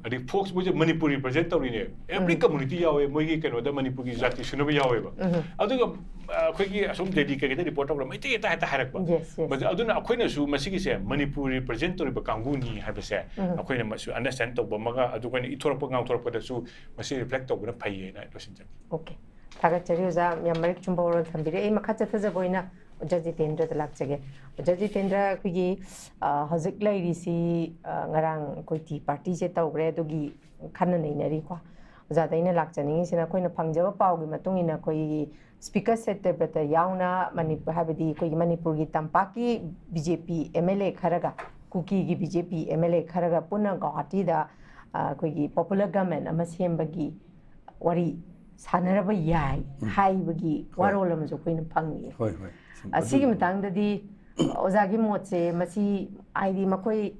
ꯑꯗꯩ ꯐꯣꯛꯁ, ꯃꯣꯏꯁꯦ ꯃꯅꯤꯄꯨꯔ ꯔꯤꯄ꯭ꯔꯖꯦꯟ ꯇꯧꯔꯤꯅꯦ꯫ ꯑꯦꯕ꯭ꯔꯤ ꯀꯝꯃꯨꯅꯤꯇꯤ ꯌꯥꯎꯋꯦ, ꯃꯣꯏꯒꯤ ꯀꯩꯅꯣꯗ ꯃꯅꯤꯄꯨꯔꯒꯤ ꯖꯥꯇꯤ ꯁꯨꯅꯕ ꯌꯥꯎꯋꯦꯕ꯫ ꯑꯗꯨꯒ ꯑ, ꯑꯩꯈꯣꯏꯒꯤ ꯑꯁꯣꯝ ꯗꯦꯜꯂꯤ ꯀꯩꯀꯩꯗ ꯔꯤꯄꯣꯔꯠ ꯇꯧꯕꯗ ꯃꯩꯇꯩ ꯍꯦꯛꯇ ꯍꯦꯛꯇ ꯍꯥꯏꯔꯛꯄ꯫ Yes, yes. ꯃꯗꯨ-, ꯑꯗꯨꯅ ꯑꯩꯈꯣꯏꯅꯁꯨ ꯃꯁꯤꯒꯤꯁꯦ ꯃꯅꯤꯄꯨꯔ ꯔꯤꯄ꯭ꯔꯖꯦꯟ ꯇꯧꯔꯤꯕ ꯀꯥꯡꯕꯨꯅꯤ ꯍꯥꯏꯕꯁꯦ ꯑꯩꯈꯣꯏꯅ ꯃꯁꯨ ꯑꯟꯗꯔꯁ꯭ꯇꯦꯟ ꯇꯧꯕ ꯑꯃꯒ, ꯑꯗꯨꯒ ꯑꯩꯈꯣꯏꯅ ꯏꯊꯣꯔꯛꯄ ꯉꯥꯡꯊꯣꯔꯛꯄꯗꯁꯨ ꯃꯁꯤ ꯔꯤꯐ꯭ꯂꯦꯛ ꯇꯧꯕꯅ ꯐꯩꯌꯦꯅ ꯂꯣꯏꯁꯤꯟꯖꯒꯦ꯫ ꯑꯣꯀꯦ꯫ ꯊꯥꯒꯠꯆꯔꯤ ꯑꯣꯖꯥ, ꯌꯥꯝ ꯃꯔꯤꯛ ꯆꯨꯝꯕ ꯋꯥꯔꯣꯜ ꯊꯝꯕꯤꯔꯦ꯫ ꯑꯩ ꯃꯈꯥ ꯆꯠꯊꯖꯕ ꯑꯣꯏꯅ ꯑꯣꯖꯥ ꯖꯤꯇꯦꯟꯗ꯭ꯔꯗ ꯂꯥꯛꯆꯒꯦ꯫ ꯑꯣꯖꯥ ꯖꯤꯇꯦꯟꯗ꯭ꯔ, ꯑꯩꯈꯣꯏꯒꯤ, ꯑ, ꯍꯧꯖꯤꯛ ꯂꯩꯔꯤꯁꯤ, ꯑ, ꯉꯔꯥꯡ ꯑꯩꯈꯣꯏ ꯇꯤ ꯄꯥꯔꯇꯤꯁꯦ ꯇꯧꯈ꯭ꯔꯦ, ꯑꯗꯨꯒꯤ ꯈꯟꯅ ꯅꯩꯅꯔꯤꯀꯣ꯫ ꯑꯣꯖꯥꯗ ꯑꯩꯅ ꯂꯥꯛꯆꯅꯤꯡꯉꯤꯁꯤꯅ, ꯑꯩꯈꯣꯏꯅ ꯐꯪꯖꯕ ꯄꯥꯎꯒꯤ ꯃꯇꯨꯡ ꯏꯟꯅ ꯑꯩꯈꯣꯏꯒꯤ ꯁ꯭ꯄꯤꯀꯔ ꯁꯇ꯭ꯌꯕ꯭ꯔꯇ ꯌꯥꯎꯅ ꯃꯅꯤꯄꯨꯔ, ꯍꯥꯏꯕꯗꯤ ꯑꯩꯈꯣꯏꯒꯤ ꯃꯅꯤꯄꯨꯔꯒꯤ ꯇꯝꯄꯥꯛꯀꯤ B J P M L A ꯈꯔꯒ, ꯀꯨꯀꯤꯒꯤ B J P M L A ꯈꯔꯒ ꯄꯨꯟꯅ ꯒꯧꯍꯥꯇꯤꯗ, ꯑ, ꯑꯩꯈꯣꯏꯒꯤ ꯄꯣꯄꯨꯂꯔ ꯒꯚꯔꯟꯃꯦꯟꯠ ꯑꯃ ꯁꯦꯝꯕꯒꯤ ꯋꯥꯔꯤ ꯁꯥꯟꯅꯔꯕ ꯌꯥꯏ ꯍꯥꯏꯕꯒꯤ ꯋꯥꯔꯣꯜ ꯑꯃꯁꯨ ꯑꯩꯈꯣꯏꯅ ꯐꯪꯉꯤ꯫ ꯍꯣꯏ, ꯍꯣꯏ꯫ ꯁꯨꯝ ꯑ, ꯁꯤꯒꯤ ꯑꯗꯨꯒꯤ ꯃꯇꯥꯡꯗꯗꯤ ꯑꯣꯖꯥꯒꯤ ꯃꯣꯠꯁꯦ, ꯃꯁꯤ ꯍꯥꯏꯗꯤ ꯃꯈꯣꯏ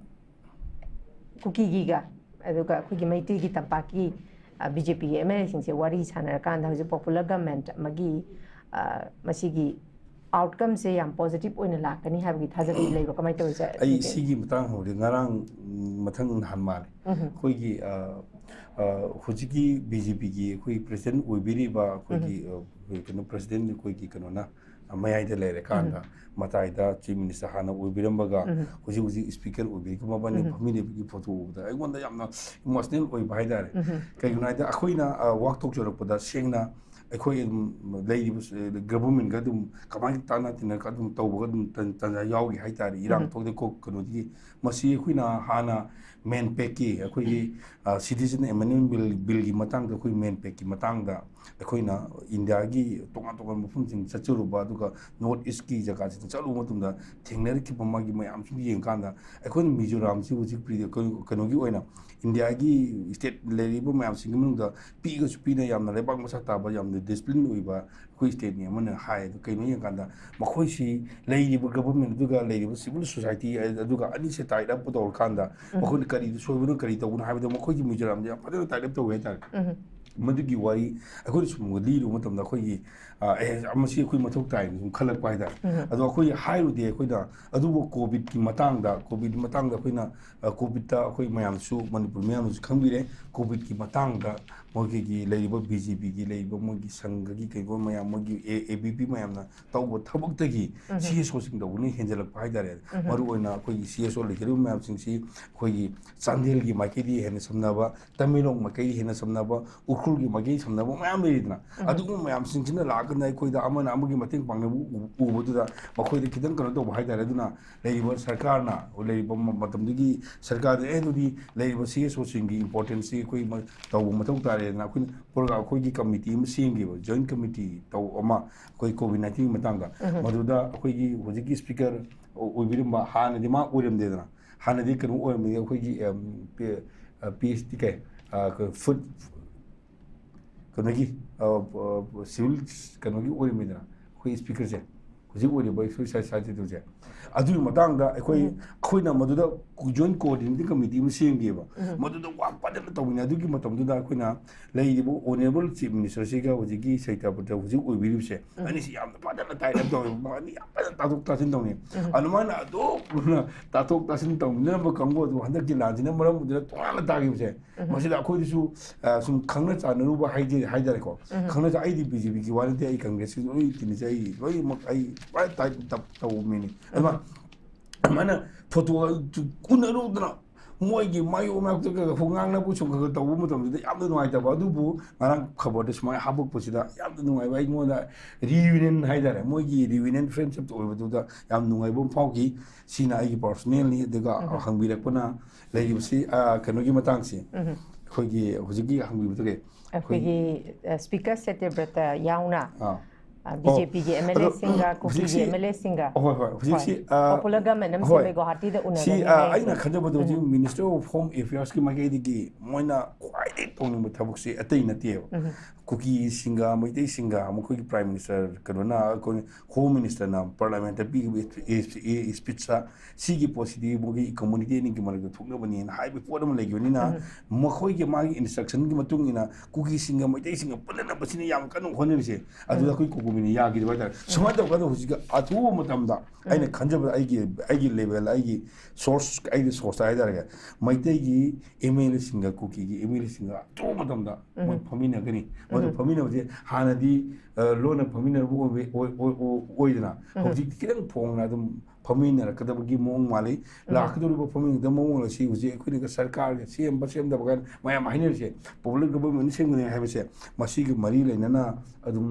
ꯀꯨꯀꯤꯒꯤꯒ ꯑꯗꯨꯒ ꯑꯩꯈꯣꯏꯒꯤ ꯃꯩꯇꯩꯒꯤ ꯇꯝꯄꯥꯛꯀꯤ, ꯑ, ꯕꯤ ꯖꯦ ꯄꯤꯒꯤ ꯑꯦꯝ ꯑꯦꯜ ꯑꯦꯁꯤꯡꯁꯦ ꯋꯥꯔꯤ ꯁꯥꯟꯅꯔꯀꯥꯟꯗ ꯍꯧꯖꯤꯛ ꯄꯣꯄꯨꯂꯔ ꯒꯚꯔꯟꯃꯦꯟꯠ ꯑꯃꯒꯤ, ꯑ, ꯃꯁꯤꯒꯤ ꯑꯥꯎꯠꯀꯝꯁꯦ ꯌꯥꯝ ꯄꯣꯖꯤꯇꯤꯚ ꯑꯣꯏꯅ ꯂꯥꯛꯀꯅꯤ ꯍꯥꯏꯕꯒꯤ ꯊꯥꯖꯕꯗꯤ ꯂꯩꯕ꯭ꯔꯥ? ꯀꯃꯥꯏꯅ ꯇꯧꯔꯤꯁꯦ? ꯑꯩ ꯁꯤꯒꯤ ꯃꯇꯥꯡ ꯍꯧꯔꯦ, ꯉꯔꯥꯡ, ꯎꯝ, ꯃꯊꯪ ꯅꯍꯥꯟ ꯃꯥꯜꯂꯦ꯫ ꯑꯩꯈꯣꯏꯒꯤ, ꯑ, ꯑ, ꯍꯧꯖꯤꯛꯀꯤ ꯕꯤ ꯖꯦ ꯄꯤꯒꯤ ꯑꯩꯈꯣꯏ ꯄ꯭ꯔꯁꯤꯗꯦꯟꯠ ꯑꯣꯏꯕꯤꯔꯤꯕ ꯑꯩꯈꯣꯏꯒꯤ, ꯑ, ꯀꯩꯅꯣ, ꯄ꯭ꯔꯁꯤꯗꯦꯟꯠ ꯑꯩꯈꯣꯏꯒꯤ ꯀꯩꯅꯣꯅ, ꯑ, ꯃꯌꯥꯏꯗ ꯂꯩꯔꯀꯥꯟꯗ ꯃꯇꯥꯏꯗ ꯆꯤꯐ ꯃꯤꯅꯤꯁꯇꯔ ꯍꯥꯟꯅ ꯑꯣꯏꯕꯤꯔꯝꯕꯒ ꯍꯧꯖꯤꯛ ꯍꯧꯖꯤꯛ ꯁ꯭ꯄꯤꯀꯔ ꯑꯣꯏꯕꯤꯔꯤꯕ ꯃꯕꯥꯅꯤ ꯐꯝꯃꯤꯟꯅꯕꯒꯤ ꯐꯣꯇꯣ ꯎꯕꯗ ꯑꯩꯉꯣꯟꯗ ꯌꯥꯝꯅ ꯏꯃꯣꯁꯅꯦꯜ ꯑꯣꯏꯕ ꯍꯥꯏꯇꯥꯔꯦ꯫ ꯀꯩꯒꯤꯅꯣ ꯍꯥꯏꯗꯤ ꯑꯩꯈꯣꯏꯅ, ꯑ, ꯋꯥ ꯊꯣꯛꯆꯔꯛꯄꯗ ꯁꯦꯡꯅ ꯑꯩꯈꯣꯏ ꯑꯗꯨꯝ ꯂꯩꯔꯤꯕ, ꯑ, ꯒꯚꯔꯟꯃꯦꯟꯠꯀ ꯑꯗꯨꯝ ꯀꯃꯥꯏꯅ ꯇꯥꯟꯅ ꯇꯤꯟꯅꯔꯒ ꯑꯗꯨꯝ ꯇꯧꯕꯒ ꯑꯗꯨꯝ ꯇꯟ-, ꯇꯟꯖꯥ ꯌꯥꯎꯈꯤ ꯍꯥꯏꯇꯥꯔꯦ, ꯏꯔꯥꯡ ꯊꯣꯛꯇꯦ ꯀꯣ-, ꯀꯩꯅꯣꯗꯒꯤ꯫ ꯃꯁꯤ ꯑꯩꯈꯣꯏꯅ ꯍꯥꯟꯅ ꯃꯦꯟꯄꯦꯛꯀꯤ ꯑꯩꯈꯣꯏꯒꯤ, ꯑ, ꯁꯤꯇꯤꯖꯟ ꯑꯦꯃꯦꯟꯗꯃꯦꯟꯠ ꯕꯤꯜ, ꯕꯤꯜꯒꯤ ꯃꯇꯥꯡꯗ, ꯑꯩꯈꯣꯏ ꯃꯦꯟꯄꯦꯛꯀꯤ ꯃꯇꯥꯡꯗ ꯑꯩꯈꯣꯏꯅ ꯏꯟꯗꯤꯌꯥꯒꯤ ꯇꯣꯉꯥꯟ ꯇꯣꯉꯥꯟꯕ ꯃꯐꯝꯁꯤꯡ ꯆꯠꯆꯔꯨꯕ, ꯑꯗꯨꯒ ꯅꯣꯔꯠ ꯏꯁ꯭ꯠꯀꯤ ꯖꯒꯥꯁꯤꯗ ꯆꯠꯂꯨꯕ ꯃꯇꯝꯗ ꯊꯦꯡꯅꯔꯛꯈꯤꯕ ꯃꯥꯒꯤ ꯃꯌꯥꯝꯁꯤꯡꯗꯨ ꯌꯦꯡꯀꯥꯟꯗ, ꯑꯩꯈꯣꯏꯅ ꯃꯤꯖꯣꯔꯥꯝꯁꯤ ꯍꯧꯖꯤꯛ ꯄ꯭ꯔꯤ-, ꯀꯩꯅꯣ-, ꯀꯩꯅꯣꯒꯤ ꯑꯣꯏꯅ ꯏꯟꯗꯤꯌꯥꯒꯤ ꯁ꯭ꯇꯦꯠ ꯂꯩꯔꯤꯕ ꯃꯌꯥꯝꯁꯤꯡꯒꯤ ꯃꯅꯨꯡꯗ ꯄꯤꯛꯑꯒꯁꯨ ꯄꯤꯛꯅ ꯌꯥꯝꯅ ꯂꯩꯕꯥꯛ ꯃꯁꯥ ꯇꯥꯕ, ꯌꯥꯝꯅ ꯗꯤꯁꯤꯄ꯭ꯂꯤꯟ ꯑꯣꯏꯕ ꯑꯩꯈꯣꯏ ꯁ꯭ꯇꯦꯠꯅꯤ ꯑꯃꯅ ꯍꯥꯏ꯫ ꯑꯗꯣ ꯀꯩꯅꯣ ꯌꯦꯡꯀꯥꯟꯗ ꯃꯈꯣꯏꯁꯤ ꯂꯩꯔꯤꯕ ꯒꯚꯔꯟꯃꯦꯟꯠ ꯑꯗꯨꯒ ꯂꯩꯔꯤꯕ ꯁꯤꯚꯤꯜ ꯁꯣꯁꯥꯏꯇꯤ ꯑꯗꯨꯒ ꯑꯅꯤꯁꯦ ꯇꯥꯏꯠ ꯑꯞ ꯇꯧꯔꯀꯥꯟꯗ ꯃꯈꯣꯏꯅ ꯀꯔꯤꯗ ꯁꯣꯏꯕꯅꯣ, ꯀꯔꯤ ꯇꯧꯕꯅꯣ ꯍꯥꯏꯕꯗ ꯃꯈꯣꯏꯒꯤ ꯃꯤꯖꯣꯔꯥꯝꯁꯦ ꯌꯥꯝ ꯐꯖꯅ ꯇꯥꯏꯠ ꯑꯞ ꯇꯧꯋꯦ ꯍꯥꯏꯇꯥꯔꯦ꯫ ꯃꯗꯨꯒꯤ ꯋꯥꯔꯤ ꯑꯩꯈꯣꯏꯅ ꯁꯨꯝ ꯂꯤꯔꯨꯕ ꯃꯇꯝꯗ ꯑꯩꯈꯣꯏꯒꯤ, ꯑ, ꯑꯦ, ꯃꯁꯤ ꯑꯩꯈꯣꯏ ꯃꯊꯧ ꯇꯥꯏꯅ ꯁꯨꯝ ꯈꯜꯂꯛꯄ ꯍꯥꯏꯇꯥꯔꯦ꯫ ꯑꯗꯣ ꯑꯩꯈꯣꯏ ꯍꯥꯏꯔꯨꯗꯦ ꯑꯩꯈꯣꯏꯅ, ꯑꯗꯨꯕꯨ ꯀꯣꯚꯤꯗꯀꯤ ꯃꯇꯥꯡꯗ, ꯀꯣꯚꯤꯗꯀꯤ ꯃꯇꯥꯡꯗ ꯑꯩꯈꯣꯏꯅ, ꯑ, ꯀꯣꯚꯤꯗꯇ ꯑꯩꯈꯣꯏ ꯃꯌꯥꯝꯁꯨ, ꯃꯅꯤꯄꯨꯔ ꯃꯤꯌꯥꯝꯅꯁꯨ ꯈꯪꯕꯤꯔꯦ, ꯀꯣꯚꯤꯗꯀꯤ ꯃꯇꯥꯡꯗ ꯃꯣꯏꯒꯤ ꯂꯩꯔꯤꯕ ꯕꯤ ꯖꯦ ꯄꯤꯒꯤ ꯂꯩꯔꯤꯕ ꯃꯣꯏꯒꯤ ꯁꯪꯘꯒꯤ ꯀꯩꯒꯨꯝꯕ ꯃꯌꯥꯝ, ꯃꯣꯏꯒꯤ ꯑꯦ, ꯑꯦ ꯕꯤ ꯄꯤ ꯃꯌꯥꯝꯅ ꯇꯧꯕ ꯊꯕꯛꯇꯒꯤ ꯁꯤ ꯑꯦꯁ ꯑꯣꯁꯤꯡ ꯇꯧꯕꯅ ꯍꯦꯟꯖꯜꯂꯛꯄ ꯍꯥꯏꯇꯥꯔꯦ꯫ ꯃꯔꯨꯑꯣꯏꯅ ꯑꯩꯈꯣꯏꯒꯤ ꯁꯤ ꯑꯦꯁ ꯑꯣ ꯂꯩꯖꯔꯤꯕ ꯃꯌꯥꯝꯁꯤꯡꯁꯤ ꯑꯩꯈꯣꯏꯒꯤ ꯆꯥꯟꯗꯦꯜꯒꯤ ꯃꯥꯏꯀꯩꯗꯒꯤ ꯍꯦꯟꯅ ꯁꯝꯅꯕ, ꯇꯃꯦꯡꯂꯣꯡ ꯃꯥꯏꯀꯩꯗꯒꯤ ꯍꯦꯟꯅ ꯁꯝꯅꯕ, ꯎꯈ꯭ꯔꯨꯜꯒꯤ ꯃꯥꯏꯀꯩ ꯁꯝꯅꯕ ꯃꯌꯥꯝ ꯂꯩꯔꯤꯗꯅ, ꯑꯗꯨꯒꯨꯝꯕ ꯃꯌꯥꯝꯁꯤꯡꯁꯤꯅ ꯂꯥꯛꯑꯀꯥꯟꯗ ꯑꯩꯈꯣꯏꯗ ꯑꯃꯅ ꯑꯃꯒꯤ ꯃꯇꯦꯡ ꯄꯥꯡꯅꯕ ꯎ-, ꯎꯕꯗꯨꯗ ꯃꯈꯣꯏꯗ ꯈꯤꯇꯪ ꯀꯩꯅꯣ ꯇꯧꯕ ꯍꯥꯏꯇꯥꯔꯦ꯫ ꯑꯗꯨꯅ ꯂꯩꯔꯤꯕ ꯁꯔꯀꯥꯔꯅ, ꯂꯩꯔꯤꯕ ꯃ-, ꯃꯇꯝꯗꯨꯒꯤ ꯁꯔꯀꯥꯔꯗ, "ꯑꯦ, ꯑꯗꯨꯗꯤ ꯂꯩꯔꯤꯕ ꯁꯤ ꯑꯦꯁ ꯑꯣꯁꯤꯡꯒꯤ ꯏꯝꯄꯣꯔꯇꯦꯟꯁꯁꯤ ꯑꯩꯈꯣꯏ ꯃ-, ꯇꯧꯕ ꯃꯊꯧ ꯇꯥꯔꯦꯗꯅ" ꯑꯩꯈꯣꯏꯅ ꯄꯨꯔꯒ ꯑꯩꯈꯣꯏꯒꯤ ꯀꯃꯤꯇꯤ ꯑꯃ ꯁꯦꯝꯈꯤꯕ, ꯖꯣꯏꯟ ꯀꯃꯤꯇꯤ ꯇꯧ ꯑꯃ, ꯑꯩꯈꯣꯏ ꯀꯣꯚꯤꯗ ꯅꯥꯏꯟꯇꯤꯟꯒꯤ ꯃꯇꯥꯡꯗ꯫ ꯃꯗꯨꯗ ꯑꯩꯈꯣꯏꯒꯤ ꯍꯧꯖꯤꯛꯀꯤ ꯁ꯭ꯄꯤꯀꯔ ꯑꯣꯏꯕꯤꯔꯝꯕ, ꯍꯥꯟꯅꯗꯤ ꯃꯥ ꯑꯣꯏꯔꯝꯗꯦꯗꯅ, ꯍꯥꯟꯅꯗꯤ ꯀꯩꯅꯣ ꯑꯣꯏꯔꯝꯕꯗꯤ ꯑꯩꯈꯣꯏꯒꯤ, ꯑꯦꯝ, ꯄꯤ-, ꯑ, ꯄꯤ ꯑꯩꯆ ꯗꯤ ꯀꯩ, ꯑ, ꯀ-, ꯐꯨꯗ, ꯀꯩꯅꯣꯒꯤ, ꯑ, ꯑ, ꯁꯤꯚꯤꯜ ꯀꯩꯅꯣꯒꯤ ꯑꯣꯏꯔꯝꯃꯤꯗꯅ ꯑꯩꯈꯣꯏ ꯁ꯭ꯄꯤꯀꯔꯁꯦ, ꯍꯧꯖꯤꯛ ꯑꯣꯏꯔꯤꯕ ꯑꯩꯈꯣꯏ ꯁꯥꯏ-, ꯁꯥꯏ ꯇꯤꯇꯨꯁꯦ꯫ ꯑꯗꯨꯒꯤ ꯃꯇꯥꯡꯗ ꯑꯩꯈꯣꯏ, ꯑꯩꯈꯣꯏꯅ ꯃꯗꯨꯗ ꯖꯣꯏꯟ ꯀꯣꯑꯣꯔꯗꯤꯅꯦꯇꯤꯡ ꯀꯃꯤꯇꯤ ꯑꯃ ꯁꯦꯝꯈꯤꯕ꯫ ꯃꯗꯨꯗ ꯋꯥ ꯐꯖꯅ ꯇꯧꯕꯅꯤ꯫ ꯑꯗꯨꯒꯤ ꯃꯇꯝꯗꯨꯗ ꯑꯩꯈꯣꯏꯅ ꯂꯩꯔꯤꯕ ꯑꯣꯅꯔꯦꯕꯜ ꯆꯤꯐ ꯃꯤꯅꯤꯁꯇꯔꯁꯤꯒ ꯍꯧꯖꯤꯛꯀꯤ ꯁꯩꯇꯥꯄꯇ ꯍꯧꯖꯤꯛ ꯑꯣꯏꯕꯤꯔꯤꯕꯁꯦ, ꯑꯅꯤꯁꯤ ꯌꯥꯝꯅ ꯐꯖꯅ ꯇꯥꯏ ꯇꯧꯋꯦ꯫ ꯃꯥ ꯑꯅꯤ ꯌꯥꯝ ꯐꯖꯅ ꯇꯥꯊꯣꯛ ꯇꯥꯁꯤꯟ ꯇꯧꯅꯤ꯫ ꯑꯗꯨꯃꯥꯏꯅ ꯑꯗꯨꯝ ꯇꯥꯊꯣꯛ ꯇꯥꯁꯤꯟ ꯇꯧꯃꯤꯟꯅꯔꯝꯕ ꯀꯥꯡꯕꯨ ꯑꯗꯨ ꯍꯟꯗꯛꯀꯤ ꯂꯥꯟꯁꯤꯅ ꯃꯔꯝ ꯑꯣꯏꯗꯨꯅ ꯇꯣꯉꯥꯟꯅ ꯇꯥꯈꯤꯕꯁꯦ, ꯃꯁꯤꯗ ꯑꯩꯈꯣꯏꯗꯁꯨ, ꯑ, ꯁꯨꯝ ꯈꯪꯅ ꯆꯥꯟꯅꯔꯨꯕ ꯍꯥꯏꯖ-, ꯍꯥꯏꯇꯥꯔꯦꯀꯣ꯫ ꯈꯪꯅ ꯆꯥ-, ꯑꯩꯗꯤ ꯕꯤ ꯖꯦ ꯄꯤꯒꯤ ꯋꯥ ꯅꯠꯇꯦ, ꯑꯩ ꯀꯪꯒ꯭ꯔꯦꯁꯀꯤ ꯂꯣꯏ ꯇꯤꯟꯅꯖꯩ, ꯑꯩ ꯂꯣꯏꯅꯃꯛ ꯑꯩ ꯂꯣꯏ ꯇꯥꯏ-, ꯇꯞ-, ꯇꯧꯕ ꯃꯤꯅꯤ꯫ ꯑꯗꯨꯃꯥꯏꯅ, ꯑꯗꯨꯃꯥꯏꯅ ꯐꯣꯇꯣ ꯎꯅꯔꯨꯗꯅ ꯃꯣꯏꯒꯤ ꯃꯥꯌꯣꯛ ꯃꯥꯌꯣꯛꯇꯒ ꯉꯥꯡꯅꯕ ꯁꯨꯝ ꯈꯔ ꯈꯔ ꯇꯧꯕ ꯃꯇꯝꯗꯨꯗ ꯌꯥꯝꯅ ꯅꯨꯡꯉꯥꯏꯇꯕ꯫ ꯑꯗꯨꯕꯨ ꯉꯔꯥꯡ ꯈꯕꯔꯗ ꯁꯨꯃꯥꯏꯅ ꯍꯥꯄꯛꯄꯁꯤꯗ ꯌꯥꯝꯅ ꯅꯨꯡꯉꯥꯏꯕ, ꯑꯩꯉꯣꯟꯗ ꯔꯤꯌꯨꯅꯤꯌꯟ ꯍꯥꯏꯇꯥꯔꯦ, ꯃꯣꯏꯒꯤ ꯔꯤꯌꯨꯅꯤꯌꯟ ꯐ꯭ꯔꯦꯟꯁꯤꯞ ꯑꯣꯏꯕꯗꯨꯗ ꯌꯥꯝ ꯅꯨꯡꯉꯥꯏꯕ ꯑꯃ ꯐꯥꯎꯈꯤ꯫ ꯁꯤꯅ ꯑꯩꯒꯤ ꯄꯥꯔꯁꯣꯅꯦꯜꯅꯤ꯫ ꯑꯗꯨꯒ ꯍꯪꯕꯤꯔꯛꯄꯅ ꯂꯩꯔꯤꯕꯁꯤ, ꯑ, ꯀꯩꯅꯣꯒꯤ ꯃꯇꯥꯡꯁꯤ, ꯑꯩꯈꯣꯏꯒꯤ ꯍꯧꯖꯤꯛꯀꯤ ꯍꯪꯕꯤꯕꯗꯨꯒꯤ ꯑꯩꯈꯣꯏꯒꯤ, ꯑ, ꯁ꯭ꯄꯤꯀꯔ ꯁꯇ꯭ꯌꯕ꯭ꯔꯇ ꯌꯥꯎꯅ ꯑꯥ꯫ ꯕꯤ ꯖꯦ ꯄꯤꯒꯤ ꯑꯦꯝ ꯑꯦꯜ ꯑꯦꯁꯤꯡꯒ ꯀꯨꯀꯤꯒꯤ ꯑꯦꯝ ꯑꯦꯜ ꯑꯦꯁꯤꯡꯒ ꯍꯣꯏ ꯍꯣꯏ ꯍꯧꯖꯤꯛꯁꯤ ꯄꯣꯄꯨꯂꯔ ꯒꯃꯦꯟ ꯑꯃ ꯁꯦꯝꯕꯩ ꯒꯨꯋꯥꯍꯥꯇꯤꯗ ꯎꯅꯒꯅꯤ ꯁꯤ ꯍꯥꯏ꯫ ꯑꯩꯅ ꯈꯟꯖꯕꯗ ꯍꯧꯖꯤꯛ ꯃꯤꯅꯤꯁꯇꯔ ꯑꯣꯐ ꯍꯣꯝ ꯑꯦꯐꯤꯌꯔꯁꯀꯤ ꯃꯥꯏꯀꯩꯗꯒꯤ ꯃꯣꯏꯅ ꯈ꯭ꯋꯥꯏꯗꯒꯤ ꯇꯧꯅꯤꯡꯕ ꯊꯕꯛꯁꯤ ꯑꯇꯩ ꯅꯠꯇꯦꯕ꯫ ꯀꯨꯀꯤꯁꯤꯡꯒ ꯃꯩꯇꯩꯁꯤꯡꯒ ꯃꯈꯣꯏꯒꯤ ꯄ꯭ꯔꯥꯏꯝ ꯃꯤꯅꯤꯁꯇꯔ ꯀꯩꯅꯣꯅ ꯑꯩꯈꯣꯏ ꯍꯣꯝ ꯃꯤꯅꯤꯁꯇꯔꯅ ꯄꯥꯔꯂꯥꯃꯦꯟꯠꯇ ꯄꯤꯈꯤꯕ ꯏꯁꯄꯤꯆꯇ ꯁꯤꯒꯤ ꯄꯣꯠꯁꯤꯗꯤ ꯃꯈꯣꯏꯒꯤ ꯀꯝꯃꯨꯅꯤꯇꯤ ꯑꯅꯤꯒꯤ ꯃꯔꯛꯇ ꯊꯣꯛꯅꯕꯅꯦꯅ ꯍꯥꯏꯕ ꯄꯣꯠ ꯑꯃ ꯂꯩꯈꯤꯕꯅꯤꯅ ꯃꯈꯣꯏꯒꯤ ꯃꯥꯒꯤ ꯏꯟꯁꯇ꯭ꯔꯛꯁꯟꯒꯤ ꯃꯇꯨꯡ ꯏꯟꯅ ꯀꯨꯀꯤꯁꯤꯡꯒ ꯃꯩꯇꯩꯁꯤꯡꯒ ꯄꯨꯟꯅꯅꯕꯁꯤꯅ ꯌꯥꯝ ꯀꯟꯅ ꯍꯣꯠꯅꯔꯤꯁꯦ꯫ ꯑꯗꯨꯗ ꯑꯩꯈꯣꯏ ꯀꯣꯀꯣꯃꯤꯅ ꯌꯥꯈꯤꯗꯕ ꯍꯥꯏꯇꯥꯔꯦ꯫ ꯁꯨꯃꯥꯏꯅ ꯇꯧꯔꯀꯥꯟꯗ ꯍꯧꯖꯤꯛꯀꯤ ꯑꯊꯨꯕ ꯃꯇꯝꯗ ꯑꯩꯅ ꯈꯟꯖꯕꯗ ꯑꯩꯒꯤ ꯑꯩꯒꯤ ꯂꯦꯚꯦꯜ ꯑꯩꯒꯤ ꯁꯣꯔꯁ ꯑꯩꯒꯤ ꯁꯣꯔꯁꯇ ꯍꯥꯏꯇꯥꯔꯦ ꯃꯩꯇꯩꯒꯤ ꯑꯦꯝ ꯑꯦꯜ ꯑꯦꯁꯤꯡꯒ ꯀꯨꯀꯤꯒꯤ ꯑꯦꯝ ꯑꯦꯜ ꯑꯦꯁꯤꯡꯒ ꯑꯊꯨꯕ ꯃꯇꯝꯗ ꯃꯣꯏ ꯐꯝꯃꯤꯟꯅꯒꯅꯤ꯫ ꯃꯗꯨ ꯐꯝꯃꯤꯟꯅꯕꯁꯦ ꯍꯥꯟꯅꯗꯤ ꯑ, ꯂꯣꯟꯅ ꯐꯝꯃꯤꯟꯅꯔꯨꯕ ꯑꯣꯏꯕ- ꯑꯣꯏ- ꯑꯣꯏ- ꯑꯣꯏ- ꯑꯣꯏꯗꯅ ꯍꯧꯖꯤꯛꯇꯤ ꯈꯤꯇꯪ ꯐꯣꯡꯅ ꯑꯗꯨꯝ ꯐꯝꯃꯤꯟꯅꯔꯛꯀꯗꯕꯒꯤ ꯃꯑꯣꯡ ꯃꯥꯜꯂꯤ꯫ ꯂꯥꯛꯀꯗꯧꯔꯤꯕ ꯐꯝꯃꯤꯟꯅꯒꯗꯕ ꯃꯑꯣꯡ ꯑꯁꯤ ꯍꯧꯖꯤꯛ ꯑꯩꯈꯣꯏꯅ ꯁꯔꯀꯥꯔꯒ ꯁꯦꯝꯕ ꯁꯦꯝꯗꯕ ꯀꯥꯏꯅ ꯃꯌꯥꯝ ꯍꯥꯏꯅꯔꯤꯁꯦ ꯄꯣꯄꯨꯂꯔ ꯒꯕꯔꯃꯦꯟ ꯁꯦꯝꯒꯅꯤ ꯍꯥꯏꯕꯁꯦ ꯃꯁꯤꯒ ꯃꯔꯤ ꯂꯩꯅꯅ ꯑꯗꯨꯝ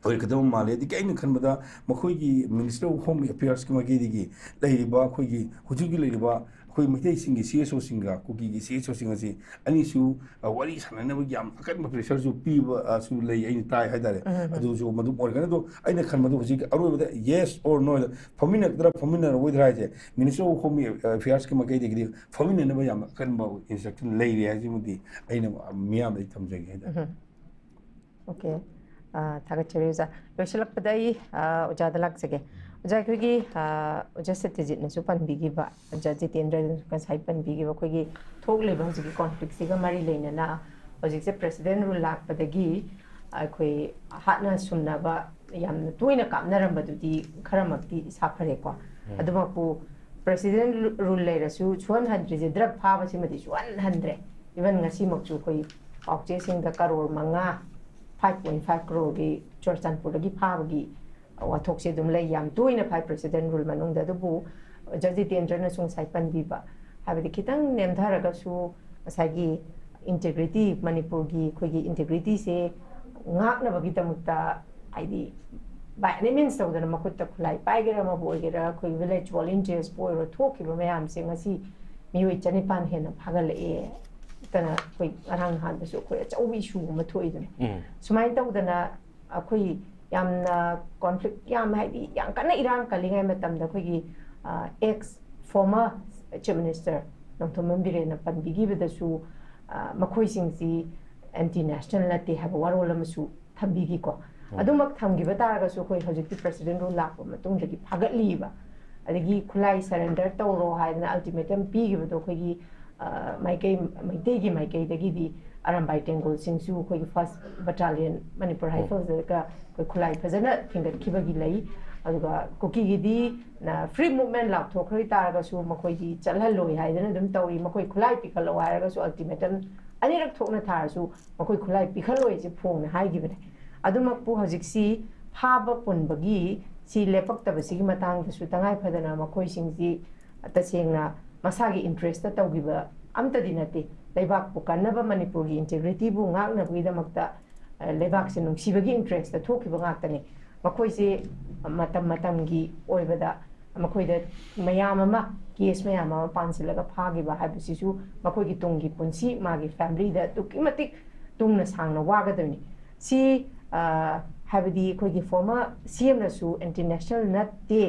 ꯑꯣꯏꯔꯛꯀꯗꯕ ꯃꯥꯜꯂꯤ꯫ ꯑꯗꯒꯤ ꯑꯩꯅ ꯈꯟꯕꯗ ꯃꯈꯣꯏꯒꯤ ꯃꯤꯅꯤꯁꯇꯔ ꯑꯣꯐ ꯍꯣꯝ ꯑꯦꯐꯤꯌꯔꯁꯀꯤ ꯃꯥꯏꯀꯩꯗꯒꯤ ꯂꯩꯔꯤꯕ ꯑꯩꯈꯣꯏꯒꯤ ꯍꯧꯖꯤꯛ ꯍꯧꯖꯤꯛ ꯂꯩꯔꯤꯕ ꯑꯩꯈꯣꯏ ꯃꯩꯇꯩꯁꯤꯡꯒꯤ ꯁꯤ ꯑꯦꯁ ꯑꯣꯁꯤꯡꯒ ꯀꯨꯀꯤꯒꯤ ꯁꯤ ꯑꯦꯁ ꯑꯣꯁꯤꯡ ꯑꯁꯤ ꯑꯅꯤꯁꯨ ꯑ, ꯋꯥꯔꯤ ꯁꯥꯟꯅꯅꯕꯒꯤ ꯌꯥꯝ ꯑꯀꯟꯕ ꯄ꯭ꯔꯦꯁꯔꯁꯨ ꯄꯤꯕ ꯑ, ꯁꯨ ꯂꯩ ꯑꯩꯅ ꯇꯥꯏ ꯍꯥꯏꯇꯥꯔꯦ꯫ ꯑꯗꯨꯁꯨ ꯃꯗꯨꯝ ꯑꯣꯏꯔꯒꯅꯤ꯫ ꯑꯗꯣ ꯑꯩꯅ ꯈꯟꯕꯗ ꯍꯧꯖꯤꯛ ꯑꯔꯣꯏꯕꯗ ꯌꯦꯁ ꯑꯣꯔ ꯅꯣ ꯐꯝꯃꯤꯟꯅꯒꯗ꯭ꯔꯥ ꯐꯝꯃꯤꯟꯅꯔꯣꯏꯗ꯭ꯔꯥ ꯍꯥꯏꯁꯦ ꯃꯤꯅꯤꯁꯇꯔ ꯑꯣꯐ ꯍꯣꯝ ꯑꯦꯐꯤꯌꯔꯁꯀꯤ ꯃꯥꯏꯀꯩꯗꯒꯤꯗꯤ ꯐꯝꯃꯤꯟꯅꯅꯕ ꯌꯥꯝ ꯑꯀꯟꯕ ꯏꯟꯁꯇ꯭ꯔꯛꯁꯟ ꯂꯩꯔꯦ ꯍꯥꯏꯁꯤꯃꯗꯤ ꯑꯩꯅ ꯃꯤꯌꯥꯝꯗ ꯑꯩ ꯊꯝꯖꯒꯦ ꯍꯥꯏꯇꯥꯔꯦ꯫ ꯑꯣꯀꯦ꯫ ꯑ, ꯊꯥꯒꯠꯆꯔꯤ ꯑꯣꯖꯥ꯫ ꯂꯣꯏꯁꯤꯜꯂꯛꯄꯗ ꯑꯩ ꯑ, ꯑꯣꯖꯥꯗ ꯂꯥꯛꯆꯒꯦ꯫ ꯑꯣꯖꯥ ꯑꯩꯈꯣꯏꯒꯤ ꯑ, ꯑꯣꯖꯥ ꯁꯇ꯭ꯌꯖꯤꯠꯅꯁꯨ ꯄꯟꯕꯤꯈꯤꯕ, ꯑꯣꯖꯥ ꯖꯤꯇꯦꯟꯗ꯭ꯔꯅꯁꯨ ꯉꯁꯥꯏ ꯄꯟꯕꯤꯈꯤꯕ ꯑꯩꯈꯣꯏꯒꯤ ꯊꯣꯛꯂꯤꯕ ꯍꯧꯖꯤꯛꯀꯤ ꯀꯣꯟꯐ꯭ꯂꯤꯛꯁꯤꯒ ꯃꯔꯤ ꯂꯩꯅꯅ ꯍꯧꯖꯤꯛꯁꯦ ꯄ꯭ꯔꯦꯁꯤꯗꯦꯟ ꯔꯨꯜ ꯂꯥꯛꯄꯗꯒꯤ ꯑꯩꯈꯣꯏ ꯍꯥꯠꯅ ꯁꯨꯝꯅꯕ ꯌꯥꯝꯅ ꯇꯣꯏꯅ ꯀꯥꯞꯅꯔꯝꯕꯗꯨꯗꯤ ꯈꯔꯃꯛꯇꯤ ꯁꯥꯐꯔꯦꯀꯣ꯫ ꯑꯗꯨꯃꯛꯄꯨ ꯄ꯭ꯔꯦꯁꯤꯗꯦꯟ ꯔꯨꯜ ꯂꯩꯔꯁꯨ ꯁꯨꯍꯟ ꯍꯟꯗ꯭ꯔꯤꯁꯦ ꯗ꯭ꯔꯒ ꯐꯥꯕꯁꯤꯃꯗꯤ ꯁꯨꯍꯟ ꯍꯟꯗ꯭ꯔꯦ꯫ ꯏꯚꯟ ꯉꯁꯤꯃꯛꯁꯨ ꯑꯩꯈꯣꯏ ꯄꯥꯎꯆꯦꯁꯤꯡꯗ ꯀꯔꯣꯔ ꯃꯉꯥ, five point five crore ꯒꯤ ꯆꯨꯔꯆꯥꯟꯄꯨꯔꯗꯒꯤ ꯐꯥꯕꯒꯤ ꯋꯥꯊꯣꯛꯁꯦ ꯑꯗꯨꯝ ꯂꯩ꯫ ꯌꯥꯝ ꯇꯣꯏꯅ ꯐꯥꯏ ꯄ꯭ꯔꯦꯁꯤꯗꯦꯟ ꯔꯨꯜ ꯃꯅꯨꯡꯗ꯫ ꯑꯗꯨꯕꯨ ꯑꯣꯖꯥ ꯖꯤꯇꯦꯟꯗ꯭ꯔꯅꯁꯨ ꯉꯁꯥꯏ ꯄꯟꯕꯤꯕ ꯍꯥꯏꯕꯗꯤ ꯈꯤꯇꯪ ꯅꯦꯝꯊꯔꯒꯁꯨ ꯉꯁꯥꯏꯒꯤ ꯏꯟꯇꯦꯒ꯭ꯔꯤꯇꯤ, ꯃꯅꯤꯄꯨꯔꯒꯤ ꯑꯩꯈꯣꯏꯒꯤ ꯏꯟꯇꯦꯒ꯭ꯔꯤꯇꯤꯁꯦ ꯉꯥꯛꯅꯕꯒꯤꯗꯃꯛꯇ ꯍꯥꯏꯗꯤ by any means ꯇꯧꯗꯅ ꯃꯈꯨꯠꯇ ꯈꯨꯠꯂꯥꯏ ꯄꯥꯏꯒꯦꯔꯥ ꯑꯃꯕꯨ ꯑꯣꯏꯒꯦꯔꯥ ꯑꯩꯈꯣꯏ ꯚꯤꯂꯦꯖ ꯚꯣꯂꯨꯟꯇꯤꯌꯔꯁꯄꯨ ꯑꯣꯏꯔꯣ ꯊꯣꯛꯈꯤꯕ ꯃꯌꯥꯝꯁꯦ ꯉꯁꯤ ꯃꯤꯑꯣꯏ ꯆꯅꯤꯄꯥꯟ ꯍꯦꯟꯅ ꯐꯥꯒꯠꯂꯛꯑꯦ꯫ ꯇꯅ ꯑꯩꯈꯣꯏ ꯉꯔꯥꯡ ꯅꯍꯥꯟꯗꯁꯨ ꯑꯩꯈꯣꯏ ꯑꯆꯧꯕ ꯏꯁꯨ ꯑꯃ ꯊꯣꯛꯏꯗꯨꯅꯤ꯫ ꯁꯨꯃꯥꯏꯅ ꯇꯧꯗꯅ ꯑꯩꯈꯣꯏ ꯌꯥꯝꯅ ꯀꯣꯟꯐ꯭ꯂꯤꯛ ꯌꯥꯝ, ꯍꯥꯏꯗꯤ, ꯌꯥꯝ ꯀꯟꯅ ꯏꯔꯥꯡ ꯀꯜꯂꯤꯉꯩ ꯃꯇꯝꯗ ꯑꯩꯈꯣꯏꯒꯤ ex former chief minister Nongthombam ꯕꯤꯔꯦꯟꯅ ꯄꯟꯕꯤꯈꯤꯕꯗꯁꯨ ꯃꯈꯣꯏꯁꯤꯡꯁꯤ ꯑꯦꯟꯇꯤ ꯅꯦꯁꯅꯦꯜ ꯅꯠꯇꯦ ꯍꯥꯏꯕ ꯋꯥꯔꯣꯜ ꯑꯃꯁꯨ ꯊꯝꯕꯤꯈꯤꯀꯣ꯫ ꯑꯗꯨꯃꯛ ꯊꯝꯈꯤꯕ ꯇꯥꯔꯒꯁꯨ ꯑꯩꯈꯣꯏ ꯍꯧꯖꯤꯛꯇꯤ ꯄ꯭ꯔꯦꯁꯤꯗꯦꯟ ꯔꯨꯜ ꯂꯥꯛꯄ ꯃꯇꯨꯡꯗꯒꯤ ꯐꯥꯒꯠꯂꯤꯕ, ꯑꯗꯒꯤ ꯈꯨꯠꯂꯥꯏ ꯁꯔꯦꯟꯗꯔ ꯇꯧꯔꯣ ꯍꯥꯏꯗꯅ ꯑꯜꯇꯤꯃꯦꯇꯝ ꯄꯤꯈꯤꯕꯗꯣ ꯑꯩꯈꯣꯏꯒꯤ ꯃꯥꯏꯀꯩ, ꯃꯩꯇꯩꯒꯤ ꯃꯥꯏꯀꯩꯗꯒꯤꯗꯤ ꯑꯔꯥꯝꯕꯥꯏ ꯇꯦꯡꯒꯣꯜꯁꯤꯡꯁꯨ ꯑꯩꯈꯣꯏꯒꯤ ꯐꯥꯔꯁ ꯕꯠꯇꯥꯂꯤꯌꯟ ꯃꯅꯤꯄꯨꯔ ꯔꯥꯏꯐꯜꯁꯇꯒ ꯑꯩꯈꯣꯏ ꯈꯨꯠꯂꯥꯏ ꯐꯖꯅ ꯊꯤꯟꯒꯠꯈꯤꯕꯒꯤ ꯂꯩ꯫ ꯑꯗꯨꯒ ꯀꯨꯀꯤꯒꯤꯗꯤ ꯐ꯭ꯔꯤ ꯃꯨꯚꯃꯦꯟ ꯂꯥꯎꯊꯣꯛꯈ꯭ꯔ ꯇꯥꯔꯒꯁꯨ ꯃꯈꯣꯏꯗꯤ ꯆꯠꯍꯜꯂꯣꯏ ꯍꯥꯏꯗꯅ ꯑꯗꯨꯝ ꯇꯧꯔꯤ꯫ ꯃꯈꯣꯏ ꯈꯨꯠꯂꯥꯏ ꯄꯤꯈꯠꯂꯛꯑꯣ ꯍꯥꯏꯔꯒꯁꯨ ꯑꯜꯇꯤꯃꯦꯇꯝ ꯑꯅꯤꯔꯛ ꯊꯣꯛꯅ ꯊꯥꯔꯁꯨ ꯃꯈꯣꯏ ꯈꯨꯠꯂꯥꯏ ꯄꯤꯈꯠꯂꯣꯏꯁꯦ ꯐꯣꯡꯅ ꯍꯥꯏꯈꯤꯕꯅꯦ꯫ ꯑꯗꯨꯃꯛꯄꯨ ꯍꯧꯖꯤꯛꯁꯤ ꯐꯥꯕ ꯄꯨꯟꯕꯒꯤ ꯁꯤ ꯂꯦꯞꯄꯛꯇꯕꯁꯤꯒꯤ ꯃꯇꯥꯡꯗꯁꯨ ꯇꯉꯥꯏ ꯐꯗꯅ ꯃꯈꯣꯏꯁꯤꯡꯁꯤ ꯇꯁꯦꯡꯅ ꯃꯁꯥꯒꯤ ꯏꯟꯇꯔꯦꯁꯇ ꯇꯧꯈꯤꯕ ꯑꯝꯇꯗꯤ ꯅꯠꯇꯦ꯫ ꯂꯩꯕꯥꯛꯄꯨ ꯀꯟꯅꯕ, ꯃꯅꯤꯄꯨꯔꯒꯤ ꯏꯟꯇꯦꯒ꯭ꯔꯤꯇꯤꯕꯨ ꯉꯥꯛꯅꯕꯒꯤꯗꯃꯛꯇ ꯂꯩꯕꯥꯛꯁꯦ ꯅꯨꯡꯁꯤꯕꯒꯤ ꯏꯟꯇꯔꯦꯁꯇ ꯊꯣꯛꯈꯤꯕ ꯉꯥꯛꯇꯅꯤ꯫ ꯃꯈꯣꯏꯁꯦ ꯃꯇꯝ ꯃꯇꯝꯒꯤ ꯑꯣꯏꯕꯗ ꯃꯈꯣꯏꯗ ꯃꯌꯥꯝ ꯑꯃ, ꯀꯦꯁ ꯃꯌꯥꯝ ꯑꯃ ꯄꯥꯟꯁꯤꯜꯂꯒ ꯐꯥꯈꯤꯕ ꯍꯥꯏꯕꯁꯤꯁꯨ ꯃꯈꯣꯏꯒꯤ ꯇꯨꯡꯒꯤ ꯄꯨꯟꯁꯤ, ꯃꯥꯒꯤ ꯐꯦꯃꯤꯂꯤꯗ ꯑꯗꯨꯛꯀꯤ ꯃꯇꯤꯛ ꯇꯨꯡꯅ ꯁꯥꯡꯅ ꯋꯥꯒꯗꯕꯅꯤ꯫ ꯁꯤ ꯍꯥꯏꯕꯗꯤ ꯑꯩꯈꯣꯏꯒꯤ ꯐꯣꯔꯃꯔ ꯁꯤ ꯑꯦꯝꯅꯁꯨ ꯑꯦꯟꯇꯤ ꯅꯦꯁꯅꯦꯜ ꯅꯠꯇꯦ,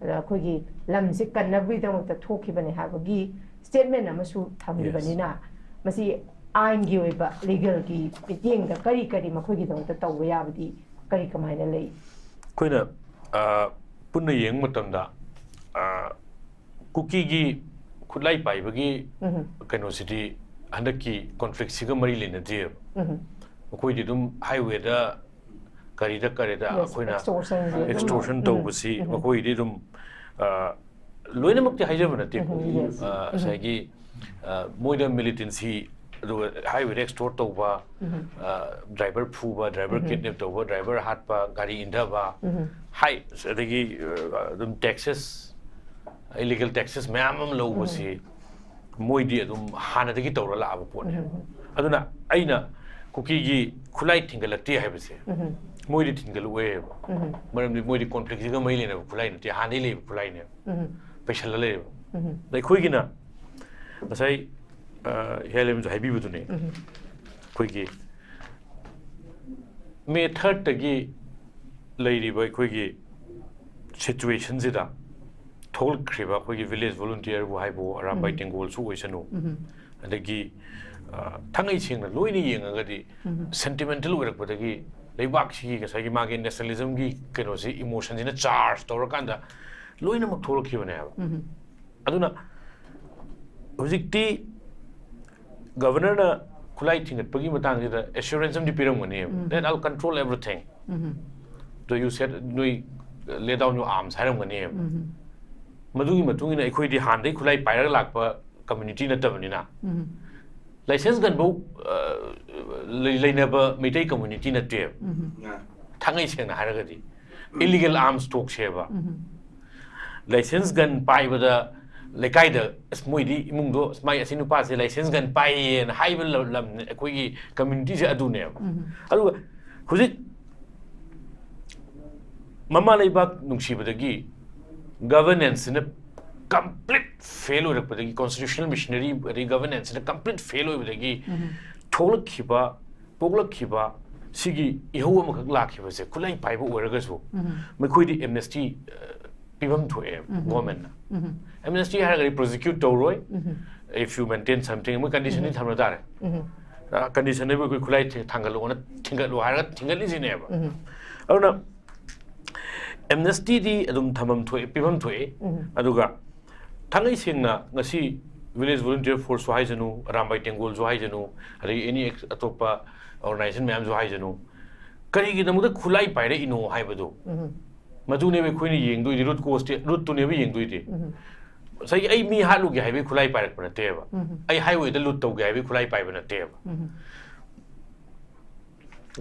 ꯑꯩꯈꯣꯏꯒꯤ ꯂꯝꯁꯦ ꯀꯟꯅꯕꯒꯤꯗꯃꯛꯇ ꯊꯣꯛꯈꯤꯕꯅꯦ ꯍꯥꯏꯕꯒꯤ ꯁ꯭ꯇꯦꯠꯃꯦꯟ ꯑꯃꯁꯨ ꯊꯝꯈꯤꯕꯅꯤꯅ, ꯃꯁꯤ ꯑꯥꯏꯟꯒꯤ ꯑꯣꯏꯕ, ꯂꯤꯒꯦꯜꯒꯤ ꯃꯤꯠꯌꯦꯡꯗ ꯀꯔꯤ ꯀꯔꯤ ꯃꯈꯣꯏꯒꯤꯗꯃꯛꯇ ꯇꯧꯕ ꯌꯥꯕꯗꯤ ꯀꯔꯤ ꯀꯃꯥꯏꯅ ꯂꯩ? ꯑꯩꯈꯣꯏꯅ ꯄꯨꯟꯅ ꯌꯦꯡꯕ ꯃꯇꯝꯗ ꯀꯨꯀꯤꯒꯤ ꯈꯨꯠꯂꯥꯏ ꯄꯥꯏꯕꯒꯤ ꯀꯩꯅꯣꯁꯤꯗꯤ ꯍꯟꯗꯛꯀꯤ ꯀꯣꯟꯐ꯭ꯂꯤꯛꯁꯤꯒ ꯃꯔꯤ ꯂꯩꯅꯗꯦꯕ꯫ ꯃꯈꯣꯏꯗꯤ ꯑꯗꯨꯝ ꯍꯥꯏꯋꯦꯗ ꯀꯔꯤꯗ ꯀꯔꯤꯗ ꯑꯩꯈꯣꯏꯅ ꯑꯦꯛꯁꯇꯣꯔꯁꯟ ꯇꯧꯕꯁꯤ ꯃꯈꯣꯏꯗꯤ ꯑꯗꯨꯝ ꯂꯣꯏꯅꯃꯛꯇꯤ ꯍꯥꯏꯖꯕ ꯅꯠꯇꯦꯀꯣ꯫ ꯉꯁꯥꯏꯒꯤ ꯃꯣꯏꯗ ꯃꯤꯂꯤꯇꯦꯟꯁꯤ, ꯑꯗꯨꯒ ꯍꯥꯏꯋꯦꯗ ꯑꯦꯛꯁꯇꯣꯔ ꯇꯧꯕ, ꯗ꯭ꯔꯥꯏꯚꯔ ꯐꯨꯕ, ꯗ꯭ꯔꯥꯏꯚꯔ ꯀꯤꯗꯅꯦꯞ ꯇꯧꯕ, ꯗ꯭ꯔꯥꯏꯚꯔ ꯍꯥꯠꯄ, ꯒꯥꯔꯤ ꯏꯟꯊꯕ, ꯍꯥꯏ, ꯑꯗꯒꯤ ꯑꯗꯨꯝ ꯇꯦꯛꯁꯦꯁ, ꯏꯂꯤꯒꯦꯜ ꯇꯦꯛꯁꯦꯁ ꯃꯌꯥꯝ ꯑꯃ ꯂꯧꯕꯁꯤ ꯃꯣꯏꯗꯤ ꯑꯗꯨꯝ ꯍꯥꯟꯅꯗꯒꯤ ꯇꯧꯔ ꯂꯥꯛꯑꯕ ꯄꯣꯠꯅꯦ꯫ ꯑꯗꯨꯅ ꯑꯩꯅ ꯀꯨꯀꯤꯒꯤ ꯈꯨꯠꯂꯥꯏ ꯊꯤꯟꯒꯠꯂꯛꯇꯦ ꯍꯥꯏꯕꯁꯦ ꯃꯣꯏꯗꯤ ꯊꯤꯟꯒꯠꯂꯛꯑꯣꯏꯕ꯫ ꯃꯔꯝꯗꯤ ꯃꯣꯏꯗꯤ ꯀꯣꯟꯐ꯭ꯂꯤꯛꯁꯤꯒ ꯃꯔꯤ ꯂꯩꯅꯕ ꯈꯨꯠꯂꯥꯏ ꯅꯠꯇꯦ, ꯍꯥꯟꯅꯗꯒꯤ ꯂꯩꯕ ꯈꯨꯠꯂꯥꯏꯅꯦꯕ, ꯄꯩꯁꯜꯂ ꯂꯩꯌꯦꯕ꯫ ꯑꯗ ꯑꯩꯈꯣꯏꯒꯤꯅ ꯉꯁꯥꯏ ꯍꯤꯌꯥꯂꯦꯝꯁꯨ ꯍꯥꯏꯕꯤꯕꯗꯨꯅꯦ, ꯑꯩꯈꯣꯏꯒꯤ ꯃꯦ ꯊꯥꯔꯠꯇꯒꯤ ꯂꯩꯔꯤꯕ ꯑꯩꯈꯣꯏꯒꯤ ꯁꯤꯆꯨꯋꯦꯁꯟꯁꯤꯗ ꯊꯣꯛꯂꯛꯈ꯭ꯔꯤꯕ ꯑꯩꯈꯣꯏꯒꯤ ꯚꯤꯂꯦꯖ ꯚꯣꯂꯨꯟꯇꯤꯌꯔꯕꯨ ꯍꯥꯏꯕꯨ, ꯑꯔꯥꯝꯕꯥꯏ ꯎꯝ꯫ ꯇꯦꯡꯒꯣꯜꯁꯨ ꯑꯣꯏꯁꯅꯨ, ꯎꯝ꯫ ꯑꯗꯒꯤ, ꯑ, ꯊꯥꯡꯉꯩ ꯁꯦꯡꯅ ꯂꯣꯏꯅ ꯌꯦꯡꯉꯒꯗꯤ ꯎꯝ꯫ ꯁꯦꯟꯇꯤꯃꯦꯟꯇꯦꯜ ꯑꯣꯏꯔꯛꯄꯗꯒꯤ ꯂꯩꯕꯥꯛꯁꯤꯒꯤ ꯉꯁꯥꯏꯒꯤ ꯃꯥꯒꯤ ꯅꯦꯁꯅꯦꯂꯤꯖꯝꯒꯤ ꯀꯩꯅꯣꯁꯤ, ꯏꯃꯣꯁꯟꯁꯤꯅ ꯆꯥꯔꯖ ꯇꯧꯔꯀꯥꯟꯗ ꯂꯣꯏꯅꯃꯛ ꯊꯣꯛꯂꯛꯈꯤꯕꯅꯦꯕ꯫ ꯎꯝ꯫ ꯑꯗꯨꯅ ꯍꯧꯖꯤꯛꯇꯤ ꯒꯚꯔꯅꯔꯅ ꯈꯨꯠꯂꯥꯏ ꯊꯤꯡꯒꯠꯄꯒꯤ ꯃꯇꯥꯡꯁꯤꯗ ꯑꯦꯁꯨꯔꯦꯟꯁ ꯑꯃꯗꯤ ꯄꯤꯔꯝꯒꯅꯦꯕ, ꯎꯝ꯫ That I'll control everything. Um. Do you set, ꯅꯣꯏ lay down your arms ꯍꯥꯏꯔꯝꯒꯅꯦꯕ꯫ ꯎꯝ꯫ ꯃꯗꯨꯒꯤ ꯃꯇꯨꯡ ꯏꯟꯅ ꯑꯩꯈꯣꯏꯗꯤ ꯍꯥꯟꯅꯗꯒꯤ ꯈꯨꯠꯂꯥꯏ ꯄꯥꯏꯔꯒ ꯂꯥꯛꯄ ꯀꯝꯃ꯭ꯌꯨꯅꯤꯇꯤ ꯅꯠꯇꯕꯅꯤꯅ, ꯎꯝ꯫ ꯂꯥꯏꯁꯦꯟꯁ ꯒꯟꯐꯧ, ꯑ, ꯂꯩ-, ꯂꯩꯅꯕ ꯃꯩꯇꯩ ꯀꯝꯃ꯭ꯌꯨꯅꯤꯇꯤ ꯅꯠꯇꯦꯕ꯫ ꯎꯝ꯫ ꯊꯥꯡꯉꯩ ꯁꯦꯡꯅ ꯍꯥꯏꯔꯒꯗꯤ ꯏꯂꯤꯒꯦꯜ ꯑꯥꯔꯝꯁ ꯇꯣꯛꯁꯦꯕ꯫ ꯎꯝ꯫ ꯂꯥꯏꯁꯦꯟꯁ ꯒꯟ ꯄꯥꯏꯕꯗ ꯂꯩꯀꯥꯏꯗ, "ꯑꯁ, ꯃꯣꯏꯗꯤ ꯏꯃꯨꯡꯗꯣ, ꯑꯁ, ꯃꯥꯏ ꯑꯁꯤ ꯅꯨꯄꯥꯁꯦ ꯂꯥꯏꯁꯦꯟꯁ ꯒꯟ ꯄꯥꯏꯌꯦꯅ" ꯍꯥꯏꯕ ꯂꯝ-, ꯂꯝꯅꯦ ꯑꯩꯈꯣꯏꯒꯤ ꯀꯝꯃ꯭ꯌꯨꯅꯤꯇꯤꯁꯦ ꯑꯗꯨꯅꯦꯕ꯫ ꯎꯝ꯫ ꯑꯗꯨꯒ ꯍꯧꯖꯤꯛ ꯃꯃꯥ ꯂꯩꯕꯥꯛ ꯅꯨꯡꯁꯤꯕꯗꯒꯤ ꯒꯚꯔꯅꯦꯟꯁꯁꯤꯅ ꯀꯝꯄ꯭ꯂꯤꯠ ꯐꯦꯜ ꯑꯣꯏꯔꯛꯄꯗꯒꯤ, ꯀꯣꯟꯁꯇꯤꯇ꯭ꯌꯨꯁꯅꯦꯜ ꯃꯦꯁꯤꯅꯔꯤ ꯑꯗꯩ ꯒꯚꯔꯅꯦꯟꯁꯁꯤꯅ ꯀꯝꯄ꯭ꯂꯤꯠ ꯐꯦꯜ ꯑꯣꯏꯕꯗꯒꯤ ꯎꯝ꯫ ꯊꯣꯛꯂꯛꯈꯤꯕ, ꯄꯣꯛꯂꯛꯈꯤꯕ ꯁꯤꯒꯤ ꯏꯍꯧ ꯑꯃꯈꯛ ꯂꯥꯛꯈꯤꯕꯁꯦ, ꯈꯨꯠꯂꯥꯏ ꯄꯥꯏꯕ ꯑꯣꯏꯔꯒꯁꯨ, ꯎꯝ꯫ ꯃꯈꯣꯏꯗꯤ ꯑꯦꯝꯅꯦꯁꯇꯤ, ꯑ, ꯄꯤꯐꯝ ꯊꯣꯛꯑꯦꯕ ꯎꯝ꯫ ꯒꯣꯔꯃꯦꯟꯅ꯫ ꯎꯝ꯫ ꯑꯦꯝꯅꯦꯁꯇꯤ ꯍꯥꯏꯔꯒꯗꯤ ꯄ꯭ꯔꯣꯁꯤꯀ꯭ꯌꯨꯠ ꯇꯧꯔꯣꯏ꯫ ꯎꯝ꯫ If you maintain something, ꯃꯣꯏ ꯀꯟꯗꯤꯁꯟꯗꯤ ꯎꯝ꯫ ꯊꯝꯅ ꯇꯥꯔꯦ꯫ ꯎꯝ꯫ ꯑ, ꯀꯟꯗꯤꯁꯟꯗꯨꯕꯨ ꯑꯩꯈꯣꯏ ꯈꯨꯠꯂꯥꯏ ꯊꯤ-, ꯊꯥꯡꯒꯠꯂꯛꯑꯣꯅ, ꯊꯤꯡꯒꯠꯂꯣ ꯍꯥꯏꯔꯒ ꯊꯤꯡꯒꯠꯂꯤꯁꯤꯅꯦꯕ꯫ ꯎꯝ꯫ ꯑꯗꯨꯅ ꯑꯦꯝꯅꯦꯁꯇꯤꯗꯤ ꯑꯗꯨꯝ ꯊꯝꯐꯝ ꯊꯣꯛꯑꯦ, ꯄꯤꯐꯝ ꯊꯣꯛꯑꯦ꯫ ꯎꯝ꯫ ꯑꯗꯨꯒ ꯊꯥꯡꯉꯩ ꯁꯦꯡꯅ ꯉꯁꯤ ꯚꯤꯂꯦꯖ ꯚꯣꯂꯨꯟꯇꯤꯌꯔ ꯐꯣꯔꯁꯁꯨ ꯍꯥꯏꯁꯅꯨ, ꯑꯔꯥꯝꯕꯥꯏ ꯇꯦꯡꯒꯣꯜꯁꯨ ꯍꯥꯏꯁꯅꯨ, ꯑꯗꯒꯤ ꯑꯦꯅꯤ ꯑꯦꯛꯁ-, ꯑꯇꯣꯞꯄ ꯑꯣꯔꯒꯅꯥꯏꯖꯦꯁꯟ ꯃꯌꯥꯝꯁꯨ ꯍꯥꯏꯁꯅꯨ, ꯀꯔꯤꯒꯤꯗꯃꯛꯇ ꯈꯨꯠꯂꯥꯏ ꯄꯥꯏꯔꯛꯏꯅꯣ ꯍꯥꯏꯕꯗꯣ, ꯎꯝ꯫ ꯃꯗꯨꯅꯦꯕ ꯑꯩꯈꯣꯏꯅ ꯌꯦꯡꯗꯣꯏꯗꯤ, ꯔꯨꯠ ꯀꯣꯁꯇꯤ, ꯔꯨꯠꯇꯨꯅꯦꯕ ꯌꯦꯡꯗꯣꯏꯗꯤ꯫ ꯎꯝ꯫ ꯉꯁꯥꯏꯒꯤ ꯑꯩ ꯃꯤ ꯍꯥꯠꯂꯨꯒꯦ ꯍꯥꯏꯕꯒꯤ ꯈꯨꯠꯂꯥꯏ ꯄꯥꯏꯔꯛꯄ ꯅꯠꯇꯦꯕ꯫ ꯎꯝ꯫ ꯑꯩ ꯍꯥꯏꯋꯦꯗ ꯂꯨꯠ ꯇꯧꯒꯦ ꯍꯥꯏꯕꯒꯤ ꯈꯨꯠꯂꯥꯏ ꯄꯥꯏꯕ ꯅꯠꯇꯦꯕ꯫ ꯎꯝ꯫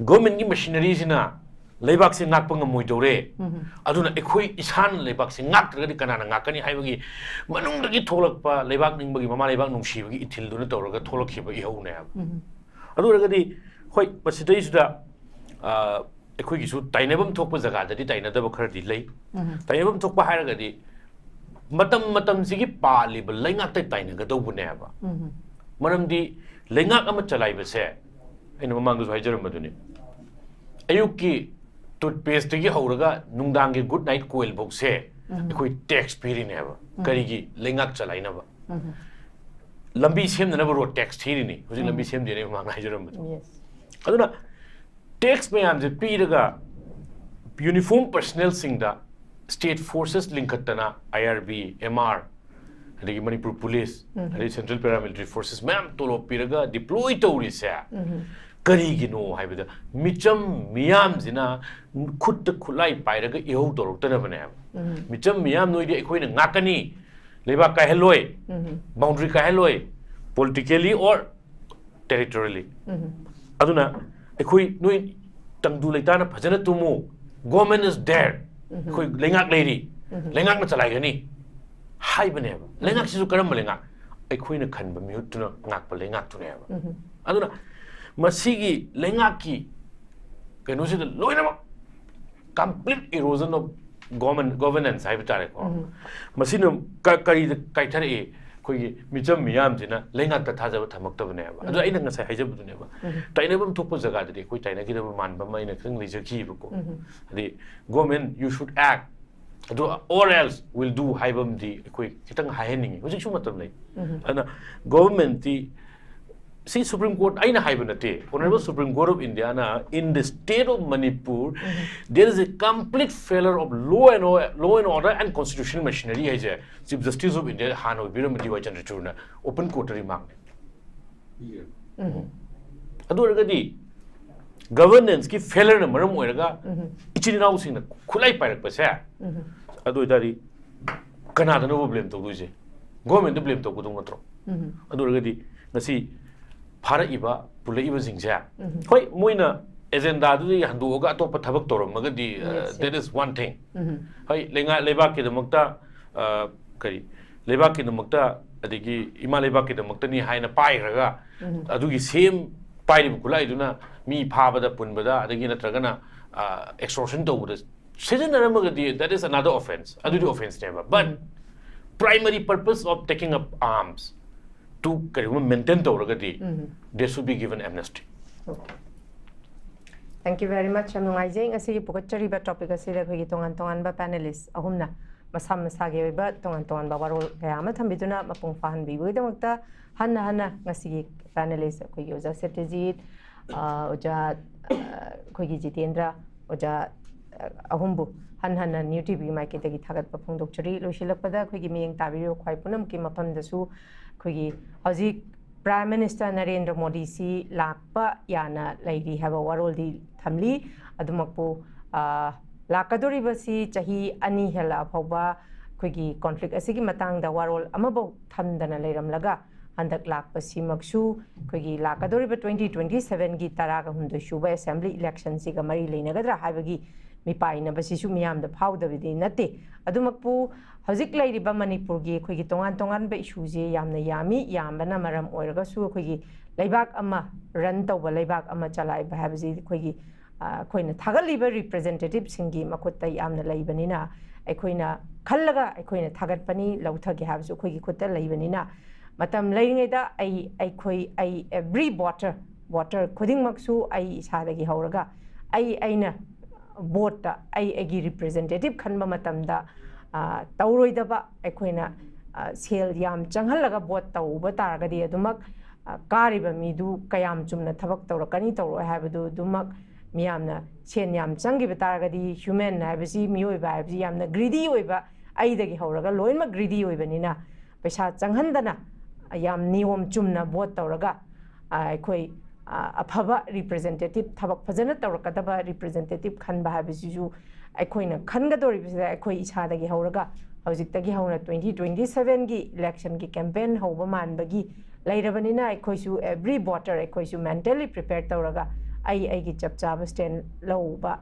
ꯒꯣꯔꯃꯦꯟꯒꯤ ꯃꯦꯁꯤꯅꯔꯤꯁꯤꯅ ꯂꯩꯕꯥꯛꯁꯦ ꯉꯥꯛꯄ ꯉꯝꯃꯣꯏꯗꯧꯔꯦ꯫ ꯎꯝ꯫ ꯑꯗꯨꯅ ꯑꯩꯈꯣꯏ ꯏꯁꯥꯅ ꯂꯩꯕꯥꯛꯁꯦ ꯉꯥꯛꯇ꯭ꯔꯒꯗꯤ ꯀꯅꯥꯅ ꯉꯥꯛꯀꯅꯤ ꯍꯥꯏꯕꯒꯤ ꯃꯅꯨꯡꯗꯒꯤ ꯊꯣꯛꯂꯛꯄ ꯂꯩꯕꯥꯛ ꯅꯤꯡꯕꯒꯤ, ꯃꯃꯥ ꯂꯩꯕꯥꯛ ꯅꯨꯡꯁꯤꯕꯒꯤ ꯏꯊꯤꯜꯗꯨꯅ ꯇꯧꯔꯒ ꯊꯣꯛꯂꯛꯈꯤꯕ ꯏꯍꯧꯅꯦꯕ꯫ ꯎꯝ꯫ ꯑꯗꯨ ꯑꯣꯏꯔꯒꯗꯤ, ꯍꯣꯏ, ꯃꯁꯤꯗꯩꯁꯤꯗ, ꯑ, ꯑꯩꯈꯣꯏꯒꯤꯁꯨ ꯇꯥꯏꯅꯐꯝ ꯊꯣꯛꯄ ꯖꯒꯥꯗꯗꯤ ꯇꯥꯏꯅꯗꯕ ꯈꯔꯗꯤ ꯂꯩ꯫ ꯎꯝ꯫ ꯇꯥꯏꯅꯐꯝ ꯊꯣꯛꯄ ꯍꯥꯏꯔꯒꯗꯤ ꯃꯇꯝ ꯃꯇꯝꯁꯤꯒꯤ ꯄꯥꯜꯂꯤꯕ ꯂꯩꯉꯥꯛꯇ ꯇꯥꯏꯅꯒꯗꯧꯕꯅꯦꯕ꯫ ꯎꯝ꯫ ꯃꯔꯝꯗꯤ ꯂꯩꯉꯥꯛ ꯑꯃ ꯆꯂꯥꯏꯕꯁꯦ, ꯑꯩꯅ ꯃꯃꯥꯡꯗꯁꯨ ꯍꯥꯏꯖꯔꯝꯕꯗꯨꯅꯤ, ꯑꯌꯨꯛꯀꯤ ꯇꯨꯠꯄꯦꯁꯇꯒꯤ ꯍꯧꯔꯒ ꯅꯨꯡꯗꯥꯡꯒꯤ ꯒꯨꯗ ꯅꯥꯏꯠ ꯀꯣꯏꯜ ꯐꯥꯎꯁꯦ ꯑꯩꯈꯣꯏ ꯇꯦꯛꯁ ꯄꯤꯔꯤꯅꯦꯕ꯫ ꯀꯔꯤꯒꯤ? ꯂꯩꯉꯥꯛ ꯆꯂꯥꯏꯅꯕ꯫ ꯂꯝꯕꯤ ꯁꯦꯝꯅꯅꯕ ꯔꯣꯗ ꯇꯦꯛꯁ ꯊꯤꯔꯤꯅꯤ꯫ ꯍꯧꯖꯤꯛ ꯂꯝꯕꯤ ꯁꯦꯝꯗꯦꯅ ꯑꯩ ꯃꯃꯥꯡꯗ ꯍꯥꯏꯖꯔꯝꯕꯗꯣ꯫ Yes. ꯑꯗꯨꯅ ꯇꯦꯛꯁ ꯃꯌꯥꯝꯁꯦ ꯄꯤꯔꯒ ꯌꯨꯅꯤꯐꯣꯔꯝ ꯄꯔꯁꯅꯦꯜꯁꯤꯡꯗ ꯁ꯭ꯇꯦꯠ ꯐꯣꯔꯁꯦꯁ ꯂꯤꯡꯈꯠꯇꯅ, ꯑꯥꯏ ꯑꯥꯔ ꯕꯤ, ꯑꯦꯝ ꯑꯥꯔ, ꯑꯗꯒꯤ ꯃꯅꯤꯄꯨꯔ ꯄꯨꯂꯤꯁ, ꯑꯗꯩ ꯁꯦꯟꯇ꯭ꯔꯦꯜ ꯄꯦꯔꯥꯃꯤꯂꯤꯇꯔꯤ ꯐꯣꯔꯁꯦꯁ ꯃꯌꯥꯝ ꯇꯣꯂꯣꯞ ꯄꯤꯔꯒ ꯗꯤꯄ꯭ꯂꯣꯏ ꯇꯧꯔꯤꯁꯦ ꯀꯔꯤꯒꯤꯅꯣ ꯍꯥꯏꯕꯗ, ꯃꯤꯆꯝ ꯃꯤꯌꯥꯝꯁꯤꯅ ꯈꯨꯠꯇ ꯈꯨꯠꯂꯥꯏ ꯄꯥꯏꯔꯒ ꯏꯍꯧ ꯇꯧꯔꯛꯇꯅꯕꯅꯦꯕ꯫ ꯃꯤꯆꯝ ꯃꯤꯌꯥꯝ ꯅꯣꯏꯗꯤ ꯑꯩꯈꯣꯏꯅ ꯉꯥꯛꯀꯅꯤ, ꯂꯩꯕꯥꯛ ꯀꯥꯏꯍꯜꯂꯣꯏ, ꯕꯥꯎꯟꯗꯔꯤ ꯀꯥꯏꯍꯜꯂꯣꯏ, ꯄꯣꯂꯤꯇꯤꯀꯦꯂꯤ ꯑꯣꯔ ꯇꯦꯔꯤꯇꯣꯔꯤꯌꯦꯂꯤ꯫ ꯑꯗꯨꯅ ꯑꯩꯈꯣꯏ ꯅꯣꯏ ꯇꯪꯗꯨ ꯂꯩꯇꯥꯅ ꯐꯖꯅ ꯇꯨꯝꯃꯨ, government is there, ꯑꯩꯈꯣꯏ ꯂꯩꯉꯥꯛ ꯂꯩꯔꯤ, ꯂꯩꯉꯥꯛꯅ ꯆꯂꯥꯏꯒꯅꯤ ꯍꯥꯏꯕꯅꯦꯕ꯫ ꯂꯩꯉꯥꯛꯁꯤꯁꯨ ꯀꯔꯝꯕ ꯂꯩꯉꯥꯛ? ꯑꯩꯈꯣꯏꯅ ꯈꯟꯕ ꯃꯤꯍꯨꯠꯇꯨꯅ ꯉꯥꯛꯄ ꯂꯩꯉꯥꯛꯇꯨꯅꯦꯕ꯫ ꯑꯗꯨꯅ ꯃꯁꯤꯒꯤ ꯂꯩꯉꯥꯛꯀꯤ ꯀꯩꯅꯣꯁꯤꯗ ꯂꯣꯏꯅꯃꯛ complete erosion of government, governance ꯍꯥꯏꯕ ꯇꯥꯔꯦꯀꯣ꯫ ꯃꯁꯤꯅ ꯀ- ꯀꯔꯤꯗ ꯀꯥꯏꯊꯔꯛꯏ? ꯑꯩꯈꯣꯏꯒꯤ ꯃꯤꯆꯝ ꯃꯤꯌꯥꯝꯁꯤꯅ ꯂꯩꯉꯥꯛꯇ ꯊꯥꯖꯕ ꯊꯝꯃꯛꯇꯕꯅꯦꯕ꯫ ꯑꯗꯨ ꯑꯩꯅ ꯉꯁꯥꯏ ꯍꯥꯏꯖꯕꯗꯨꯅꯦꯕ, ꯇꯥꯏꯅꯐꯝ ꯊꯣꯛꯄ ꯖꯒꯥꯗꯗꯤ ꯑꯩꯈꯣꯏ ꯇꯥꯏꯅꯈꯤꯗꯕ ꯃꯥꯟꯕ ꯑꯃ ꯑꯩꯅ ꯈꯤꯇꯪ ꯂꯩꯖꯈꯤꯕꯀꯣ꯫ ꯍꯥꯏꯗꯤ, government, you should act, ꯑꯗꯨ or else will do ꯍꯥꯏꯕ ꯑꯃꯗꯤ ꯑꯩꯈꯣꯏ ꯈꯤꯇꯪ ꯍꯥꯏꯍꯟꯅꯤꯡꯉꯤ꯫ ꯍꯧꯖꯤꯛꯁꯨ ꯃꯇꯝ ꯂꯩ꯫ ꯑꯗꯨꯅ governmentꯇꯤ, ꯁꯤ Supreme Court ꯑꯩꯅ ꯍꯥꯏꯕ ꯅꯠꯇꯦ, Honorable Supreme Court of Indiaꯅ, "In the state of Manipur, there is a complete failure of law and or-, law and order and constitutional machinery" ꯍꯥꯏꯁꯦ Chief Justice of India ꯍꯥꯟꯅ ꯑꯣꯏꯕꯤꯔꯝꯕ ꯗꯤ ꯋꯥꯏ ꯆꯟꯗ꯭ꯔꯆꯨꯔꯅ open courtꯇ ꯔꯤꯃꯥꯔꯛꯅꯦ꯫ ꯑꯗꯨ ꯑꯣꯏꯔꯒꯗꯤ, ꯒꯚꯔꯅꯦꯟꯁꯀꯤ ꯐꯦꯂꯔꯅ ꯃꯔꯝ ꯑꯣꯏꯔꯒ ꯏꯆꯤꯟ ꯏꯅꯥꯎꯁꯤꯡꯅ ꯈꯨꯠꯂꯥꯏ ꯄꯥꯏꯔꯛꯄꯁꯦ, ꯑꯗꯨ ꯑꯣꯏꯇꯥꯔꯗꯤ ꯀꯅꯥꯗꯅꯣꯕ ꯕ꯭ꯂꯦꯝ ꯇꯧꯗꯣꯏꯁꯦ? ꯒꯣꯔꯃꯦꯟꯗ ꯕ꯭ꯂꯦꯝ ꯇꯧꯒꯗꯧ ꯅꯠꯇ꯭ꯔꯣ? ꯑꯗꯨ ꯑꯣꯏꯔꯒꯗꯤ ꯉꯁꯤ ꯐꯥꯔꯛꯏꯕ, ꯄꯨꯜꯂꯛꯏꯕꯁꯤꯡꯁꯦ, ꯍꯣꯏ, ꯃꯣꯏꯅ ꯑꯦꯖꯦꯟꯗꯥꯗꯨꯗꯒꯤ ꯍꯟꯗꯣꯛꯑꯒ ꯑꯇꯣꯞꯄ ꯊꯕꯛ ꯇꯧꯔꯝꯃꯒꯗꯤ, Yes, yes. That is one thing. ꯍꯣꯏ, ꯂꯩꯉꯥꯛ ꯂꯩꯕꯥꯛꯀꯤꯗꯃꯛꯇ, ꯑ, ꯀꯔꯤ, ꯂꯩꯕꯥꯛꯀꯤꯗꯃꯛꯇ, ꯑꯗꯒꯤ ꯏꯃꯥ ꯂꯩꯕꯥꯛꯀꯤꯗꯃꯛꯇꯅꯤ ꯍꯥꯏꯅ ꯄꯥꯏꯈ꯭ꯔꯒ, ꯑꯗꯨꯒꯤ ꯁꯦꯝ ꯄꯥꯏꯔꯤꯕ ꯈꯨꯠꯂꯥꯏꯗꯨꯅ ꯃꯤ ꯐꯥꯕꯗ, ꯄꯨꯟꯕꯗ, ꯑꯗꯒꯤ ꯅꯠꯇ꯭ꯔꯒꯅ, ꯑ, extortion ꯇꯧꯕꯗ ꯁꯤꯖꯤꯟꯅꯔꯝꯃꯒꯗꯤ, that is another offense. ꯑꯗꯨꯗꯤ offenseꯅꯦꯕ꯫ But primary purpose of taking up arms to ꯀꯔꯤꯒꯨꯝꯕ maintain ꯇꯧꯔꯒꯗꯤ, they should be given amnesty. Okay. Thank you very much. ꯌꯥꯝ ꯅꯨꯡꯉꯥꯏꯖꯩ꯫ ꯉꯁꯤꯒꯤ ꯄꯨꯈꯠꯆꯔꯤꯕ topic ꯑꯁꯤꯗ ꯑꯩꯈꯣꯏꯒꯤ ꯇꯣꯉꯥꯟ ꯇꯣꯉꯥꯟꯕ panelist ꯑꯍꯨꯝꯅ ꯃꯁꯥ ꯃꯁꯥꯒꯤ ꯑꯣꯏꯕ ꯇꯣꯉꯥꯟ ꯇꯣꯉꯥꯟꯕ ꯋꯥꯔꯣꯜ ꯀꯌꯥ ꯑꯃ ꯊꯝꯕꯤꯗꯨꯅ ꯃꯄꯨꯡ ꯐꯥꯍꯟꯕꯤꯕꯒꯤꯗꯃꯛꯇ ꯍꯟꯅ ꯍꯟꯅ ꯉꯁꯤꯒꯤ panelist ꯑꯩꯈꯣꯏꯒꯤ ꯑꯣꯖꯥ ꯁꯇ꯭ꯌꯖꯤꯠ, ꯑ, ꯑꯣꯖꯥ, ꯑ, ꯑꯩꯈꯣꯏꯒꯤ ꯖꯤꯇꯦꯟꯗ꯭ꯔ, ꯑꯣꯖꯥ, ꯑ, ꯑꯍꯨꯝꯕꯨ ꯍꯟꯅ ꯍꯟꯅ New T Vꯒꯤ ꯃꯥꯏꯀꯩꯗꯒꯤ ꯊꯥꯒꯠꯄ ꯐꯣꯡꯗꯣꯛꯆꯔꯤ꯫ ꯂꯣꯏꯁꯤꯜꯂꯛꯄꯗ ꯑꯩꯈꯣꯏꯒꯤ ꯃꯤꯠꯌꯦꯡ ꯇꯥꯕꯤꯔꯤꯕ ꯈ꯭ꯋꯥꯏ ꯄꯨꯝꯅꯃꯛꯀꯤ ꯃꯐꯝꯗꯁꯨ ꯑꯩꯈꯣꯏꯒꯤ ꯍꯧꯖꯤꯛ Prime Minister ꯅꯔꯦꯟꯗ꯭ꯔ ꯃꯣꯗꯤꯁꯤ ꯂꯥꯛꯄ ꯌꯥꯅ ꯂꯩꯔꯤ ꯍꯥꯏꯕ ꯋꯥꯔꯣꯜꯗꯤ ꯊꯝꯂꯤ꯫ ꯑꯗꯨꯃꯛꯄꯨ, ꯑ, ꯂꯥꯛꯀꯗꯧꯔꯤꯕꯁꯤ ꯆꯍꯤ ꯑꯅꯤ ꯍꯦꯜꯂꯛꯑ ꯐꯥꯎꯕ ꯑꯩꯈꯣꯏꯒꯤ conflict ꯑꯁꯤꯒꯤ ꯃꯇꯥꯡꯗ ꯋꯥꯔꯣꯜ ꯑꯃꯐꯥꯎ ꯊꯝꯗꯅ ꯂꯩꯔꯝꯂꯒ, ꯍꯟꯗꯛ ꯂꯥꯛꯄꯁꯤꯃꯛꯁꯨ ꯑꯩꯈꯣꯏꯒꯤ ꯂꯥꯛꯀꯗꯧꯔꯤꯕ twenty twenty sevenꯒꯤ ꯇꯔꯥꯒ ꯍꯨꯝꯗꯣꯏ ꯁꯨꯕ assembly electionꯁꯤꯒ ꯃꯔꯤ ꯂꯩꯅꯒꯗ꯭ꯔꯥ ꯍꯥꯏꯕꯒꯤ ꯃꯤꯄꯥꯏꯅꯕꯁꯤꯁꯨ ꯃꯤꯌꯥꯝꯗ ꯐꯥꯎꯗꯕꯗꯤ ꯅꯠꯇꯦ꯫ ꯑꯗꯨꯃꯛꯄꯨ ꯍꯧꯖꯤꯛ ꯂꯩꯔꯤꯕ ꯃꯅꯤꯄꯨꯔꯒꯤ ꯑꯩꯈꯣꯏꯒꯤ ꯇꯣꯉꯥꯟ ꯇꯣꯉꯥꯟꯕ issueꯁꯦ ꯌꯥꯝꯅ ꯌꯥꯝꯃꯤ꯫ ꯌꯥꯝꯕꯅ ꯃꯔꯝ ꯑꯣꯏꯔꯒꯁꯨ ꯑꯩꯈꯣꯏꯒꯤ ꯂꯩꯕꯥꯛ ꯑꯃ run ꯇꯧꯕ, ꯂꯩꯕꯥꯛ ꯑꯃ ꯆꯂꯥꯏꯕ ꯍꯥꯏꯕꯁꯤ ꯑꯩꯈꯣꯏꯒꯤ, ꯑ, ꯑꯩꯈꯣꯏꯅ ꯊꯥꯒꯠꯂꯤꯕ representativeꯁꯤꯡꯒꯤ ꯃꯈꯨꯠꯇ ꯌꯥꯝꯅ ꯂꯩꯕꯅꯤꯅ, ꯑꯩꯈꯣꯏꯅ ꯈꯜꯂꯒ ꯑꯩꯈꯣꯏꯅ ꯊꯥꯒꯠꯄꯅꯤ, ꯂꯧꯊꯒꯦ ꯍꯥꯏꯕꯁꯨ ꯑꯩꯈꯣꯏꯒꯤ ꯈꯨꯠꯇ ꯂꯩꯕꯅꯤꯅ, ꯃꯇꯝ ꯂꯩꯔꯤꯉꯩꯗ ꯑꯩ, ꯑꯩꯈꯣꯏ, ꯑꯩ, every voter, voter ꯈꯨꯗꯤꯡꯃꯛꯁꯨ ꯑꯩ ꯏꯁꯥꯗꯒꯤ ꯍꯧꯔꯒ ꯑꯩ, ꯑꯩꯅ voteꯇ ꯑꯩ ꯑꯩꯒꯤ representative ꯈꯟꯕ ꯃꯇꯝꯗ, ꯑ, ꯇꯧꯔꯣꯏꯗꯕ, ꯑꯩꯈꯣꯏꯅ, ꯑ, ꯁꯦꯜ ꯌꯥꯝ ꯆꯪꯍꯜꯂꯒ vote ꯇꯧꯕ ꯇꯥꯔꯒꯗꯤ ꯑꯗꯨꯃꯛ, ꯑ, ꯀꯥꯔꯤꯕ ꯃꯤꯗꯨ ꯀꯌꯥꯝ ꯆꯨꯝꯅ ꯊꯕꯛ ꯇꯧꯔꯛꯀꯅꯤ ꯇꯧꯔꯛꯑꯣꯏ ꯍꯥꯏꯕꯗꯨ ꯑꯗꯨꯃꯛ ꯃꯤꯌꯥꯝꯅ, ꯁꯦꯟ ꯌꯥꯝ ꯆꯪꯈꯤꯕ ꯇꯥꯔꯒꯗꯤ human ꯍꯥꯏꯕꯁꯤ, ꯃꯤꯑꯣꯏꯕ ꯍꯥꯏꯕꯁꯤ ꯌꯥꯝꯅ greedy ꯑꯣꯏꯕ, ꯑꯩꯗꯒꯤ ꯍꯧꯔꯒ ꯂꯣꯏꯅꯃꯛ greedy ꯑꯣꯏꯕꯅꯤꯅ ꯄꯩꯁꯥ ꯆꯪꯍꯟꯗꯅ ꯌꯥꯝ ꯅꯤꯌꯣꯝ ꯆꯨꯝꯅ vote ꯇꯧꯔꯒ, ꯑ, ꯑꯩꯈꯣꯏ, ꯑ, ꯑꯐꯕ representative, ꯊꯕꯛ ꯐꯖꯅ ꯇꯧꯔꯛꯀꯗꯕ representative ꯈꯟꯕ ꯍꯥꯏꯕꯁꯤꯁꯨ ꯑꯩꯈꯣꯏꯅ ꯈꯟꯒꯗꯧꯔꯤꯕꯁꯤꯗ ꯑꯩꯈꯣꯏ ꯏꯁꯥꯗꯒꯤ ꯍꯧꯔꯒ ꯍꯧꯖꯤꯛꯇꯒꯤ ꯍꯧꯅ twenty twenty sevenꯒꯤ electionꯒꯤ campaign ꯍꯧꯕ ꯃꯥꯟꯕꯒꯤ ꯂꯩꯔꯕꯅꯤꯅ ꯑꯩꯈꯣꯏꯁꯨ every voter ꯑꯩꯈꯣꯏꯁꯨ mentally prepare ꯇꯧꯔꯒ ꯑꯩ ꯑꯩꯒꯤ ꯆꯞ ꯆꯥꯕ stand ꯂꯧꯕ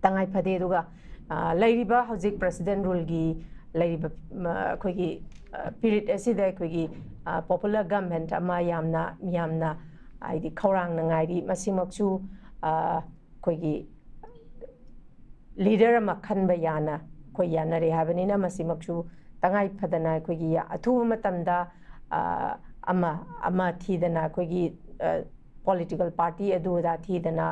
ꯇꯉꯥꯏ ꯐꯗꯦ꯫ ꯑꯗꯨꯒ, ꯑ, ꯂꯩꯔꯤꯕ ꯍꯧꯖꯤꯛ president ruleꯒꯤ ꯂꯩꯔꯤꯕ, ꯃ, ꯑꯩꯈꯣꯏꯒꯤ, ꯑ, period ꯑꯁꯤꯗ ꯑꯩꯈꯣꯏꯒꯤ, ꯑ, popular government ꯑꯃ ꯌꯥꯝꯅ, ꯃꯤꯌꯥꯝꯅ ꯍꯥꯏꯗꯤ ꯈꯧꯔꯥꯡꯅ ꯉꯥꯏꯔꯤ꯫ ꯃꯁꯤꯃꯛꯁꯨ, ꯑ, ꯑꯩꯈꯣꯏꯒꯤ leader ꯑꯃ ꯈꯟꯕ ꯌꯥꯅ ꯑꯩꯈꯣꯏ ꯌꯥꯅꯔꯦ ꯍꯥꯏꯕꯅꯤꯅ ꯃꯁꯤꯃꯛꯁꯨ ꯇꯉꯥꯏ ꯐꯗꯅ ꯑꯩꯈꯣꯏꯒꯤ ꯑꯊꯨꯕ ꯃꯇꯝꯗ, ꯑ, ꯑꯃ, ꯑꯃ ꯊꯤꯗꯅ ꯑꯩꯈꯣꯏꯒꯤ, ꯑ, political party ꯑꯗꯨ ꯑꯗꯥ ꯊꯤꯗꯅ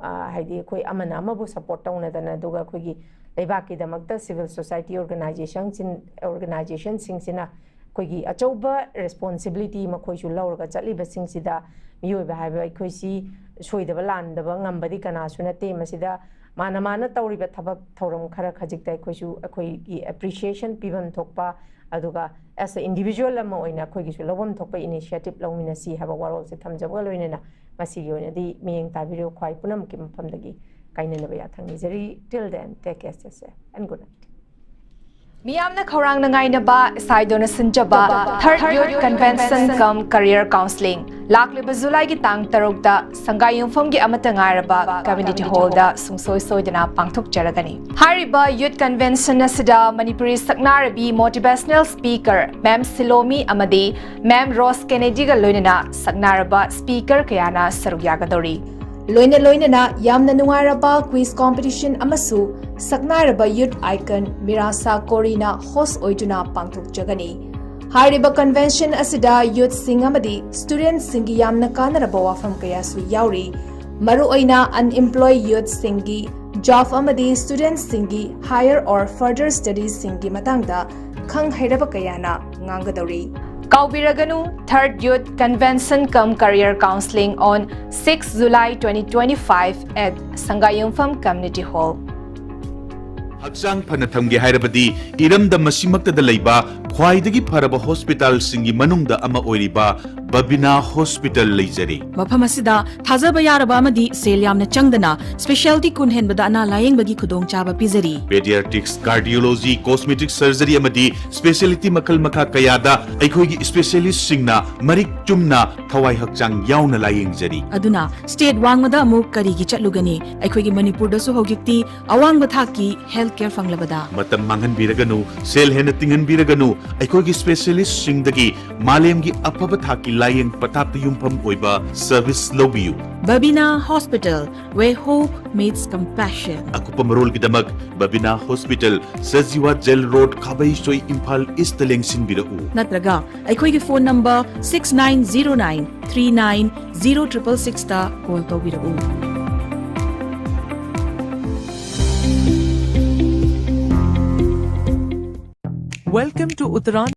ꯑ, ꯍꯥꯏꯗꯤ ꯑꯩꯈꯣꯏ ꯑꯃꯅ ꯑꯃꯕꯨ ꯁꯄꯣꯔꯠ ꯇꯧꯅꯗꯅ, ꯑꯗꯨꯒ ꯑꯩꯈꯣꯏꯒꯤ ꯂꯩꯕꯥꯛꯀꯤꯗꯃꯛꯇ ꯁꯤꯚꯤꯜ ꯁꯣꯁꯥꯏꯇꯤ ꯑꯣꯔꯒꯅꯥꯏꯖꯦꯁꯟꯁꯤꯡ, ꯑꯣꯔꯒꯅꯥꯏꯖꯦꯁꯟꯁꯤꯡꯁꯤꯅ ꯑꯩꯈꯣꯏꯒꯤ ꯑꯆꯧꯕ ꯔꯦꯁꯄꯣꯟꯁꯤꯕꯤꯂꯤꯇꯤ ꯃꯈꯣꯏꯁꯨ ꯂꯧꯔꯒ ꯆꯠꯂꯤꯕꯁꯤꯡꯁꯤꯗ, ꯃꯤꯑꯣꯏꯕ ꯍꯥꯏꯕ ꯑꯩꯈꯣꯏꯁꯤ ꯁꯣꯏꯗꯕ ꯂꯥꯟꯗꯕ ꯉꯝꯕꯗꯤ ꯀꯅꯥꯁꯨ ꯅꯠꯇꯦ꯫ ꯃꯁꯤꯗ ꯃꯥꯅ ꯃꯥꯅ ꯇꯧꯔꯤꯕ ꯊꯕꯛ ꯊꯧꯔꯝ ꯈꯔ ꯈꯖꯤꯛꯇ ꯑꯩꯈꯣꯏꯁꯨ ꯑꯩꯈꯣꯏꯒꯤ ꯑꯦꯄ꯭ꯔꯤꯁꯤꯌꯦꯁꯟ ꯄꯤꯐꯝ ꯊꯣꯛꯄ, ꯑꯗꯨꯒ ꯑꯦꯁ ꯑꯦ ꯏꯟꯗꯤꯚꯤꯖꯨꯋꯦꯜ ꯑꯃ ꯑꯣꯏꯅ ꯑꯩꯈꯣꯏꯒꯤꯁꯨ ꯂꯧꯐꯝ ꯊꯣꯛꯄ ꯏꯅꯤꯁꯤꯌꯦꯇꯤꯞ ꯂꯧꯃꯤꯟꯅꯁꯤ ꯍꯥꯏꯕ ꯋꯥꯔꯣꯜꯁꯦ ꯊꯝꯖꯕꯒ ꯂꯣꯏꯅꯅ, ꯃꯁꯤꯒꯤ ꯑꯣꯏꯅꯗꯤ ꯃꯤꯠꯌꯦꯡ ꯇꯥꯕꯤꯔꯤꯕ ꯈ꯭ꯋꯥꯏ ꯄꯨꯝꯅꯃꯛꯀꯤ ꯃꯐꯝꯗꯒꯤ ꯀꯥꯏꯅꯅꯕ ꯌꯥꯊꯪ ꯅꯤꯖꯔꯤ꯫ Till then, take care, stay safe and good night. ꯃꯤꯌꯥꯝꯅ ꯈꯧꯔꯥꯡꯅ ꯉꯥꯏꯅꯕ, ꯏꯁꯥꯏꯗꯣꯅ ꯁꯤꯟꯖꯕ Third Youth Convention cum Career Counseling ꯂꯥꯛꯂꯤꯕ ꯖꯨꯂꯥꯏꯒꯤ ꯇꯥꯡ ꯇꯔꯨꯛꯇ ꯁꯪꯒꯥꯏ ꯌꯨꯝꯐꯝꯒꯤ ꯑꯃꯠꯇ ꯉꯥꯏꯔꯕ ꯀꯝꯃ꯭ꯌꯨꯅꯤꯇꯤ ꯍꯣꯜꯗ ꯁꯨꯡꯁꯣꯏ ꯁꯣꯏꯗꯅ ꯄꯥꯡꯊꯣꯛꯆꯔꯒꯅꯤ꯫ ꯍꯥꯏꯔꯤꯕ ꯌꯨꯠ ꯀꯟꯚꯦꯟꯁꯟ ꯑꯁꯤꯗ ꯃꯅꯤꯄꯨꯔꯤ ꯁꯛꯅꯥꯔꯕꯤ ꯃꯣꯇꯤꯚꯦꯁꯅꯦꯜ ꯁ꯭ꯄꯤꯀꯔ ꯃꯦꯝ ꯁꯤꯂꯣꯃꯤ ꯑꯃꯗꯤ ꯃꯦꯝ ꯔꯣꯁ ꯀꯦꯅꯦꯗꯤꯒ ꯂꯣꯏꯅꯅ ꯁꯛꯅꯥꯔꯕ ꯁ꯭ꯄꯤꯀꯔ ꯀꯌꯥꯅ ꯁꯔꯨꯛ ꯌꯥꯒꯗꯧꯔꯤ꯫ ꯂꯣꯏꯅ ꯂꯣꯏꯅꯅ ꯌꯥꯝꯅ ꯅꯨꯡꯉꯥꯏꯔꯕ ꯀ꯭ꯋꯤꯖ ꯀꯣꯝꯄꯤꯇꯤꯁꯟ ꯑꯃꯁꯨ ꯁꯛꯅꯥꯏꯔꯕ ꯌꯨꯠ ꯑꯥꯏꯀꯟ ꯃꯤꯔꯥꯁꯥ ꯀꯣꯔꯤꯅ ꯍꯣꯁ ꯑꯣꯏꯗꯨꯅ ꯄꯥꯡꯊꯣꯛꯆꯒꯅꯤ꯫ ꯍꯥꯏꯔꯤꯕ ꯀꯟꯚꯦꯟꯁꯟ ꯑꯁꯤꯗ ꯌꯨꯠꯁꯤꯡ ꯑꯃꯗꯤ ꯁ꯭ꯇꯨꯗꯦꯟꯠꯁꯤꯡꯒꯤ ꯌꯥꯝꯅ ꯀꯥꯟꯅꯔꯕ ꯋꯥꯐꯝ ꯀꯌꯥꯁꯨ ꯌꯥꯎꯔꯤ꯫ ꯃꯔꯨꯑꯣꯏꯅ ꯑꯟꯑꯦꯝꯄ꯭ꯂꯣꯏ ꯌꯨꯠꯁꯤꯡꯒꯤ ꯖꯣꯕ ꯑꯃꯗꯤ ꯁ꯭ꯇꯨꯗꯦꯟꯠꯁꯤꯡꯒꯤ ꯍꯥꯌꯔ ꯑꯣꯔ ꯐꯔꯗꯔ ꯁ꯭ꯇꯗꯤꯁꯁꯤꯡꯒꯤ ꯃꯇꯥꯡꯗ ꯈꯪ ꯍꯩꯔꯕ ꯀꯌꯥꯅ ꯉꯥꯡꯒꯗꯧꯔꯤ꯫ ꯀꯥꯎꯕꯤꯔꯒꯅꯨ, Third Youth Convention cum Career Counseling on six July twenty twenty-five at ꯁꯪꯒꯥꯏꯌꯨꯝꯐꯝ Community Hall꯫ ꯍꯛꯆꯥꯡ ꯐꯅ ꯊꯝꯒꯦ ꯍꯥꯏꯔꯕꯗꯤ ꯏꯔꯝꯗꯝ ꯑꯁꯤꯃꯛꯇꯗ ꯂꯩꯕ ꯈ꯭ꯋꯥꯏꯗꯒꯤ ꯐꯔꯕ ꯍꯣꯁꯄꯤꯇꯥꯜꯁꯤꯡꯒꯤ ꯃꯅꯨꯡꯗ ꯑꯃ ꯑꯣꯏꯔꯤꯕ ꯕꯕꯤꯅꯥ ꯍꯣꯁꯄꯤꯇꯥꯜ ꯂꯩꯖꯔꯤ꯫ ꯃꯐꯝ ꯑꯁꯤꯗ ꯊꯥꯖꯕ ꯌꯥꯔꯕ ꯑꯃꯗꯤ ꯁꯦꯜ ꯌꯥꯝꯅ ꯆꯪꯗꯅ ꯁ꯭ꯄꯦꯁꯤꯌꯦꯜꯇꯤ ꯀꯨꯟ ꯍꯦꯟꯕꯗ ꯑꯅꯥ ꯂꯥꯌꯦꯡꯕꯒꯤ ꯈꯨꯗꯣꯡꯆꯥꯕ ꯄꯤꯖꯔꯤ꯫ Pediatrics, Cardiology, Cosmetic Surgery ꯑꯃꯗꯤ ꯁ꯭ꯄꯦꯁꯤꯌꯦꯜꯇꯤ ꯃꯈꯜ ꯃꯈꯥ ꯀꯌꯥꯗ ꯑꯩꯈꯣꯏꯒꯤ ꯁ꯭ꯄꯦꯁꯤꯌꯦꯂꯤꯁꯁꯤꯡꯅ ꯃꯔꯤꯛ ꯆꯨꯝꯅ ꯊꯋꯥꯏ ꯍꯛꯆꯥꯡ ꯌꯥꯎꯅ ꯂꯥꯌꯦꯡꯖꯔꯤ꯫ ꯑꯗꯨꯅ ꯁ꯭ꯇꯦꯠ ꯋꯥꯡꯃꯗ ꯑꯃꯨꯛ ꯀꯔꯤꯒꯤ ꯆꯠꯂꯨꯒꯅꯤ? ꯑꯩꯈꯣꯏꯒꯤ ꯃꯅꯤꯄꯨꯔꯗꯁꯨ ꯍꯧꯖꯤꯛꯇꯤ ꯑꯋꯥꯡꯕ ꯊꯥꯛꯀꯤ ꯍꯦꯜꯊ ꯀꯦꯌꯔ ꯐꯪꯂꯕꯗ꯫ ꯃꯇꯝ ꯃꯥꯡꯍꯟꯕꯤꯔꯒꯅꯨ, ꯁꯦꯜ ꯍꯦꯟꯅ ꯇꯤꯡꯍꯟꯕꯤꯔꯒꯅꯨ, ꯑꯩꯈꯣꯏꯒꯤ ꯁ꯭ꯄꯦꯁꯤꯌꯦꯂꯤꯁꯁꯤꯡꯗꯒꯤ ꯃꯥꯂꯦꯝꯒꯤ ꯑꯐꯕ ꯊꯥꯛꯀꯤ ꯂꯥꯌꯦꯡ ꯄꯊꯥꯞꯇ ꯌꯨꯝꯐꯝ ꯑꯣꯏꯕ ꯁꯔꯚꯤꯁ ꯂꯧꯕꯤꯌꯨ꯫ Babina Hospital, where hope meets compassion. ꯑꯀꯨꯞꯄ ꯃꯔꯣꯜꯒꯤꯗꯃꯛ Babina hospital, Sajiwa jail road, Khabeisoi, Imphal east ꯂꯦꯡꯁꯤꯟꯕꯤꯔꯛꯎ꯫ ꯅꯠꯇ꯭ꯔꯒ ꯑꯩꯈꯣꯏꯒꯤ phone number six nine zero nine three nine zero triple six ꯇ ꯀꯣꯜ ꯇꯧꯕꯤꯔꯛꯎ꯫ Welcome to Uttaran.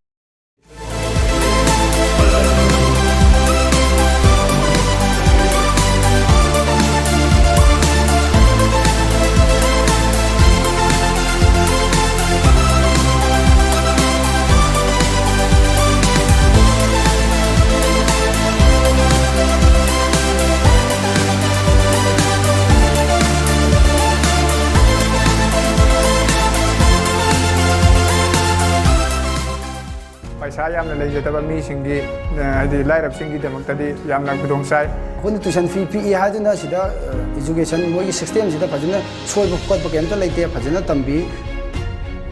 ꯄꯩꯁꯥ ꯌꯥꯝꯅ ꯂꯩꯖꯗꯕ ꯃꯤꯁꯤꯡꯗꯤ, ꯑ, ꯍꯥꯏꯗꯤ ꯂꯥꯏꯔꯕꯁꯤꯡꯒꯤꯗꯃꯛꯇꯗꯤ ꯌꯥꯝꯅ ꯈꯨꯗꯣꯡ ꯆꯥꯏ꯫ ꯑꯩꯈꯣꯏꯅ tuition fee ꯄꯤꯛꯏ ꯍꯥꯏꯗꯨꯅ ꯁꯤꯗ, ꯑ, education ꯃꯣꯏꯒꯤ system ꯁꯤꯗ ꯐꯖꯅ ꯁꯣꯏꯕ ꯈꯣꯠꯄ ꯀꯩꯝꯇ ꯂꯩꯇꯦ, ꯐꯖꯅ ꯇꯝꯕꯤ꯫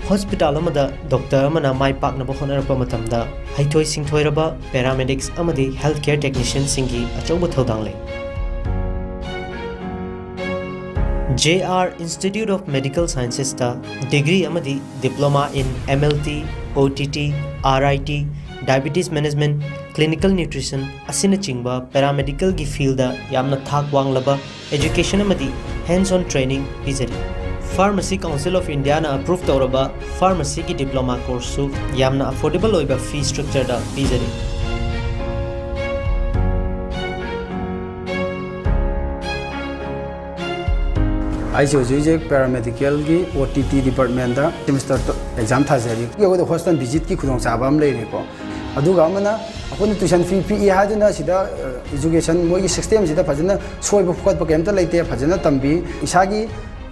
ꯍꯣꯁꯄꯤꯇꯥꯜ ꯑꯃꯗ ꯗꯣꯛꯇꯔ ꯑꯃꯅ ꯃꯥꯏ ꯄꯥꯛꯅꯕ ꯍꯣꯠꯅꯔꯛꯄ ꯃꯇꯝꯗ, ꯍꯩꯊꯣꯏ ꯁꯤꯡꯊꯣꯏꯔꯕ paramedics ꯑꯃꯗꯤ health care technicianꯁꯤꯡꯒꯤ ꯑꯆꯧꯕ ꯊꯧꯗꯥꯡ ꯂꯩ꯫ J R Institute of Medical Sciences ꯇ degree ꯑꯃꯗꯤ Diploma in M L T, O T T, R I T, Diabetes Management, Clinical Nutrition ꯑꯁꯤꯅꯆꯤꯡꯕ paramedical ꯒꯤ field ꯗ ꯌꯥꯝꯅ ꯊꯥꯛ ꯋꯥꯡꯂꯕ education ꯑꯃꯗꯤ hands-on training ꯄꯤꯖꯔꯤ꯫ Pharmacy Council of India ꯅ approve ꯇꯧꯔꯕ pharmacy ꯒꯤ diploma course ꯁꯨ ꯌꯥꯝꯅ affordable ꯑꯣꯏꯕ fee structure ꯗ ꯄꯤꯖꯔꯤ꯫ ꯑꯩꯁꯦ ꯍꯧꯖꯤꯛ ꯍꯧꯖꯤꯛ paramedical ꯒꯤ O T T department ꯇ semester exam ꯊꯥꯖꯔꯤ꯫ ꯑꯩꯈꯣꯏꯗ hostel visit ꯀꯤ ꯈꯨꯗꯣꯡꯆꯥꯕ ꯑꯃ ꯂꯩꯔꯦꯀꯣ꯫ ꯑꯗꯨꯒ ꯑꯃꯅ, ꯑꯩꯈꯣꯏꯅ tuition fee ꯄꯤꯛꯏ ꯍꯥꯏꯗꯨꯅ ꯁꯤꯗ, ꯑ, education ꯃꯣꯏꯒꯤ system ꯁꯤꯗ ꯐꯖꯅ ꯁꯣꯏꯕ ꯈꯣꯠꯄ ꯀꯩꯝꯇ ꯂꯩꯇꯦ, ꯐꯖꯅ ꯇꯝꯕꯤ꯫ ꯏꯁꯥꯒꯤ,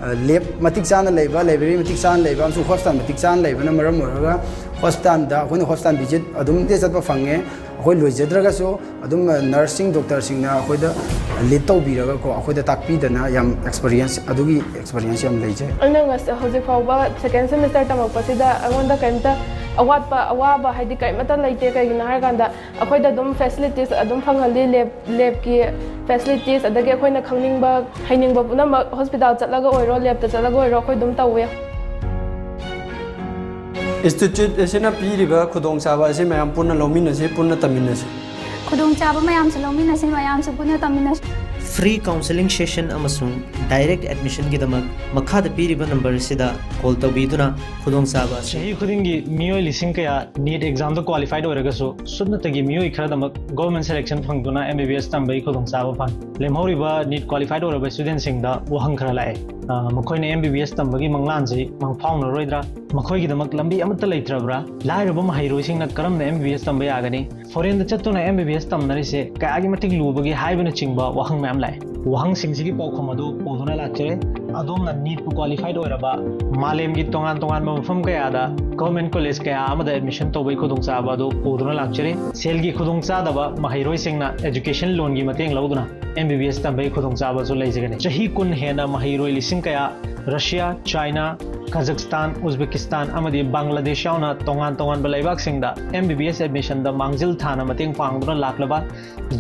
ꯑ, lab ꯃꯇꯤꯛ ꯆꯥꯅ ꯂꯩꯕ, library ꯃꯇꯤꯛ ꯆꯥꯅ ꯂꯩꯕ ꯑꯃꯁꯨꯡ hostel ꯃꯇꯤꯛ ꯆꯥꯅ ꯂꯩꯕꯅ ꯃꯔꯝ ꯑꯣꯏꯔꯒ, hostel ꯗ ꯑꯩꯈꯣꯏꯅ hostel visit ꯑꯗꯨꯝ ꯆꯠꯄ ꯐꯪꯉꯦ꯫ ꯑꯩꯈꯣꯏ ꯂꯣꯏꯖꯗ꯭ꯔꯒꯁꯨ ꯑꯗꯨꯝ, ꯑ, nurse ꯁꯤꯡ, doctor ꯁꯤꯡꯅ ꯑꯩꯈꯣꯏꯗ lead ꯇꯧꯕꯤꯔꯒꯀꯣ, ꯑꯩꯈꯣꯏꯗ ꯇꯥꯛꯄꯤꯗꯅ ꯌꯥꯝ experience, ꯑꯗꯨꯒꯤ experience ꯌꯥꯝ ꯂꯩꯖꯩ꯫ ꯑꯩꯅ ꯉꯁ-, ꯍꯧꯖꯤꯛ ꯐꯥꯎꯕ second semester ꯇꯝꯃꯛꯄꯁꯤꯗ ꯑꯩꯉꯣꯟꯗ ꯀꯩꯝꯇ ꯑꯋꯥꯠꯄ, ꯑꯋꯥꯕ ꯍꯥꯏꯗꯤ ꯀꯔꯤꯃꯠꯇ ꯂꯩꯇꯦ꯫ ꯀꯩꯒꯤꯅꯣ ꯍꯥꯏꯔꯀꯥꯟꯗ ꯑꯩꯈꯣꯏꯗ ꯑꯗꯨꯝ facilities ꯑꯗꯨꯝ ꯐꯪꯍꯜꯂꯤ, lab, lab ꯀꯤ facilities, ꯑꯗꯒꯤ ꯑꯩꯈꯣꯏꯅ ꯈꯪꯅꯤꯡꯕ, ꯍꯩꯅꯤꯡꯕ ꯄꯨꯝꯅꯃꯛ hostel ꯆꯠꯂꯒ ꯑꯣꯏꯔꯣ, lab ꯇ ꯆꯠꯂꯒ ꯑꯣꯏꯔꯣ, ꯑꯩꯈꯣꯏ ꯑꯗꯨꯝ ꯇꯧꯋꯦ꯫ Institute ꯑꯁꯤꯅ ꯄꯤꯔꯤꯕ ꯈꯨꯗꯣꯡꯆꯥꯕ ꯑꯁꯤ ꯃꯌꯥꯝ ꯄꯨꯟꯅ ꯂꯧꯃꯤꯟꯅꯁꯤ, ꯄꯨꯟꯅ ꯇꯝꯃꯤꯟꯅꯁꯤ꯫ ꯈꯨꯗꯣꯡꯆꯥꯕ ꯃꯌꯥꯝꯁꯨ ꯂꯧꯃꯤꯟꯅꯁꯤ, ꯃꯌꯥꯝꯁꯨ ꯄꯨꯟꯅ ꯇꯝꯃꯤꯟꯅꯁꯤ꯫ Free counseling session ꯑꯃꯁꯨꯡ direct admissionꯒꯤꯗꯃꯛ ꯃꯈꯥꯗ ꯄꯤꯔꯤꯕ number ꯑꯁꯤꯗ call ꯇꯧꯕꯤꯗꯨꯅ ꯈꯨꯗꯣꯡꯆꯥꯕ ꯑꯁꯤ ꯆꯍꯤ ꯈꯨꯗꯤꯡꯒꯤ ꯃꯤꯑꯣꯏ ꯂꯤꯁꯤꯡ ꯀꯌꯥ NEET examꯗ qualified ꯑꯣꯏꯔꯒꯁꯨ ꯁꯨꯞꯅꯇꯒꯤ ꯃꯤꯑꯣꯏ ꯈꯔꯗꯃꯛ government selection ꯐꯪꯗꯨꯅ MBBS ꯇꯝꯕꯒꯤ ꯈꯨꯗꯣꯡꯆꯥꯕ ꯐꯪꯏ꯫ ꯂꯦꯝꯍꯧꯔꯤꯕ NEET qualified ꯑꯣꯏꯔꯕ studentꯁꯤꯡꯗ ꯋꯥꯍꯪ ꯈꯔ ꯂꯥꯛꯑꯦ꯫ ꯑ, ꯃꯈꯣꯏꯅ MBBS ꯇꯝꯕꯒꯤ ꯃꯪꯂꯥꯟꯁꯤ ꯃꯪꯐꯥꯎꯅꯔꯣꯏꯗ꯭ꯔꯥ? ꯃꯈꯣꯏꯒꯤꯗꯃꯛ ꯂꯝꯕꯤ ꯑꯃꯠꯇ ꯂꯩꯇ꯭ꯔꯕ꯭ꯔꯥ? ꯂꯥꯏꯔꯕ ꯃꯍꯩꯔꯣꯏꯁꯤꯡꯅ ꯀꯔꯝꯅ MBBS ꯇꯝꯕ ꯌꯥꯒꯅꯤ? Foreignꯗ ꯆꯠꯇꯨꯅ MBBS ꯇꯝꯅꯔꯤꯁꯦ ꯀꯌꯥꯒꯤ ꯃꯇꯤꯛ ꯂꯨꯕꯒꯦ ꯍꯥꯏꯕꯅꯆꯤꯡꯕ ꯋꯥꯍꯪ ꯃꯌꯥꯝ ꯂꯥꯛꯑꯦ꯫ ꯋꯥꯍꯪꯁꯤꯡꯁꯤꯒꯤ ꯄꯥꯎꯈꯨꯝ ꯑꯗꯨ ꯄꯨꯗꯨꯅ ꯂꯥꯛꯆꯔꯦ꯫ ꯑꯗꯣꯝꯅ NEETꯄꯨ qualified ꯑꯣꯏꯔꯕ ꯃꯥꯂꯦꯝꯒꯤ ꯇꯣꯉꯥꯟ ꯇꯣꯉꯥꯟꯕ ꯃꯐꯝ ꯀꯌꯥꯗ government college ꯀꯌꯥ ꯑꯃꯗ admission ꯇꯧꯕꯒꯤ ꯈꯨꯗꯣꯡꯆꯥꯕ ꯑꯗꯨ ꯄꯨꯗꯨꯅ ꯂꯥꯛꯆꯔꯦ꯫ ꯁꯦꯜꯒꯤ ꯈꯨꯗꯣꯡꯆꯥꯗꯕ ꯃꯍꯩꯔꯣꯏꯁꯤꯡꯅ education loanꯒꯤ ꯃꯇꯦꯡ ꯂꯧꯗꯨꯅ MBBS ꯇꯝꯕꯒꯤ ꯈꯨꯗꯣꯡꯆꯥꯕꯁꯨ ꯂꯩꯖꯒꯅꯤ꯫ ꯆꯍꯤ ꯀꯨꯟ ꯍꯦꯟꯅ ꯃꯍꯩꯔꯣꯏ ꯂꯤꯁꯤꯡ ꯀꯌꯥ Russia, China, Kazakhstan, Uzbekistan ꯑꯃꯗꯤ Bangladesh ꯌꯥꯎꯅ ꯇꯣꯉꯥꯟ ꯇꯣꯉꯥꯟꯕ ꯂꯩꯕꯥꯛꯁꯤꯡꯗ MBBS admissionꯗ ꯃꯥꯡꯖꯤꯜ ꯊꯥꯅ ꯃꯇꯦꯡ ꯄꯥꯡꯗꯨꯅ ꯂꯥꯛꯂꯕ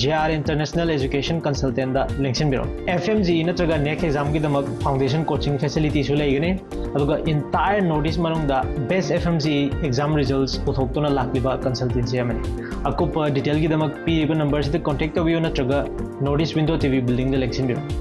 JR International Education Consultantꯗ ꯂꯦꯡꯁꯤꯟꯕꯤꯔꯛꯎ꯫ FMGE ꯅꯠꯇ꯭ꯔꯒ NECT examꯒꯤꯗamꯛ foundation coaching facilityꯁꯨ ꯂꯩꯒꯅꯤ꯫ ꯑꯗꯨꯒ entire North East ꯃꯅꯨꯡꯗ best FMGE exam results ꯄꯨꯊꯣꯛꯇꯨꯅ ꯂꯥꯛꯂꯤꯕ consultancy ꯑꯃꯅꯤ꯫ ꯑꯀꯨꯞꯄ detailꯒꯤꯗꯃꯛ ꯄꯤꯔꯤꯕ numberꯁꯤꯗ contact ꯇꯧꯕꯤꯌꯨ ꯅꯠꯇ꯭ꯔꯒ North East Window TV buildingꯗ ꯂꯦꯡꯁꯤꯟꯕꯤꯔꯛꯎ꯫